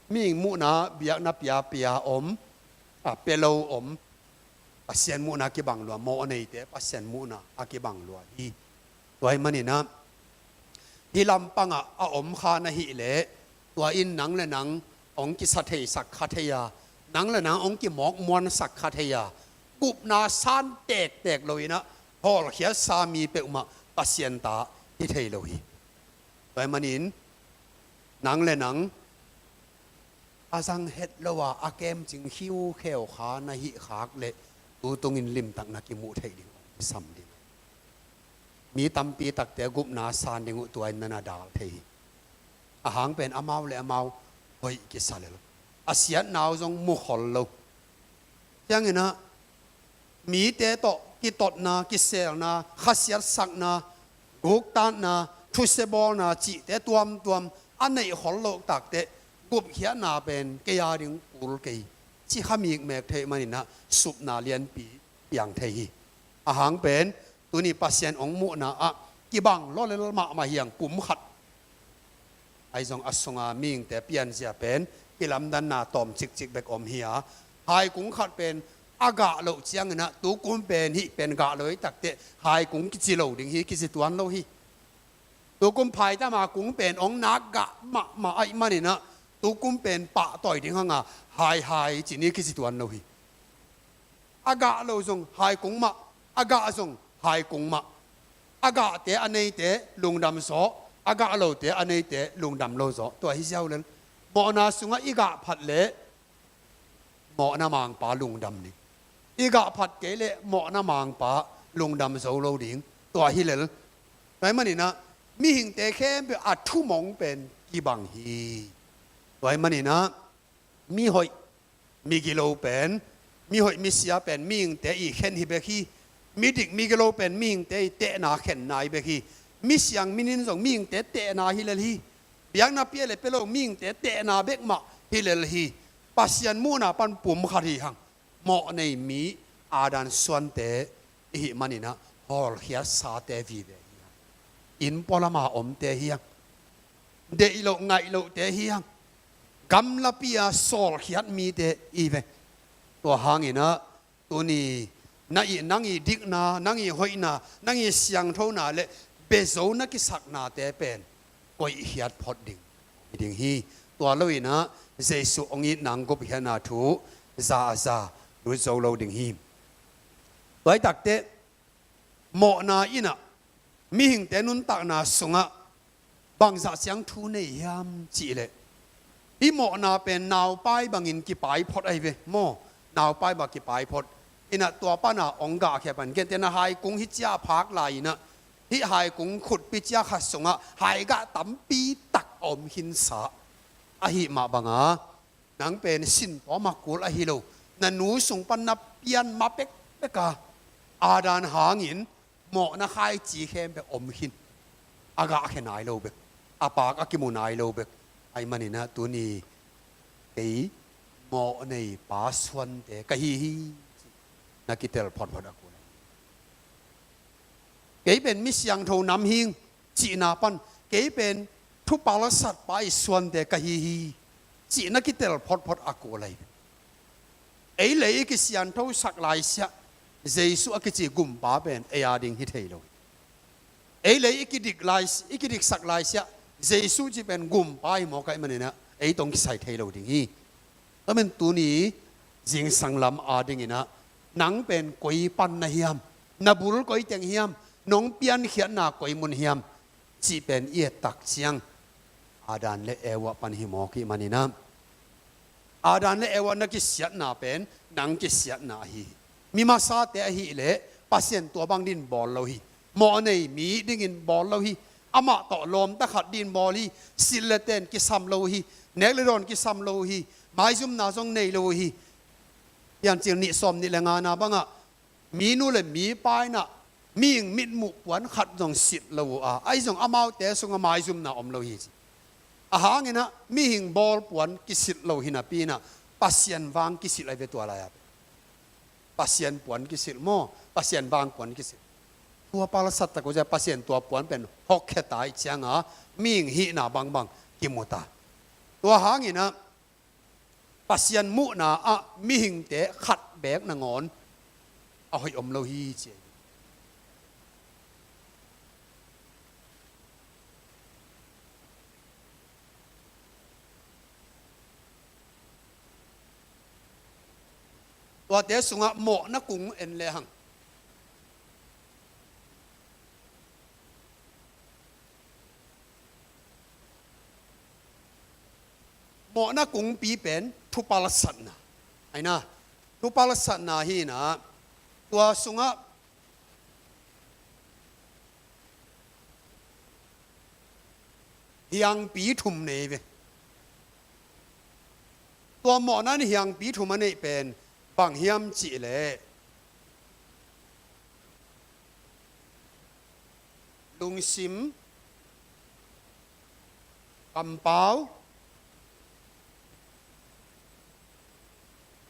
Mihing muhna biakna piapia om, a pia lo om. Pasian muhna kibang lua, mawh neite Pasian muhna a kibang lua hi. Tua ahih maninah hih lampangah a om kha na hih leh tua in nang le nang hong kisa theisak kha thei a, nang le nang hong kimawk muansak kha thei a, gupna san tektek loinah hawlkhiatsa mi peuhmah Pasian ta hi thei lo hi. Tua ahih manin nang le nang a zang het lo a a kemcing khiukheu kha na hih khak leh tu tungin limtak na kimuh theih ding, kisam ding. Mi tampi takte gupna san ding uh tua in na na dal thei hi. A hang pen amau le amau hoih kisa lel, a siatna uh zong mukhol lo. Cianginah mite tawh kitotna, kiselna, khasiatsakna, guktatna, thusia bawlna cihte tuamtuam a neihkhol loh takteh gupkhiatna pen kei a ding kul kei ci kha mikmek theih maninah supna lianpi piang thei hi. A hang pen tuni Pasian hong muhna ah kibang lawlel mahmah hiang pum khat. Ahi zong a sunga mihingte pianzia pen kilamdanna tawm cikcik bek om hi a, haikung khat pen a gah loh cianginah tukum pen hih pen gah lo hi takteh haikung kici lo ding hi, kici tuan lo hi. Tukum phaitama kung pen hong nak gah mahmah ahih maninah tukum pen pahtawi ding hanga haihai ci ni, kici tuan lo hi. A gah lo zong haikung mah a gah zong haikung mah. A gahte a neite lungdam zaw, a gah lote a neite lungdam lo zaw. Tua hi ziau lel. Mawhna sungah i gah phat leh mawhna mangpa lungdam ding. I gah phat kei leh mawhna mangpa lungdam zo lo ding. Tua hi lel. Tua hi maninah mihingte khempeuh a thumong pen kibang hi. Tua hi maninah mihoih migilo pen, mihoih misia pen mihingte i khen hi bek hi. Midik migilo pen mihingte i tehna khenna hi bek hi. Misiang minin zong mihingte tehna hi lel hi. Biakna pia le pia lo mihingte tehna bek mah hi lel hi. Pasian muhna pan pum khat hi hang. Mawh nei mi Adam suante i hih maninah hawlkhiatsate vive hi hang. Inn pualama omte hi hang. Deih loh ngaih lohte hi hang. Gamlapi-a sawlkhiat mite i ve. Tua hanginah tuni na i, nang i dikna, nang i hoihna, nang i siangthona le bezo na kisaknate pen koihkhiat phot ding hi ding hi. Tua loinah Jesu hong itna hong gupkhiatna thu za a za lut zo lo ding hi. Tua hi takteh mawhna innah mihingte nuntakna sungah bangzah ciang thu nei hiam cihleh, hih mawhna pen naupai bangin kipai phot ahi ve maw. Naupai bang kipai phot. Innah tua pana hong gahkhia pan gentehna haikung hi cia a phak lai-inah hih haikung khutpi cia khat sungah haigah tampi tak a om khinsa. Ahi mah banga nang pen sin tawm a kul ahi lo. Na nu sung pan na pian ma pekpeka Adam hangin mawhna khaici khempeuh om khin. A gahkhia nai lo bek, a pak a kimu nai lo bek. Ahi maninah tuni kei mawh nei pa suante ka hi hi, ci na kitel photphot a kul ahi. Kei pen mi siangtho nam hing cihna pan, kei pen thupalsatpa i suante ka hi hi, cihna kitel photphot a kul ahi. Ei lei i kisianthosak laisiah Jesu a kici gumpa pen ei a ding hi thei lo hi. Ei lei i kidik lai, i kidiksak laisiah Jesu cih pen gumpa hi mawk ahih maninah ei tong kisai thei lo ding hi. Tua men tuni zingsang lam a dinginah nang pen koi pan na hiam, na bul koi teng hiam, nong piankhiatna koi mun hiam cih pen i ettak ciang Adam le Eva pan hi mawk ahih maninah Adam le Eva na kisiatna pen nang kisiatna ahi hi. Mi masate ahileh Pasian tua bang din bawl lo hi. Mawh nei mi dingin bawl lo hi. Amah tawh lawmta khat din bawl hi. Silh le ten kisam lo hi. Nek le dawn kisam lo hi. Maizumna zong nei lo hi. Piancil nih sawm nih le ngana bangah minu le mipa innah mihing mitmuh puan khat zong silh lo uh a, ahi zong amaute sungah maizumna om lo hi ci. A hanginah mihing bawl puan kisilh lo hi napi innah Pasian vang kisilh ahi ve tua lai-ah. Pasian puan kisilh maw, Pasian vang puan kisilh. Tua palsat tak uh zia Pasian tua puan pen hawkkhia ta ih cianga mihing hihna bangbang kimu ta. Tua hanginah Pasian muhna ah mihingte khat beek nangawn a hoih om lo hi ci. Tuate sungah mawhna kung en lehang. Mawhna kungpi pen thupalsatna. Aina, thupalsatna hi inah tua sungah hiangpi thum nei ve. Tua mawhna in hiangpi thum a neih pen bang hiam cihleh lungsim, kampau,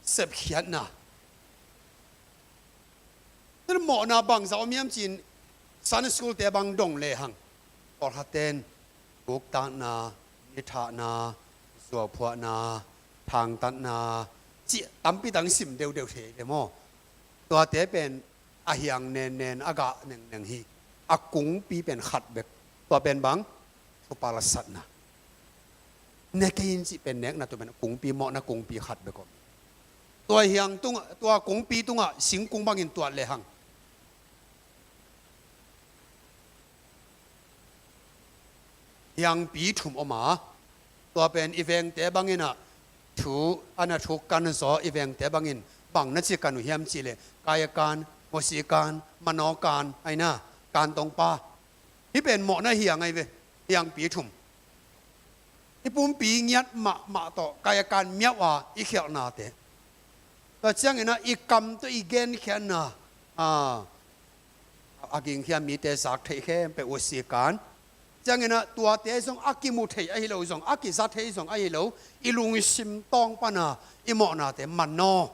sepkhiatna. Tua mawhna bangzah om hiam ci-in Sunday school-te bang dong lehang pawlkhatte in buktakna, nithahna, zuauphuahna, thangtatna cih tampi tak sim deuhdeuh thei ve maw? Tuate pen a hiang nennen a gah nengneng hi. A kungpi pen khat bek. Tua pen bang thupalsatna. Ne kei in cih pen nekna tua pen kungpi, mawhna kungpi khat bek om. Tua hiang tungah, tua kungpi tungah singkung bangin tuat lehang hiangpi thum om a, tua pen i vengte bangin ah thu a na thuk kan zaw, i vengte bangin bang na ci kan uh hiam cih leh, kayakan, vasikan, manokan, aina, kan tongpa. Hih pen mawhna hiang ahi ve, hiangpi thum. I pumpi ngiat mahmah tawh kayakan miauh a i khialhnate, tua ciangin ah i kam tawh i genkhiatna, a, a gingkhia mite zak theih khempeuh vasikan. Ciangin ah tuate zong a kimu thei ahi lo zong, a kiza thei zong ahi lo, i lungsim tawng pana i mawhnate manaw.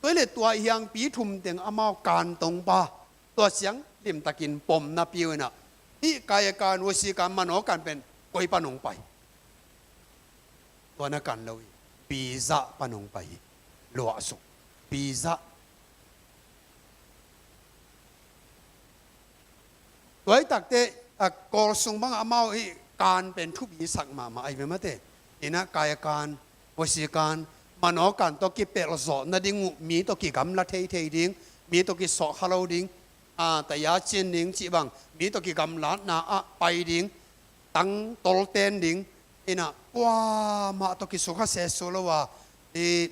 Tua hi leh tua hiangpi thum teng amau kan tongpa, tua ciang limtakin pom napi uh in ah, hih kayakan, vasikan, manokan pen koi pan hong pai? Tua na kan lo hi. Biza pan hong pai hi. Luahsuk. Biza. Tua hi takteh, a, Kawl sung bangah amau hih kan pen thupisak mahmah ahi ve mate. Inah kayakan, vasikan, manokan tawh kipelh zawh nading uh, mi tawh kigamla theithei ding, mi tawh kisawhkha lo ding, a, taya cin ding cih bang, mi tawh kigamlatna ah pai ding, tang tolten ding, inah kuamah tawh kisukha sehsuh lo a, i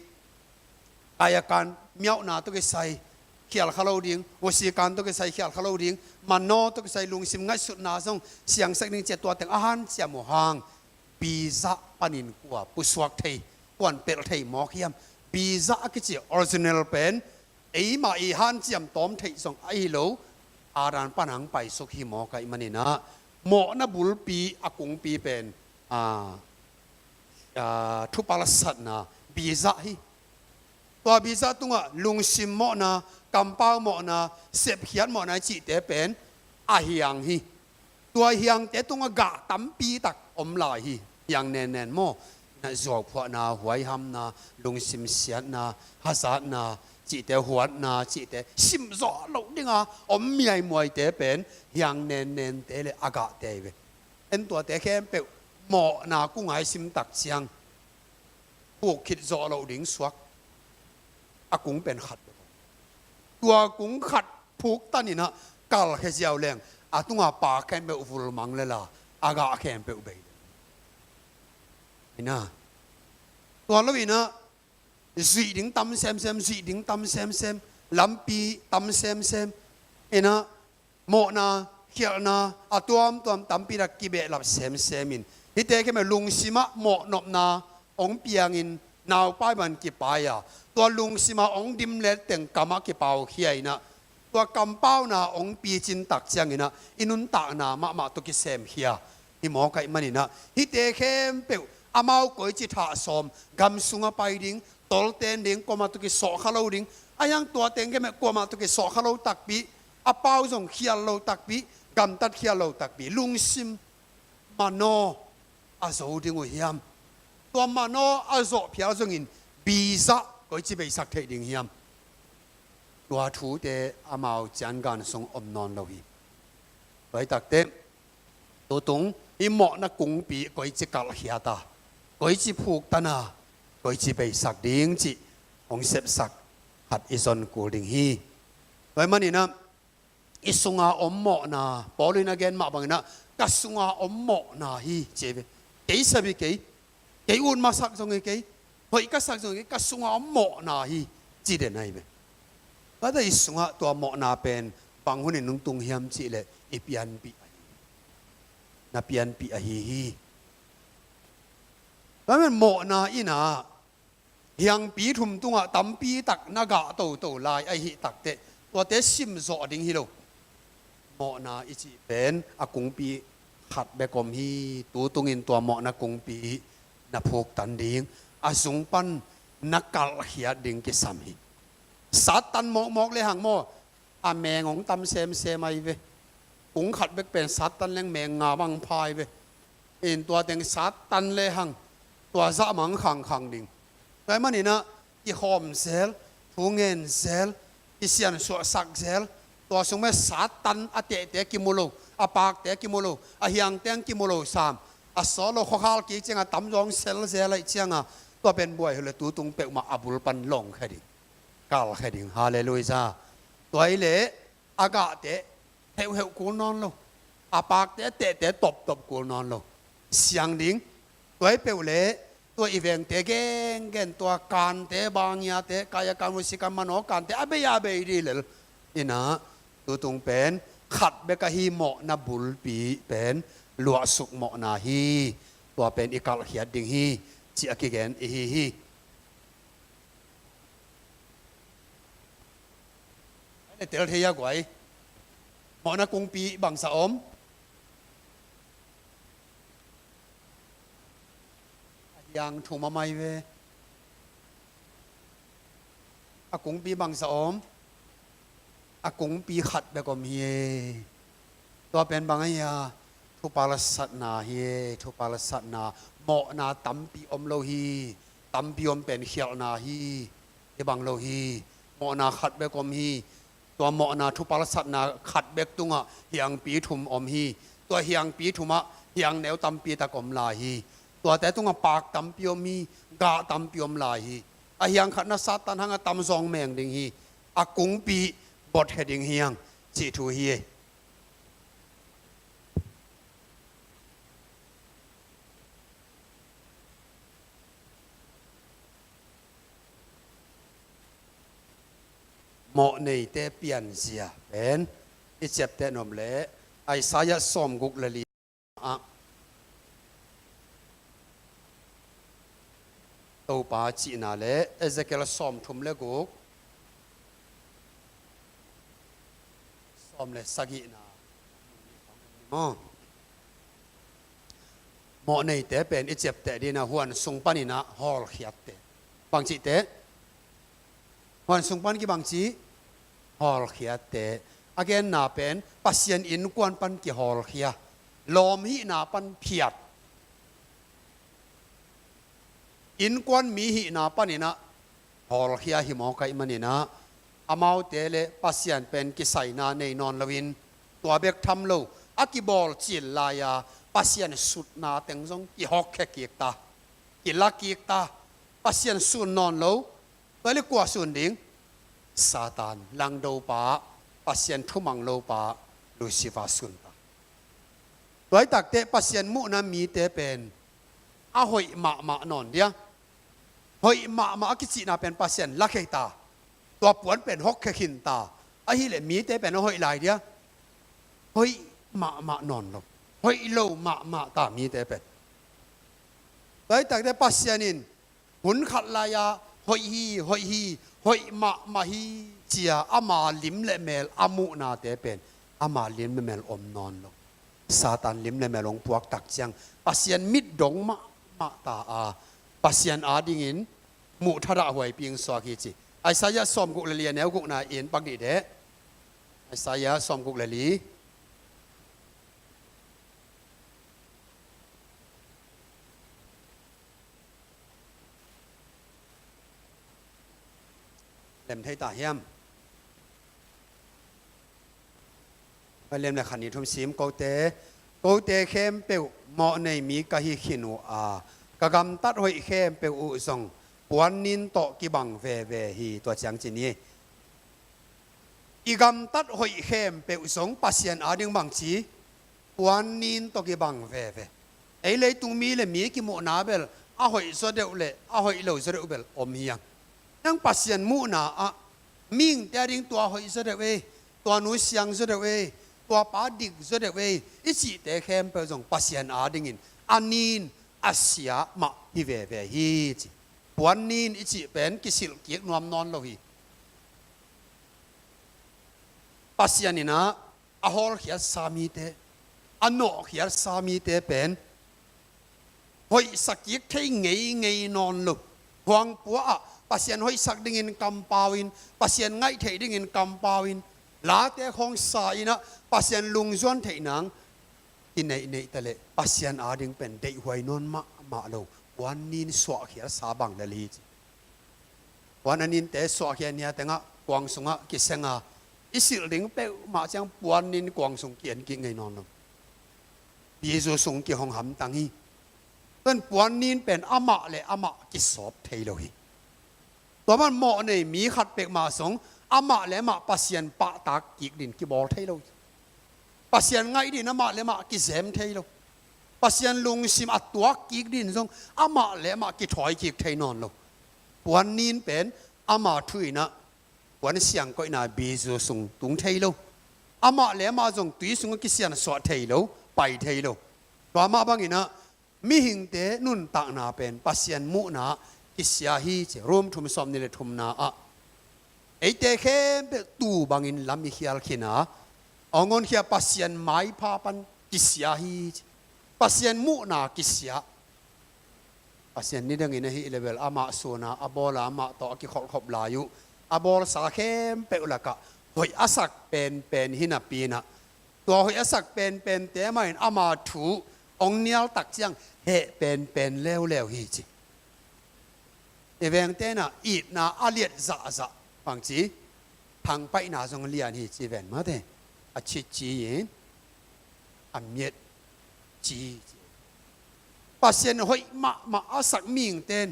kayakan miauhna tawh kisai khialkha lo ding, vasikan tawh kisai khialkha lo ding, manaw tawh kisai lungsim ngaihsutna zong siangsak ding ci-a tua teng a hanciam uh hang, biza panin kua pusuak thei, kuan pelh thei mawk hiam? Biza a kici original pen eimah i hanciam tawm theih zong ahi lo, Adam pan hong paisuk hi mawk ahih manin ah, mawhna bulpi a kungpi pen, a, a, thupalsatna, biza hi. Tua biza tungah lungsim mawhna, kampau mawhna, sepkhiat mawhna i cihte pen a hiang hi. Tua hiangte tungah gah tampi tak om lai hi. Hiang nennen maw, na zuauphuahna, huaihamna, lungsim siatna, hazatna cihte, huatna cihte, simzawh loh dinga om miaimuaite pen hiang nennente le a gahte ahi ve. En tuate khempeuh mawhna kung a i sim tak ciang, phuk khit zawh loh ding suak. A kung pen khat. Tua kung khat phuk tanin ah kalkhia ziau leng, a tunga pa khempeuh vulmang le la, a gah khempeuh bei. Inah, tua lo inah, zuih ding tam semsem, zuih ding tam semsem, lampi tam semsem. Inah, mawhna, khialhna a tuamtuam tampi tak kibehlap semsem in, hihte khempeuh lungsim ah mawhnopna hong piangin, naupai ban kipai a, tua lungsim ah hong dimlet teng kamah kipaukhia inah, tua kampauna hong picin tak ciang inah, i nuntakna mahmah tawh kisemkhia hi mawk ahih manin ah, hihte khempeuh amau koici thah sawm, gam sungah pai ding, tolten ding, kuamah tawh kisawhkha lo ding, a hiang tua teng khempeuh kuamah tawh kisawhkha lo takpi, a pau zong khial lo takpi, gamtat khial lo takpi, lungsim manaw a zo ding uh hiam? Tua manaw a zawh phial zongin biza koici beisak theih ding hiam? Tua thute amau ciangan sung om nawn lo hi. Tua hi takteh, tutung i mawhna kungpi koici kalhkhiat a, koici phuktan a, koici beisak ding cih hong sepsak khat i zon kul ding hi. Tua ahih manin ah, i sunga om mawhna, Paul in a gen mah bangin ah, ka sunga om mawhna hi, ci hi ve. Kei sep hi kei, kei ut masak zong hi kei, hoih ka sak zong hi kei, ka sunga om mawhna hi, ci den ahi ve. Tua i sungah tua mawhna pen bang hunin hong tung hiam cih leh, i pianpih ahi. Na pianpih ahi hi. Tua ahih manin mawhna in ah, hiangpi thum tungah tampi tak na gah toto lai ahih takteh, tuate simzawh ding hi lo. Mawhna i cih pen a kungpi khat bek om hi. Tutungin tua mawhna kungpi na phuktan ding, a zung pan na kalhkhiat ding kisam hi. Satan mawkmawk lehang maw, a meng hong tam semsem ahi ve. Kung khat bek pen Satan leng meng nga bang pha ahi ve. In tua teng Satan lehang tua zah mah khangkhang ding. Tua ahih manin ah, kikhawm zel, thu ngen zel, kisiansuahsak zel. Tua sung mah Satan a tehte kimu lo, a pakte kimu lo, a hiangte kimu lo sam, a sawt lo khuakhal kik cianga tamzaw hong sel zel ahih cianga, tua pen buai hi leh tutung peuhmah a bul pan lawngkhia ding, kalkhia ding. Halleluiah. Tua hi leh a gahte heuhheuh kul nawn lo. A pakte a tehte tawptawp kul nawn lo. Siang ding. Tua i peuh leh tua i vengte genggen, tua kante, bangiate, kaya kan, musika, mano kante a bei a bei dih lel. Inah tutung pen khat bek ahi mawhna bulpi pen luahsuk mawhna hi. Tua pen i kalhkhiat ding hi, ci a kigen i hi hi. Ai le tel thei a guai. Mawhna kungpi bangsa om? A hiang thum a mai ve. A kungpi bangsa om? A kungpi khat bek om hi e. Tua pen bang ahi a? Thupalsatna hi e. Thupalsatna. Mawhna tampi om lo hi. Tampi om pen khialhna hi. Hi bang lo hi. Mawhna khat bek om hi. Tua mawhna thupalsatna khat bek tungah hiangpi thum om hi. Tua hiangpi thumah hiangneu tampi tak om lai hi. Tuate tungah paak tampi om hi. Gah tampi om lai hi. A hiang khatna Satan hangah tamzawng meng ding hi. A kungpi botkhia ding hiang, cih thu hi e. Mawhneite pianzia pen i ciapteh nop leh Isaiah sawmguk le li ah Topa cihna le Ezekiel sawmthum le guk, sawm le sagihna maw? Mawhneite pen i ciapteh dina huan sung paninah hawlkhiatte. Bangcihte? Huan sung pan kibangci? Hawlkhiatte. A genna pen Pasian innkuan pan kihawlkhia. Lawm hihna pan phiat. Innkuan mi hihna paninah hawlkhia hi mawk ahih maninah amaute le Pasian pen kisaina nei nawn loin, tua bek tham lo, a kibawl cil lai-a Pasian sutna teng zong kihawkkhia kik ta, kila kik ta. Pasian sun nawn lo. Tua le kua sun ding? Satan, langdopa, Pasian thumang lopa Lucifer sun ta. Tua i takte Pasian muhna mite pen a hoih mahmah nawn dia. Hoih mahmah a kicihna pen Pasian lakhei ta. Tua puan pen hawkkhia khin ta. Ahileh mite pen a hoih lai dia. Hoih mahmah nawn lo. Hoih lo mahmah ta mite pen. Tua i takte Pasian in hun khat lai-a hoih hi, hoih hi, hoih mahmah hi, cia ama lim le mel a muhnate pen ama lim le mel om nawn lo. Satan lim le mel hong puak tak ciang Pasian mit dong mahmah ta a, Pasian adingin muh thadah huaipi hong suak hi ci. Isaiah sawmguk le li a neu gukna in pak dih deh. Isaiah sawmguk le li. Lem thei ta hiam? Vai lem le khan ni thum sim kote. Kote khempeuh mawh nei mi ka hi khin uh a, ka gamtat hoih khempeuh uh zong puan nin tawh kibang veve hi, tua ciang ci ni. I gamtat hoih khempeuh zong Pasian ading bangci? Puan nin tawh kibang veve. Ei leitung mi le mi kimuhna bel a hoih zaw deuh le a hoih lo zaw deuh bel om hiang. Nang Pasian muhna ah mihingte ading tua hoih zaw deuh ei, tua nu siang zaw deuh ei, tua pa dik zaw deuh ei i cihte khempeuh zong Pasian adingin a nin a sia mah hi veve hi ci. Puan nin i cih pen kisilh kik nuam nawn lo hi. Pasian in ah a hawlkhiatsa mite, a nawhkhiatsa mite pen hoihsa kik thei ngeingei nawn lo. Huangpua ah Pasian hoihsak dingin kampau in, Pasian ngaih theih dingin kampau in, late khawng sa in ah Pasian lungzuan theih nang kineihneih ta leh Pasian ading pen deihhuai nawn mahmah lo. Puan nin suahkhiatsa bang lel hi ci. Puan a ninte suahkhia nia tengah kuang sungah kiseng a, i silh ding peuhmah ciang puan nin kuang sung ki-en kik ngei nawn lo. Pizu sung kihong hamtang hi. Tuan puan nin pen amah le amah kisawp thei lo hi. Tua man mawh nei mi khat peuhmah sung amah le amah Pasian pahtak kik din kibawl thei lo hi. Pasian ngaih ding amah le amah kizem thei lo. Pasian lungsim a tuak kik ding zong amah le amah kithawi kik thei nawn lo. Puan nin pen ama thu in ah puan siang koihna bizu sung tung thei lo. Amah le amah zong tui sungah kisiansuah thei lo, pai thei lo. Tua mah bangin ah mihingte nuntakna pen Pasian muhna kisia hi ci. Rom thum sawmnih le thumna ah eite khempeuh tuu bangin lam i khial khin a, a honkhia Pasian maipha pan kisia hi ci. Pasian muhna kisia. Pasian nidangin ahih leh bel amah suna a bawl a, amah tawh a kikholhkhop lai uh a bawlsa khempeuh lakah hoih a sak penpen hi napi in ah, tua hoih a sak penpente mah in ama thu hong nial tak ciang heh penpen leuleu hi ci. I vengte in ah itna a liat zahzah bangci, thangpaihna zong lian hi ci ven mate. A citci in a miat ci ci. Pasian hoih mahmah a sak mihingte in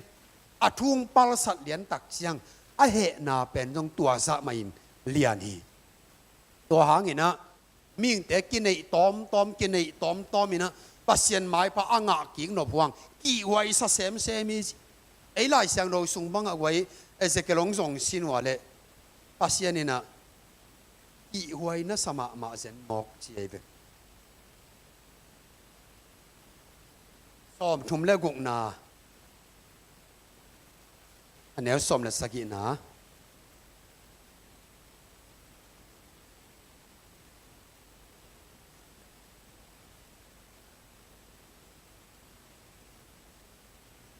a thu hong palsat lian tak ciang a hehna pen zong tua zah mah in lian hi. Tua hangin ah mihingte kineih tawmtawm, kineih tawmtawm in ah Pasian maipha a ngah kik nop uh hang kihhuai sa semsem hi ci. Ei Lai Siangtho sung bangah guai Ezekiel hong zong sin uh a leh Pasian in ah kihhuai na sa mahmah zen mawk ci ei ve. Sawmthum le gukna, a neu sawm le sagihna.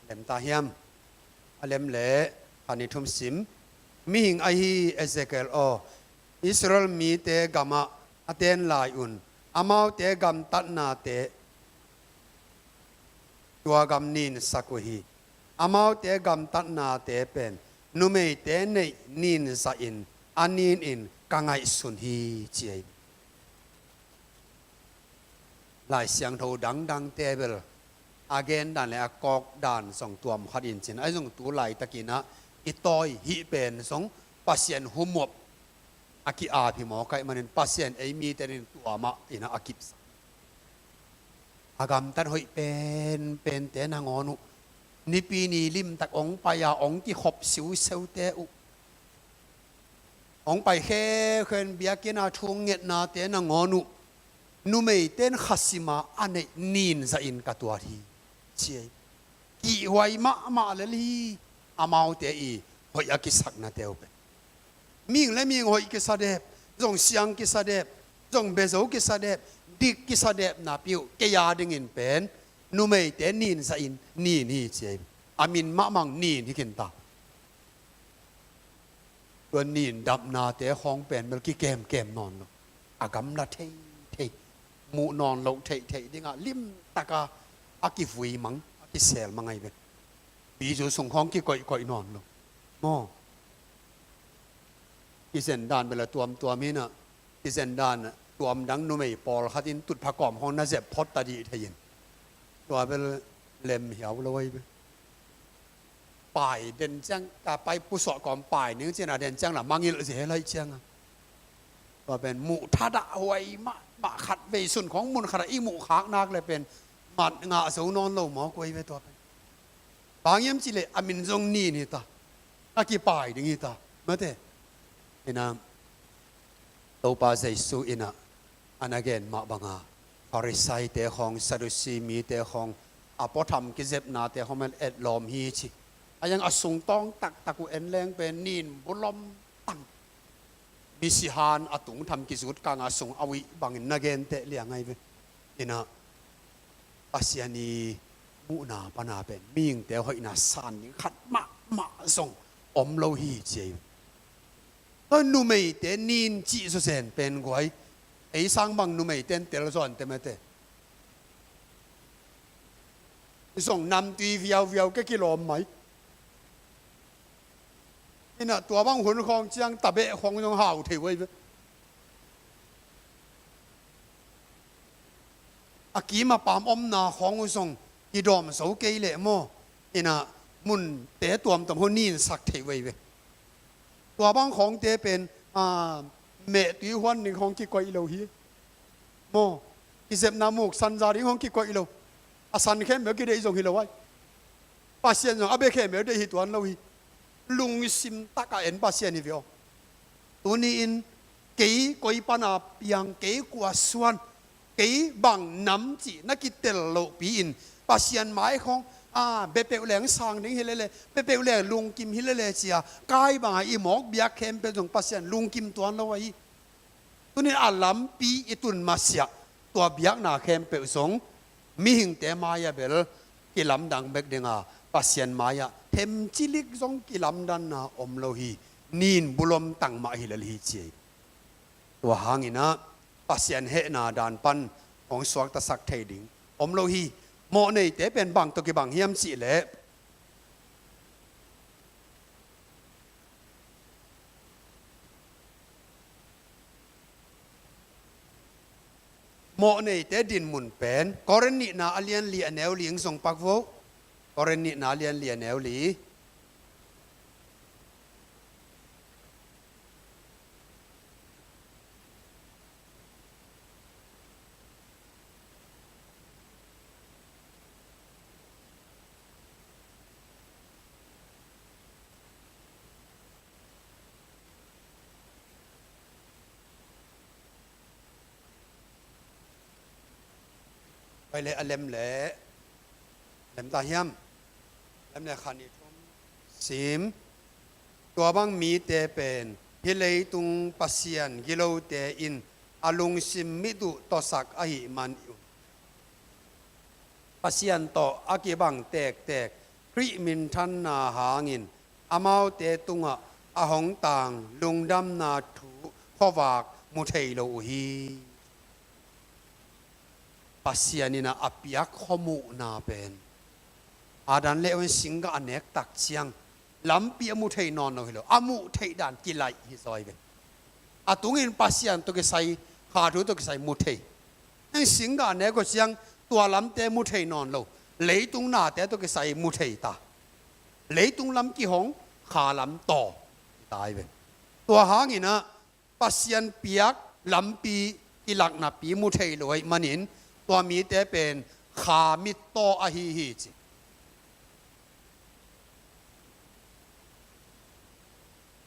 Lem ta hiam? A lem leh khan i thum sim. Mihing ahi Ezekiel aw, Israel mite gamah a ten lai un, amaute gamtatnate tua gam ninsak uh hi. Amaute gamtatnate pen numeite neih ninzahin a ninin ka ngaihsun hi ci ei. Lai Siangtho dangdangte bel a gen dan le a kawk dan zong tuam khat in cin, ahi zong tu laitakin ah i tawi hih pen zong Pasian humop a ki-ap hi mawk ahih manin Pasian ei mite in tua mah in ah a kipsak. A gamtat hoih penpente nangawn uh, Nipi ni limtak hong pai-a hong kikhop siuseute uh, hong pai khekhen biakinn a thu ngetnate nangawn uh, numeite in khasima a neih ninzahin ka tuat hi ci ei. Kihhuai mahmah lel hi. Amaute i hoih a kisaknate uh pen, mihing le mihing hoih kisadep, zong siang kisadep, zong bezo kisadep, dik kisadep napi uh kei a dingin pen numeite ninzahin nin hi ci ei. A min mahmah nin hi khin ta. Tua nin dapnate khawng pen bel kikemkem nawn lo. A gamla theithei, muh nawn loh theithei dingah limtaka a kivui mang, a kisel mang ahi ve. Bizu sung khawng kikoihkoih nawn lo maw? Kizen dan bel a tuamtuam hi in ah, kizen dan tuam dang numei pawlkhat in tutphah kawm khawng na zep phot ta dih thei in, tua bel lem hiau lo ahi ve. Pai den ciang, ka pai pusuah kawm pai ning cin a den ciang la mangilh zel ahih ciang a, tua pen muh thadah huai mahmah, khatvei sun khawng mun khatah i muh khak nak le pen mat ngah zo nawn lo mawk uh ahi ve tua pen. Bang hiam cih leh a min zong nin hi ta, a kipai ding hi ta mate. In ah Topa Jesu in ah a na gen mah banga Farisaite khawng, Sadusi mite khawng, a puatham kizepnate khawng bel etlawm hi ci. A hiang a sungtawng taktak uh en leng pen nin bulom tang, misihan a tungtham kizut kang a sung a uih bangin na genteh liang ahi ve. In ah Pasian i muhna pana pen mihingte hoihna san ding khat mahmah zong om lo hi ci ei. Tua numeite nin cih zawzen pen guai, ei sang bang numeite in tel zaw inteh mate. Zong namtui viauviau ke kilawm mai. In ah tua bang hun khawng ciang tabeh khawng zong hau thei uh ahi ve. A kim a pam omna khawng uh zong kidawm zo kei leh maw, in ah munte tuamtuam khawng ninsak thei uh ahi ve. Tua bang khawngte pen, a, mehtui huan ding khawng kikoih lo hi. Maw, kizepna muk sanza ding hong kikoih lo. A san khempeuh kideih zong hi lo ai. Pasian zong a bia khempeuh deih hi tuan lo hi. Lungsim taka en Pasian hi ve aw. Tuni-in kei koi pana piang, kei kua suan, kei bang nam cih na kitel lohpi-in Pasian mai khong, a, bepeuh leng sang ding hi lele, bepeuh leng lungkim hi lele cia, kai banga i mawk biak khempeuh zong Pasian lungkim tuan lo ahi. Tunin a lampi i tun masiah, tua biakna khempeuh zong mihingte mai-ah bel kilamdang bek dinga, Pasian mai-ah themcilik zong kilamdanna om lo hi. Nin bulom tang mah hi lel hi ci hi. Tua hanginah Pasian hehna dan pan hong suaktasak thei ding om lo hi. Mawhneite pen bang tawh kibang hiam cihleh, mawhneite dinmun pen Korin nihna a lian li a neu li hong zong pak vo. Korin nihna a lian li a neu li. Pai le a lem le, lem ta hiam? Lem le khan i thum sim. Tua bang mite pen hih leitung pasian gilote in a lungsim mit uh tawsak ahih man uh, Pasian tawh a kibang tektek Khrih minthanna hangin amaute tungah a hong tang lungdamna thu khuavak mu thei lo uh hi. Pasian in a piak khuamuhna pen Adam le Eva in singgah a nek tak ciang lampi a mu thei nawn lo hi lo, a muh theih dan kilaih hi zaw hi ve. A tungin Pasian tawh kisai, kha thu tawh kisai mu thei. Heng singgah a nek uh ciang tua lamte mu thei nawn lo, leitung nate tawh kisai mu thei ta. Leitung lam kihong, kha lam taw hi ta hi ve. Tua hanginah Pasian piak lampi kilaknapi mu thei lo ahih manin tua mite pen kha mittaw ahi hi ci.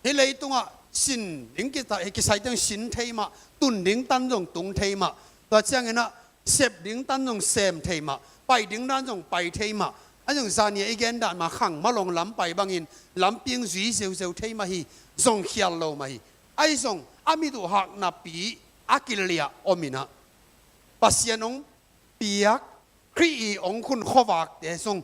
Hih leitungah sin ding kita, kisai teng sin thei mah, tun ding tan zong tung thei mah, tua cianginah sep ding tan zong sem thei mah, pai ding dan zong pai thei mah. A zong zania i gen dan mah khang malong lam pai bangin lampi hong zui zeuzeu thei mah hi, zong khial lo mah hi. Ahi zong a mit uh hak napi a kiliah om inah Pasian hong piak Khrih i hong khun khuavakte zong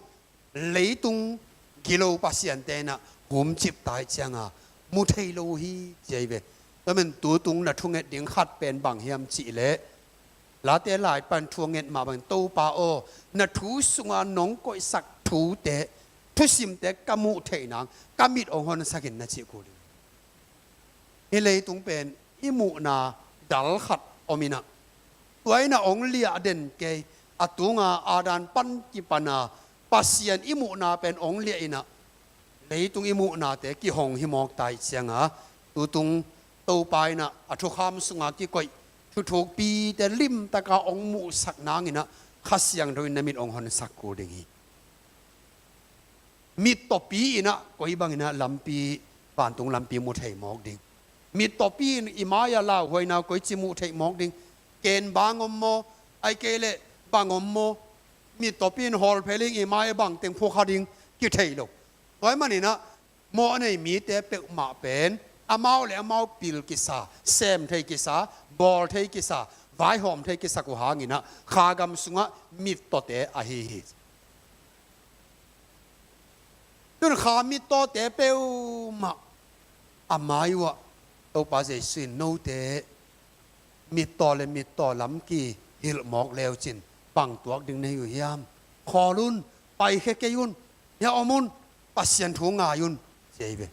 leitung gilo pasiante inah humcip tai cianga mu thei lo uh hi ci ahi ve. Tua men tutung na thunget ding khat pen bang hiam cihleh, Late lai pan thu a nget mah bangin, Topa aw, na thu sunga nong koihsak thute, thusimte ka muh theih nang ka mit hong honsak in na cih kul ding. Hih leitung pen i muhna dal khat om inah, tua inah hong liah den kei, a tunga Adam pan kipana Pasian i muhna pen hong liah inah, leitung i muhnate kihong hi mawk tai cianga, tutung Topa inah a thukham sunga kikoih thuthukpite limtaka hong muhsak nanginah Kha Siangtho in na mit hong honsak kul ding hi. Mittawpi inah koi banginah lampi, vantung lampi mu thei mawk ding. Mittawpi in i mai-ah lauhuaina koici muh theih mawk ding. Ken bang om maw, ai kei leh bang om maw, mittawpi in hawlphel in i mai-ah bangteng phukha ding kithei lo. Tua ahih maninah mawh a nei mite peuhmah pen amau le amau pil kisa, sem thei kisa, bawl thei kisa, vaihawm thei kisak uh hanginah kha gam sungah mittawte ahi hi. Tun kha mittawte peuhmah a mai uhah Topa Jesu in, note mittaw le mittaw lam kihilh mawk leucin bang tuak ding na hi uh hiam? Khawl un, paikhia kei un, hia om un, Pasian thu ngai un, ci ahi ve.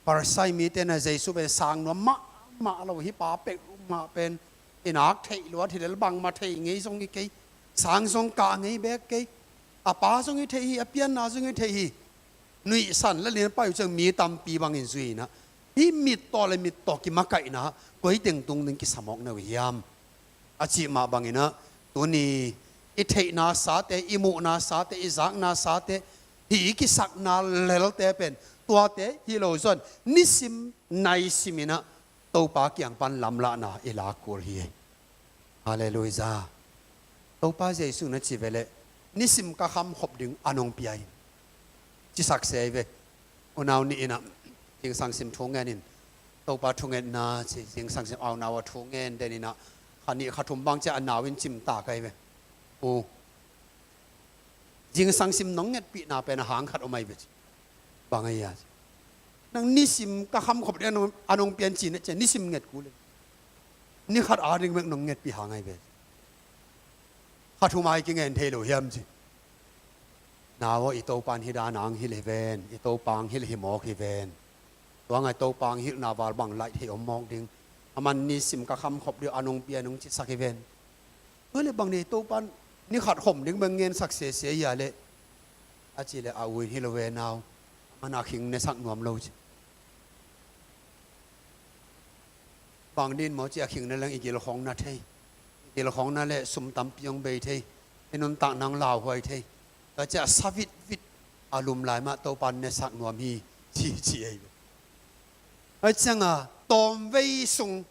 Farisai mite na Jesu pen sang nuam mahmah lo, hih pa peuhmah pen i nak theih luat hi lel, bangmah thei ngei zong hi kei, sang zong kah ngei bek kei, a pa zong hi thei hi, a pianna zong hi thei hi. Nuihsan lelin pai uh ciang mi tampi bangin zui inah, hih mittaw le mittaw kimakaihna koi teng tung ding kisa mawk na uh hiam? A cih mah bangin ah, tuni i theihna sate, i muhna sate, i zakna sate, hih i kisakna lelte pen tuate hi lo zong nisim naisim in ah Topa kiang pan lamlahna i lak kul hi. Halleluiah. Topa Jesu na ci ve leh, nisim ka khamkhop ding a nong pia in, ci sak se hi ve. Unau nih in ah zingsang sim thu ngen in, Topa thungetna ci, zingsang sim a unau a thu ngen den in ah, kha nih kha thum bang ciang a nau in cim ta ka hi ve. U, zingsang sim nong ngetpihna pen a hang khat om ahi ve ci. Bang ahi a ci. Nang nisim ka khamkhop ding a nong, a nong pia in ci na ci a, nisim nget kul in. Ni khat a ding bek nong ngetpih hang ahi ve. Kha thum a i kingen thei lo hiam ci. Nau aw, i Topa in hih dan a hong hilh hi ven, i Topa hong hilh hi mawk hi ven. Tua ngai Topa hong hilhna val bang laih thei om mawk ding. Aman nisim ka khamkhop ding a nong pia nong ci sak hi ven. Tua leh bang ni, Topa in ni khat khom ding bek ngen sak sese hi a leh, a cih leh a u in hi lo ve nau. Aman a khing ne sak nuam lo ci. Bang ding maw ci a khing na leng i gil khong na thei. I gil khong na leh sum tampi hong bei thei. I nuntakna hong lauhuai thei. Tua ci a sa vitvit a lum lai mah Topa in ne sak nuam hi ci ci ei. Ai ciang a tawmvei sung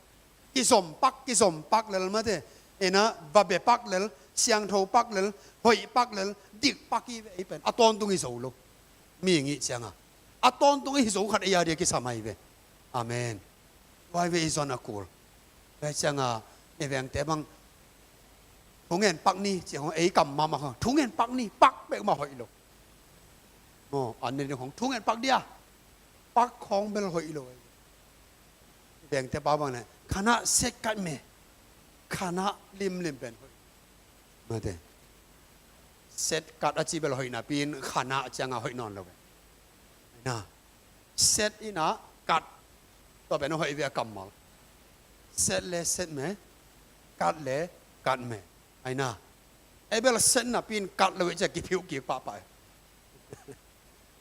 kizom pak, kizom pak lel mate. Ina va be pak lel, siangtho pak lel, hoih pak lel, dik pak hi ve ei pen. A tawntung hi zo lo. Mi ngih ciang a, a tawntung hi zo khat ei a dia kisam ahi ve. Amen. Vai ve i zon a kul. Vai ciang a, i vengte bang, thungen pak ni ci hong ei kam mahmah hong. Thungen pak ni, pak bek mah hoih lo. Maw, an ne ding hong thungen pak dia. Pak khong bel hoih lo. Vengte pau bang le, khanah set kat me. Khanah limlim pen hoih. Mate. Set kat a ci bel hoih napi in khanah ciang a hoih nawn lo ve. Na. Set in a kat. Tua pen hoih ve a kammal. Set le set me. Kat le kat me. Ai na. Ei bel set napi in kat lo ve ci a kiphiuh kik pahpah.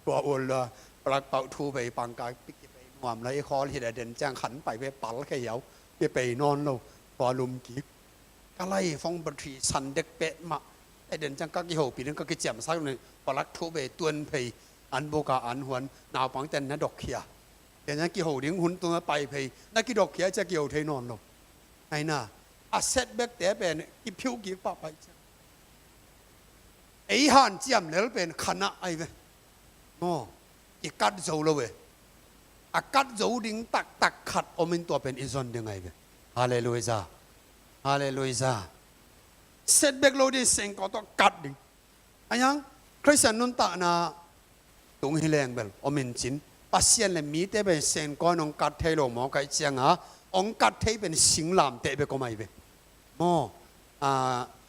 Tua ul la, plak pauh thu vei pangka pi kipei nuam la, i khawl hit a den ciang khan pai ve pal khe hiau, kipei nawn lo, tua lum kik. Ka lai fong battery san dek pet mah, a den ciang ka kihopih ding ka kiciamsak ding, plak thu vei tuan phei, an buka an huan, naupangte'n na dok khia. Den ciang kiho ding hun tung a pai phei, na kidok khia ciang kiho thei nawn lo. Ai na, a set bekte pen, kiphiuh kik pahpah ciang. Ei hanciam lel pen khanah ahi ve. Maw, i kat zo lo ve. A kat zo ding taktak khat om in tua pen i zon ding ahi ve. Halleluiah. Halleluiah. Set bek lo ding sengkawng tawh kat ding. Ahi hang, Khristian nuntakna tung hi leng bel om in cin, Pasian le mite pen sengkawng hong kat thei lo mawk ahih ciang a, hong kat thei pen singlamteh bek om ahi ve. Maw, a,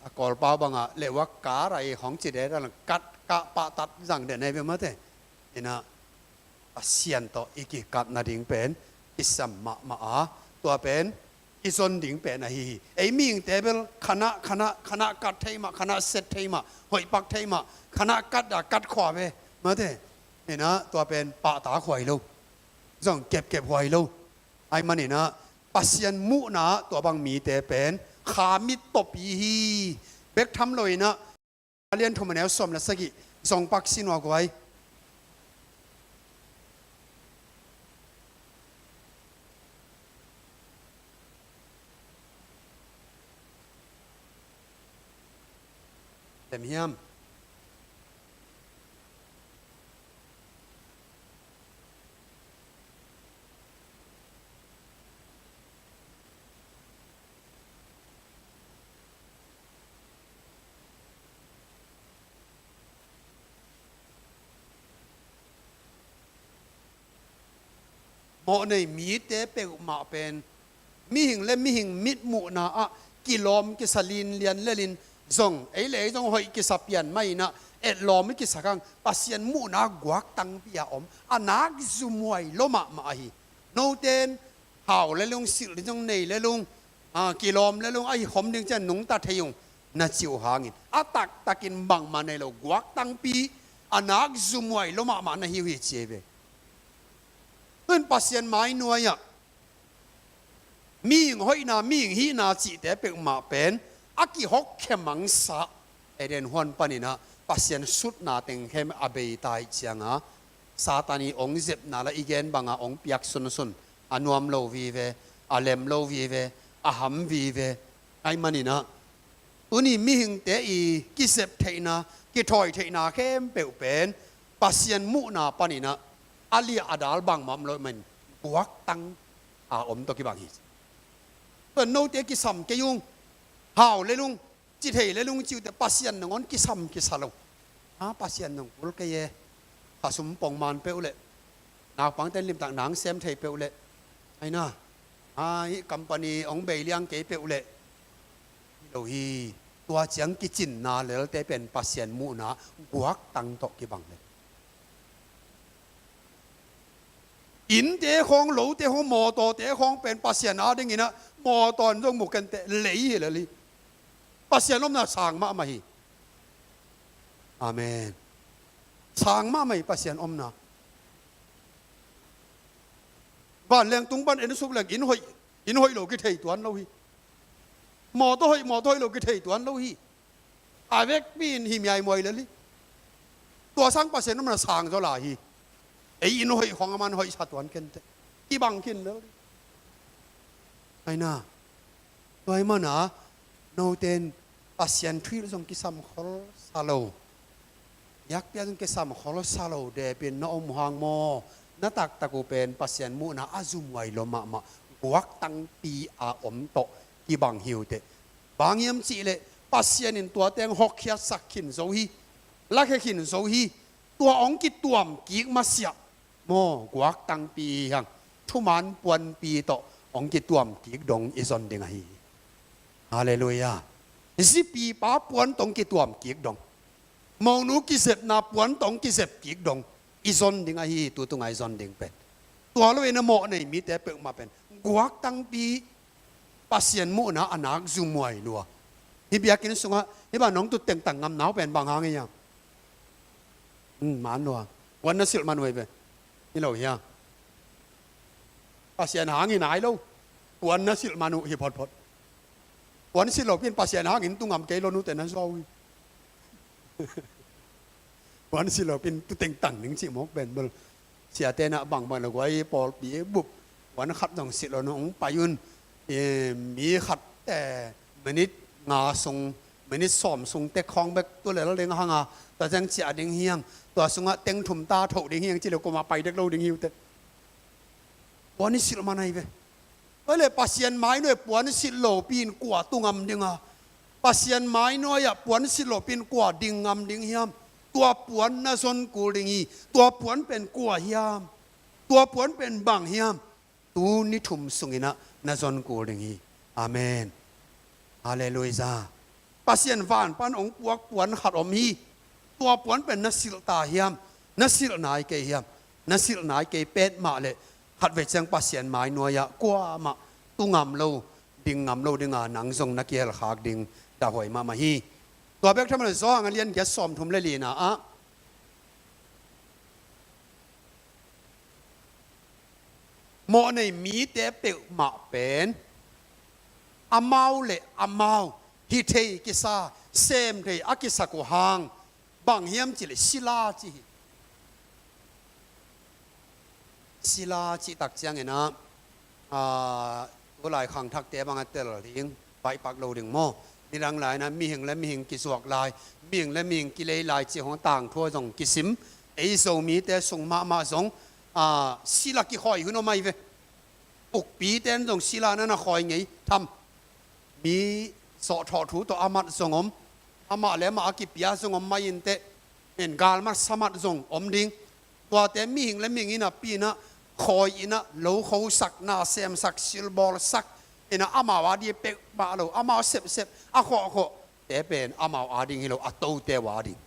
a Kawlpau bang a, leh ua kar ahi hong ci deh, kat kah pahtat zang den ahi ve mate. Ina, Pasian tawh i kikat nading pen kisam mahmah a, tua pen i zon ding pen ahi hi. Ei mihingte bel khanah, khanah, khanah kat thei mah, khanah set thei mah, hoih pak thei mah, khanah kat a kat khua ve. Mate, ina tua pen pahtak huai lo. Zong kepkep huai lo. Ahih manin ah Pasian muhna tua bang mite pen kha mit tawpi hi. Bek tham lo in ah, a lian thum a neu sawm le sagih, zong pak sin ua guai. Lem hiam? Mawhnei mite peuhmah pen mihing le mihing mitmuhna ah kilawm kisa linlian lelin zong, ei le ei zong hoih kisa pian mah in ah, etlawm i kisa kang, Pasian muhna guaktangpi a om, a nak zumhuai lo mahmah ahi. Note'n hau le lung, silh ding zong nei le lung, a, kilawm le lung, ahi khom ding ciang nungta thei ung, na cih uh hangin a taktakin bangmah nei lo guaktangpi, a nak zumhuai lo mahmah na hi uh hi ci hi ve. Tuin Pasian mai nuai ah Mihing hoihna, mihing hihna cihte peuhmah pen a kihawk khemangsa Eden huan paninah Pasian sutna teng khem a bei ta ih cianga Satan i ong zepna la i gen banga ong piak sunsun, a nuam lo vive, a lem lo vive, a ham vive. Ai maninah tuni mihingte i kizep theihna, kithawi theihna khempeuh pen Pasian muhna paninah a liah a dal bangmah om lo man guaktang a om tawh kibang hi. Tuan note kisam kei ung, hau lelung, ci thei lelung ciute Pasian nangawn kisam kisa lo. A Pasian nong kul kei e, khasum pongman peuh leh, naupangten limtak nang sem thei peuh leh, aina a hih company ong bei liang kei peuh leh, hi lo hi. Tua ciang kicinna lelte pen Pasian muhna guaktang tawh kibang le. Innte khawng, lote khawng, mawtawte khawng pen Pasian a dinginah mawtaw in zong mu kenteh lei hi lel hi. Pasian omna sang mahmah hi. Amen. Sang mahmah hi Pasian omna. Vanleng tung pan en suk leng inn hoih, inn hoih lo kithei tuan lo hi. Mawtaw hoih, mawtaw hoih lo kithei tuan lo hi. A vekpi in hi miaimuai lel hi. Tua sang Pasian omna sang zaw lai hi. Ei inn hoih khawng a man hoih sa tuan kenteh kibang khin lel hi. Aina. Tua hi mana noten Pasian thuhilh zong kisam kholsa lo, yakpia zong kisam kholsa lo depin na om uh hang maw, na taktak uh pen Pasian muhna a zumuai lo mahmah guaktangpi a om tawh kibang hi uh teh. Bang hiam cihleh Pasian in tua teng hawkkhiatsak khin zo hi, lakhia khin zo hi. Tua ong kituam kik masiah maw guaktangpi hi hang, thuman puanpi tawh ong kituam kik dong i zon ding ahi hi. Halleluiah. Zipipa puan tawh ong kituam kik dong, monu kizepna puan tawh ong kizep kik dong i zon ding ahi hi. Tutunga i zon ding pen tua lo in a mawh nei mite peuhmah pen guaktangpi Pasian muhna a nak zumuai lua. Hih biakinn sungah hih bang nong tu tengtang ngamna uh pen bang hang hiam? Hmm, man lua. Puan na silh man uh hi ve. Hi lo hiam? Pasian hang hi nai lo. Puan na silh man uh hi photphot. Puan silh lo pin Pasian hangin tu ngam kei lo nute na zuau hi. Puan silh lo pin tu tengtang ning cih mawk pen bel. Siate na bangbang lo guai pawlpi bup. Puan khat zong silh lo nung pai un. Eh, mi khat, eh, minit nga sung, minit sawm sung tek khawng bek tu lel ding hanga, tua zeng ciah ding hiang, tua sungah teng thum ta thoh ding hiang ci lo kumah pai dek lo ding hi uh teh. Puan i silh man ahi ve. Tua leh Pasian mai nuai puan silh lopi in kua tu ngam ding a, Pasian mai nuai-ah puan silh lopi in kua ding ngam ding hiam? Tua puan na zon kul ding hi. Tua puan pen kua hiam? Tua puan pen bang hiam? Tu ni thum sunginah na zon kul ding hi. Amen. Halleluiah. Pasian van pan ong puak puan khat om hi. Tua puan pen na silh ta hiam? Na silh nai kei hiam? Na silh nai kei petmah leh khatvei ciang Pasian mai nuai-ah kuamah tu ngam lo, ding ngam lo dinga nang zong na kihelkhak ding dahhuai mahmah hi. Tua bek tham leh Johan a lian giat sawm thum le lina ah mawhnei mite peuhmah pen amau le amau hi thei kisa, sem thei a kisak uh hang, bang hiam cih leh sila ci hi. Sila cih tak cianginah, aa, tulai khangthakte banga tel ding, baihpak lo ding maw? Nidang lainah mihing le mihing kizuak lai, mihing le mihing kilei lai cih hong tangthua zong kisim. Ei Zomite sung mahmah zong, aa, sila kikhawi hun om ahi ve. Ukpite in zong sila na na khawi ngei tham. Mi sawhthawh thu tawh a mat zong om, amah le amah a kipia zong om mai inteh. En galmat samat zong om ding. Tuate mihing le mihing innah pinah khawi innah lo khosak, na semsak, silbawlsak innah amau a ding peuhmah lo, amau sepsep a khawhkhawh te pen amau a ding hi lo, a tote uh a ding.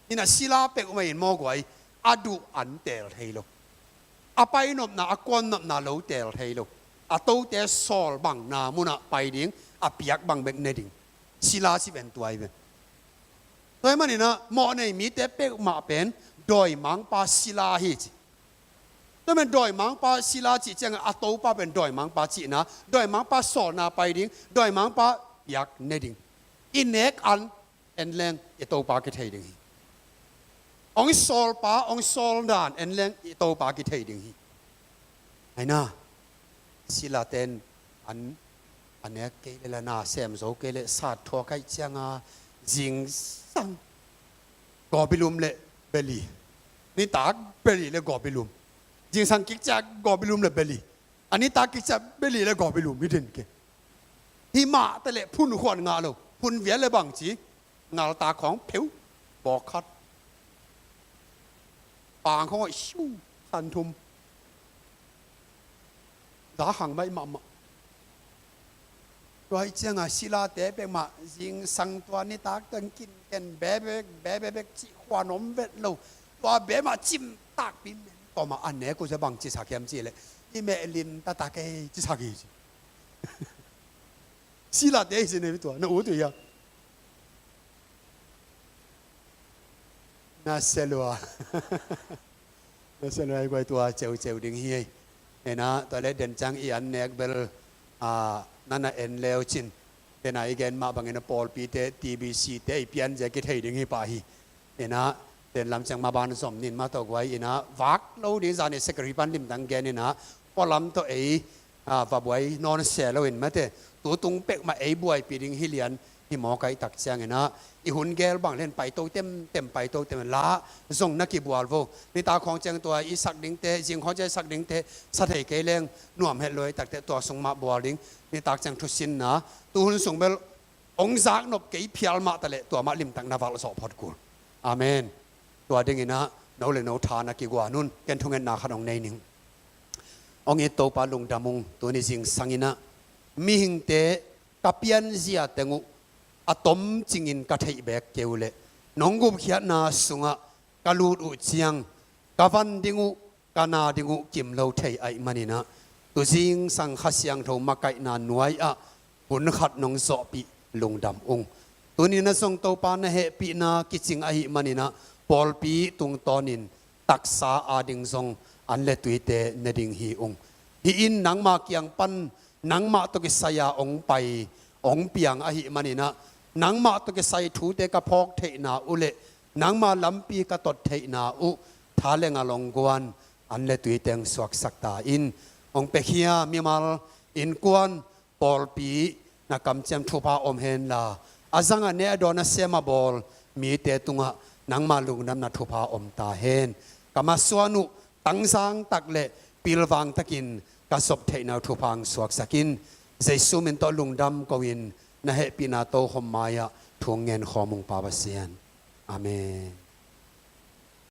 Innah sila peuhmah in maw guai, a duh an teel thei lo. A painopna, a kuannopna lo teel thei lo. A tote sawl bangna munah pai ding, a piak bang bek ne ding. Sila ci pen tua hi pen. Tua hi maninah mawhnei mite peuhmah pen dawimangpa sila hi ci. Tua pen dawimangpa sila cih ciangah a topa pen dawimangpa cihna, dawimangpa sawlna pai ding, dawimangpa piak ne ding. I nek an en leng i topa kithei ding hi. Hong sawlpa, hong sawldan en leng i topa kithei ding hi. Aina, silate in an a nek kei le la na sem zo kei le sat thua kaih cianga zingsang gawbilum le beli, nitak beli le gawbilum, zingsang kik ciang gawbilum le beli, a nitak kik ciang beli le gawbilum hi den kei. Hi mah te le phun khuan ngah lo, phun vial le bang ci, ngalta khawng pheu, bawk khat, pang khawng a siu, san thum, za khang mai mahmah. Tua hi cianga silate pek mah zingsang tua nitak teng kin ken bebek bebek cih khuan om vet lo. Tua be mah cim takpi men tua mah a nek uh cia bang cisak hiam cih leh i meh lim tatak ei cisak hi ci. Silate hi ci ne tua na ut uh hia? Na selua. Na selua i guai tua ceuceu ding hi ei. Ena tua le den ciang i an nek bel a nana en leu cin. Dena i gen mah bangin a pawlpite T B C te i pian zia kithei ding hi pah hi. Ena den lam ciang maban zom nin mah tawh guai ina vak lo ding zan i secretary pan limtang gen ina pualam tawh ei a va buai nawn se lo in mate, tu tung pek mah ei buaipi ding hi lian hi mawk ahih tak ciangin ah i hun gel bang len paito temtem, paito tem la zong na kibual vo. Nitak khawng ciang tua i sak dingte, zing khawng ciang i sak dingte sa thei kei leng nuam het lo ahih takte tua sung mah bual ding. Nitak ciang thusinna tu hun sung bel hong zak nop kei phial mah ta leh tua mah limtak na valh zawh phot kul. Amen. Tua dingin ah no le no tha na kiguan un, ken thungetna khat hong nei ning. Hong it Topa lungdam ung, tuni zingsangin ah mihingte ka pianzia teng uh a tom cingin ka theih beek kei uh leh nong gupkhiatna sungah ka lut uh ciang ka van ding uh, ka na ding uh kim lo thei ahih manin ah tu zingsang Kha Siangtho makaihna nuai ah hun khat nong zawhpih lungdam ung. Tuni na zong Topa na hehpihna kicing ahih manin ah pawlpi tungtawnin taksa ading zong an le tuite ne ding hi ung. Hih in nangma kiang pan nangmah tawh kisai-a hong pai hong piang ahih manin ah nangmah tawh kisai thute ka phawk theihna uh leh nangma lampi ka tot theihna uh tha le ngal hong guan an le tuite hong suaksak ta in. Hong pekhia mimal, innkuan, pawlpi na kamciam thupha om henla a zangah ne a dawn a sem a bawl mite tungah nangma lungdamna thupha om ta hen. Ka masuan uh tangzang tak le pilvang takin ka zop theihna uh thupha hong suaksak in. Jesu min tawh lungdam ko-in na hehpihna tokhom mai-ah thu hong ngen khawm ung Pa Pasian. Amen.